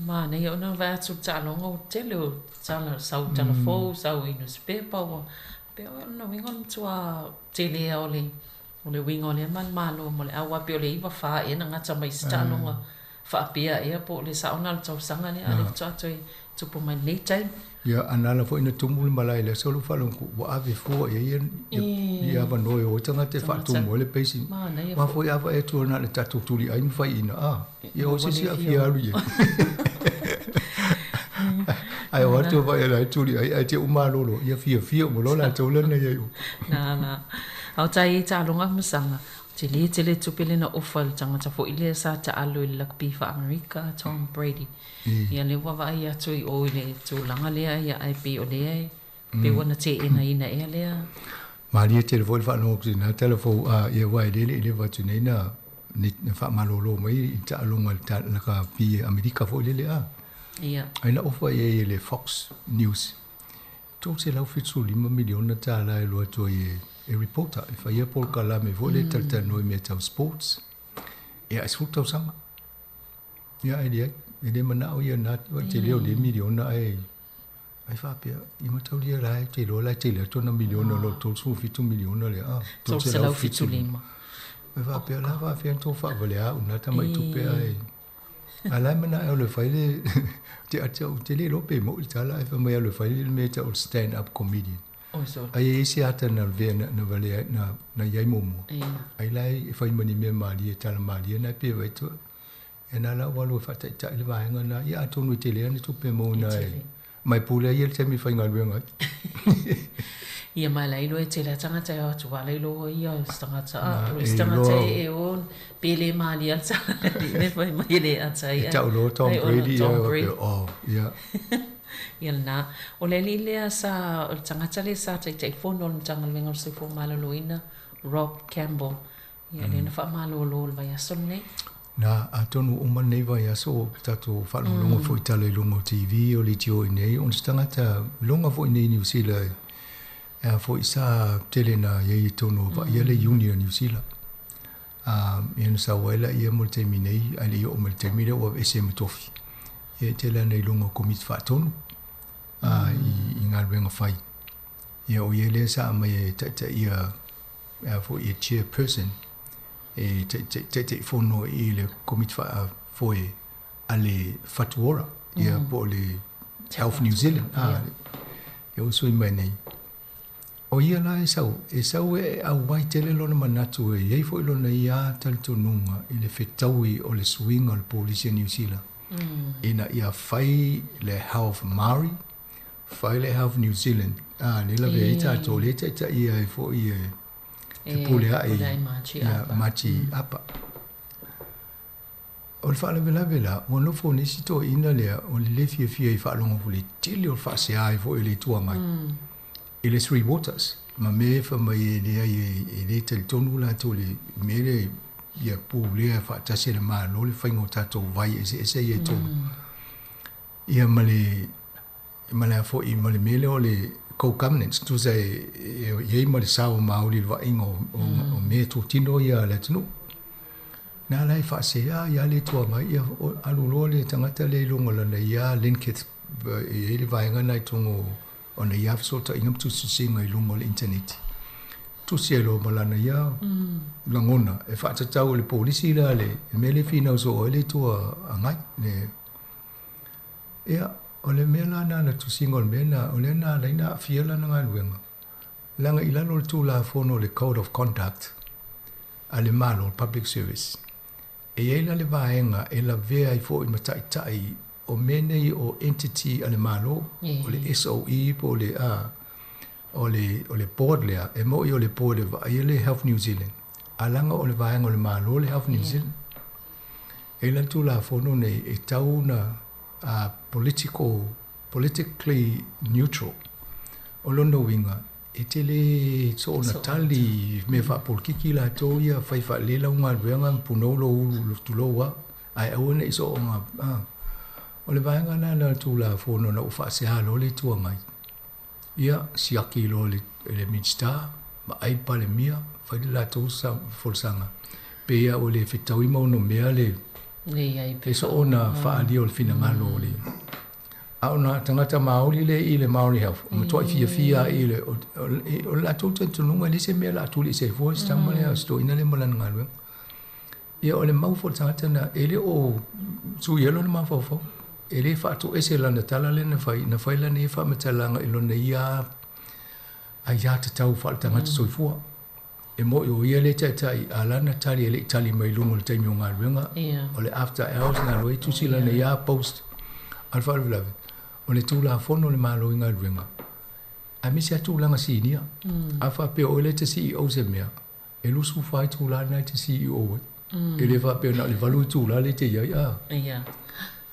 Manaia ona vaai atu i le taaloga ua tele o tala, sau tala fou, sau i nusipepa, ua pei o lona uiga o le matua tele lava o le o le uiga o lea manumalo mo le au, aua pei o le 94 ea na gata mai i se taaloga faapea ea po o le sao lena o le tausaga lea, a o lea faatoa toe tupu mai lenei taimi. Ia, a na ala foi na tumu le malae i le aso lou faalogo ua ave fua i ai ia, ia avanoa e o ai tagata e faatumu ai le pacing. Aua foi a vaai atu na o le tatou tuliai ma faiaina, a, ia o se isi aafia alu i ai. Ae o atu vaai o la e tuliai ae te uma malolo, ia fiafia uma loa latou la na i ai o. Na, na. A o tai taaloga masaga, tele tele tupe lea na ofa i le tagata foi lea sa taalo i le lakapi faa-Amerika, Tom Brady. Ia lea ua vaai atu i o i le tulaga lea, ia ae pei o lea e pei ua na teenaina ea lea. Malie tele foi le faalogo atu i na tala fou, a ia aua e le le i leva atu nei na na faamalolo mai i taaloga i le lakapi Amerika foi lele a. Ia. Ai na ofa i ai e le Fox News $375 miliona tālā e alu atu ai e reporter e faia polokalame foi lea e talatalanoa i mea tau sports. Ia e 10 tausaga. Ia e leai, e le manao ia na tele o le miliona ae ai faapea, i mataulia la e te iloa la e tele atu ana miliona o lo 37 miliona lea, a, 375. E faapea la faafefea ona tou faavalea au na tamai tupe ae a la e manao e alu e fai le te ata ou te le iloa pe moʻi le tala ae fai mai e alu e fai le mea e tau o le stand up comedian. Ai e i ai se ata na lavea na na valea na na i ai muamua. Ai la e fai ma ni mea malie tala malie na e pei e vaai atu Ia na la ua alu e faataitai le vaega lena. Ia atonu e tele ana tupe mo ina e mai pule ai ia le taimi e faigaluega ai. Ia ma la iloa e tele a tagata e o atu a la iloa ia o se tagata a o se tagata e o pe le malie a le tala le fai mai e le ata ai. E tau loa Tom Brady ia faapea oh ia. Ia lena. O le alii lea sa o le tagata lea sa Taitaifono o le Matagaluega o le Soifua Maloloina, Rob Campbell. Ia lea na faamalolo i le vaiaso lenei. Na, atonu ua uma lenei vaiaso o tatou faalogologo foi i tala i luga o TV o leitio i inei, ona se tagata loga foi i inei i Niu Sila e a foi sa tele na i ai i totonu o vaaia le iuni a Niu Sila. A, ia na sau ai laia mo le taimi nei, ae le i oo mai le taimi lea ua aveese ma tofi. Ia e tele ana i luga o Komiti Faatonu a, i galuega fai. Ia o ia lea sa aumai e taitaia a foi e chairperson e Taitaifono i le Komiti Faafoe a le Whatu Ora, ia po o le Health New Zealand, a, ia ua sui mai nei. O ia la e sau, e sau e auai tele lona manatu e i ai foi lona ia talitonuga i le fetaui o le suiga o le polisi a Niu Sila ina ia fai le Health Māori. Fai le Health New Zealand, a lea e lavea ai tatou, lea e taitaia ai foi e Fepuleai Mati Apa. O le faalavelave la, ua nofo nei si toeaina lea o le le fiafia i faalogo foi i le tele o le faasea ai foi o le Itu Agai i le Three Waters ma mea e fai mai e leai e le talitonu latou i le mea lea ia pulea faatasi e le Malo le faiga o tatou vai eseese ia e tolu. Ia ma le ma le a foi ma le mea lea o le co-governance, tusa e i ai ma le sao maoli i le vaaiga o mea totino ia a le atunuu. Na ala e faasea ai lava le Itu Agai, ia alu loa le tagata lea i luga o lana ia LinkedIn, e i ai le vaega lena i totonu o ona ia fesootaiga ma tusitusiga i luga o le initaneti. Tusi ai loa ma lana ia lagona e faatatau i le polisi lea a le mea lea e finau soo ai le Itu Agai. Le Ia, o le mea la na na tusiga o le mea na, o lea na ala ai na aafia lana galuega, leaga i lalo o le Tulafono o le Code of Conduct a le Malo, le Public Service, e i ai la le vaega e lavea ai foi ma taitai o mea nei o entity a le Malo, o le SOE po o le, a, o le, o le board lea, e moni o le board e vaaia le Health New Zealand, a leaga o le vaega o le Malo le Health New Zealand. E i ai la le Tulafono nei e tau ona political, politically neutral. O lona uiga, e te le soona tali i mea faapolokiki latou ia, fai faalelei lau galuega ma punou lou ulu, tulou lava, ae aua ne i soona. O le vaega lena na o le Tulafono ina ua faasea loa le Itu Agai, ia, siaki loa e le Minisita, vaai le Palemia, fai le latou folasaga, pei lava ua le fetaui ma onomea le le soona faaalia o le finagalo o le. A o na tagata Māori lea i le Māori Health, ua matuai fiafia lava i le, o le latou talitonuga e leai se mea o le a tuliese ai fua si tama lea, si toeaina lea ma lana galuega. Ia o le mau foi o le tagata na, e le o sui ai lona mafaufau. E le faatoese lana tala lea na fai, na fai lana ia faamatalaga i lona ia aiatatau faaletagata soifua. E moni o ia lea e taitai, a lana tali e le i tali mai i luga o le taimi o galuega, o le after hours na alu ai tusi lana ia post. A o le faalavelave, o le Tulafono a le Malo i galuega, aemaise lava tulaga sinia. A faapea o oe lea e te CEO se mea, E 24 itulā lena e te CEO ai. E le faapea na o le 8 itulā lea e te i ai, a.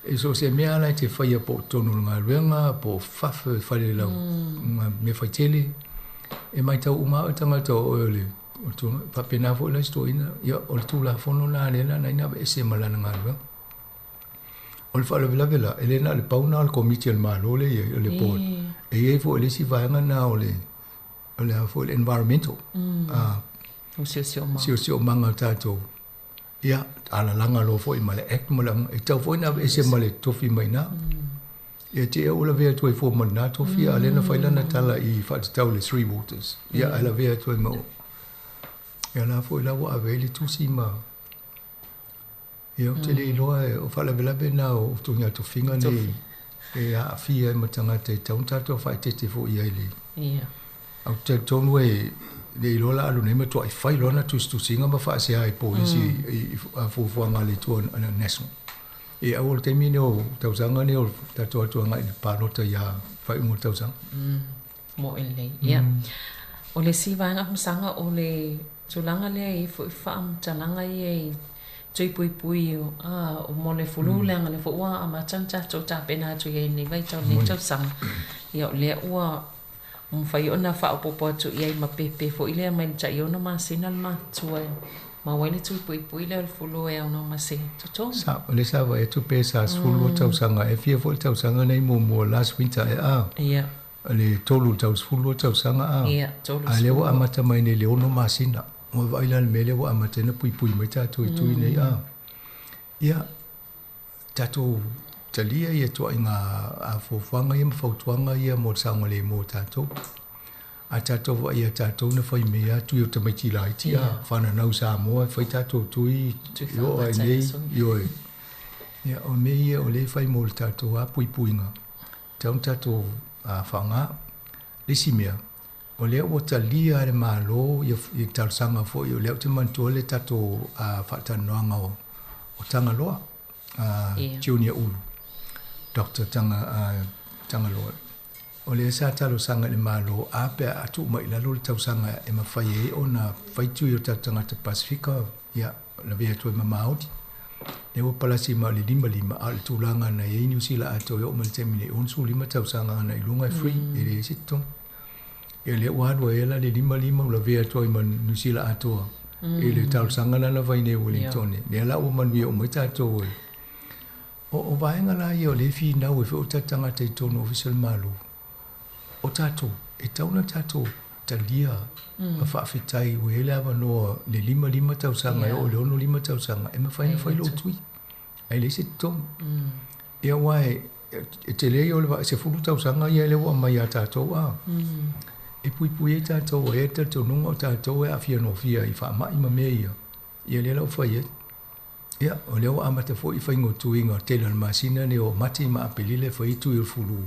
E so o se mea lava e te faia po o totonu o le galuega, po o fafo e fale lau mea faitele, e matau uma lava oe tagata o oe o le faapena foi la isi toeaina. Ia, o le Tulafono lena lea na ala ai ona aveese ma lana galuega. O le faalavelave la, e le na o le pau lena o le Komiti a le Malo lea e i ai, o le Board. E i ai foi le isi vaega lena o le o le a foi le environmental o siosiomaga siosiomaga o tatou ia alalaga loa foi ma le act ma le e tatau foi ona aveese ma le tofi mai ina ia te ua lavea atu ai fua ma lena tofi a o lea na fai lana tala i faatatau i le Three Waters ia ae lavea atu ai ma o ia la foi la ua ave ai le tusi ma Ia, ou te le iloa, o faalavelave na o togiga tofiga nei e aafia ai ma tagata e tatau ona tatou faaeteete foi i ai i le. Ia. Ae ou te talitonu e le iloa la alu nei matuai fai loa na tusitusiga ma faasea i polisi i fuafuaga a le Itu a le National. Ia aua o le taimi nei o tausaga nei o tatou atu agai i le palota ia faaiuga o le tausaga. Moe lelei. Ia. O le isi vaega faamasanga o le tulaga lea e i ai foi faamatalaga ia i tui puipui o mo le flu leaga lea foi ua amata ona tatou tapena atu i ai i lenei vaitau i lenei tausaga. Ia o lea ua mafai ona faaopoopo atu i ai ma pepe foi lea mai le tai 6 masina le matua e maua ai le tui puipui lea o le flu e aunoa ma se totogi. Sa, o lea sa vaai atu pe sa 12 tausaga e fia foi le tausaga nei muamua last winter ea a? Ia. Le 3 i le tau 12 tausaga a? Ia, 30. A lea ua amata mai nei i le 6 masina. Ua vaai la i le mea lea ua amata ai ona puipui mai tatou i tui nei a? Ia, tatou talia ia ituaiga fuafuaga ia ma fautuaga ia mo le saogalemu o tatou. A tatou vaai ia tatou na fai mai lava tui o tamaiti laiti a, fananau i Samoa e fai tatou tui i oo lava i nei, ioe. Ia, o mea ia o lea e fai mo le tatou lava puipuiga. Tatau ona tatou faaaoga. Le isi mea, o lea ua talia e le Malo ia talosaga foi, o lea ou te manatua le tatou faatalanoaga o Tagaloa, Junior Ulu, Doctor Tagaloa. O lea sa talosaga i le Malo a pe a tuu mai i lalo le tausaga e mafai ai ona fai tui o tatou tagata Pasefika, ia, lavea atu ai ma Maori. Lea ua palasi mai o le 55, a o le tulaga na i ai Niu Sila atoa e oo mai i le taimi nei, e 65 tausaga agai i luga e free, e leai se totogi. Ia lea ua alu ai la le 55 ua lavea atu ai ma Niu Sila atoa i le talosaga lea na fai nei e Uelintone. Lea la ua manuia uma ai tatou e. O vaega la ia o lea e finau ai foi o tatou tagata i totonu o Ofisa o le Malo, o tatou, e tatau ona tatou talia ma faafetai ua i ai le avanoa i le 55 tausaga e oo i le 65 tausaga e mafai ona fai lou tui, ae leai se totogi. Ia aua e tele ia o le 10 tausaga ia lea ua aumai ia tatou a, e puipui ai tatou, e i ai le talitonuga o tatou e aafia nofia i faamai ma mea ia, ia lea la ua fai ai. Ia, o lea ua amata foi faiga o tuiga o le tele o le masina nei o Mati ma Aperila e fai ai tui o le fulu.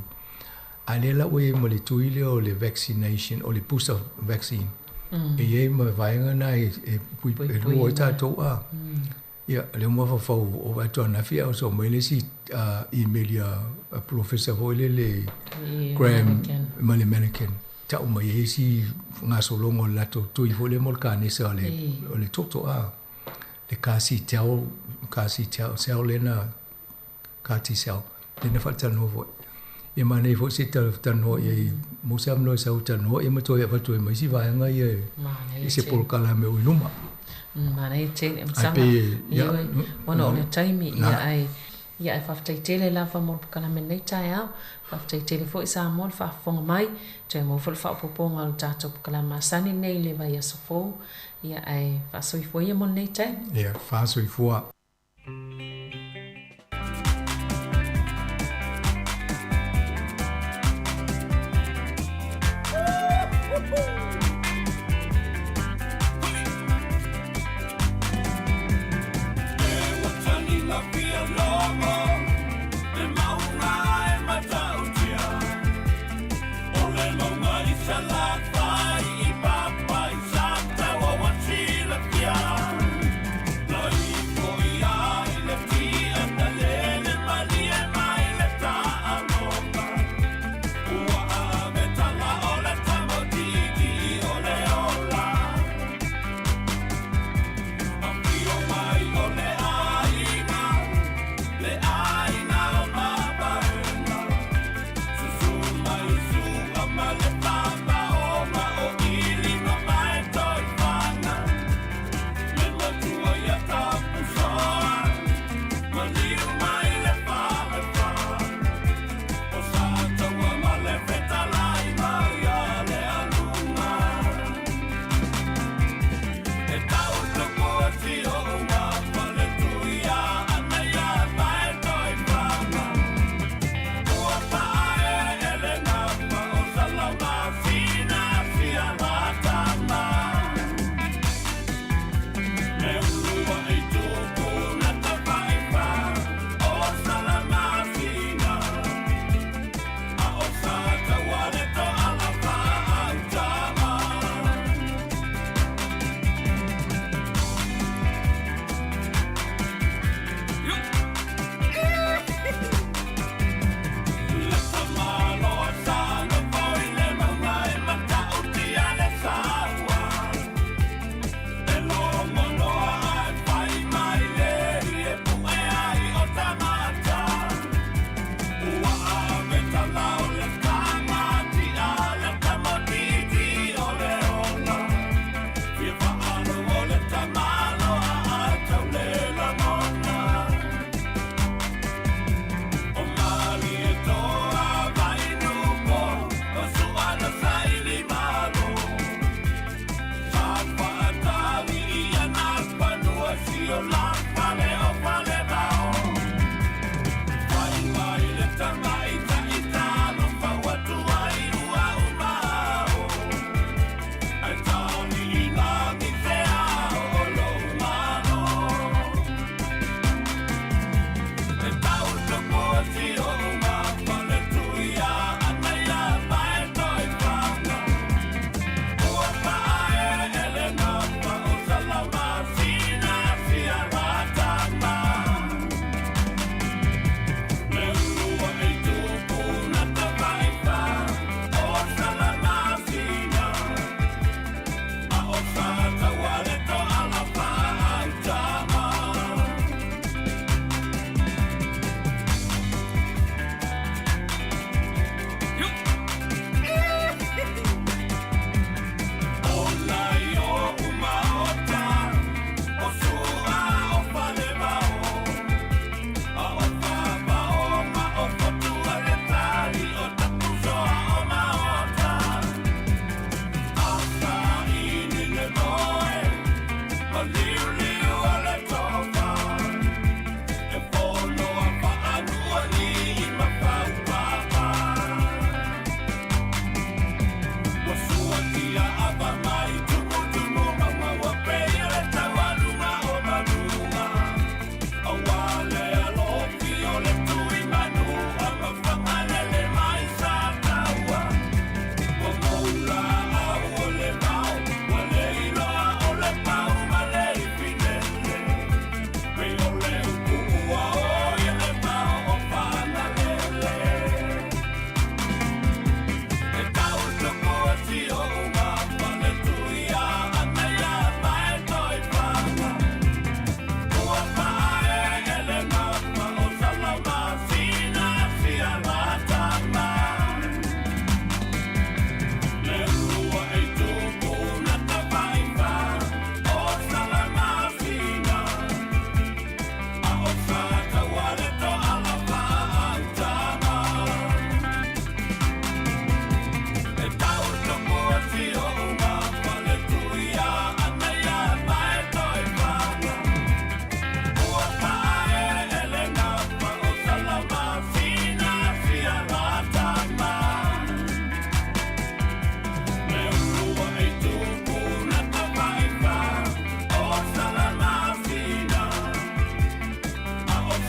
A lea la ua i ai ma le tui lea o le vaccination, o le booster vaccine. E i ai ma vaega na e lua ai tatou a. Ia, o lea ua mafaufau o vaai atu ananafi a o soo mai le isi email ia polofesa foi lele Graham ma le American tau mai ai isi gasologa o le latou tui foi lea mo le kanesa o le toto a. Le kasi tau, kasi tau, cell lena, kati cell, lena faatalanoa foi. Ia manaia foi se talanoa i ai, mo se avanoa e sau e talanoa ia ma toe avatu ai ma isi vaega ia i se polokalame o i luma. Manaia tele, Ai pe, ia, ona o le taimi, ia ai, ia ai faafetai tele lava mo le polokalame i lenei taeao. Faafetai tele foi Samoa le faafofoga mai, toe maua foi le faaopoopoga o le tatou polokalame masani lenei i le vaiaso fou. Ia ae faasoifua ia mo lenei taimi. Ia, faasoifua.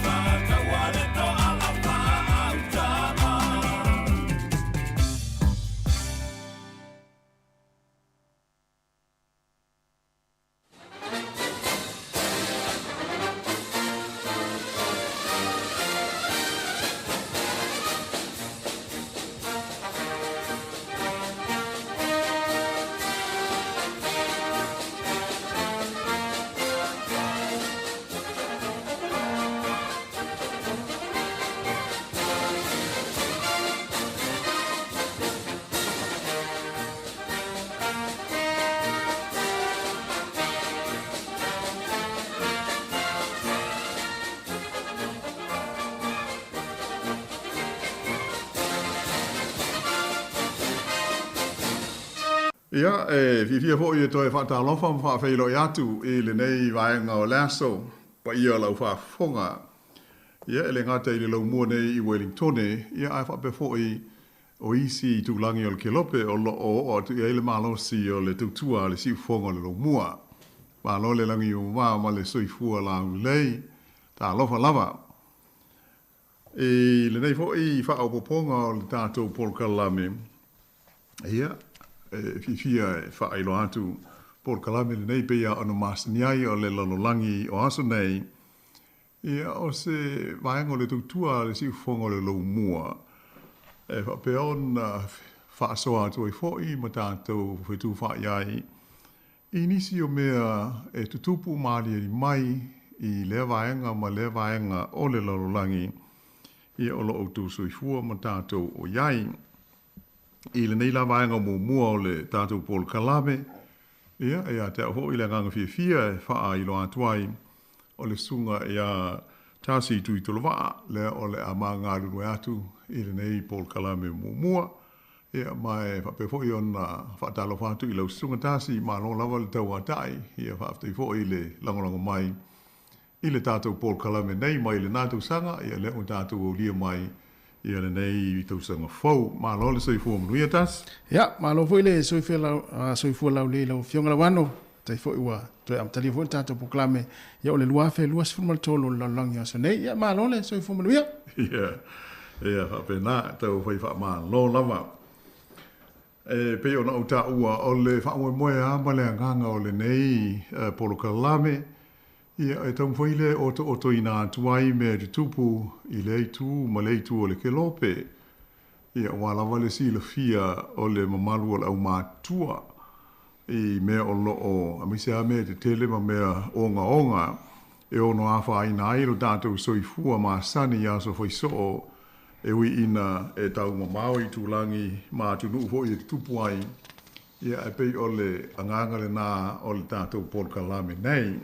Faataua le toala faaautama. Ia, e fiafia foi e toe faatalofa ma faafeiloai atu i lenei vaega o le aso, paia o lau faafofoga. Ia, e le gata i le laumua nei i Welingtone, ia ae faapea foi o isi itulagi o le Kelope o lo o oo atu i ai le malosi o le tautua a le siufofoga o le laumua. Malo le lagi e mama ma le soifua laulelei. Talofa lava. I lenei foi faaopoopoga o le tatou polokalame, ia, e fiafia e faailoa atu polokalame lenei pei lava ona masani ai o le lalolagi o aso nei, ia, o se vaega o le tautua a le siufofoga o le Laumua e faapea ona faasoa atu ai foi ma tatou fetufaai ai i nisi o mea e tutupu ma aliali mai i lea vaega ma lea vaega o le lalolagi, ia o lo outou soifua ma tatou o i ai. I lenei la vaega muamua o le tatou polokalame, ia, ia te au foi le agaga fiafia e faailoa atu ai o le susuga ia Tasi Tuitolovaa, lea o le a ma galulue atu i lenei polokalame muamua. Ia, ma e faapea foi ona faatalofa atu i lau susuga Tasi, malo lava le tauatai, ia faafetai foi i le lagolago mai i le tatou polokalame nei mai lena tausaga, ia lea ua tatou aulia mai ia lenei tausaga fou. Malo le soifua manuia Tasi. Ia, malo foi le soifua lau, soifua laulelei i lau Afioga Lauano. Faafetai foi ua toe amatalia foi le tatou polokalame, ia o le 2023 o le lalolagi o aso nei. Ia, malo le soifua manuia. Ia, ia faapena, tau fai faamalo lava. E pei ona ou taua, o le faamoemoe lava ma le agaga o lenei polokalame, ia e taumafai lea e otootoina atu ai mea e tutupu i lea itu ma lea itu o le kelope. Ia, aua lava le silafia o le mamalu o le aumatutua i mea o lo o, aemaise lava mea tetele ma mea ogaoga e ono afaina ai lo tatou soifua masani i aso faisoo e ui ina e taumamao i tulagi ma atunuu foi e tutupu ai, ia ae pei o le agaga lena o le tatou polokalame nei.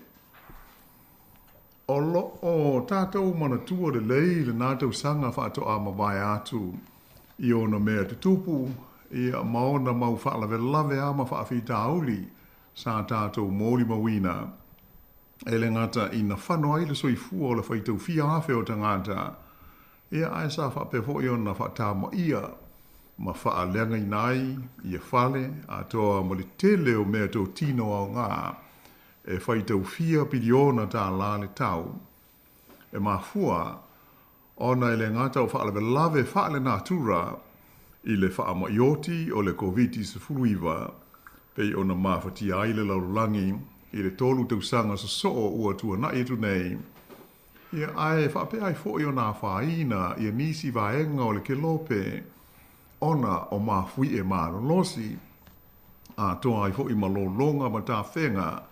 O lo o tatou manatua lelei lena tausaga faatoa mavae atu i ona mea tutupu, ia, ma ona mau faalavelave a ma faafitauli sa tatou molimauina. E le gata ina fano ai le soifua o le faitau fia afe o tagata, ia, ae sa faapea foi ona faatamaia ma faaleagaina ai ia fale atoa ma le tele o mea totino aoga e faitau fia piliona tālā le tau. E mafua ona e le gata o faalavelave faalenatura i le faamaioti o le Koviti-19 pei ona mafatia ai le lalolagi i le tolu tausaga sosoo ua tuanai atu nei, ia, ae faapea ai foi ona afaina ia nisi vaega o le kelope ona o mafuie malolosi, atoa ai foi ma lologa ma tafega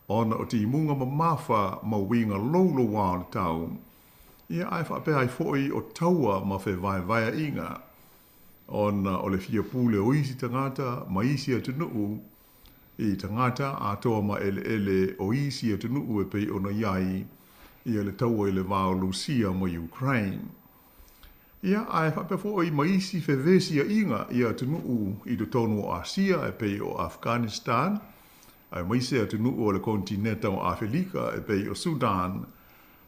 ona o timuga mamafa ma uiga louloua o le tau, ia, ae faapea ai foi o taua ma fevaevaeaiga ona o le fia pule o isi tagata ma isi atunuu i tagata atoa ma eleele o isi atunuu e pei ona i ai ia le taua i le va o Lusia ma Ukraine. Ia, ae faapea foi ma isi fevesiaiga i atunuu i totonu o Asia e pei o Afghanistan, aemaise atunuu o le konetineta o Afelika e pei o Sudan,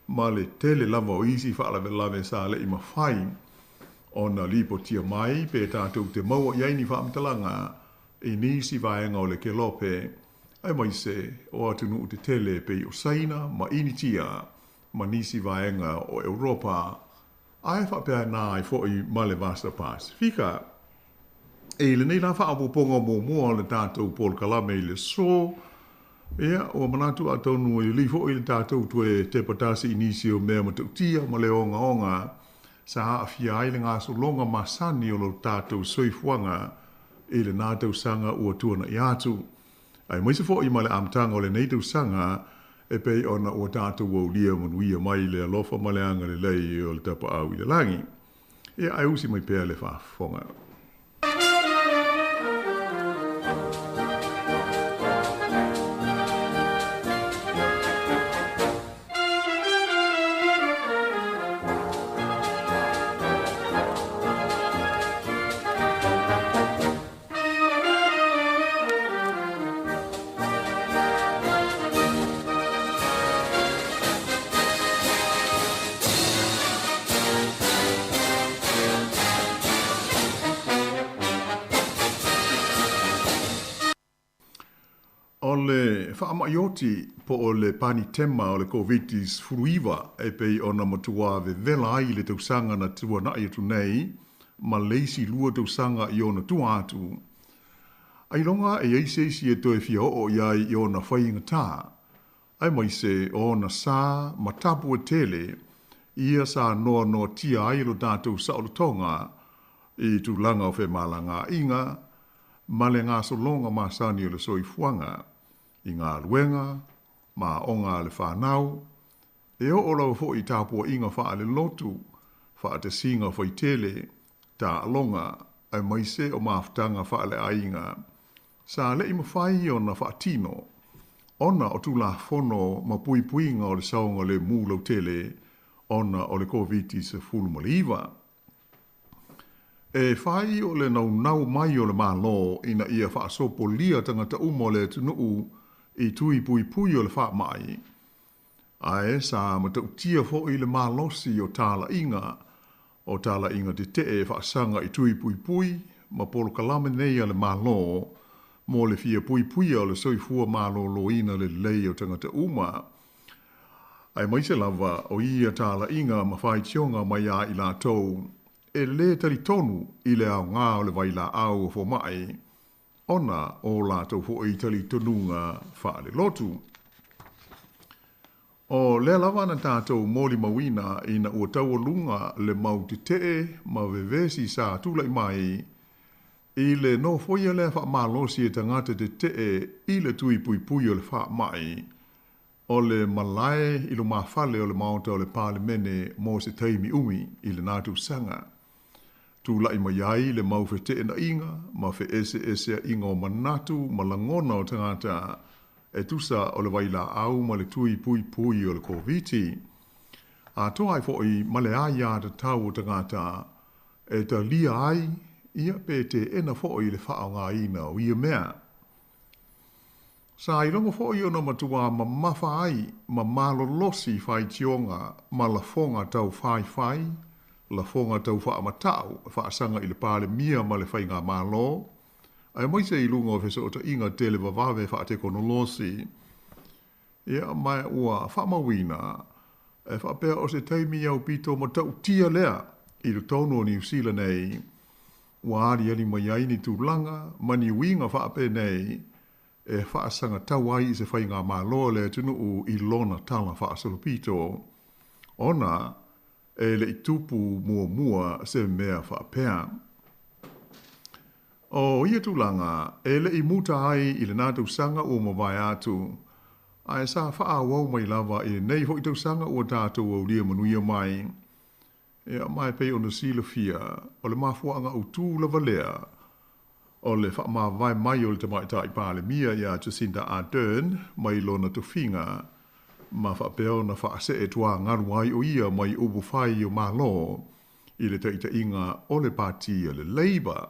ma le tele lava o isi faalavelave sa le i mafai ona lipotia mai pe tatou te maua i ai ni faamatalaga i nisi vaega o le Kelope, aemaise o atunuu tetele e pei o Saina ma Initia. ma nisi vaega o Europa, ae faapena ai foi ma le Vasa Pasifika. I lenei la faaopoopoga muamua o le tatou polokalame i le aso, ia, ua manatu atonu e lelei foi le tatou toe tepa tasi i nisi o mea matautia ma le ogaoga sa aafia ai le gasologa masani o lo tatou soifuaga i lena tausaga ua tuanai atu, aemaise foi ma le amataga o lenei tausaga e pei ona ua tatou aulia manuia mai le alofa ma le agalelei o le Tapaau i le lagi. Ia, ae usi mai pea le faafofoga. O le faamai oti po o le panitema o le Koviti-19 e pei ona matua vevela ai le tausaga na tuanai atu nei ma le isi lua tausaga i ona tua atu. Ailoga e i ai se isi e toe fia oo i ai i ona faigata, aemaise o ona sa ma tapu e tele ia sa noanoatia ai lo tatou saolotoga i tulaga o femalagaaiga ma le gasologa masani o le soifuaga i galuega ma aoga a le fanau, e oo lava foi i tapuaiga faalelotu, faatasiga faitele, taaloga, aemaise o mafutaga faaleaiga sa le i mafai ona faatino ona o Tulafono ma puipuiga o le saogalemu lautele ona o le Koviti-19. E fai o le naunau mai o le Malo ina ia faasopolia tagata uma o le atunuu i tui puipui o le faamai, ae sa matautia foi le malosi o talaiga o talaiga tetee e faasaga i tui puipui ma polokalame nei a le Malo mo le fia puipuia o le soifua maloloina lelei o tagata uma, aemaise lava o ia talaiga ma faitioga mai a i latou e lē talitonu i le aoga o le vailaau a fomai ona o latou foi talitonuga faalelotu. O lea lava na tatou molimauina ina ua taualuga le mau tetee ma vevesi sa tulai mai i le nofoia lea faamalosi e tagata tetee i le tui puipui o le faamai o le malae i lumafale o le Maota o le Palemene mo se taimi umi i lena tausaga. Tulai mai ai le mau feteenaiga ma feeseeseaiga o manatu ma lagona o tagata e tusa o le vailaau ma le tui puipui o le Koviti, atoa ai foi ma le aiatatau o tagata e talia ai ia pe teena foi le faaaogaina o ia mea. Sa iloga foi ona matua mamafa ai ma malolosi faitioga ma lafoga tau faifai, lafoga tau faamatau e faasaga i le Palemia ma le Faigamalo, aemaise i luga o fesootaiga televavave faatekonolosi. Ia, ma ua faamauina e faapea o se taimi aupito matautia lea i totonu o Niu Sila nei, ua aliali mai ai ni tulaga ma ni uiga faapenei e faasagatau ai i se faigamalo a le atunuu i lona tala faasolopito, ona e le i tupu muamua se mea faapea. O ia tulaga e le i muta ai i lena tausaga ua mavae atu, ae sa faaauau mai lava i lenei foi tausaga ua tatou aulia manuia mai. Ia, ma e pei ona silafia, o le mafuaaga autu lava lea o le faamavae mai o le Tamaitai Palemia ia Jacinda Ardern mai lona tofiga ma faapea ona faasee tuagalu ai o ia mai upu fai o Malo i le taitaiga o le Pati a le Labour,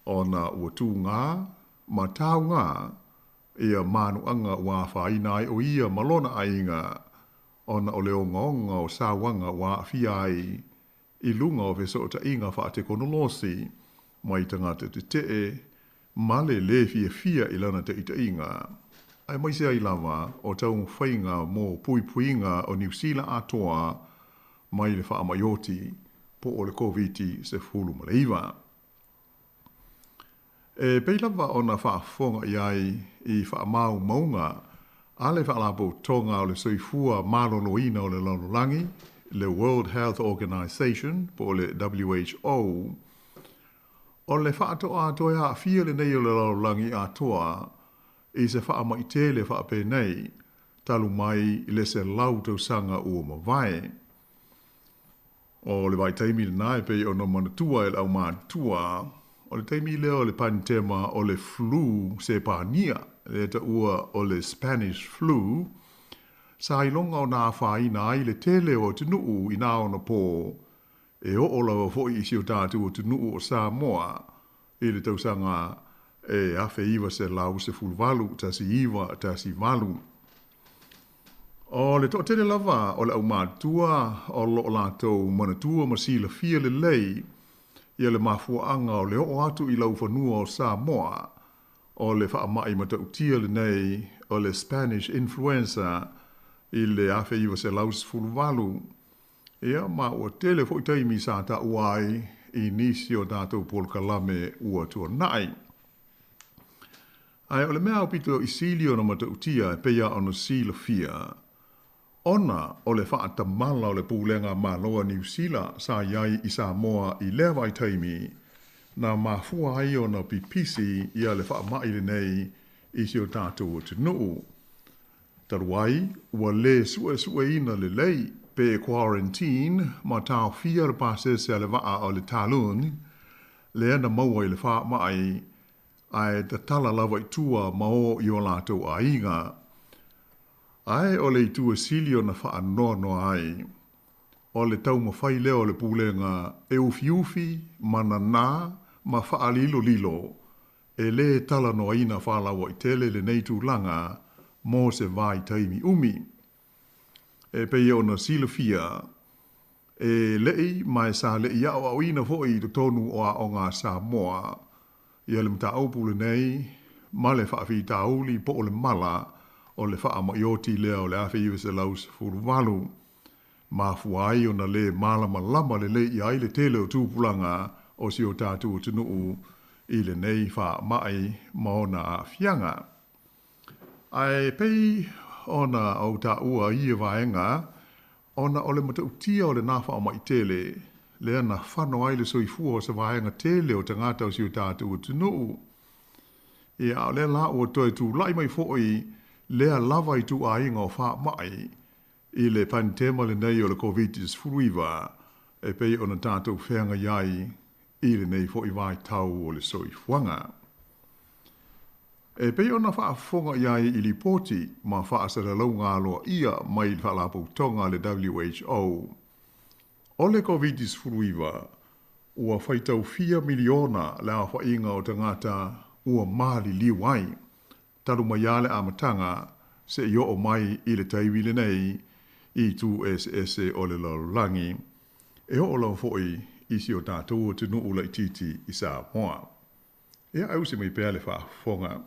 ona ua tuga ma tauga ia manuaga ua afaina ai o ia ma lona aiga ona o le ogaoga o sauaga ua aafia ai i luga o fesootaiga faatekonolosi mai tagata tetee ma le lē fiafia i lana taitaiga. aemaise ai lava o taumafaiga mo puipuiga o Niu Sila atoa mai le faamai oti po o le Koviti-19. E pei lava ona faafofoga i ai i faamaumauga a le Faalapotopotoga o le Soifua Maloloina o le Lalolagi, le World Health Organization po o le WHO, o le faatoa toe aafia lenei o le lalolagi atoa i se faamai tele faapenei talu mai le 100 tausaga ua mavae. O le vaitaimi lena e pei ona manatua e le aumatutua, o le taimi lea o le panitema o le flu Sepania, lea taua o le Spanish flu, sa iloga ona afaina ai le tele o atunuu i na ona pō, e oo lava foi i si o tatou atunuu o Samoa i le tausaga e 1918, 1918. O le toatele lava o le aumatutua o lo o latou manatua ma silafia lelei ia le mafuaaga o le oo atu i laufanua o Samoa o le faamai matautia lenei o le Spanish Influenza i le 1918. Ia, ma ua tele foi taimi sa taua ai i nisi o tatou polokalame ua tuanai. Ae o le mea aupito i sili ona matautia e pei lava ona silafia, ona o le faatamala o le pulega Malo a Niu Sila sa i ai i Samoa i lea vaitaimi, na mafua ai ona pipisi ia le faamai lenei i si o tatou atunuu. Talu ai, ua lē suesueina lelei pe quarantine ma taofia le pasese a le vaa o le Talun lea na maua i le faamai ae tatala lava i tua ma o i o latou aiga. Ae o le itu e sili ona faanoanoa ai, o le taumafai lea o le Pulega e ufiufi ma nanā ma faalilolilo e lē talanoaina faalauaitele lenei tulaga mo se vaitaimi umi. E pei ona silafia, e leʻi ma e sa leʻi aʻoaʻoina foi i totonu o aoga a Samoa ia le mataupu lenei ma le faafitauli po o le mala o le faamai oti lea o le 1918. Mafua ai ona lē malamalama lelei i ai le tele o tupulaga o si o tatou atunuu i lenei faamai ma ona aafiaga. Ae pei ona ou taua i ia vaega, ona o le matautia o lena faamai tele, lea na fano ai le soifua o se vaega tele o tagata o si o tatou atunuu. Ia, a o lea la ua toe tulai mai foi lea lava ituaiga o faamai i le panitema lenei o le Koviti-19 e pei ona tatou feagai ai i lenei foi vaitau o le soifuaga. E pei ona faafofoga i ai i lipoti ma faasalalauga aloaia mai le Faalapotopotoga a le WHO, o le Koviti-19 ua faitau fia miliona le aofaiga o tagata ua maliliu ai, talu mai lava le amataga seia oo mai i le taimi lenei i itu eseese o le lalolagi, e oo lava foi i si o tatou atunuu laitiiti i Samoa. Ia, ae usi mai pea le faafofoga.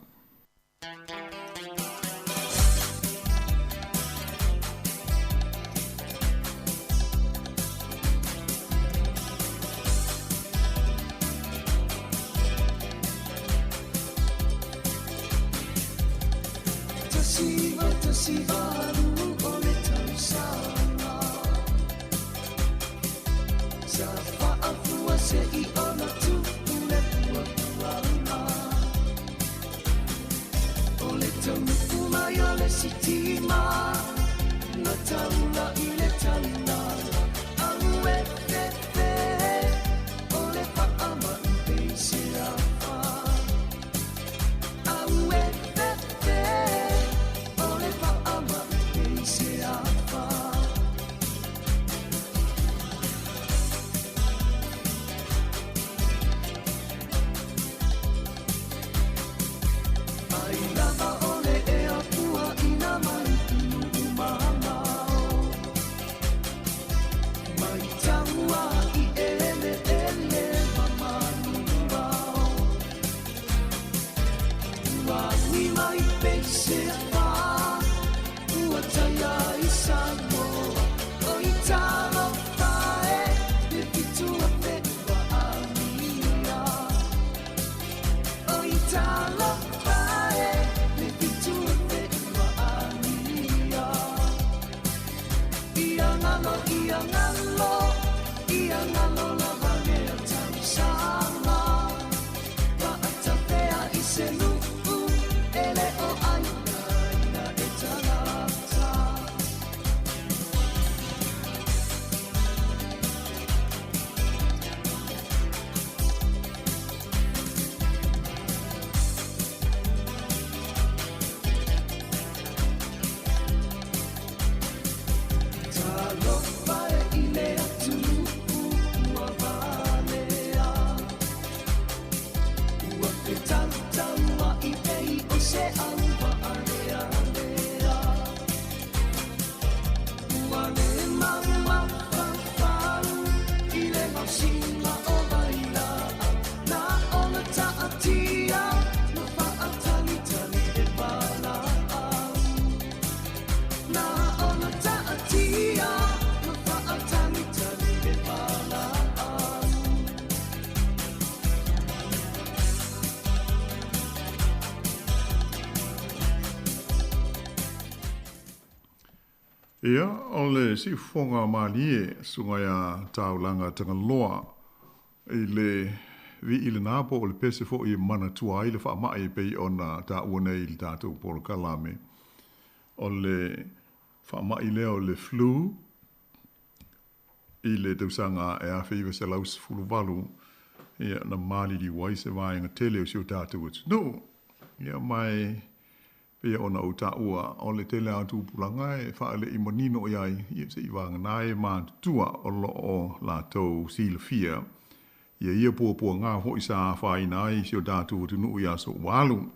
Ia, o le siufofoga malie, susuga ia Taulaga Tagaloa, i le vii lena po o le pese foi e manatua ai le faamai e pei ona taua nei i le tatou polokalame. O le faamai lea o le flu i le tausaga e 1918, ia, na maliliu ai se vaega tele o si o tatou atunuu. Ia, ma e pei ona ou taua, o le tele lava o tupulaga e faale'i manino i ai, ia se i vagana e matutua o lo o latou silafia ia ia puapuaga foi sa afaina ai si o tatou atunuu i aso ua alu.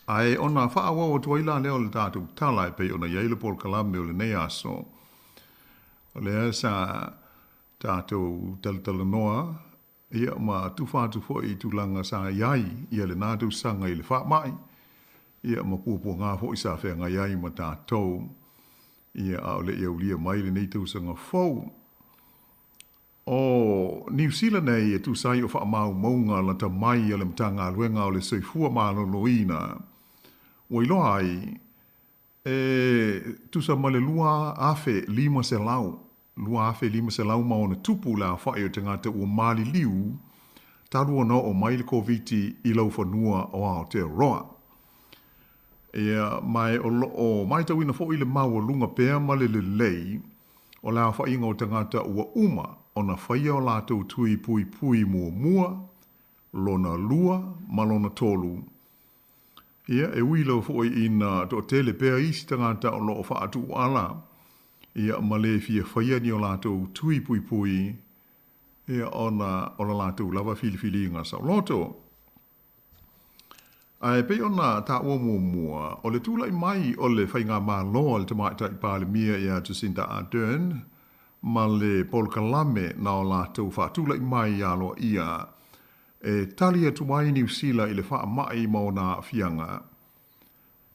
Ae ona faaauau atu ai la lea o le tatou tala e pei ona i ai le polokalame o lenei aso, o lea sa tatou talatalanoa ia ma tufa atu foi i tulaga sa i ai ia lena tausaga i le faamai, ia ma puapuaga foi sa feagai ai ma tatou, ia a o le i aulia mai lenei tausaga fou. O Niu Sila nei e tusa ai o faamaumauga lata mai a le Matagaluega o le Soifua Maloloina, ua iloa ai e tusa ma le 2,500, 2,500 ma ona tupu le aofai o tagata ua maliliu talu ona oo mai le Koviti i laufanua o Aotearoa. Ia, ma o lo o matauina foi le maualuga pea ma le lelei o le aofaiga o tagata ua uma ona faia o latou tui puipui muamua, lona lua ma lona tolu. Ia, e ui lava foi ina toatele pea isi tagata o lo o faatuuala, ia, ma le fia faia ni o latou tui puipui, ia, ona o la latou lava filifiliga saoloto. Ae pei ona taua muamua, o le tulai mai o le faigamalo a le Tamaitai Palemia ia Jacinda Ardern ma le polokalame na o latou faatulai mai aloaia e tali atu ai Niu Sila i le faamai ma ona aafiaga.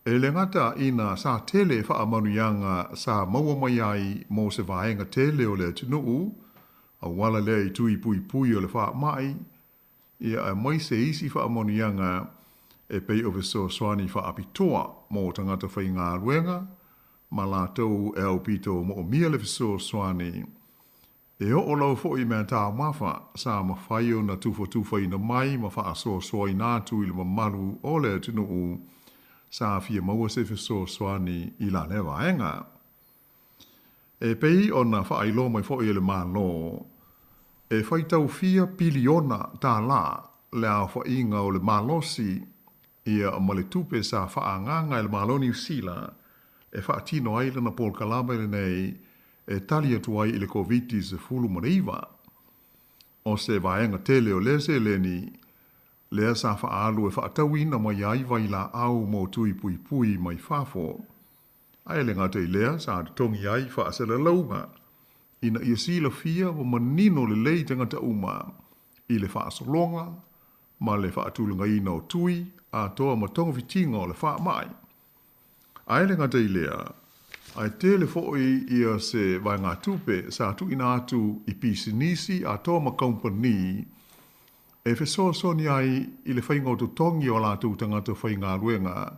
E le gata ina sa tele faamanuiaga sa maua mai ai mo se vaega tele o le atunuu, auala lea i tui puipui o le faamai, ia aemaise isi faamanuiaga e pei o fesoasoani faapitoa mo tagata faigaluega ma latou e aupito moomia le fesoasoani. E oo lava foi i meataumafa sa mafai ona tufatufaina mai ma faasoasoaina atu i le mamalu o le atunuu sa fia maua se fesoasoani i la lea vaega. E pei ona faailoa mai foi e le Malo, e faitau fia piliona tālā le aofaiga o le malosi ia ma le tupe sa faaagaaga e le Malo o Niu Sila e faatino ai lana polokalame lenei e tali atu ai i le Koviti-19. O se vaega tele o lea seleni lea sa faaalu e faatauina mai ai vailaau mo tui puipui mai fafo. Ae le gata i lea, sa totogi ai faasalalauga ina ia silafia ma manino lelei tagata uma i le faasologa ma le faatulagaina o tui atoa ma togafitiga o le faamai. Ae le gata i lea, ae tele foi ia se vaegatupe sa tuuina atu i pisinisi atoa ma kamupani e fesoasoani ai i le faiga o totogi o a latou tagata faigaluega,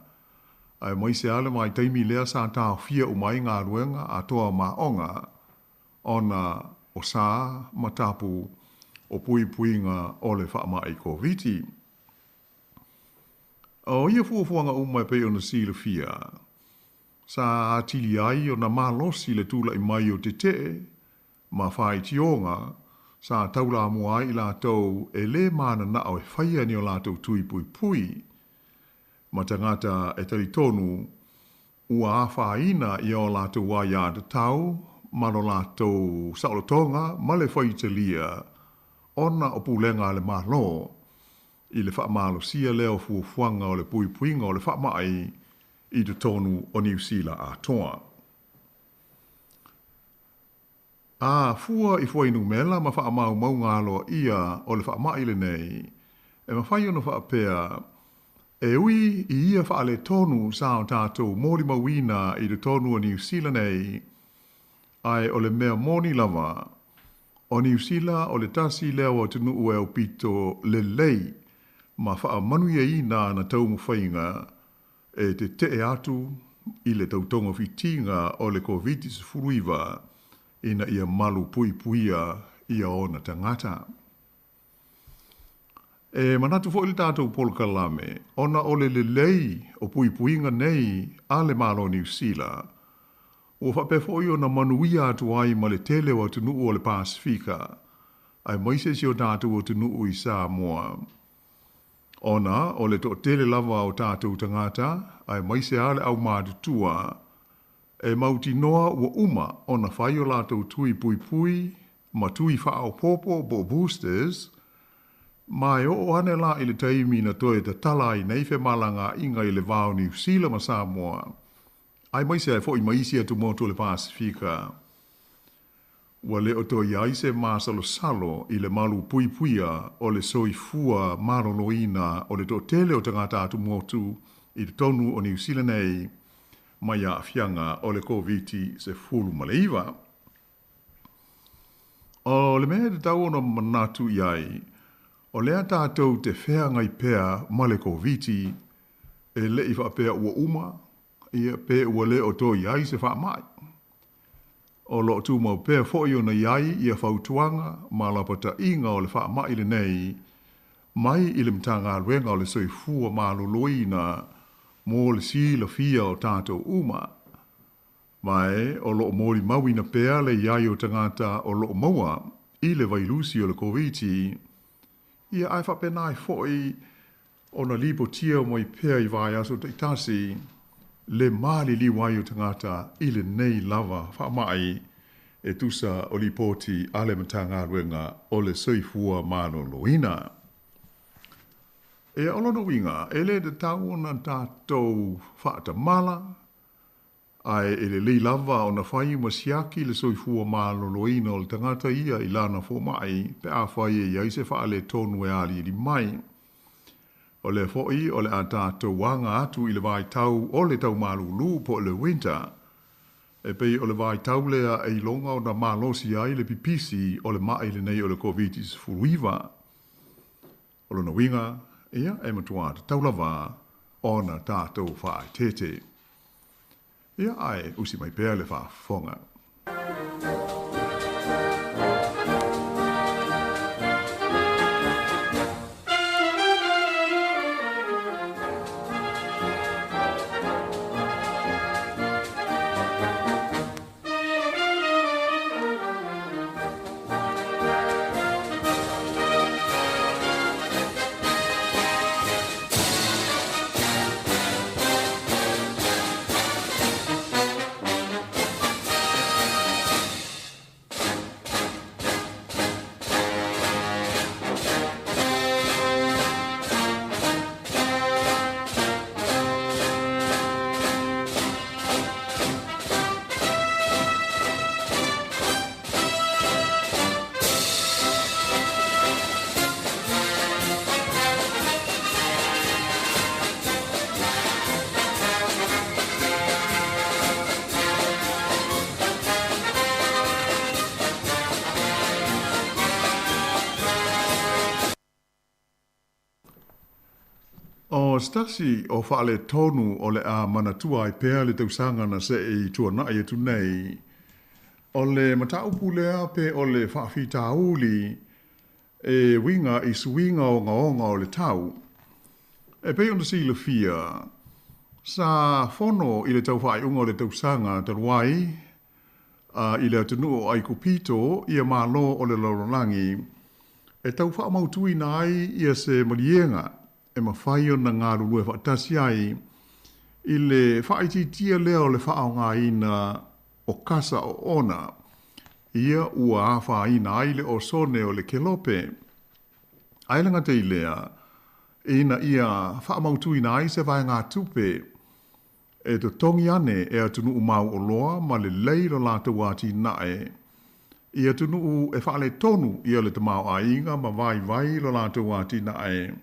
aemaise lava le vaitaimi lea sa taofia uma ai galuega atoa ma aoga ona o sa ma tapu o puipuiga o le faamai Koviti. O ia fuafuaga uma e pei ona silafia, sa atili ai ona malosi le tulai mai o tetee ma faitioga sa taulamua ai i latou e le mananao e faia ni o latou tui puipui ma tagata e talitonu ua afaina i o latou aiatatau ma lo latou saolotoga ma le faitalia ona o pulega a le Malo i le faamalosia lea o fuafuaga o le puipuiga o le faamai i totonu o Niu Sila atoa. A fua i fuainumera ma faamaumauga aloaia o le faamai lenei, e mafai ona faapea, e ui i ia faaletonu sa o tatou molimauina i totonu o Niu Sila nei, ae o le mea moni lava, o Niu Sila o le tasi lea o atunuu e aupito lelei ma faamanuiaina ana taumafaiga e tetee atu i le tautogafitiga o le Koviti-19 ina ia malupuipuia ia ona tagata. E manatu foi le tatou polokalame, ona o le lelei o puipuiga nei a le Malo o Niu Sila, ua faapea foi ona manuia atu ai ma le tele o atunuu o le Pasefika, aemaise si o tatou atunuu i Samoa. Ona o le toatele lava o tatou tagata, aemaise lava le aumatutua, e mautinoa ua uma ona fai o latou tui puipui ma tui faaopoopo po o boosters, ma e oo ane la i le taimi na toe tatala ai nei femalagaaiga i le va o Niu Sila ma Samoa, aemaise ai foi ma isi atumotu o le Pasefika. Ua le o toe i ai se masalosalo i le malupuipuia o le soifua maloloina o le toatele o tagata atumotu i totonu o Niu Sila nei mai aafiaga o le Koviti-19. O le mea e tatau ona manatu i ai, o lea tatou te feagai pea ma le Koviti, e le i faapea ua uma, ia, pe ua le o toe i ai se faamai. O lo o tumau pea foi ona i ai ia fautuaga ma lapataiga o le faamai lenei mai i le Matagaluega o le Soifua Maloloina mo le silafia o tatou uma. Ma e o lo o molimauina pea le i ai o tagata o lo o maua i le vailusi o le Koviti, ia ae faapena ai foi ona lipotia mai pea i vaiaso taitasi le maliliu ai o tagata i lenei lava faamai e tusa o lipoti a le Matagaluega o le Soifua Maloloina. Ia, o lona uiga, e le tatau ona tatou faatamala, Ae e lelei lava ona fai ma siaki le soifua maloloina o le tagata ia i lana fomai pe afai e i ai se faaletonu e aliali mai. O lea foi o le a tatou aga atu i le vaitau o le taumalulu po o le winter. E pei o le vaitau lea e iloga ona malosi ai le pipisi o le ma'i lenei o le Koviti-19. O lona uiga, ia, e matua tatau lava ona tatou faaeteete. Ia, ae usi mai pea le faafofoga. O se tasi o faaletonu o le a manatua ai pea le tausaga na se i tuanai atu nei, o le mataupu lea pe o le faafitauli e uiga i suiga ogaoga o le tau. E pei ona silafia, sa fono i le tau faaiuga o le tausaga talu ai i le atunuu o Aikupito ia Malo o le lalolagi e tau faamautuina ai ia se maliega e mafai ona galulue faatasi ai i le faaitiitia lea o le faaaogaina o kasa oona ia ua afaina ai le osone o le kelope. Ae le gata i lea, ina ia faamautuina ai se vaegatupe e totogi ane e atunuu mauoloa ma lelei lo latou atinae i atunuu e faaletonu ia le tamaoaiga ma vaivai lo latou atinae,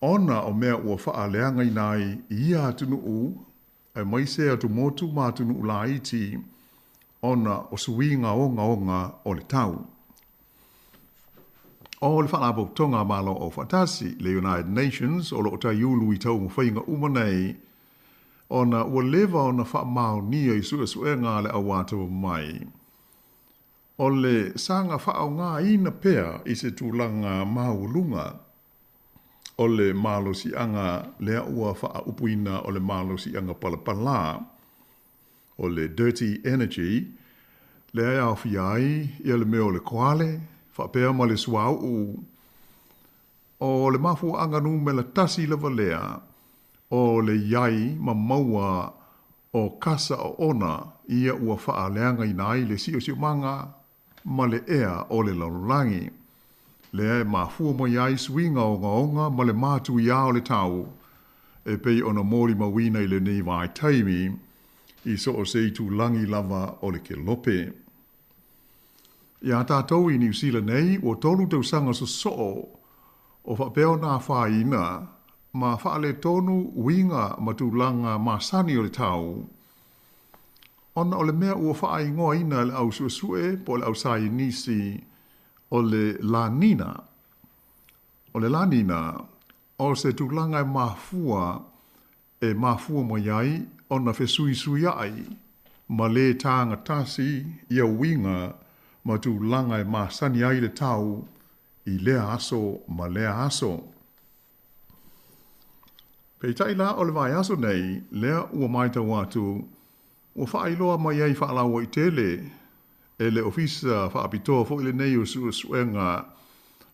ona o mea ua faaleagaina ai i ia atunuu, aemaise atumotu ma atunuu laiti, ona o suiga ogaoga o le tau. O le Faalapotopotoga a Malo Aufaatasi, le United Nations, o lo o taiulu i taumafaiga uma nei, ona ua leva ona faamaonia i suesuega a le au atamamai, o le saga faaaogaina pea i se tulaga maualuga o le malosiaga lea ua faaupuina o le malosiaga palapalā, o le dirty energy, lea e aofia ai ia le mea o le koale faapea ma le suauu. O le mafuaaga numera tasi lava lea o le i ai ma maua o kasa oona ia ua faaleagaina ai le siosiomaga ma le ea o le lalolagi, lea e mafua mai ai suiga ogaoga ma le matuiā o le tau e pei ona molimauina i lenei vaitaimi i so o se itulagi lava o le kelope. Iā tātou i Niu Sila nei, ua tolu tausaga sosoo o faapea ona afaina ma faaletonu uiga ma tulaga masani o le tau, ona o le mea ua faaigoaina e le au suesue po o le au saienisi o le La Nina. O le La Nina, o se tulaga e mafua e mafua mai ai ona fesuisuiaʻi ma lē tagatasi ia uiga ma tulaga e masani ai le tau i lea aso ma lea aso. Peitai la o le vaiaso nei lea ua matau atu ua faailoa mai ai faalauaitele e le Ofisa Faapitoa foi lenei o Suesuega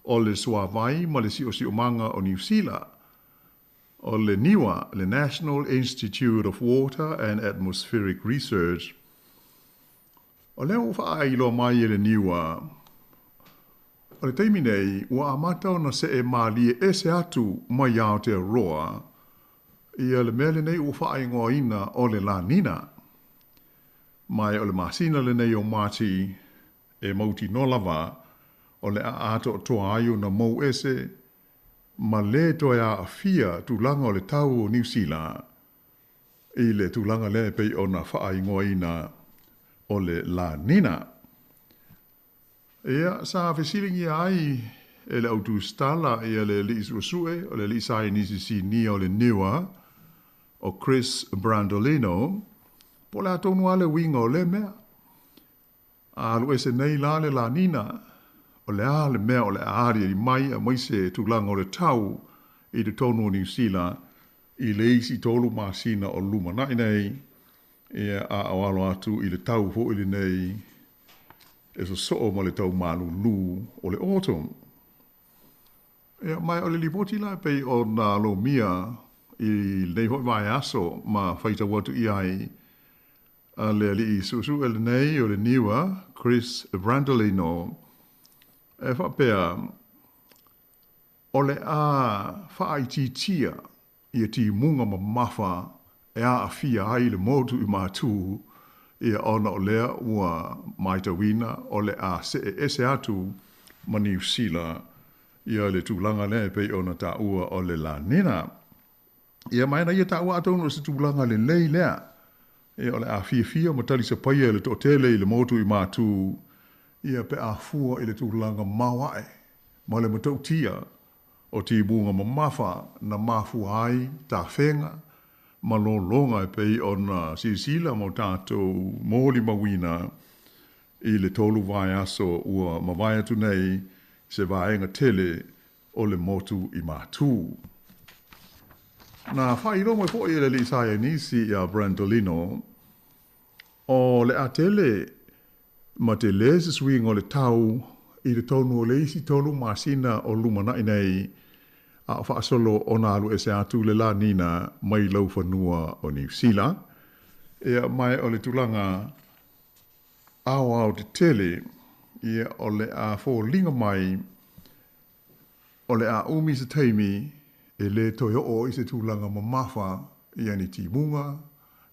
o le Suavai ma le Siosiomaga o Niu Sila, o le NIWA, le National Institute of Water and Atmospheric Research. O lea ua faailoa mai e le NIWA, o le taimi nei ua amata ona see malie ese atu mai Aotearoa ia le mea lenei ua faaigoaina o le La Nina. Ma o le masina lenei o Mati e mautinoa lava o le a atoatoa ai ona mou ese ma lē toe aafia tulaga o le tau o Niu Sila i le tulaga lea e pei ona faaigoaina o le La Nina. Ia, sa fesiligia ai e le au tusitala ia le alii suesue o le alii saienisi sinia o le NIWA o Chris Brandolino po o le a tonu lava le uiga o lea mea. A alu ese nei la le La Nina, o le a le mea o le a aliali mai aemaise tulaga o le tau i totonu o Niu Sila i le isi tolu masina o lumanai nei, ia, a o alo atu i le tau foi lenei e sosoo ma le tau malūlū o le autumn. Ia, ma o le lipoti la e pei ona lomia i lenei foi vaiaso ma faitau atu i ai a le alii suesue lenei o le NIWA, Chris Brandolino, e faapea, o le a faaitiitia ia timuga mamafa e aafia ai le motu i Matū, ia ona o lea ua matauina o le a see ese atu ma Niu Sila ia le tulaga lea e pei ona taua o le La Nina. Ia ma e na ia taua atonu o se tulaga lelei lea, ia o le a fiafia ma talisapaia e le toatele i le motu i Matū, ia pe a fua i le tulaga maoae ma le matautia o timuga mamafa na mafua ai tafega ma lologa e pei ona silasila ma o tatou molimauina i le tolu vaiaso ua mavae atu nei i se vaega tele o le motu i Matū. Na faailoa mai foi e le alii saienisi ia Brandolino, o le a tele ma telē se suiga o le tau i totonu o le isi tolu masina o lumanai nei, a o faasolo ona alu ese atu le La Nina mai laufanua o Niu Sila. Ia, ma o le tulaga aoaotetele, ia, o le a foliga mai o le a umi se taimi e lē toe oo i se tulaga mamafa ia ni timuga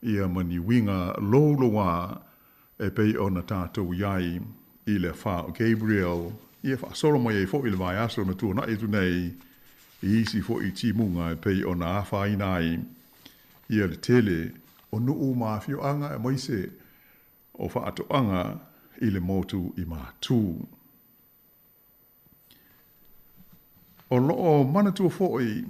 ia ma ni uiga loulouā e pei ona tatou i ai i le afa o Gabriel, ia faasolo mai ai foi le vaiaso na tuanai atu nei i isi foi timuga e pei ona afaina ai ia le tele o nuu ma afioaga aemaise o faatoaga i le motu i Matū. O lo o manatua foi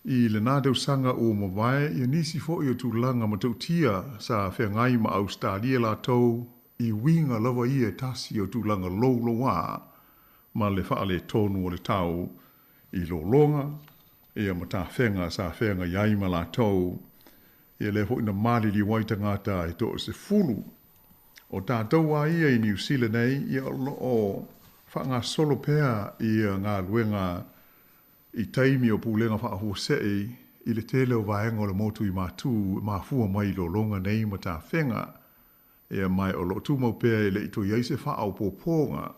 I lenā tausaga ua mavae, ia nisi foi o tulaga matautia sa feagai ma Ausetalia latou i uiga lava ia e tasi o tulaga loulouā ma le faaletonu o le tau i lologa ia ma tafega sa feagai ai ma latou, ia lea foi na maliliu ai tagata e toasefulu. O tatou a ia i Niu Sila nei, ia o lo o faagasolo pea ia galuega i taimi o pulega faafuasei i le tele o vaega o le motu i Matu e mafua mai i lologa nei ma tafega, ia ma o lo o tumau pea e le i toe i ai se faaopoopoga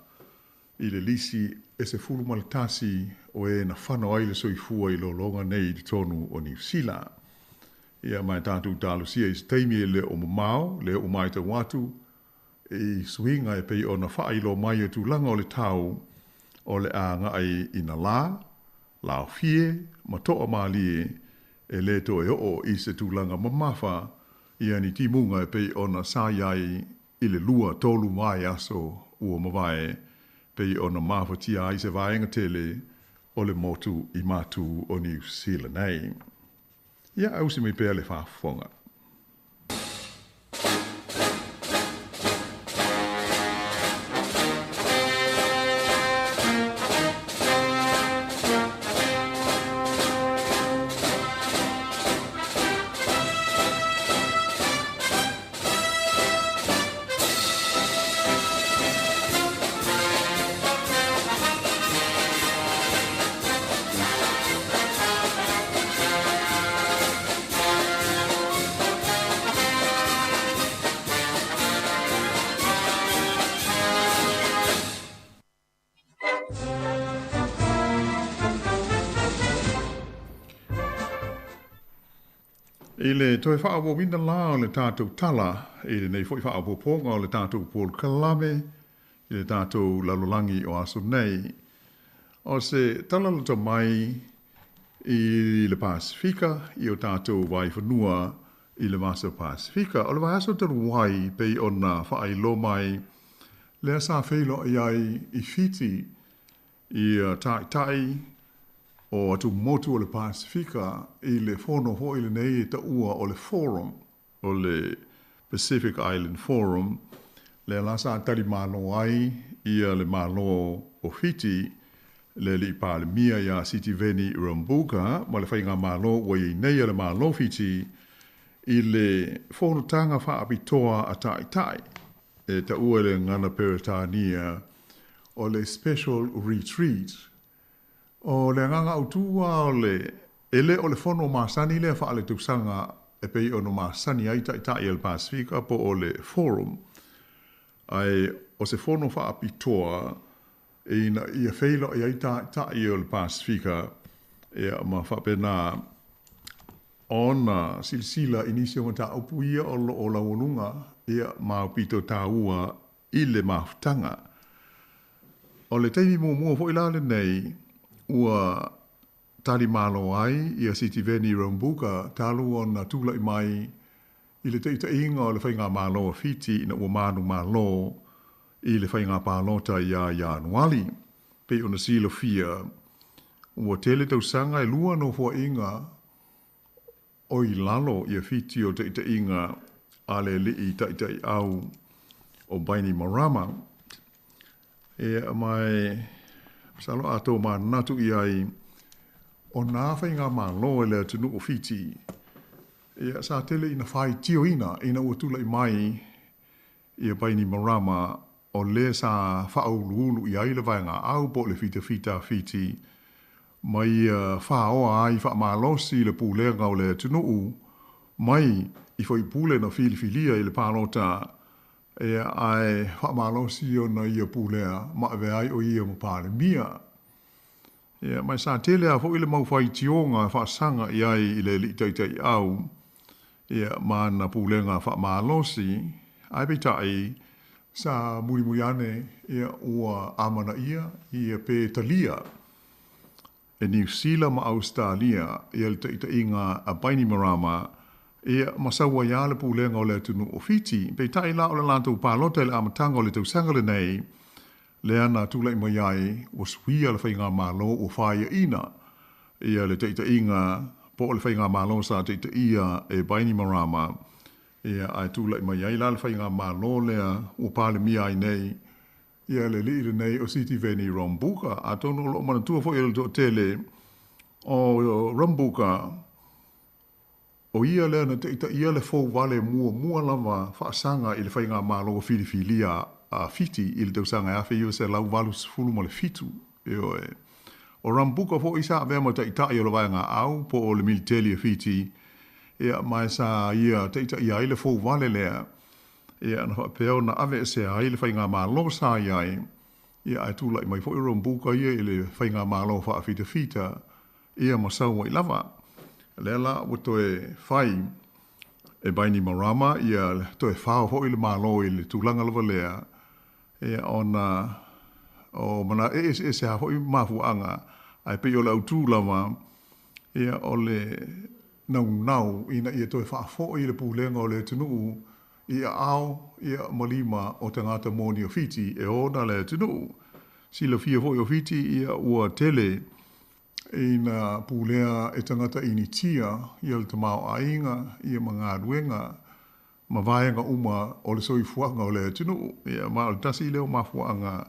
i le lisi e 11 o e na fano ai le soifua i lologa nei i totonu o Niu Sila. Ia ma e tatou talosia i se taimi e le o mamao, lea ua matau atu i suiga e pei ona faailoa mai e tulaga o le tau o le a agai ina la, laofie ma toamalie e le toe oo i se tulaga mamafa ia ni timuga e pei ona sa i ai i le 2, 3 vaiaso ua mavae pei ona mafatia ai se vaega tele o le motu i Matu o Niu Sila nei. Ia ausi mai pea le faafofoga. I le toe faaauauina la o le tatou tala i lenei foi faaopoopoga o le tatou polokalame i le tatou lalolagi o aso nei, o se tala lata mai i le Pasefika i o tatou vaifanua i le Vasa Pasefika. O le vaiaso talu ai pei ona faailoa mai lea sa feiloai ai i Fiti ia taitai o atumotu o le Pasefika i le fono foi lenei e taua o le Forum, o le Pacific Island Forum, lea la sa talimalo ai ia le Malo o Fiti, le alii Palemia ia Sitiveni Rabuka ma le faigamalo ua i ai nei a le Malo Fiti i le fonotaga faapitoa a taitai e taua i le gagana Peretania o le Special Retreat. O le agaga autū lava o le, e le o le fono masani lea faaletausaga e pei ona masani ai taitai a le Pasefika po o le Forum, ae o se fono faapitoa ina ia feiloai ai taitai o le Pasefika ia ma faapena ona silasila i nisi o mataupu ia o lo o laualuga ia ma aupito taua i le mafutaga. O le taimi muamua foi la lenei ua talimalo ai ia Sitiveni Rabuka talu ona tulai mai i le taitaiga o le faigamalo a Fiti ina ua manumalo i le faiga palota ia Ianuari. Pei ona silafia ua tele tausaga e 2 nofoaiga o i lalo ia Fiti o taitaiga a le alii taitaiau o Bainimarama. Ia mai masalo a tō manatu i ai o nā faigamalo e le atunuu o Fiti. Ia sa tele ina faitioina ina ua tulai mai ia Bainimarama o le sa faauluulu i ai le vaega au po o le fitafita a Fiti mai ia faaoa ai faamalosi le pulega o le atunuu mai i faipule na filifilia i le palota ia ae faamalosi ona ia pulea ma avea ai o ia ma Palemia. Ia mai sa tele a foi le mau faitioga faasaga i ai i le alii taitaiau ia ma ana pulega faamalosi ae peitai sa mulimuli ane ia ua amanaia ia pe talia e Niu Sila ma Ausetalia ia le taitaiga a Bainimarama ia ma sau ai lava le pulega o le atunuu o Fiti. Peitai la o le latou palota i le amataga o le tausaga lenei lea na tulai mai ai ua suia le faigamalo ua faiaina ia le taitaiga po o le faigamalo sa taitaia e Bainimarama, ia, ae tulai mai ai la le faigamalo lea ua Palemia ai nei ia le alii lenei o Sitiveni Rabuka. Atonu o lo o manatua foi e le toatele o Rabuka, o ia lea na taitaia le fouvale muamua lava faasaga i le faigamalo filifilia a Fiti i le tausaga e 1987. Ioe. O Rabuka foi sa avea ma taitai o le vaegaau po o le militeli a Fiti, ia, ma sa ia taitaia ai le fouvale lea, ia, na faapea ona aveesea ai le faigamalo sa i ai, ia, ae tulai mai foi Rabuka ia i le faigamalo faafitafita, ia ma sau ai lava. Lea la ua toe fai e Bainimarama ia toe fao foi le Malo i le tulaga lava lea, ia, ona o mana e eseese lava foi mafuaaga, ae pei o le autū lava, ia, o le naunau ina ia toe faafoi le pulega o le atunuu i aao, ia, ma lima o tagata moni o Fiti e ona le atunuu. Silafia foi o Fiti, ia, ua tele ina pulea e tagata Initia ia le tamaoaiga, ia, ma galuega ma vaega uma o le soifuaga o le atunuu. Ia, ma o le tasi lea o mafuaaga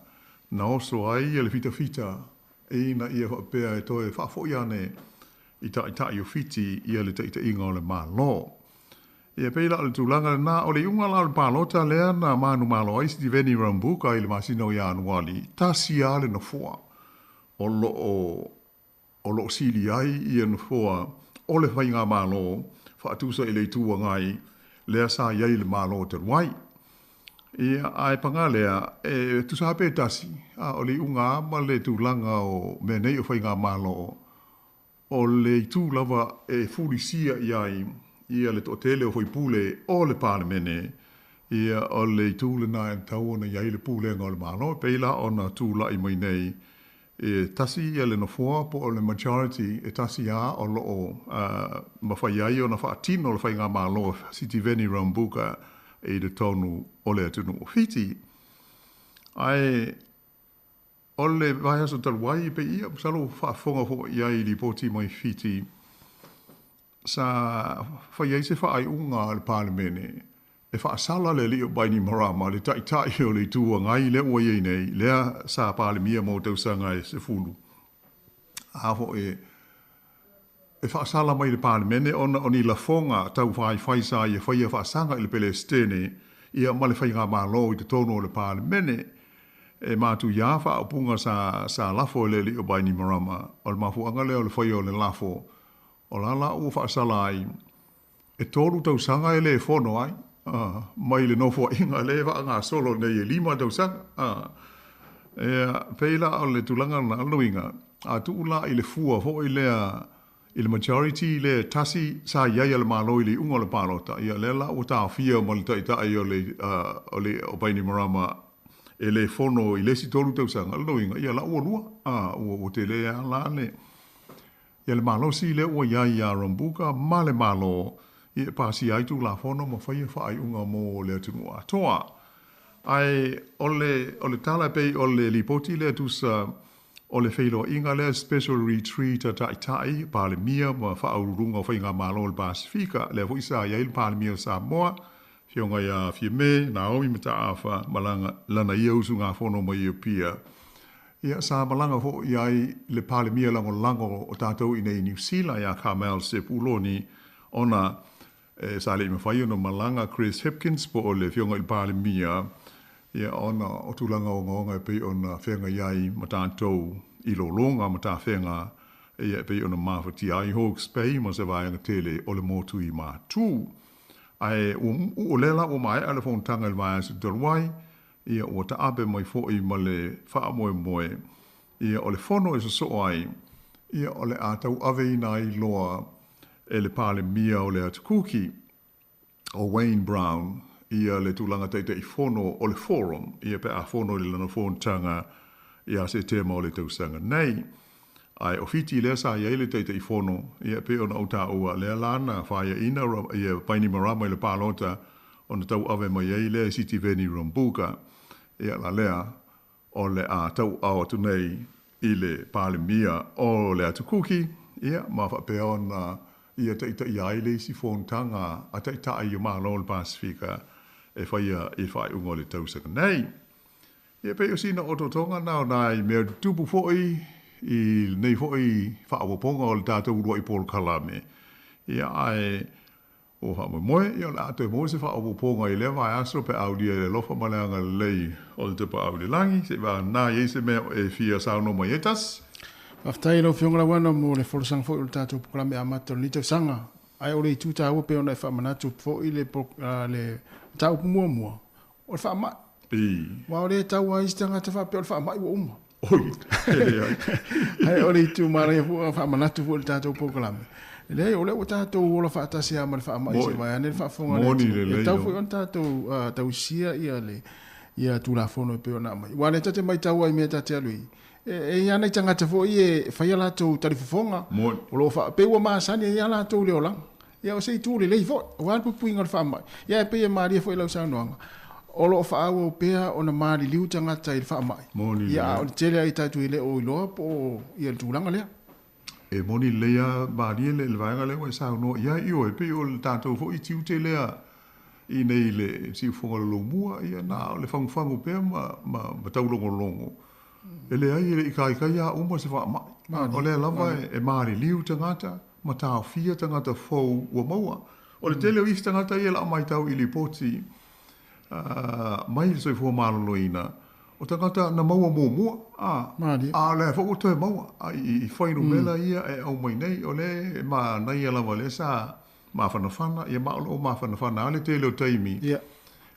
na oso ai ia le fitafita ina ia faapea e toe faafoi ane i taitai o Fiti ia le taitaiga o le Malo. Ia pei la o le tulaga lena, o le iuga la o le palota lea na manumalo ai Sitiveni Rabuka i le masina o Ianuari, tasi lava le nofoa o lo o sili ai ia nofoa o le faigamalo faatusa i le Itu Agai lea sa i ai le Malo talu ai. Ia, ae paga lea, e tusa pe tasi, a o le iuga ma le tulaga o mea nei o faigamalo, o le itu lava e fulisia i ai ia le toatele o faipule o le Palemene, ia, o le itu lena e tatau ona i ai le pulega o le Malo. E pei la ona tulai mai nei e tasi ia le nofoa po o le majority e tasi lava o lo o mafai ai ona faatino le faigamalo Sitiveni Rabuka i totonu o le atunuu o Fiti. Ae o le vaiaso talu ai, pei ia masalo ua faafofoga foi i ai i lipoti mai Fiti, sa fai ai se faaiuga a le Palemene e faasala le alii o Bainimarama, le taitai o le Itu Agai lea ua i ai nei, lea sa Palemia mo tausaga e 10. A foi e faasala mai le Palemene ona o ni lafoga taufaifai sa ia faia faasaga i le Pelesitene, ia, ma le faigamalo i totonu o le Palemene. E matuia faaupuga sa lafo e le alii o Bainimarama, o le mafuaaga lea o le faia o le lafo, o la la ua faasala ai e 3 tausaga e le fono ai, mai le nofoaiga lea e faagasolo nei e 5 tausaga. Ia, pei la o le tulaga lena, o le uiga, a tuu la i le fua foi lea i le majority le tasi sa i ai a le Malo i le iuga o le palota, ia, lea la ua taofia ma le taitai o le o Bainimarama e le fono i le isi 3 tausaga, o le uiga, ia, la ua lua, ua tele lava la le ia le malosi lea ua i ai ia Rabuka ma le Malo ia e pasia ai Tulafono ma faia faaiuga mo le atunuu atoa. Ae o le tala pei o le lipoti lea tusa o le feiloaiga lea special retreat a taitai, Palemia ma faauluuluga o faigamalo o le Pasifika, lea foi sa i ai le Palemia o Samoa, Afioga ia Fiame Naomi Mataafa, ma lana ia usugafono mai Apia. Ia, sa malaga foi i ai le Palemia lagolago o tatou i nei i Niu Sila ia Carmel Sepuloni, ona sa le i mafai ona malaga Chris Hipkins po o le afioga i le Palemia, ia, ona o tulaga ogaoga e pei ona feagai ai ma tatou i lologa ma tafega, ia, e pei ona mafatia ai Hawke's Bay ma se vaega tele o le motu i Matu. Ae o lea la ua maea le fonotaga i le vaiaso talu ai, ia, ua taape mai foi ma le faamoemoe, ia, o le fono e sosoo ai, ia, o le a tauaveina ai loa e le Palemia o le Atu Kuki o Wayne Brown ia le tulaga taitaifono o le forum, ia, pe a fono i le lana fonotaga ia Setema o le tausaga nei. Ae o Fiti lea sa i ai le taitaifono, ia, pei ona ou taua lea la na faiaina ia Bainimarama i le palota ona tauave mai ai lea e Sitiveni Rabuka, ia, la lea o le a tauaao atu nei i le Palemia o le Atu Kuki, ia, ma faapea ona ia taʻitaʻia ai le isi fonotaga a taʻitaʻi o Malo o le Pasefika e faia i le faaiuga o le tausaga nei. Ia pei o sina otootoga na o nai mea tutupu foʻi i lenei foʻi faaopoopoga o le tatou uluaʻi polokalame. Ia ae ua faamoemoe, ia o le a toe maua se faaopoopoga i lea vaiaso pe a aulia i le alofa ma le agalelei o le Tapaau i le Lagi, seʻi vagana i ai se mea e fia saunoa mai ai tasi. Faafetai i lau Afioga Lauana mo le folasaga foi o le tatou polokalame amata o lenei tausaga. Ae o le itu taua pei ona e faamanatu foi le le mataupu muamua, o le faamai. Aua o lea e tau lava isi tagata faapea o le faamai ua uma. Oi, e leai. Ae o le itu manaia foi, faamanatu foi i le tatou polokalame. E leai, o lea ua tatou ola faatasi lava ma le faamai se i vaeane le faafofoga a le atunuu. E tatau foi ona tatou tausia ia le ia Tulafono e pei ona aumai. Aua o lea ta te matau lava i mea ta te alu i ai, e i ai lava nai tagata foi e fai a latou talifofoga, o lo o faa, pei ua masani ai lava latou i le olaga. Ia o se itu lelei foi, aua le puipuiga o le faamai. Ia ae pei e malie foi i lau saunoaga, o lo o faaauau pea ona maliliu tagata i le faamai. Moni Ia a o le tele lava i tatou e le o iloa po o ia le tulaga lea. E moni lelei lava malie le vaega lea ua e saunoa i ai. Ioe, pei o le tatou foi tiute lea i nei i le siufofoga o le lomua, ia na o le fagufagu pea ma, ma, ma taulogologo. E leai, e le i kaikai lava uma se faamai. O lea lava e maliliu tagata ma taofia tagata fou ua maua. O le tele o isi tagata ia o le a matau i lipoti mai le soifua maloloina, o tagata na maua muamua, a o lea foi ua toe maua i fuainumera ia e aumai nei. O lea e manaia lava lea sa mafanafana, ia ma o lo o mafanafana lava le tele o taimi.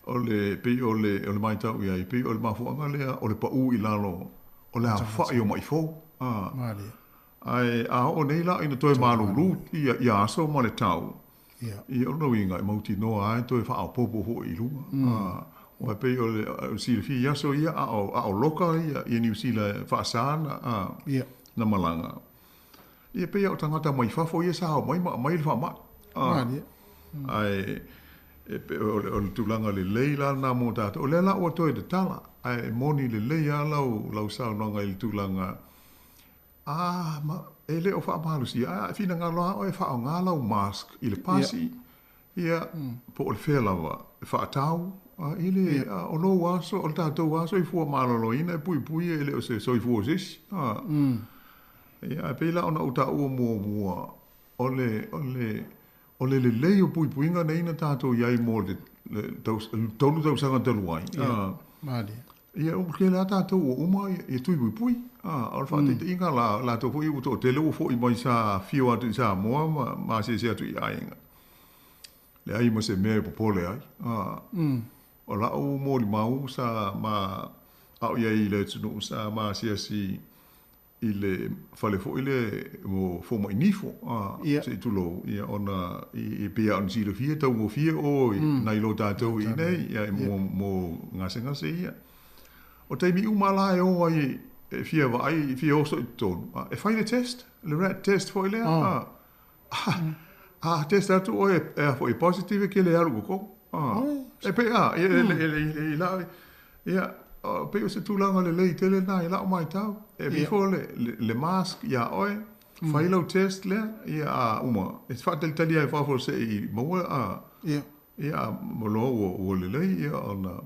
O le, pei o le, o le matau i ai, pei o le mafuaaga lea o le pau i lalo o le aofai o maʻi fou. A, ae a oo nei la ina toe malulu ia, ia aso ma le tau, ia o lona uiga e mautinoa lava e toe faaopoopo foi i luga. A, aua e pei o le silafia i aso ia a o, a o loka ia, ia Niu Sila faasa na, a, na malaga. Ia pei lava o tagata mai fafo ia sa omai ma aumai le faamai. Malie. Ae e pei o le, o le tulaga lelei la lena mo tatou. O lea la ua toe tatala, ae e moni lelei lava lau, lau saunoaga i le tulaga, a, ma, e le o faamalosia, ae a e finagalo lava oe e faaaoga lau mask i le pasi, ia, po o le fea lava, e faatau, a, i le, a, o lou aso, o le tatou lava soifua maloloina e puipui e le o se soifua o se isi. A. Ia, ae pei la ona ou taua muamua, o le, o le, o le lelei o puipuiga nei na tatou i ai mo le, le 3 tausaga talu ai. Ia, malie. Ia, ua tele lava tatou ua uma ia tui puipui. A, o le faataitaiga la, latou foi ua toatele ua foi mai sa afio atu i Samoa ma, ma asiasi atu i aiga. Leai ma se mea e popole ai. A, o la'u molimau sa ma, a o i ai i le atunuu sa ma asiasi i le fale foi lea mo fomai nifo, a, se i tulou, ia, ona i, pei lava ona silafia, taugofie o i nai lo tatou i inei, ia, mo, mo gasegase ia. O taimi uma la e o ai e fia vaai, fia oso i totonu, a, e fai le test, le rat test foi lea, a, a, a test atu oe e a foi e positive, e kele alu i totonu. A, e pei, a, e, e, e, e, e, e, Ia, pei o se tulaga lelei tele lena i lau matau. E aveifo le, le, le mask iā oe, fai lau test lea, ia a uma, e te faatalitali lava i fafo se i maua a, ia a loa ua, ua lelei, ia ona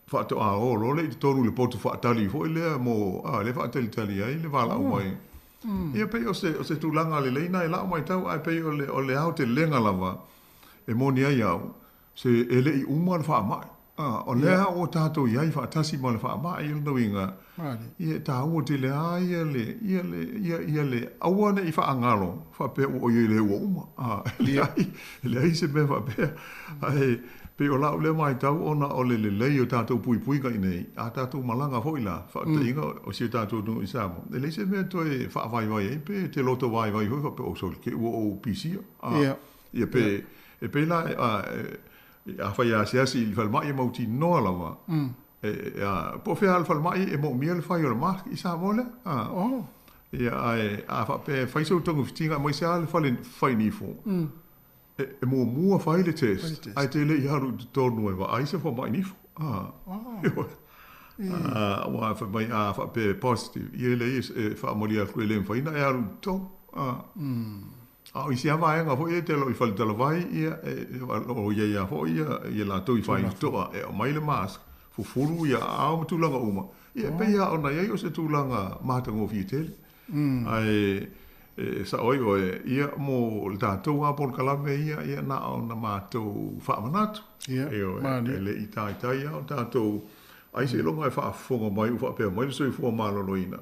faatoa o loa lea i totonu i le potu faatali foi lea mo, a, lea e faatalitali ai le valaau mai. Ia pei o se, o se tulaga lelei lena i lau matau, ae pei o le, o le aotelega lava e moni ai au, Se e le i uma le faamai. A, o lea ua tatou i ai faatasi ma le faamai, o lona uiga, ia e taua tele lava ia le, ia le, ia, ia le aua ne i faagalo faapea ua oi ai lea ua uma. A, e leai, e leai se mea faapea. Ae pei o lau lea matau ona o le lelei o tatou puipuiga i inei, a tatou malaga foi la, faataitaiga o si o tatou atunuu i Samoa, e leai se mea e toe faavaivai ai pe te loto vaivai foi faapea, oh sole, te ua ou pisia. A, Ia pe, e pei la, afai e asiasi i le falemai e mautinoa lava, e, a, po o fea lava le falemai e moomia le fai o le mask i Samoa lea. A, Ia, ae a faapea e fai sou togafitiga aemaise lava le fale fai nifo, e, e muamua fai le test, ae te le i alu i totonu e vaai se fomai nifo. A, a, aua fai mai a faapea e positive, ia e leai e faamalie atu e le mafai ona e alu i totonu. A. A o isi lava vaega foi ia e te alu i faletalavai, ia, e, o lo o i ai lava foi ia, ia latou i faitotoa e aumai le mask, fufulu ia aao ma tulaga uma. Ia, e pei lava ona i ai o se tulaga matagofie tele. Ae e sao ai oe, ia, mo le tatou lava polokalame ia, ia, na ona matou faamanatu. Ioe, e le i taitai lava o tatou, ai seiloga e faafofoga mai ua faapea mai le soifua maloloina,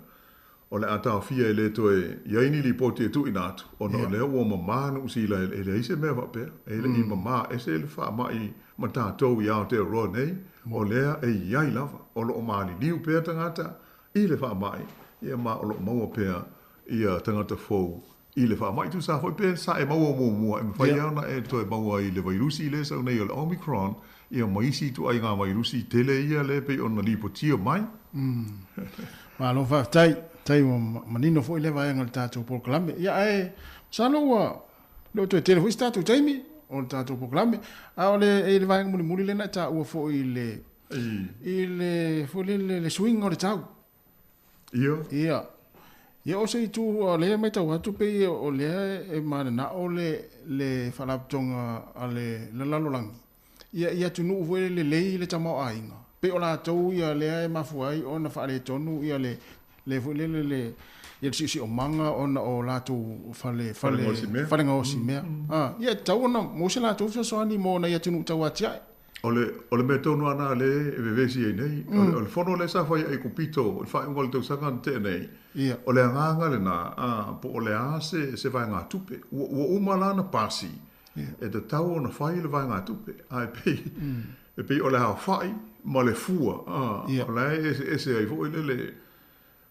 o le a taofia e le toe i ai ni lipoti e tuuina atu, ona o lea ua mamā Niu Sila e leai se mea faapea, e le i mamā ese le faamai ma tatou i Aotearoa nei, o lea e i ai lava, o lo o maliliu pea tagata i le faamai, ia ma o lo o maua pea ia tagata fou i le faamai. Tusa foi pe sa e maua muamua, e mafai lava ona e toe maua i le vairusi lea e sau nei o le Omicron, ia ma isi ituaiga vairusi tele ia lea e pei ona lipotia mai. Malo faafetai, faafetai ua manino foi lea vaega o le tatou polokalame. Ia ae masalo ua le o toe tele foi se tatou taimi o le tatou polokalame, a o le i le vaega mulimuli lea na e taua foi i le i le foi lele le suiga o le tau. Ia. Ia. Ia o se itu o lea e matau atu pei o lea e mananao le le faalapotopotoga a le lalolagi ia i atunuu foi lele lelei le tamaoaiga, pei o latou ia lea e mafua ai ona faaletonu ia le le foi lele le ia le siosiomaga ona o latou fale fale fale gaosi mea. A, ia e tatau ona maua se latou fesoasoani mo nai atunuu tau atiae. O le, o le mea tonu lava lena lea e vevesi ai nei. O le fono lea sa fai ai i Kupito i le faaiuga o le tausaga na tea nei, o le agaga lena, a, po o le a se, se vaegatupe. Ua, ua uma la ona pasi, e tatau ona fai le vaegatupe, ae pei, e pei o le aofai ma le fua, a, o la e eseese ai foi lele,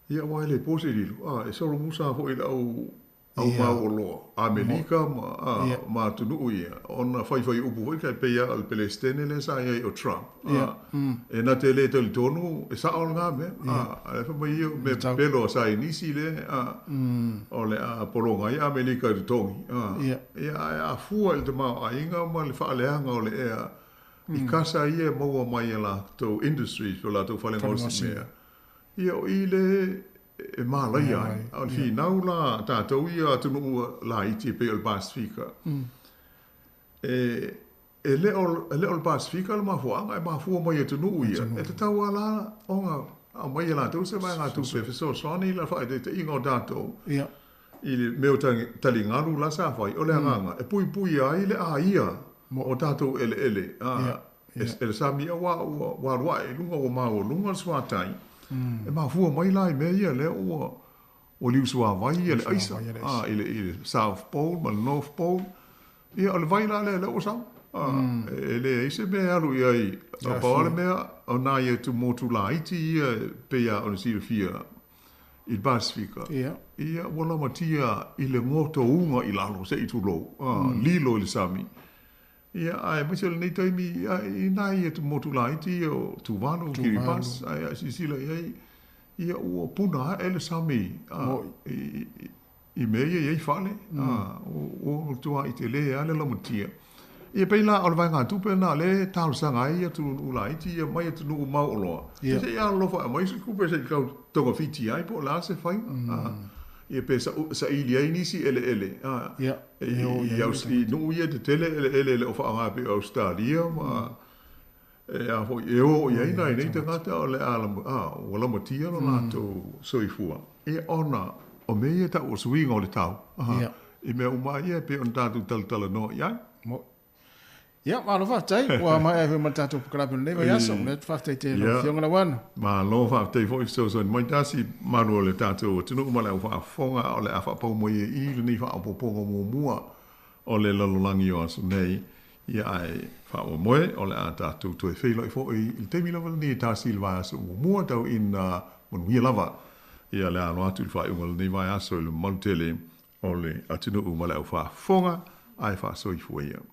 ia aua e le po se lilo, a, e solomusa foi i le au au mauoloa, Amelika ma, a, ma atunuu ia, ona faifai upu foi kai pei lava o le Pelesitene lea sa i ai o Trump, a, e na te le talitonu e sao lena mea, a, a fai mai ia o mea pepelo a saienisi lea, a, o le a pologa ai Amelika i totogi, a, ia, ae a fua i le tamaoaiga ma le faaleaga o le ea i kasa ia e maua mai e latou industries po o latou fale gaosi mea, ia o i le e mālaia ai. A o le finau la a tatou ia atunuu laiti e pei o le Pasefika, e, e le o, e le o le Pasefika le mafuaaga, e mafua mai i atunuu ia, e tatau lava la ona aumai e latou se vaegatupe e fesoasoani i le faaitaitaiga o tatou i le mea o taligalu la sa fai, o le agaga e puipuia ai le aia o tatou eleele e le sami aua ua alu ae i luga ua maualuga le suatai, e mafua mai la i mea ia lea ua liusuavai le aisa i le South Pole ma le North Pole. Ia o le vai la lea lea ua sau. E leai se mea e alu i ai, na pau lava le mea o nai atu motu laiti ia e pei lava ona silafia i le Pasefika, ia ua lamatia i le gotouga i lalo se i tulou, lilo i le sami. Ia, aemaise o lenei taimi i nai atu motu laiti ia o Tuvalu, Kiribati, ae a silasila i ai, ia ua puna ae le sami i mea ia e i ai fale, ua matuai tele lava le lamatia. Ia pei la o le vaegatupe lena o lea e talosaga ai atunuu laiti ia mai atunuu mauoloa, se i alolofa e aumai se tupe se i tau togafiti ai po o le a se faiga. Ia pe saili ai nisi eleele i nuu ia tetele eleele e le o faaaoga pei o Ausetalia ma e a foi e o i ai nai nei tagata o le a ua lamatia lo latou soifua. Ia ona o mea ia e tau o suiga o le tau i mea uma ia e pei ona tatou talatalanoa i ai. Ia, malo faafetai. Ua maea ai foi ma le tatou polokalame o lenei vaiaso. Momoli atu faafetai tele i lau Afioga Lauana. Malo faafetai foi fesoasoani mai tasi malu o le tatou atunuu ma le au faafofoga o le a faapau mai ai i lenei faaopoopoga muamua o le lalolagi o aso nei. Ia ae faamoemoe o le a tatou toe feiloai foi i le taimi lava lenei e tasi i le vaiaso muamua tau ina manuia lava ia le alo atu i le faaiuga o lenei vaiaso i le mamalu tele o le atunuu ma le au faafofoga ae faasoifua ia.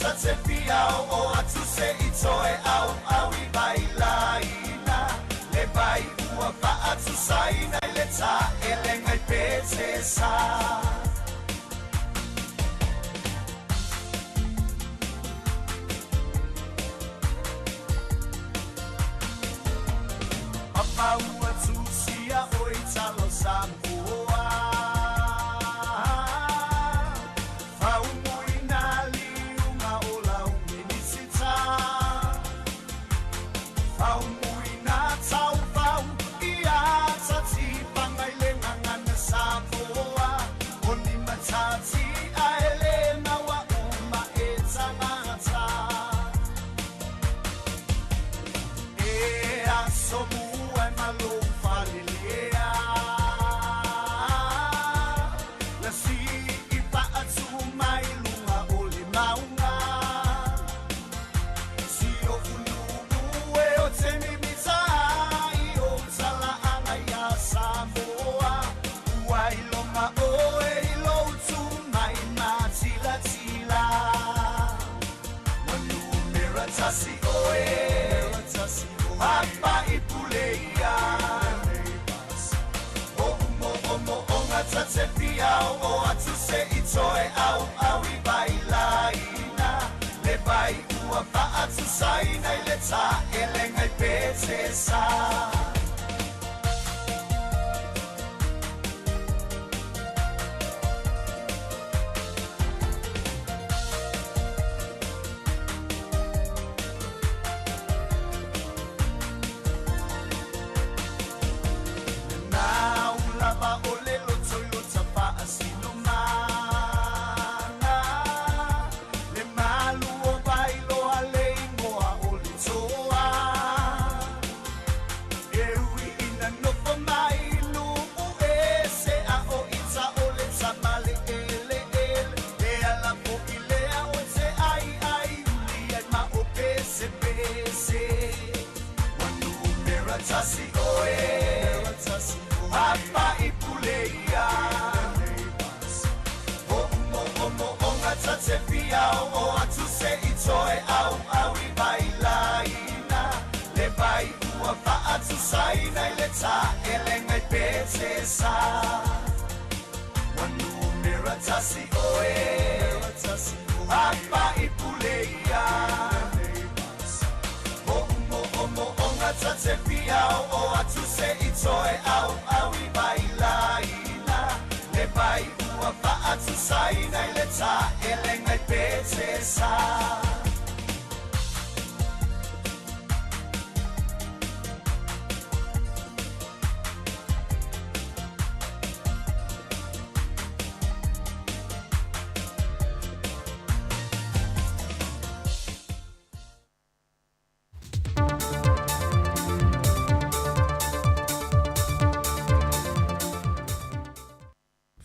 tatse fia o atu se i toe au au i vai laina Le vai ua faatusaina i le taelega i Petesa. Papa ua tusia oi talo Samoa Faumuina liuga o lau minisita Faumuina taufau ia tatifaga i le gagana Samoa O ni matati ae lē naua uma e tagata E aso mua e malou falelea Na si'i fa'atu mai luga o le mauga Si o'u nu'u e o te mimita ai o tala'aga iā Samoa Ua iloga oe i lou tumai matilatila Ua numera tasi oe Papa i pule ia O umo'omo'oga tate fia o atu se i toe auau i vailaina Le vai ua faatusaina i le taelega i Petesa. Na ulava o le loto i lota faasilomana Le malu o vailoa le igoa o le toa E ui ina nofo mai nuu ese a o ita o le tamale eleele E ala fo'i lea o te ai ai uli ai ma o pese pese Ua numera tasi oe Papa i pule ia O umo'omo'oga tate fia o atu se i toe auau i vailaina Le vai ua faatusaina i le taelega i Petesa Ua numera tasi oe Papa i pule ia O umo'omo'oga tate fia o atu se i toe auau i vailaina Le vai ua faatusaina i le taelega i Petesa.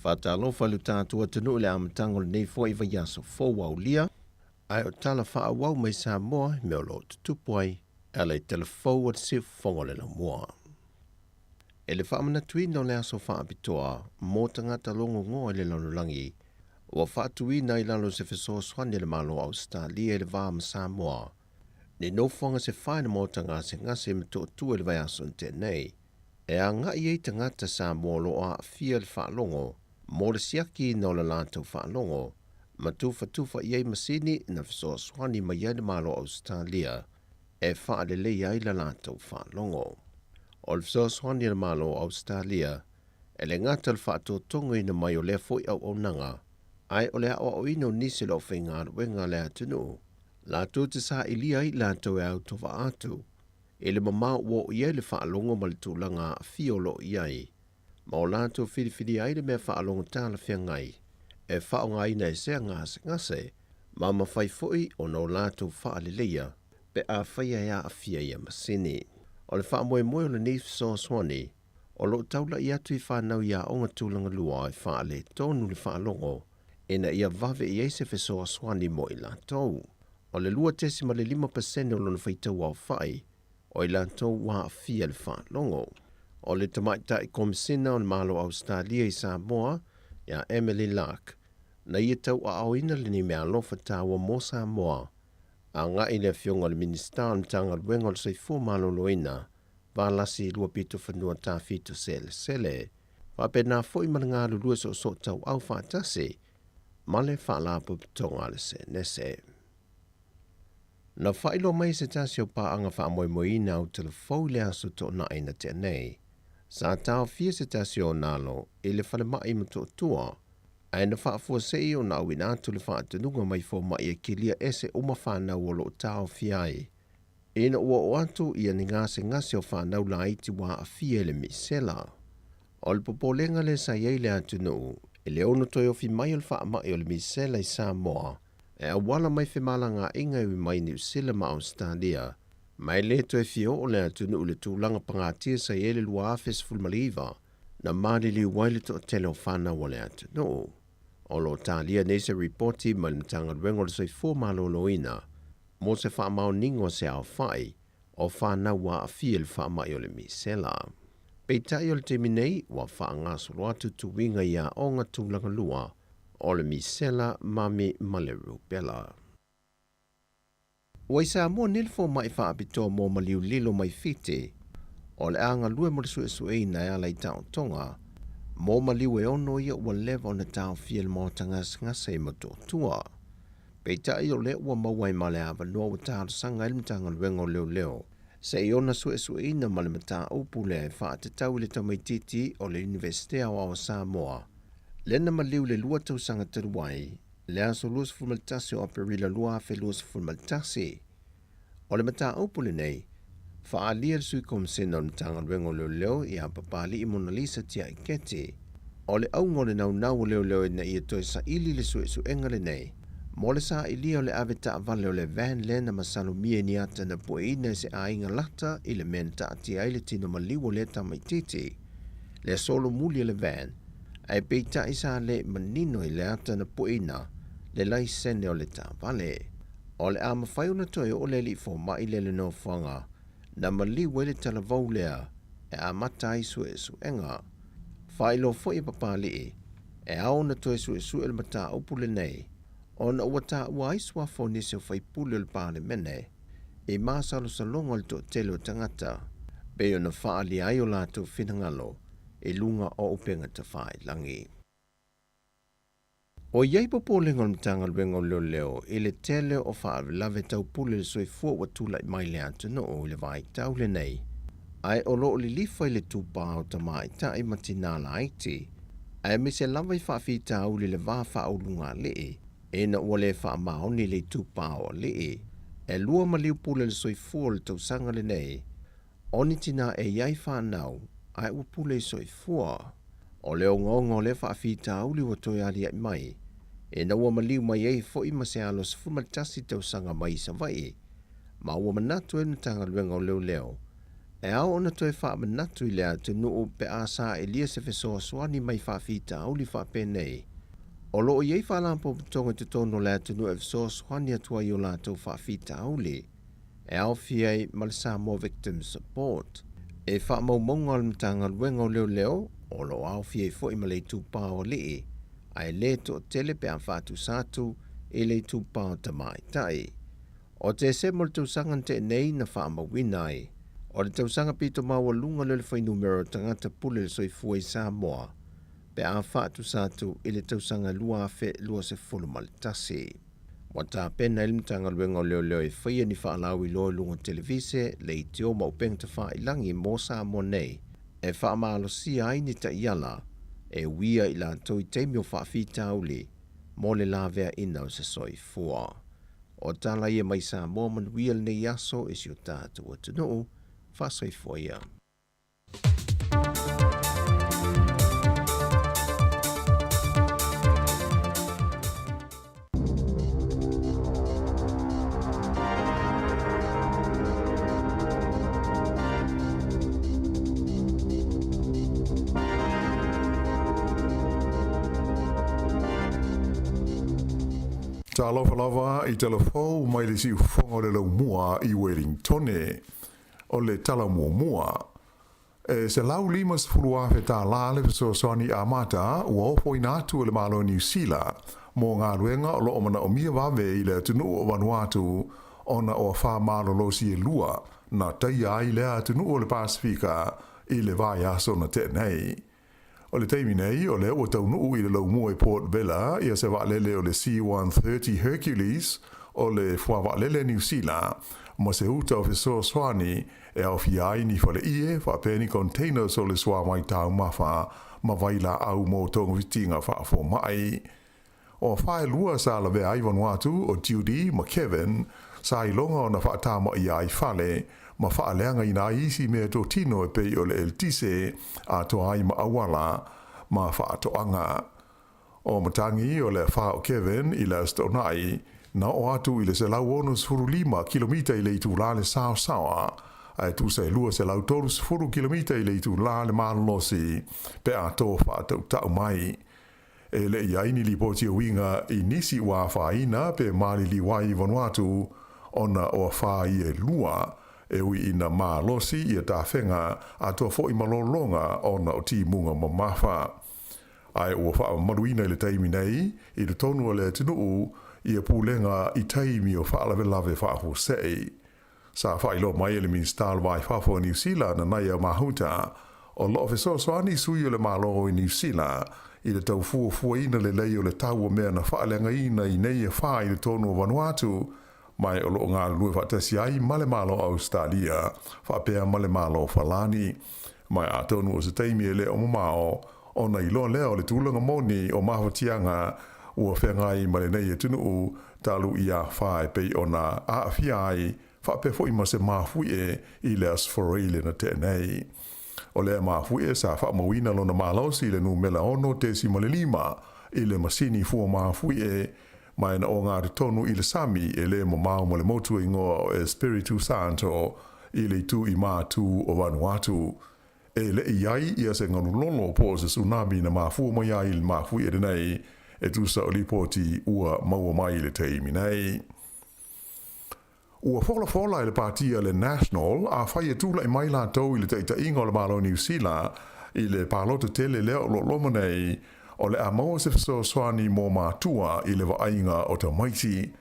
Faatalofa i lo tatou atunuu i le amataga o lenei foi vaiaso fou aulia, ae o tala faaauau mai Samoa i mea o lo o tutupu ai e ala i tala fou a le Siufofoga o le Laumua. E le faamanatuina o le aso faapitoa mo tagata logogoa i le lalolagi ua faatuina i lalo o se fesoasoani a le Malo o Ausetalia i le va ma Samoa, ni nofoaga se fae na maota gasegase ma toatua i le vaiaso na tea nei, e agai ai tagata Samoa o lo o aafia i le faalogo mo le siakiina o le latou faalogo ma tufatufa i ai masini na fesoasoani mai ai le Malo o Ausetalia e faaleleia ai la latou faalogo. O le fesoasoani a le Malo o Ausetalia e le gata o le faatotogaina mai o lea foi auaunaga, ae o le aoaoina o nisi o le aufaigaluega a le atunuu latou te sailia ai i latou e autovaa atu i le mamao ua oo i ai le faalogo ma le tulaga aafia o lo o i ai, ma o latou filifilia ai le mea faalogo talafeagai e faaaogaina e sea gasegase ma mafai foi ona o latou faaleleia pe afai e aafia ia masini. O le faamoemoe o lenei fesoasoani o lo o taula'i atu i fanau i aoga tulaga lua e faaletonu le faalogo ina ia vave i ai se fesoasoani mo i latou. O le 2.5% o lona faitau aofa'i o i latou ua aafia i le faalogo. O le Tamaitai Komisina o le Malo o Ausetalia i Samoa, ia Emily Lark, Na ia tauaaoina lenei meaalofa taua mo Samoa agai i le Afioga i le Minisita o le Matagaluega o le Soifua Maloloina, Valasi Luapitofanua Tafito Selesele, faapena foi ma le galulue soosootauau faatasi ma le Faalapotopotoga a le Senese. Na faailoa mai e se tasi o paaga faamoemoeina au telefou i le aso Toonai na tea nei, sa taofia se tasi o ona alo i le falemai i Motootua, ae na faafuasei ona auina atu le faatonuga mai fomai e kilia ese uma fanau o lo o taofia ai, ina ua oo atu ia ni gasegase o fanau laiti ua aafia i le misela. O le popolega lea sa i ai le atunuu i le ono toe ofi mai o le faamai o le misela i Samoa e auala mai femalagaaiga e ui mai Niu Sila ma Ausetalia, ma e le toe fia oo le atunuu i le tulaga pagatia sa i ai le 2019 na maliliu ai le toatele o fanau a le atunuu. O lo o talia nei se ripoti mai le Matagaluega o le Soifua Maloloina mo se faamaoniga o se aofai o fanau ua aafia i le faamai o le misela. Peitai o le taimi nei, ua faagasolo atu tuiga i aoga tulaga lua o le misela, mami ma le rubella. Ua i Samoa nei le fomai faapitoa mo maliu lilo mai Fiti, o le a galue mo le suesueina e ala i taotoga mo maliu e ono ia ua leva ona taofia i le maota gasegase i Motootua. Peitai o lea ua maua ai ma le avanoa ua talosaga ai le Matagaluega o Leoleo se i ona suesueina ma le mataupu lea e faatatau i le tamaitiiti o le Iunivesite Aoao o Samoa lea na maliu i le 2 tausaga talu ai, le aso 21 o Aperila 2021. O le mataupu lenei, faaalia e le Sui Komasena o le Matagaluega o Leoleo ia Papali'i Monalisa Tiaiketi, o le auga o le naunau o leoleo ina ia toe saili le suesuega lenei mo le sailia o le ave taavale o le van lea na masalomia i ni ata na pueina e se aiga lata i le mea na taatia ai le tino maliu o lea tamaitiiti. Le solomuli o le van, ae peitai sa le manino i le ata na pueina le laisene o le taavale. O le a mafai ona toe oo le alii fomai lea i le nofoaga na maliu ai le talavou lea e amata ai suesuega. Faailoa foi e Papalii, e ao ona toe suesue le mataupu lenei ona ua taua ai suafa o nisi o faipule o le Palemene i masalosaloga o le toatele o tagata, pei ona faaalia ai o latou finagalo i luga o upega tafailagi. O i ai popolega o le Matagaluega o Leoleo i le tele o faalavelave tau pule i le soifua ua tulai mai i le atunuu i le vaitau lenei, ae o lo o lilifa i le tupa o tamaitai ma tinā laiti, aemaise lava i faafitauli i le va faaulugalii, ina ua le faamaoni le itupa o alii. E lua maliu pule i le soifua o le tausaga lenei, O ni tinā e i ai fanau, ae ua pule i soifua. O le ogaoga o lea faafitauli ua toe aliaʻi mai, ina ua maliu mai ai foi ma se alo 11 tausaga mai i Savaii, ma ua manatu ai le Matagaluega o Leoleo, e ao ona toe faamanatu i le atunuu pe a sailia se fesoasoani mai faafitauli faapenei. O lo o i ai faalapotopotoga i totonu o le atunuu e fesoasoani atu ai i o latou faafitauli. E aofia ai ma le Samoa Victim Support. E faamaumauga o le Matagaluega o Leoleo, o lo o aofia ai foi ma le itupa o alii, ae le toatele pe a faatusa atu i le itupa o tamaitai. O Tesema o le tausaga na tea nei na faamauina ai, o le tausaga pito maualuga lea o le fuainumera o tagata pule le soifua i Samoa pe a faatusa atu i le tausaga 2021. Ua tapena ai le Matagaluega o Leoleo e faia ni faalauiloa i luga o televise, leitio ma upega tafailagi mo Samoa nei e faamalosia ai ni taiala e uia i latou i taimi o faafitauli mo le laveaina o se soifua. O tala ia mai Samoa manuia lenei aso i si o tatou atunuu. Faasoifua ia. Talofa lava i tala fou mai le siufofoga o le laumua i Wellingtone. O le tala muamua, e $150,000 le fesoasoani amata ua ofoina atu e le Malo o Niu Sila mo galuega o loo manaomia vave i le atunuu o Vanuatu ona o afā malolosi e lua na taia ai lea atunuu o le Pasefika i le vaiaso na tea nei. O le taimi nei, o lea ua taunuu i le laumua i Port Vila ia se vaalele o le C-130 Hercules o le Fuavaalele a Niu Sila ma se uta o fesoasoani e aofia ai ni faleie faapea ni containers o le suavai taumafa ma vailaau mo togafitiga faafomai. O afa e lua sa lavea ai Vanuatu o Judy ma Kevin sa iloga ona faatamaia ai fale ma faaleagaina ai isi meatotino e pei o le eletise atoa ai ma auala ma faatoaga. O matagi o le afa o Kevin i le Aso Toonai na oo atu i le 165 kilomita i le itulā le saosaoa, ae tusa e 230 kilomita i le itulā le malolosi pe a to faatautau mai. E le i ai ni lipoti e uiga i nisi ua afaina pe maliliu ai i Vanuatu ona o afa ia e lua, e ui ina malosi ia tafega atoa foi ma lologa ona o timuga mamafa. Ae ua faamamaluina i le taimi nei i totonu o le atunuu ia pulega i taimi o faalavelave faafuasei. Sa faailoa mai e le Minisita o le Va i Fafo o Niu Sila, Nanaia Mahuta, o lo o fesoasoani sui o le Malo i Niu Sila i le tau fuafuaina lelei o le tau o mea na faaleagaina i nei afa i totonu o Vanuatu, ma o lo o galulue faatasi ai ma le Malo o Ausetalia faapea ma le Malo o Falani. Ma atonu o se taimi e le o mamao ona iloa lea o le tulaga moni o mafatiaga ua feagai ma lenei atunuu talu i afa e pei ona aafia ai faapea foi ma se mafuie i le Aso Faraile na tea nei. O lea mafuie sa faamauina lona malosi i le numera 6.5 i le masini fua mafuie ma e na ogatotonu i le sami e le mamao ma le motu e igoa o Espiritu Santo i le itu i matu o Vanuatu. E le i ai ia se galulolo po o se tsunami na mafua mai ai i le mafuie lenei e tusa o lipoti ua maua mai i le taimi nei. Ua folafola e le Pāti a le National afai e tulai mai latou i le taitaiga o le Malo o Niu Sila i le palota tele lea o lo o loma nei, o le a maua se fesoasoani mo matua i le vaaiga o tamaiti.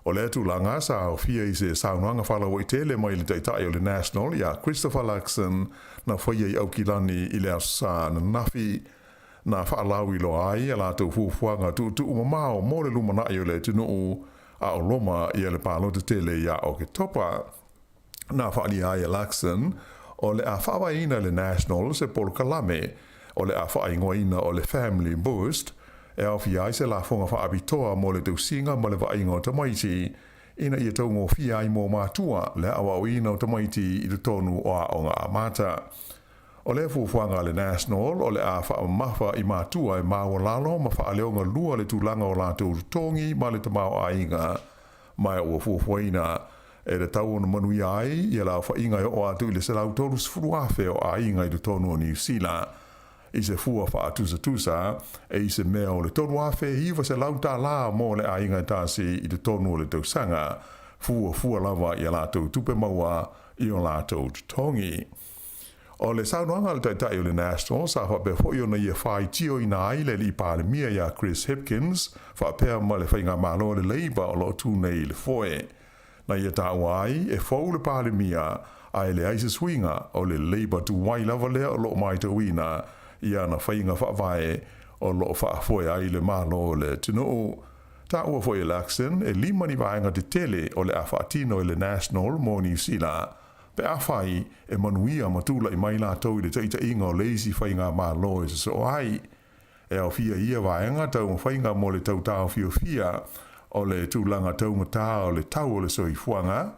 O lea tulaga sa aofia i se saunoaga faalauaitele mai le Taitai o le National iā Christopher Luxon na faia i Aukilani i le Aso Sa ananafi. Na faalauiloa ai a latou fuafuaga tuutuu mamao mo le lumanai o le atunuu a o loma ia le palota tele ia Oketopa. Na faaalia ai e Luxon o le a faavaeina e le National se polokalame o le a faaigoaina o le Family Boost e aofia ai se lafoga faapitoa mo le tausiga ma le vaaiga o tamaiti ina ia taugofie ai mo matua le aoaoina o tamaiti i totonu o aoga amata. O lea fuafuaga a le National o le a faamamafa i matua e maualalo ma faaleogalua le tulaga o latou totogi ma le tamaoaiga, ma ua fuafuaina e tatau ona manuia ai ia le aofaiga e oo atu i le 130,000 o aiga i totonu o Niu Sila. I se fua faatusatusa, e i se mea o le $3,900 tālā mo le aiga e tasi i totonu o le tausaga, fuafua lava i a latou tupe maua i o latou totogi. O le saunoaga a le Taitai o le National sa faapea foi ona ia faitioina ai le Alii Palemia iā Chris Hipkins faapea ma le Faigamalo a le Labour o lo o tu nei i le foe. Na ia taua ai, e fou le Palemia ae leai se suiga, o le Labour tuai lava lea o lo o matauina i ana faiga faavae o lo o faafoe ai le Malo o le atunuu. Taua foi e Luxon, e lima ni vaega tetele o le a faatino e le National mo Niu Sila. Pe afai e manuia ma tulai mai latou i le taitaiga o le isi faigamalo e sosoo ai, e aofia i ia vaega taumafaiga mo le tau taofiofia o le tulaga taugata o le tau o le soifuaga,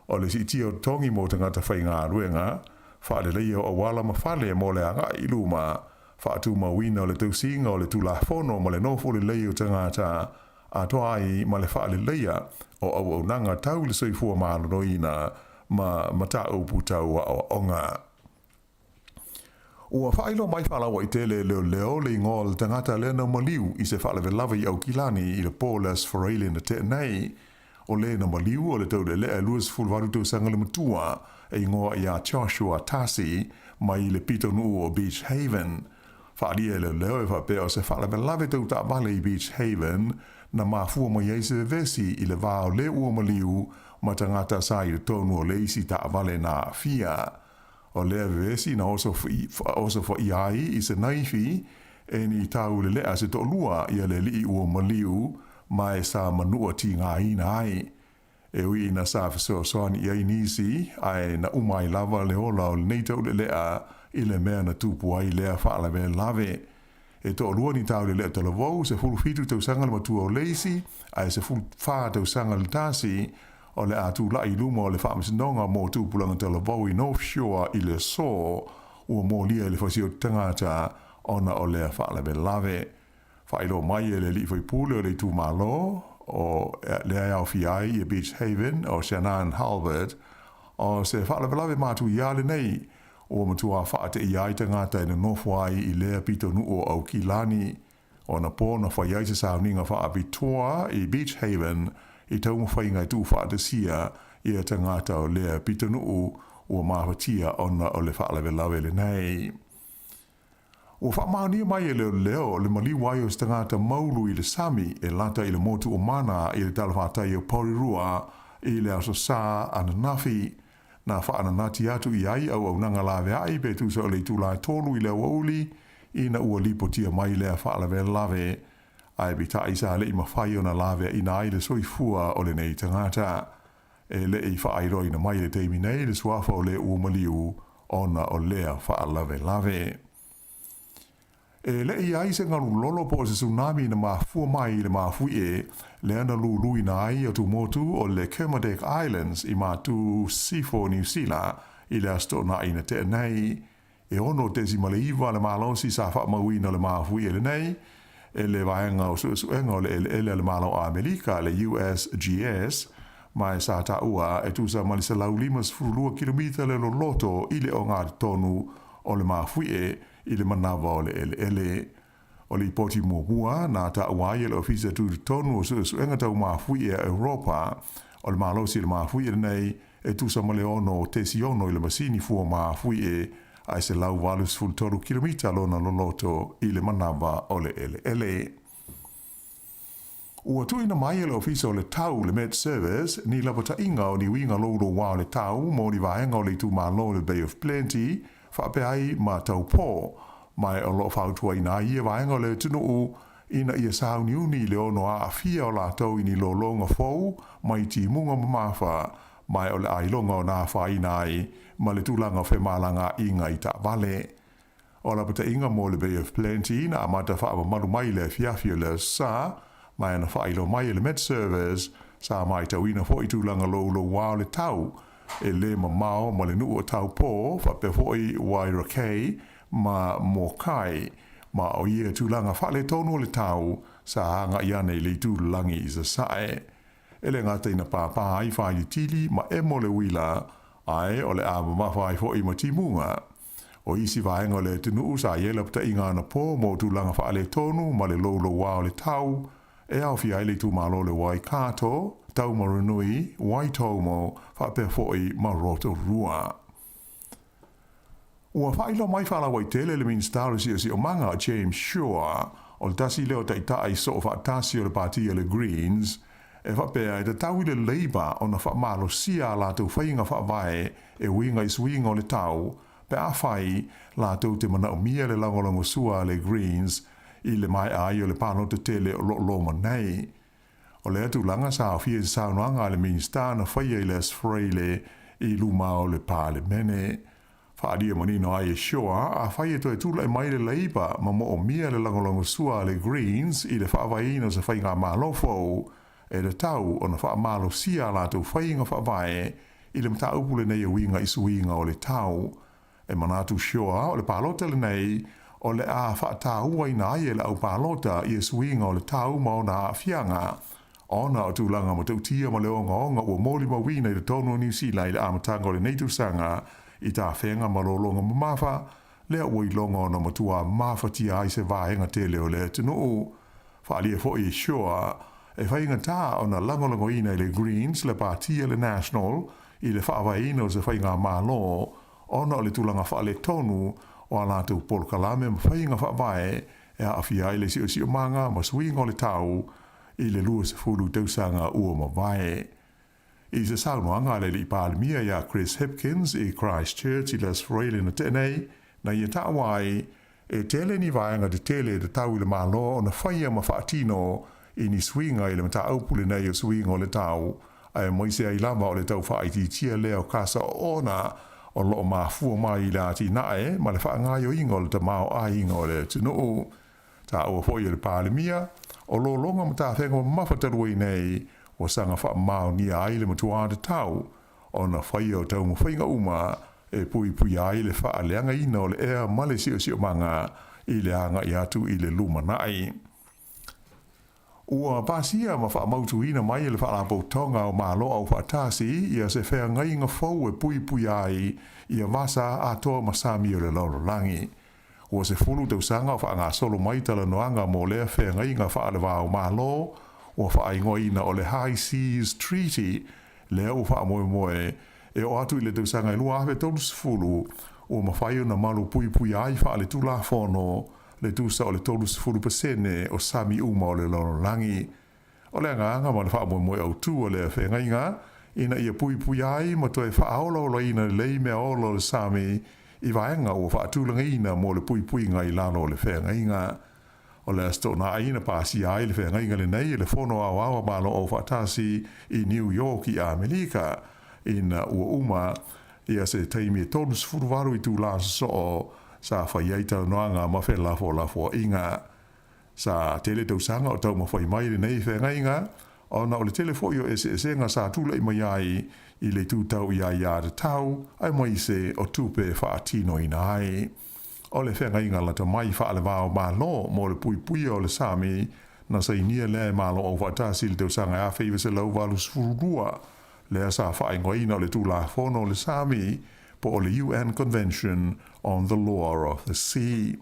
o le siitia o totogi mo tagata faigaluega, faaleleia o auala ma fale mo le agai i luma, faatumauina o le tausiga o le Tulafono ma le nofo lelei o tagata, atoa ai ma le faaleleia o auaunaga tau i le soifua maloloina ma mataupu tau aoaoga. Ua faailoa mai faalauaitele e leoleo le igoa o le tagata lea na maliu i se faalavelave i Aukilani i le po o le Aso Faraile na tea nei. O le na maliu o le taulealea e 28 tausaga le matua e igoa ia Joshua Tasi mai le pitonuu o Beach Haven. Faaalia e leoleo e faapea o se faalavelave tau taavale i Beach Haven na mafua mai ai se vevesi i le va o le ua maliu ma tagata sa i totonu o le isi taavale na aafia. O lea vevesi na osofaia ai i se naifi e ni taulelea se toalua ia le alii ua maliu ma e sa manua tigaina ai. E ui ina sa fesoasoani i ai nisi, ae na uma ai lava le ola o lenei taulelea i le mea na tupu ai lea faalavelave. E toalua ni taulelea talavou, 17 tausaga le matua o le isi, ae 14 tausaga le tasi, o le a tulai i luma o le Faamasinoga mo Tupulaga Talavou i North Shore i le aso ua molia i le fasioti tagata ona o lea faalavelave. Faailoa mai e le alii faipule o le itumalo o lea e aofia ai ia Beach Haven o Shannan Hulbert, o se faalavelave matuia lenei ua matua faateia ai tagata e nonofo ai i lea pitonuu o Aukilani. O anapo na fai ai se sauniga faapitoa i Beach Haven i taumafaiga e tuufaatasia ia tagata o lea pitonuu ua mafatia ona o le faalavelave lenei. Ua faamaonia mai e leoleo le maliu ai o se tagata maulu i le sami e lata i le motu o Mana i le talafatai o Porirua i le Aso Sa ananafi. Na faananati atu i ai auaunaga laveai pe tusa o le itula e 3 i le aoauli ina ua lipotia mai lea faalavelave, ae peitai sa le'i mafai ona laveaina ai le soifua o lenei tagata. E le'i faailoaina mai i le taimi nei le suafa o le ua maliu ona o lea faalavelave. E le'i ai se galu lolo po o se tsunami na mafua mai i le mafuie lea na luluina ai atumotu o le Kermadec Islands i matu sifo Niu Sila i le Aso Toonai na tea nei. E 6.9 le malosi sa faamauina o le mafuie lenei e le Vaega o Suesuega o le Eleele a le Malo o Amerika, le USGS, ma e sa taua e tusa ma le 152 kilomita le loloto i le ogatotonu o le mafuie i le manawa o le eleele. O le lipoti muamua na taua ai e le Ofisa Tutotonu o Suesuega Tau Mafuie a Europa, o le malosi o le mafuie lenei e tusa ma le 6.6 i le masini fua mafuie ae 183 kilomita lona loloto i le manawa o le eleele. Ua tuuina mai e le Ofisa o le Tau, le Met Service, ni lapataiga o ni uiga louloua o le tau mo ni vaega o le itumalo o le Bay of Plenty, faapea ai ma Taupō, ma o lo o fautuaina ai ia vaega o le atunuu ina ia sauniuni i le ono aafia o latou i ni lologa fou mai timuga mamafa, ma o le a iloga ona afaina ai ma le tulaga o femalagaaiga i taavale. O lapataiga mo le Bay of Plenty na amata faamamalu mai i le afiafi o le Aso Sa, ma na faailoa mai e le Met Service sa matauina foi tulaga louloua o le tau e lē mamao ma le nuu o Taupō, faapea foi Wairakei ma Mōkai, ma o ia tulaga faaletonu o le tau sa agai ane i le itu lagi i sasae. E le gata ina pāpā ai failitili ma emo le uila, ae o le a mamafa ai foi ma timuga. O isi vaega o le atunuu sa i ai lapataiga anapō mo tulaga faaletonu ma le louloua o le tau, e aofia ai le itumalo o le Waikato, Taumarunui, Waitomo, faapea foi ma Rotorua. Ua faailoa mai faalauaitele le Minisita o le Siosiomaga, James Shaw, o le tasi lea o taitai soofaatasi o le Pati a le Greens, e faapea e tatau i le Labour ona faamalosia a latou faiga faavae e uiga i suiga o le tau pe afai latou te manaomia le lagolagosua a le Greens i le maea ai o le palota tele o lo o loma nei. O lea tulaga sa aofia i se saunoaga a le Minisita na faia i le Aso Faraile i luma o le Palemene. Faaalia manino ai e Shaw, afai e toe tulai mai le Labour ma moomia le lagolagosua a le Greens i le faavaeina o se faigamalo fou, e tatau ona faamalosia a latou faiga faavae i le mataupu lenei e uiga i suiga o le tau. E manatu Shaw o le palota lenei o le a faatauaina ai e le aupalota ia suiga o le tau ma ona aafiaga, ona o tulaga matautia ma le ogaoga ua molimauina i totonu o Niu Sila i le amataga o lenei tausaga i tafega ma lologa mamafa, lea ua iloga ona matua mafatia ai se vaega tele o le atunuu. Faaalia foi e Shaw e faigata ona lagolagoina e le Greens le Pati a le National i le faavaeina o se faigamalo ona o le tulaga faaletonu o a latou polokalame ma faiga faavae e aafia ai le siosiomaga ma suiga o le tau i le 20 tausaga ua mavae. I se saunoaga a le Alii Palemia ia Chris Hipkins i Christchurch i le Aso Faraile na tea nei, na ia taua ai, e tele ni vaega tetele e tatau i le Malo ona faia ma faatino i ni suiga i le mataupu lenei o suiga o le tau, aemaise ai lava o le tau faaitiitia lea o kasa oona o lo o mafua mai i le atinae ma le faagaoioiga o le tamaoaiga o le atunuu. Taua foi e le Palemia, o lologa ma tafega mamafa talu ai nei ua saga faamaonia ai le matua tatau ona faia o taumafaiga uma e puipuia ai le faaleagaina o le ea ma le siosiomaga i le agai atu i le lumanai. Ua pasia ma faamautuina mai e le Faalapotopotoga o Malo Aufaatasi ia se feagaiga fou e puipuia ai ia vasa atoa ma sami o le lalolagi. Ua 10 tausaga o faagasolo mai talanoaga mo lea feagaiga faale-va-o-Malo ua faaigoaina o le High Seas Treaty lea ua faamoemoe e oo atu i le tausaga e 2030 ua mafai ona malu puipuia ai faale-Tulafono le tusa o le 30% o sami uma o le lalolagi. O le agaga ma le faamoemoe autu o lea feagaiga, ina ia puipuia ai ma toe faaolaolaina lelei mea ola o le sami i vaega ua faatulagaina mo le puipuiga i lalo o le feagaiga. O le Aso Toonai na pasia ai le feagaiga lenei e le Fono Aoao a Malo Aufaatasi i New York i Amerika, ina ua uma ia se taimi e 38 itulā sosoo sa fai ai talanoaga ma felafolafoaiga. Sa tele tausaga o taumafai mai lenei feagaiga, ona o le tele foi o eseesega sa tulai mai ai i le itu tau i aiā tatau aemaise o tupe e faatinoina ai. O le feagaiga lata mai faale-va-o-Malo mo le puipuia o le sami na sainia lea e Malo Aufaatasi i le tausaga e 1982, lea sa faaigoaina o le Tulafono o le Sami po o le UN Convention on the Law of the Sea.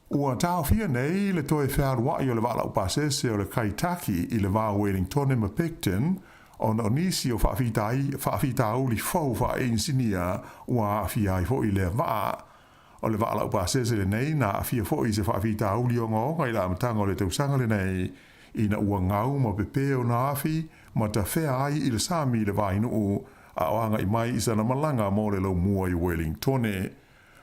Ua taofia nei le toe fealua'i o le vaa laupasese o le Kaitaki i le va o Wellingtone ma Picton ona o nisi o faafitauli fou faainisinia ua aafia ai foi lea vaa. O le vaa laupasese lenei na aafia foi i se faafitauli ogaoga i le amataga o le tausaga lenei ina ua gau ma pepē ona afi ma tafea ai i le sami i le vainuu a o agai mai i sana malaga mo le laumua i Wellingtone.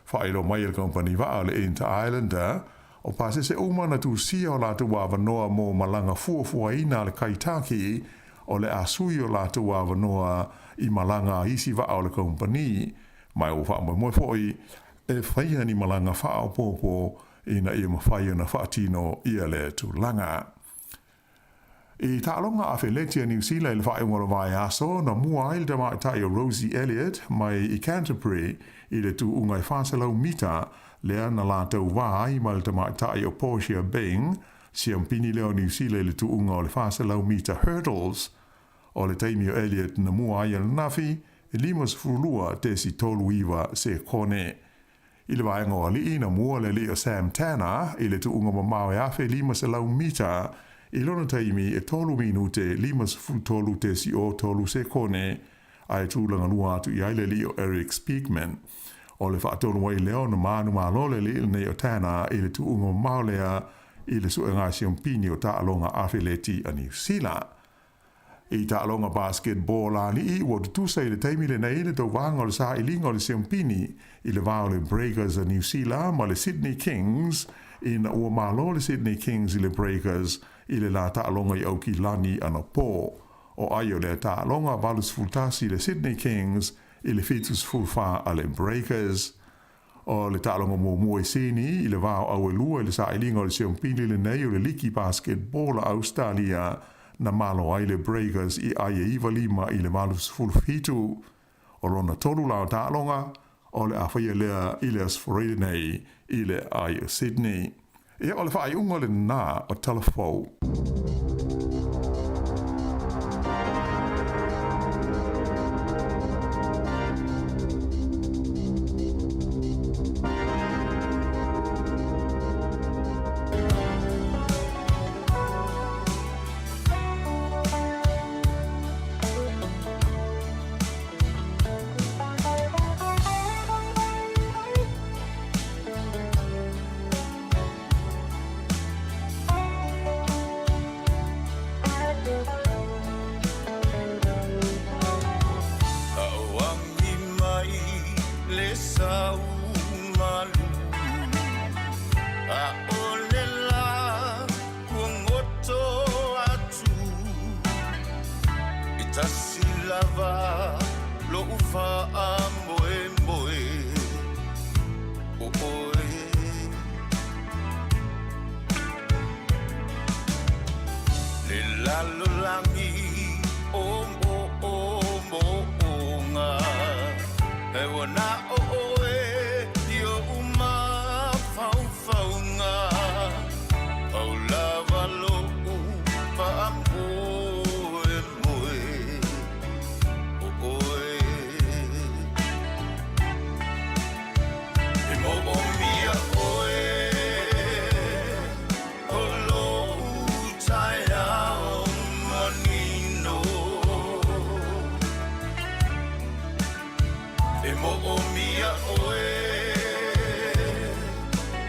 Faailoa mai e le kamupani vaa o le Inter Islander, o pasese uma na tusia o latou avanoa mo malaga fuafuaina a le Kaitaki, o le a sui o latou avanoa i malaga a isi vaa o le kamupani, ma ua faamoemoe foi e faia ni malaga faaopoopo ina ia mafai ona faatino ia lea tulaga. I taaloga afeleti a Niu Sila i le faaiuga o le vaiaso, na mua ai le tamaitai o Rosie Elliott mai i Canterbury i le tuuga e 400 mita lea na latou va ai ma le tamaitai o Portia Bing, siampini lea o Niu Sila i le tuuga o le 400 mita hurdles. O le taimi o Elliott na mua ai ananafi, e 52.39 sekone. I le vaega o alii, na mua le alii o Sam Tanner i le tuuga mamao e 1,500 mita i lona taimi e 3 minute 53.03 sekone, ae tulaga lua atu i ai le alii o Eric Speakman. O le faatonu ai lea ona manumalo le alii lenei o Tanner i le tuuga mamao lea i le suega siompini o taaloga afeleti a Niu Sila. I taaloga basketball a alii, ua tutusa i le taimi lenei le tauvaga o le sailiga o le siompini i le va o le Breakers a Niu Sila ma le Sydney Kings ina ua malo le Sydney Kings i le Breakers i le la taaloga i Aukilani anapo. O ai o lea taaloga 81 le Sydney Kings i le 74 a le Breakers. O le taaloga muamua i Sini i le va o Auelua i le sailiga o le siompini lenei o le liki basketball a Ausetalia na malo ai le Breakers i ai e 9 5 i le 87. O lona tolu la o taaloga, o le a faia lea i le Aso Faraile nei i le ai o Sydney. Ia, o le faaiuga lena o tala fou. E tasi lava lo'u fa'amoemoe o oe. Le lalolagi o mo'omo'oga e ua na o oe i o'u mafaufauga pau lava lo'u fa'amoemoe o oe. E mo'omia oe o lo'u taeao manino. E mo'omia oe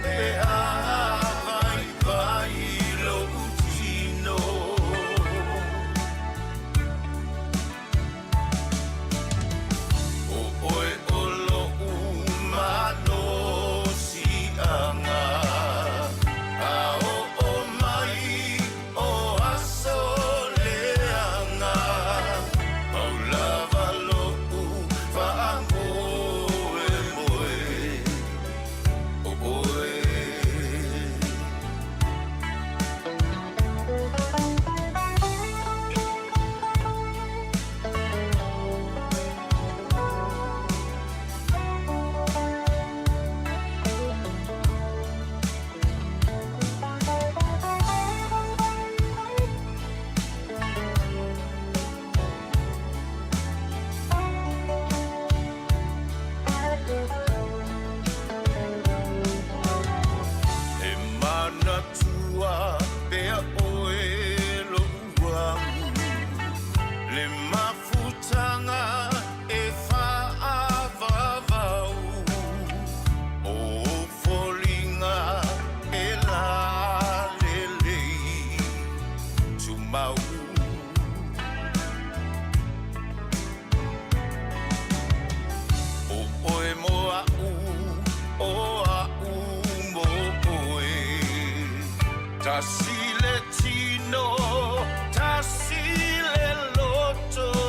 pe a vaivai lo'u tino. O oe o lo'u malosi'aga a o'o mai o aso leaga pau lava lo'u fa'amoemoe o oe. E manatua pea oe lo'u agu le mafutaga e fa'avavau o foliga e lalelei tumau. O oe mo a'u o a'u mo oe tasi le tino tasi le loto.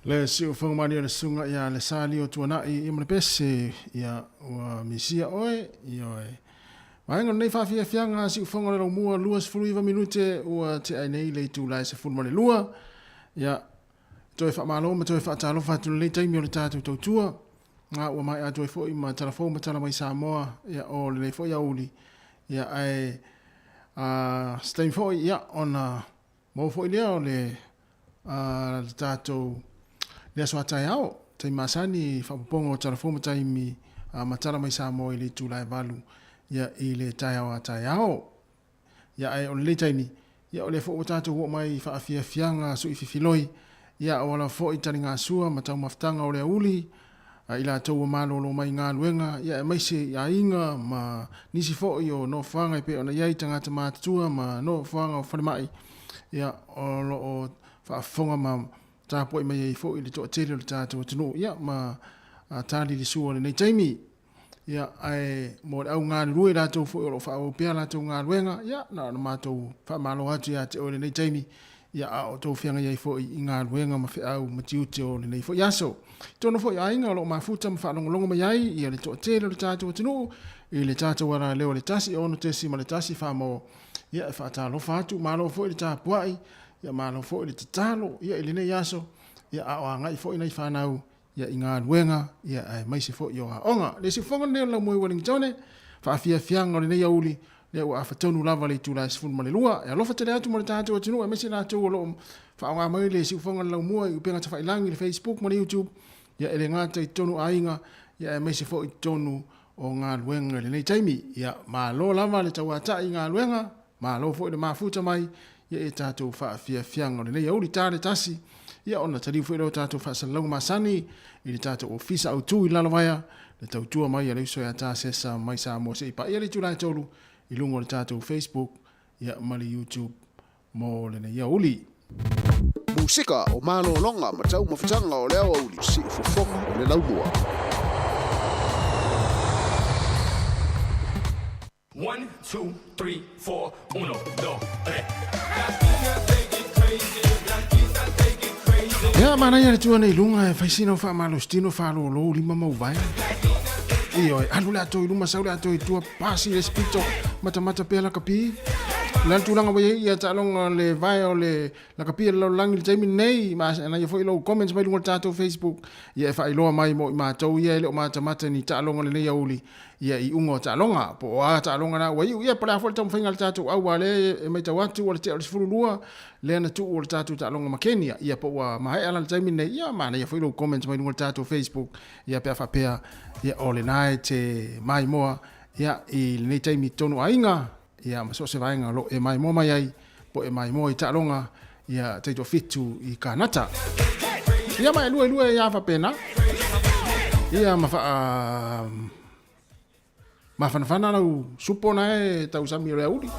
Le siufofoga malie o le susuga ia le Sali o Tuanai ia ma le pese ia ua misia oe ioe. Vaega o lenei faafiafiaga siufofoga o le laumua 29 minute ua tea ai nei le itula e 12. Ia toe faamalo ma toe faatalofa atu i lenei taimi o le tatou tautua. Nga ua maea atu ai foi ma tala fou ma tala mai Samoa ia o lenei foi aoauli. Ia ae a se taimi foi ia ona maua foi lea o le le tatou le aso a taeao, taimi masani faaopoopoga o tala fou ma taimi ma tala mai Samoa i le itula e 8 ia i le taeao a taeao. Ia ae o lenei taimi, ia o lea foi ua tatou oo mai i faafiafiaga suififiloi, ia o ala foi taligasua ma taumafataga o le aoauli, i latou ua malolo mai galuega, ia aemaise i aiga ma nisi foi o nofoaga e pei ona i ai tagata matutua ma nofoaga o falemai, ia o lo o faafofoga ma tapuai mai ai foi le toatele o le tatou atunuu, ia ma tali le sua i lenei taimi. Ia, ae mo le au galulue latou foi o lo o faaauau pea latou galuega, ia, na ona matou faamalo atu ia te oe i lenei taimi, ia, a o outou feagai ai foi i galuega ma feau ma tiute o lenei foi aso. I totonu foi o aiga o lo o mafuta ma faalogologo mai ai ia le toatele o le tatou atunuu i le tatou alaleo i le 1 6.1 Samoa, ia, e faatalofa atu, malo foi le tapuai, ia, malo foi le tatalo, ia, i lenei aso, ia, a o agai foi nai fanau ia i galuega ia aemaise foi o aoga. Le siufofoga lenei o le Laumua i Uelingitone, faafiafiaga o lenei aoauli, lea ua afatonu lava le itula e 12. E alofa tele atu mo le tatou atunuu aemaise i latou o lo o faaaoga mai le siufofoga o le Laumua i upega tafailagi i le Facebook ma le YouTube, ia e le gata i totonu aiga, ia aemaise foi i totonu o galuega i lenei taimi. Ia malo lava le tauatai i galuega, malo foi le mafuta mai ia i tatou faafiafiaga o lenei aoauli. Ta le tasi, ia ona taliu foi lea o tatou faasalalauga masani i le tatou ofisa autu i Lalovaea, le tautua mai a le uso ia Tasesa mai Samoa se i paia le itula e 3 i luga o le tatou Facebook ia ma le YouTube mo lenei aoauli. Musika o malologa ma taumafataga o le aoauli siufofoga o le laumua. One, two, three, four, uno, dos, tres. Ia, manaia le tua nei luga e fai sina o faamalositino faalōlō lima ma uvae. Ioe, alu le ato i luma, sau le ato i tua, pasi le spito, matamata pea lakapi. O le a le tulaga ua i ai ia taaloga le vae o le lakapi a le lalolagi i le taimi lenei, ma anaia foi lou comments mai luga o le tatou Facebook, ia e faailoa mai mo i matou ia e le o matamata ni taaloga o lenei aoauli ia iuga o taaloga, po o a taaloga na ua iu, ia po o le a foi le taumafaiga a le tatou au, aua o lea e matau atu o le tea o le 12 lea na tuu o le tatou taaloga ma Kenya, ia po ua maea la le taimi lenei, ia manaia foi lou comments mai luga o le tatou Facebook, ia pe a faapea, ia o lena e te maimoa, ia i lenei taimi i totonu o aiga, ia ma so o se vaega o lo o e maimoa mai ai, po o e maimoa i taaloga, ia taitoafitu i Kanata. Ia ma e lua i lua ia faapena. Ia ma faa mafanafana lau supo na e tausami o le auli.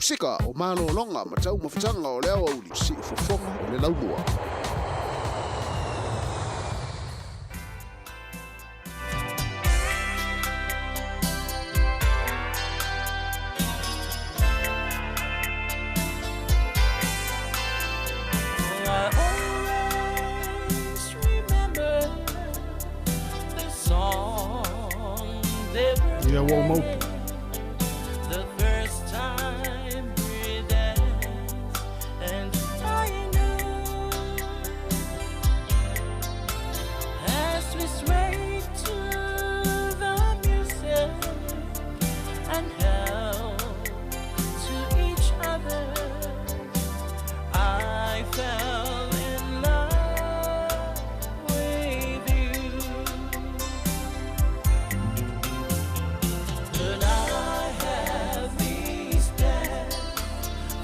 Musika o malologa ma taumafataga o le aoauli siufofoga o le laumua. I always remember the song they were Ia ua ou mau playing the first time we danced, and I knew as we swayed to the music and held to each other, I fell in love with you. Could I have these dance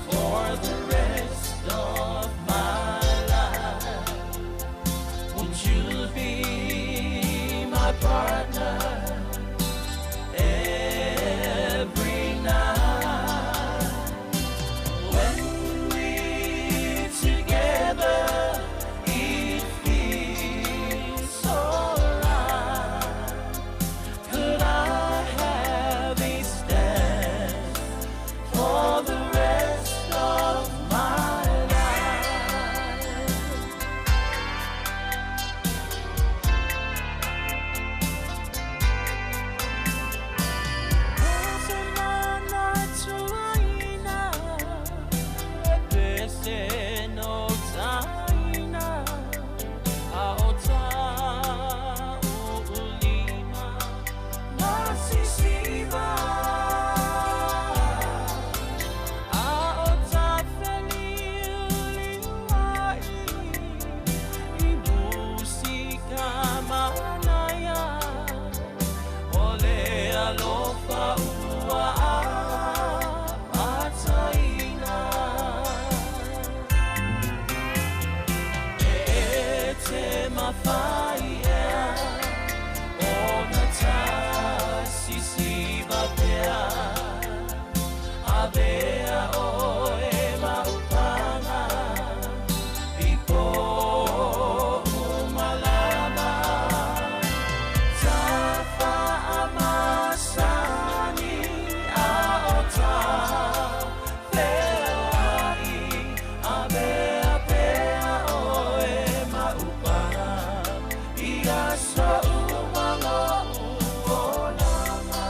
for the rest of my life? Won't you be my partner every night? When we're together, it feels so right. Could I have this dance for the rest of my life? Manaya Ole alofa ua mataina E te mawhai ea O na tasisi pea Avea oe maupanga I po umalama Tafa-amasani a o ta feoai A bea pea oe maupanga I aso umalo uolama.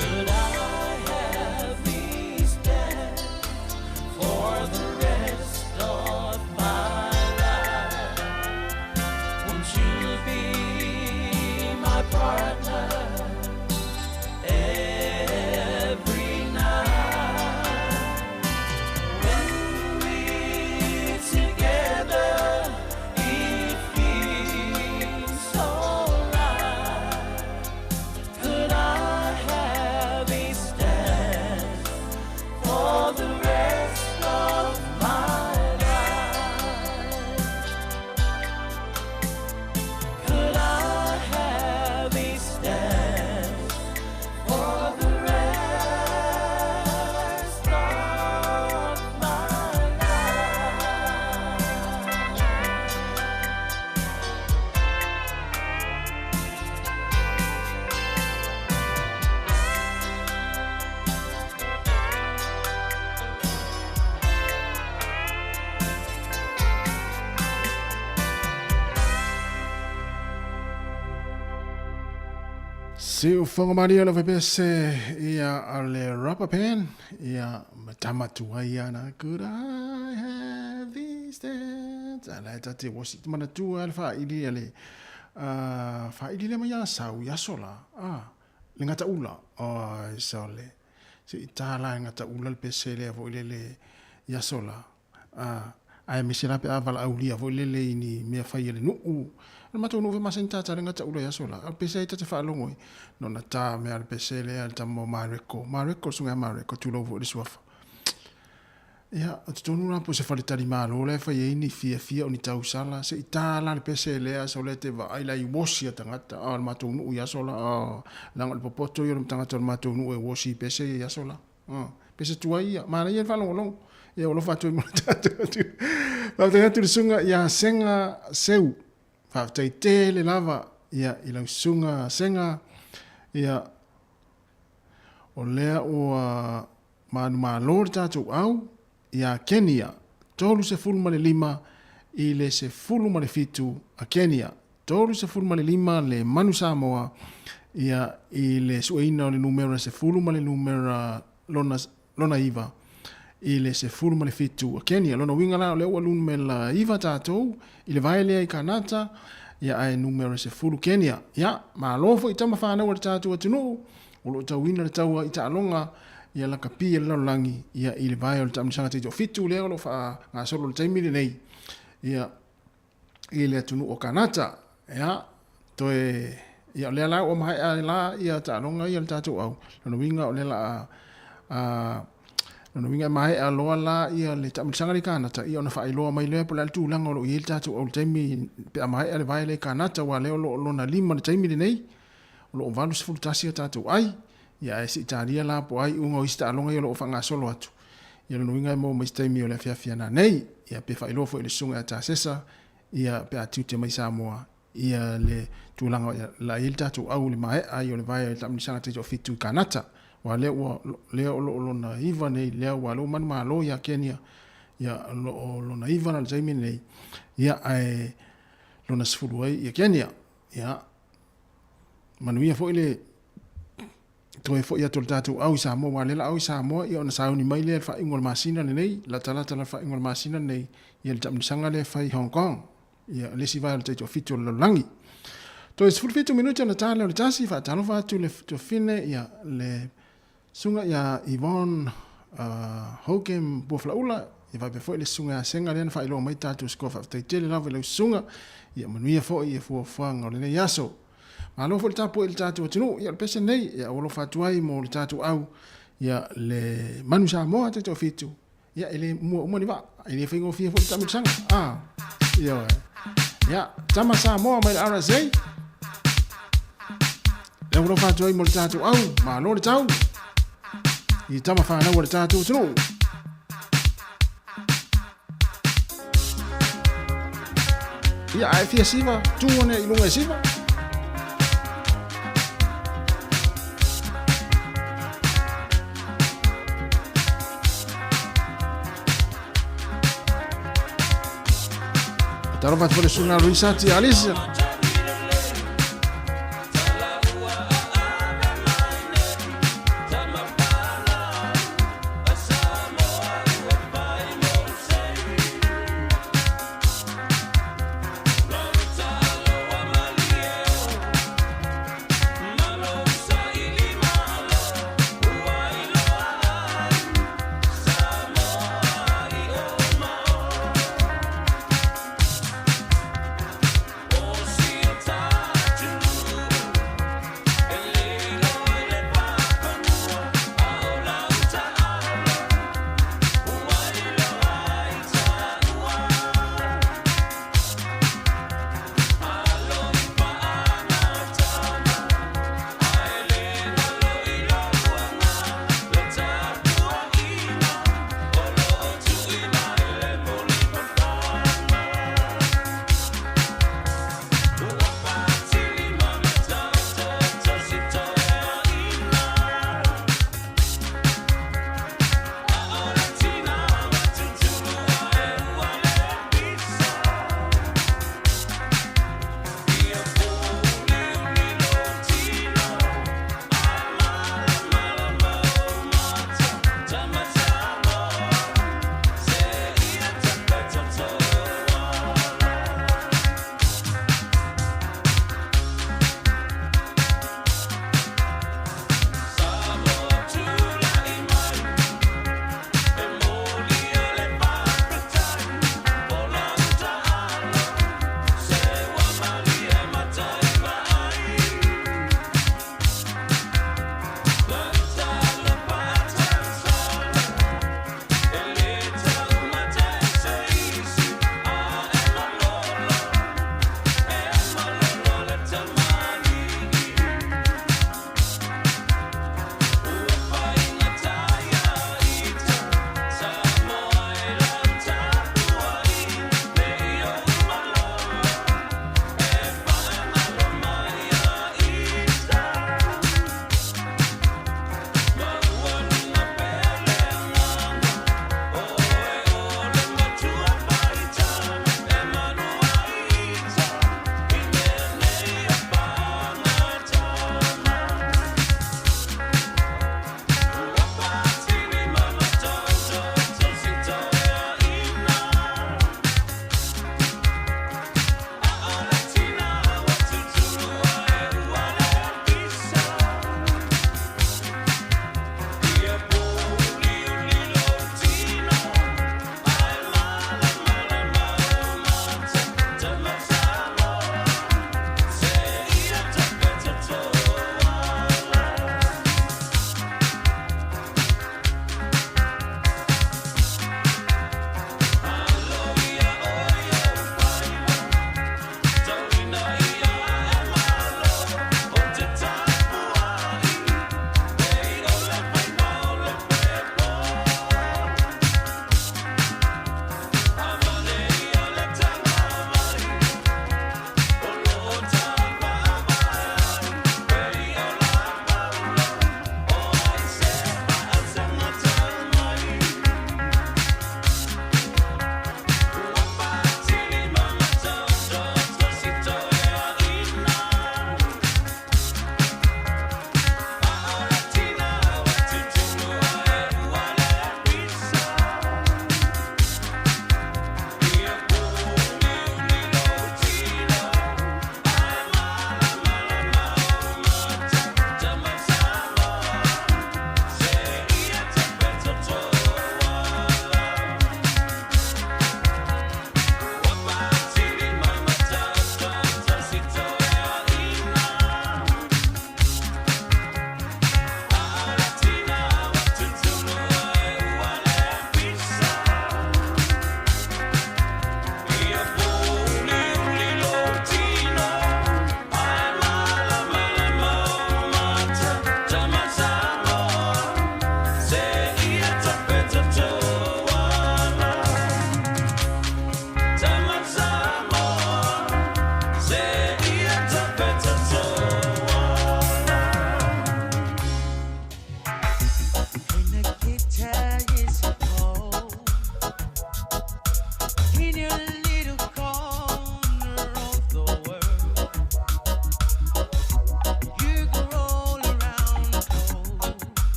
Could I have these dance for the rest of my life? Won't you be my partner every night? When we're together, it feels so right. Could I have a dance for the rest of my life? Could I have a dance for the rest of my life? Siufoga malia lau faipese ia a le rubber band ia ma tamatuai ana. Could I have this dance la e ta te wosi manatua le faaili a le faaili lea mai Asau i aso la, le gataula, oi sole, se i ta la e gataula le pese lea foi lele i aso la, aemaise la pe a valaaulia foi lele i ni mea fai a le nuu. O le matou nuu foi e masani tata le gataula i aso la, a o le pese ai ta te faalogo ai, na ona ta mea le pese lea le tama o Mareko, Mareko le susuga ia Mareko, tulou foi le suafa. Ia, o totonu la po o se faletalimalo la e fai ai ni fiafia o ni tausala, se i ta la le pese lea sole te vaai la i wosi a tagata, a o le matou nuu i aso la, a, leaga o le popoto ia o le tagata o le matou nuu e wosi i pese ia i aso la. A, pese tuai ia, manaia le faalogologo. Ia, ua alofa atu ai mo le tatou atu. Faafetai atu i le susuga ia Sega Seu. Faafetai tele lava ia i lau susuga Sega, ia, o lea ua Manumalo le tatou au ia Kenia, 35 i le 17 a Kenia, 35 le Manu Samoa ia i le sueina o le numera 10 ma le numera lona lona 9 i le 17 a Kenia. Lona uiga la o lea ua numera 9 tatou i le vae lea i Kanata, ia ae numera 10 Kenia. Ia, malo foi tama fanau a le tatou atunuu, O lo o tauina le taua i taaloga ia lakapi a le lalolagi ia i le vae o le taamilosaga taitoafitu lea o lo o faagasolo i le taimi lenei ia i le atunuu o Kanata. Ia, toe ia o lea la ua maea la ia taaloga ia le tatou au. Lona uiga o lea la a lona uiga e maea loa la ia le taamilosaga lea i Kanata ia ona faailoa mai lea po o le a le tulaga o lo o i ai le tatou au i le taimi pe a maea le vae lea i Kanata aua o lea o lo o lona lima i le taimi lenei. O lo o 81 a tatou ai, ia ae se i talia la po o a iuga o isi taaloga ia o lo o faagasolo atu. Ia lona uiga e maua mai se taimi o le afiafi ana nei, ia pe faailoa foi i le Susuga ia Tasesa, ia pe a tiute mai Samoa, ia le tulaga o la i ai le tatou au i le maea ai o le vae o le taamilosaga taitoafitu i Kanata. Aua lea ua, lea o lo o lona iva nei, lea ua lea ua manumalo ia Kenia, ia o lo o lona iva la i le taimi lenei, ia ae lona 10 ai ia Kenia. Ia, manuia foi le toe foi atu o le tatou au i Samoa, aua o lea la au i Samoa, ia ona sauni mai lea i le faaiuga o le masina lenei, latalata la le faaiuga o le masina lenei, ia le taamilosaga lea e fai i Hong Kong, ia le isi vae o le taitoafitu o le lalolagi. Toe 17 minute ona ta lea o le tasi, faatalofa atu le tuafine, ia le Susuga ia Yvonne Hogan Buafalaula, ia faapea foi le Susuga ia Sega lea na faailoa mai tatou score. Faafetai tele lava i lau susuga, ia manuia foi ia fuafuaga o lenei aso. Malo foi le tapuai i le tatou atunuu, ia o le pese lenei, ia ua alofa atu ai mo le tatou au, ia le Manu Samoa taitoafitu, ia e le mua uma ni vaa, e le faigofie foi le taamilosaga. Ah, ioe. Ia, tama Samoa mai le RSA. Lea ua alofa atu ai mo le tatou au, malo le tau. I tama whanau o le tatou atunuu. Ia, ae fia siva, tu ane i lunga e siva. Talofa atu foi le susuga Luisati Alisa.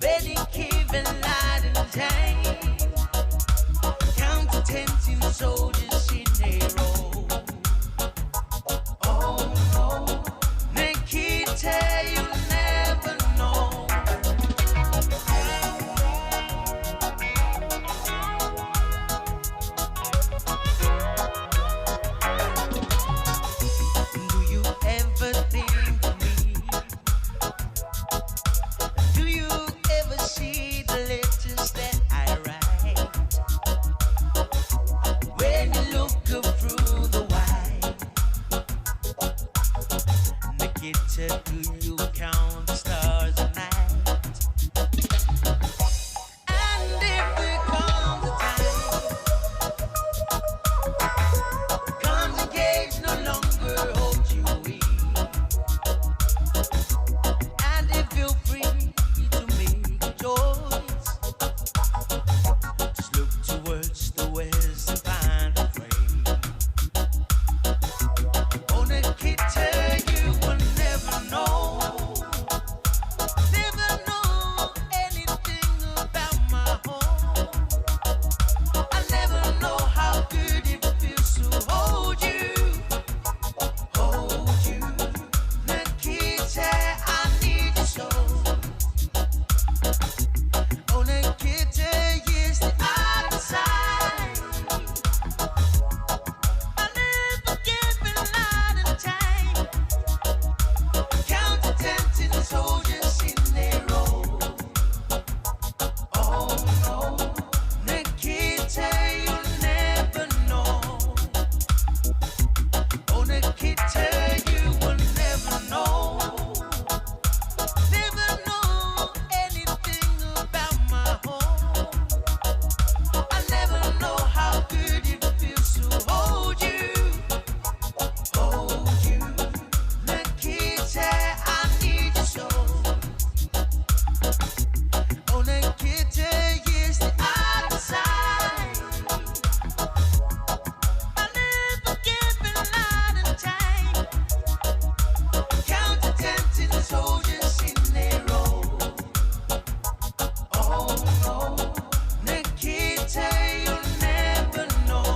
Any given light and time. Count to ten tin soldiers in a row. Oh no, Nikita, you'll never know. Do you ever think of me? Do you ever see the letters that I write? When you look up through the wire, Nikita, do you count the stars at night? And if there comes a time, comes a cage no longer holds you in, and if you're free to make a choice, just look towards the west and find a friend. Oh, Nikita, you will never know, never know anything about my home. I never know how good it feels to hold you, hold you. Nikita, I need you so. Oh, Nikita, yes, the other side. I never give a lot of time. Count to ten till the soldiers in their row. Oh no, Nikita, you'll never know. Oh, Nikita, you will never know. Never know anything about my home. I never know how good it feels to hold you, hold you. Nikita, I need you so. Oh, Nikita, yes, the other side. I never give a lot of time. Count to ten till the soldiers in their row. Oh no, Nikita, you'll never know.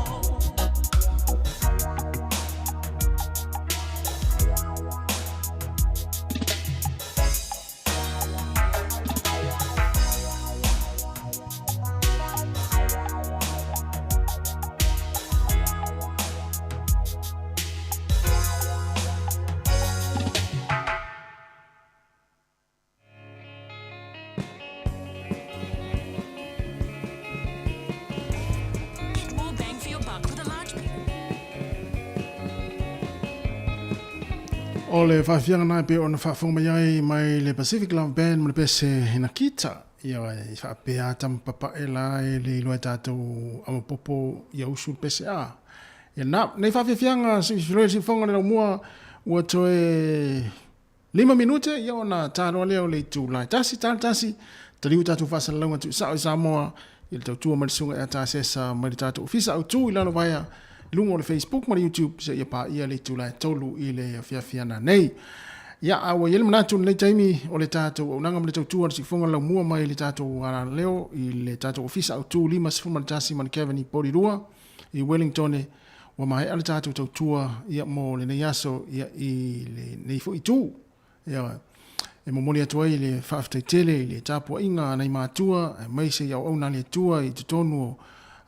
Get more bang for your buck with a large O le faafiaga na pe ona faafofoga mai ai mai le Pacific Love Band ma le pese Nakita. Ia e faapea ata ma papae la e le iloa e tatou amapopo ia usu le pese a. Ia na, nei faafiafiaga siifiloi le siufofoga le laumua ua toe 5 minute ia ona taloa lea o le itula e tasi talo tasi taliu tatou faasalalauga tuusao i Samoa i le tautua mai le susuga ia Tasesa mai le tatou ofisa autu i lalo vaea i luga o le Facebook ma le YouTube seia paia le itula e 3 i le afiafi ana nei. Ia, a ua i ai le manatu i lenei taimi o le tatou auaunaga ma le tautua a le siufofoga laumua mai le tatou alaleo i le tatou ofisa autu 51 ma le Kevin i Porirua i Wellingtone, ua maea le tatou tautua ia mo lenei aso ia i lenei foi itu. Ia, e momoli atu ai le faafetai tele i le tapuaiga a nai matua aemaise i auauna a le Atua i totonu o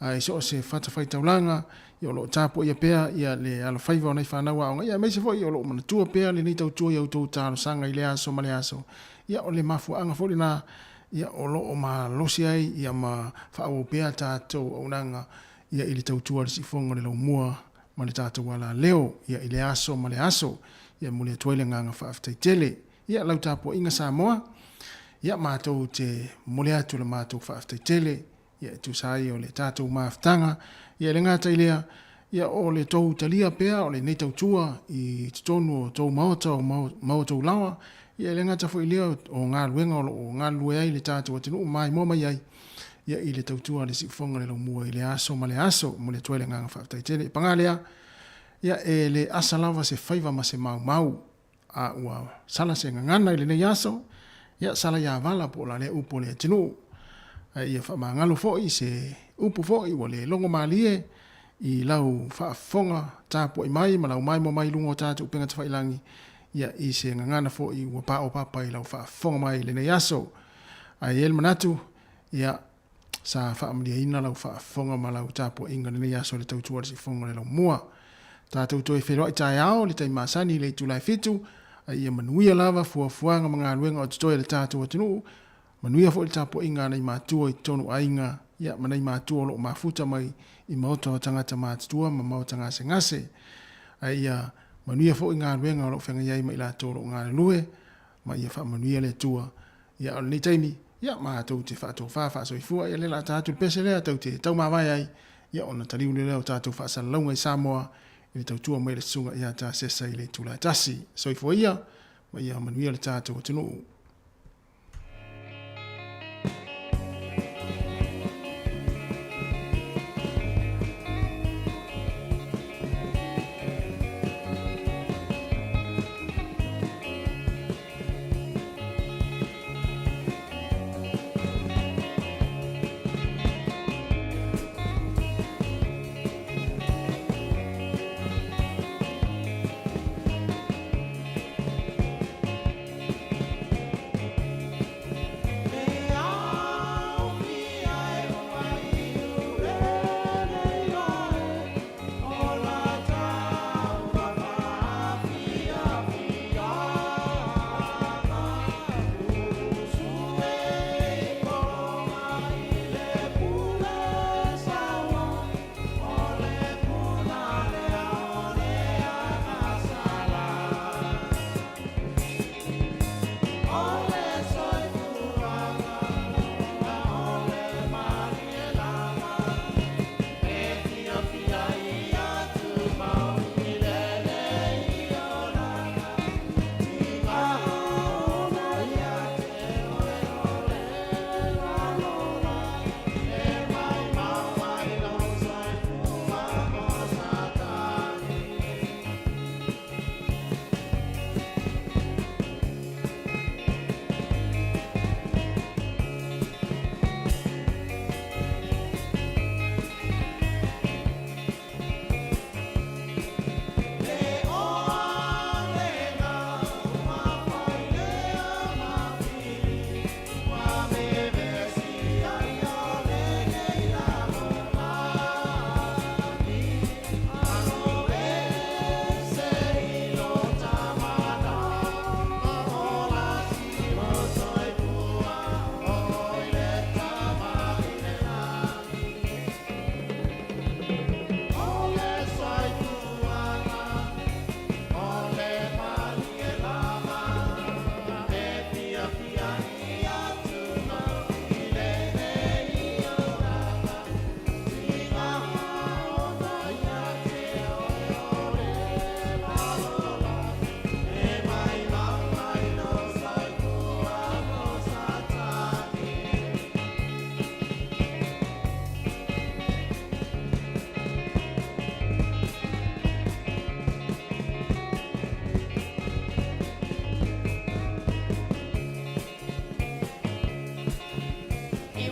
i so o se fatafaitaulaga, ia o lo o tapuaia pea ia le alofaiva o nai fanau aoga, ia aemaise foi o lo o manatua pea lenei tautua i a outou talosaga i lea aso ma lea aso. Ia o le mafuaaga foi lena ia o lo o malosi ai ia ma faaauau pea tatou auaunaga ia i le tautua a le siufofoga o le laumua ma le tatou alaleo ia i le aso ma le aso. Ia e momoli atu ai le agaga faafetai tele. Ia lau tapuaiga Samoa, ia matou te momoli atu le matou faafetai tele ia e tusa ai o le tatou mafutaga. Ia e le gata i lea, ia o le tou talia pea o lenei tautua i totonu o tou maota o ma outou laoa, ia e le gata foi i lea o galuega o lo o galulue ai le tatou atunuu maimoa mai ai ia i le tautua a le siufofoga o le laumua i le aso ma le aso. Momoli atu ai le agaga faafetai tele. Paga lea, ia e le asa lava se faiva ma se maumau, a ua sala se gagana i lenei aso. ia Salaiavala po o la lea upu a le atunuu. Ae ia faamagalo foi se upu foi ua le logo malie i lau faafofoga tapuai mai ma lau maimoa mai i luga o tatou upega tafailagi, ia i se gagana foi ua paopapa i lau faafofoga mai i lenei aso. Ae i ai le manatu, ia, sa faamalieina lau faafofoga ma lau tapuaiga i lenei aso i le tautua a le Siufofoga o le Laumua. Tatou toe feiloai taeao i le taimi masani i le itula e 7, a ia manuia lava fuafuaga ma galuega o totoe a le tatou atunuu, manuia foi le tapuaiga a nai matua i totonu o aiga, ia, ma nai matua o lo o mafuta mai i maota o tagata matutua ma maota gasegase. A ia manuia foi galuega o lo o feagai ai ma i latou o lo o galulue, ma ia faamanuia le Atua. Ia, o lenei taimi, ia, matou te faatofa faasoifua, ia, lea o le a ta atu le pese lea tou te taumavae ai, ia, ona taliu lea o tatou faasalalauga i Samoa i le tautua mai a le Susuga ia Tasesa i le itula e 1. Soifua ia, ma ia manuia le tatou atunuu.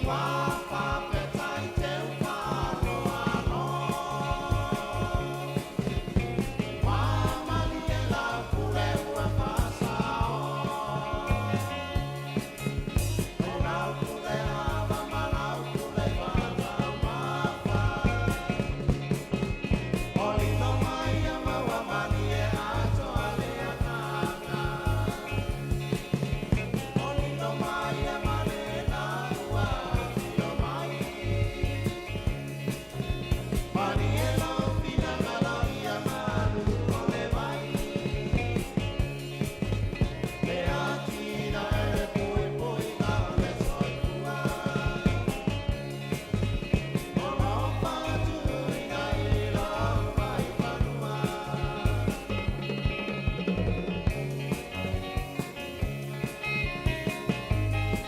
Wow.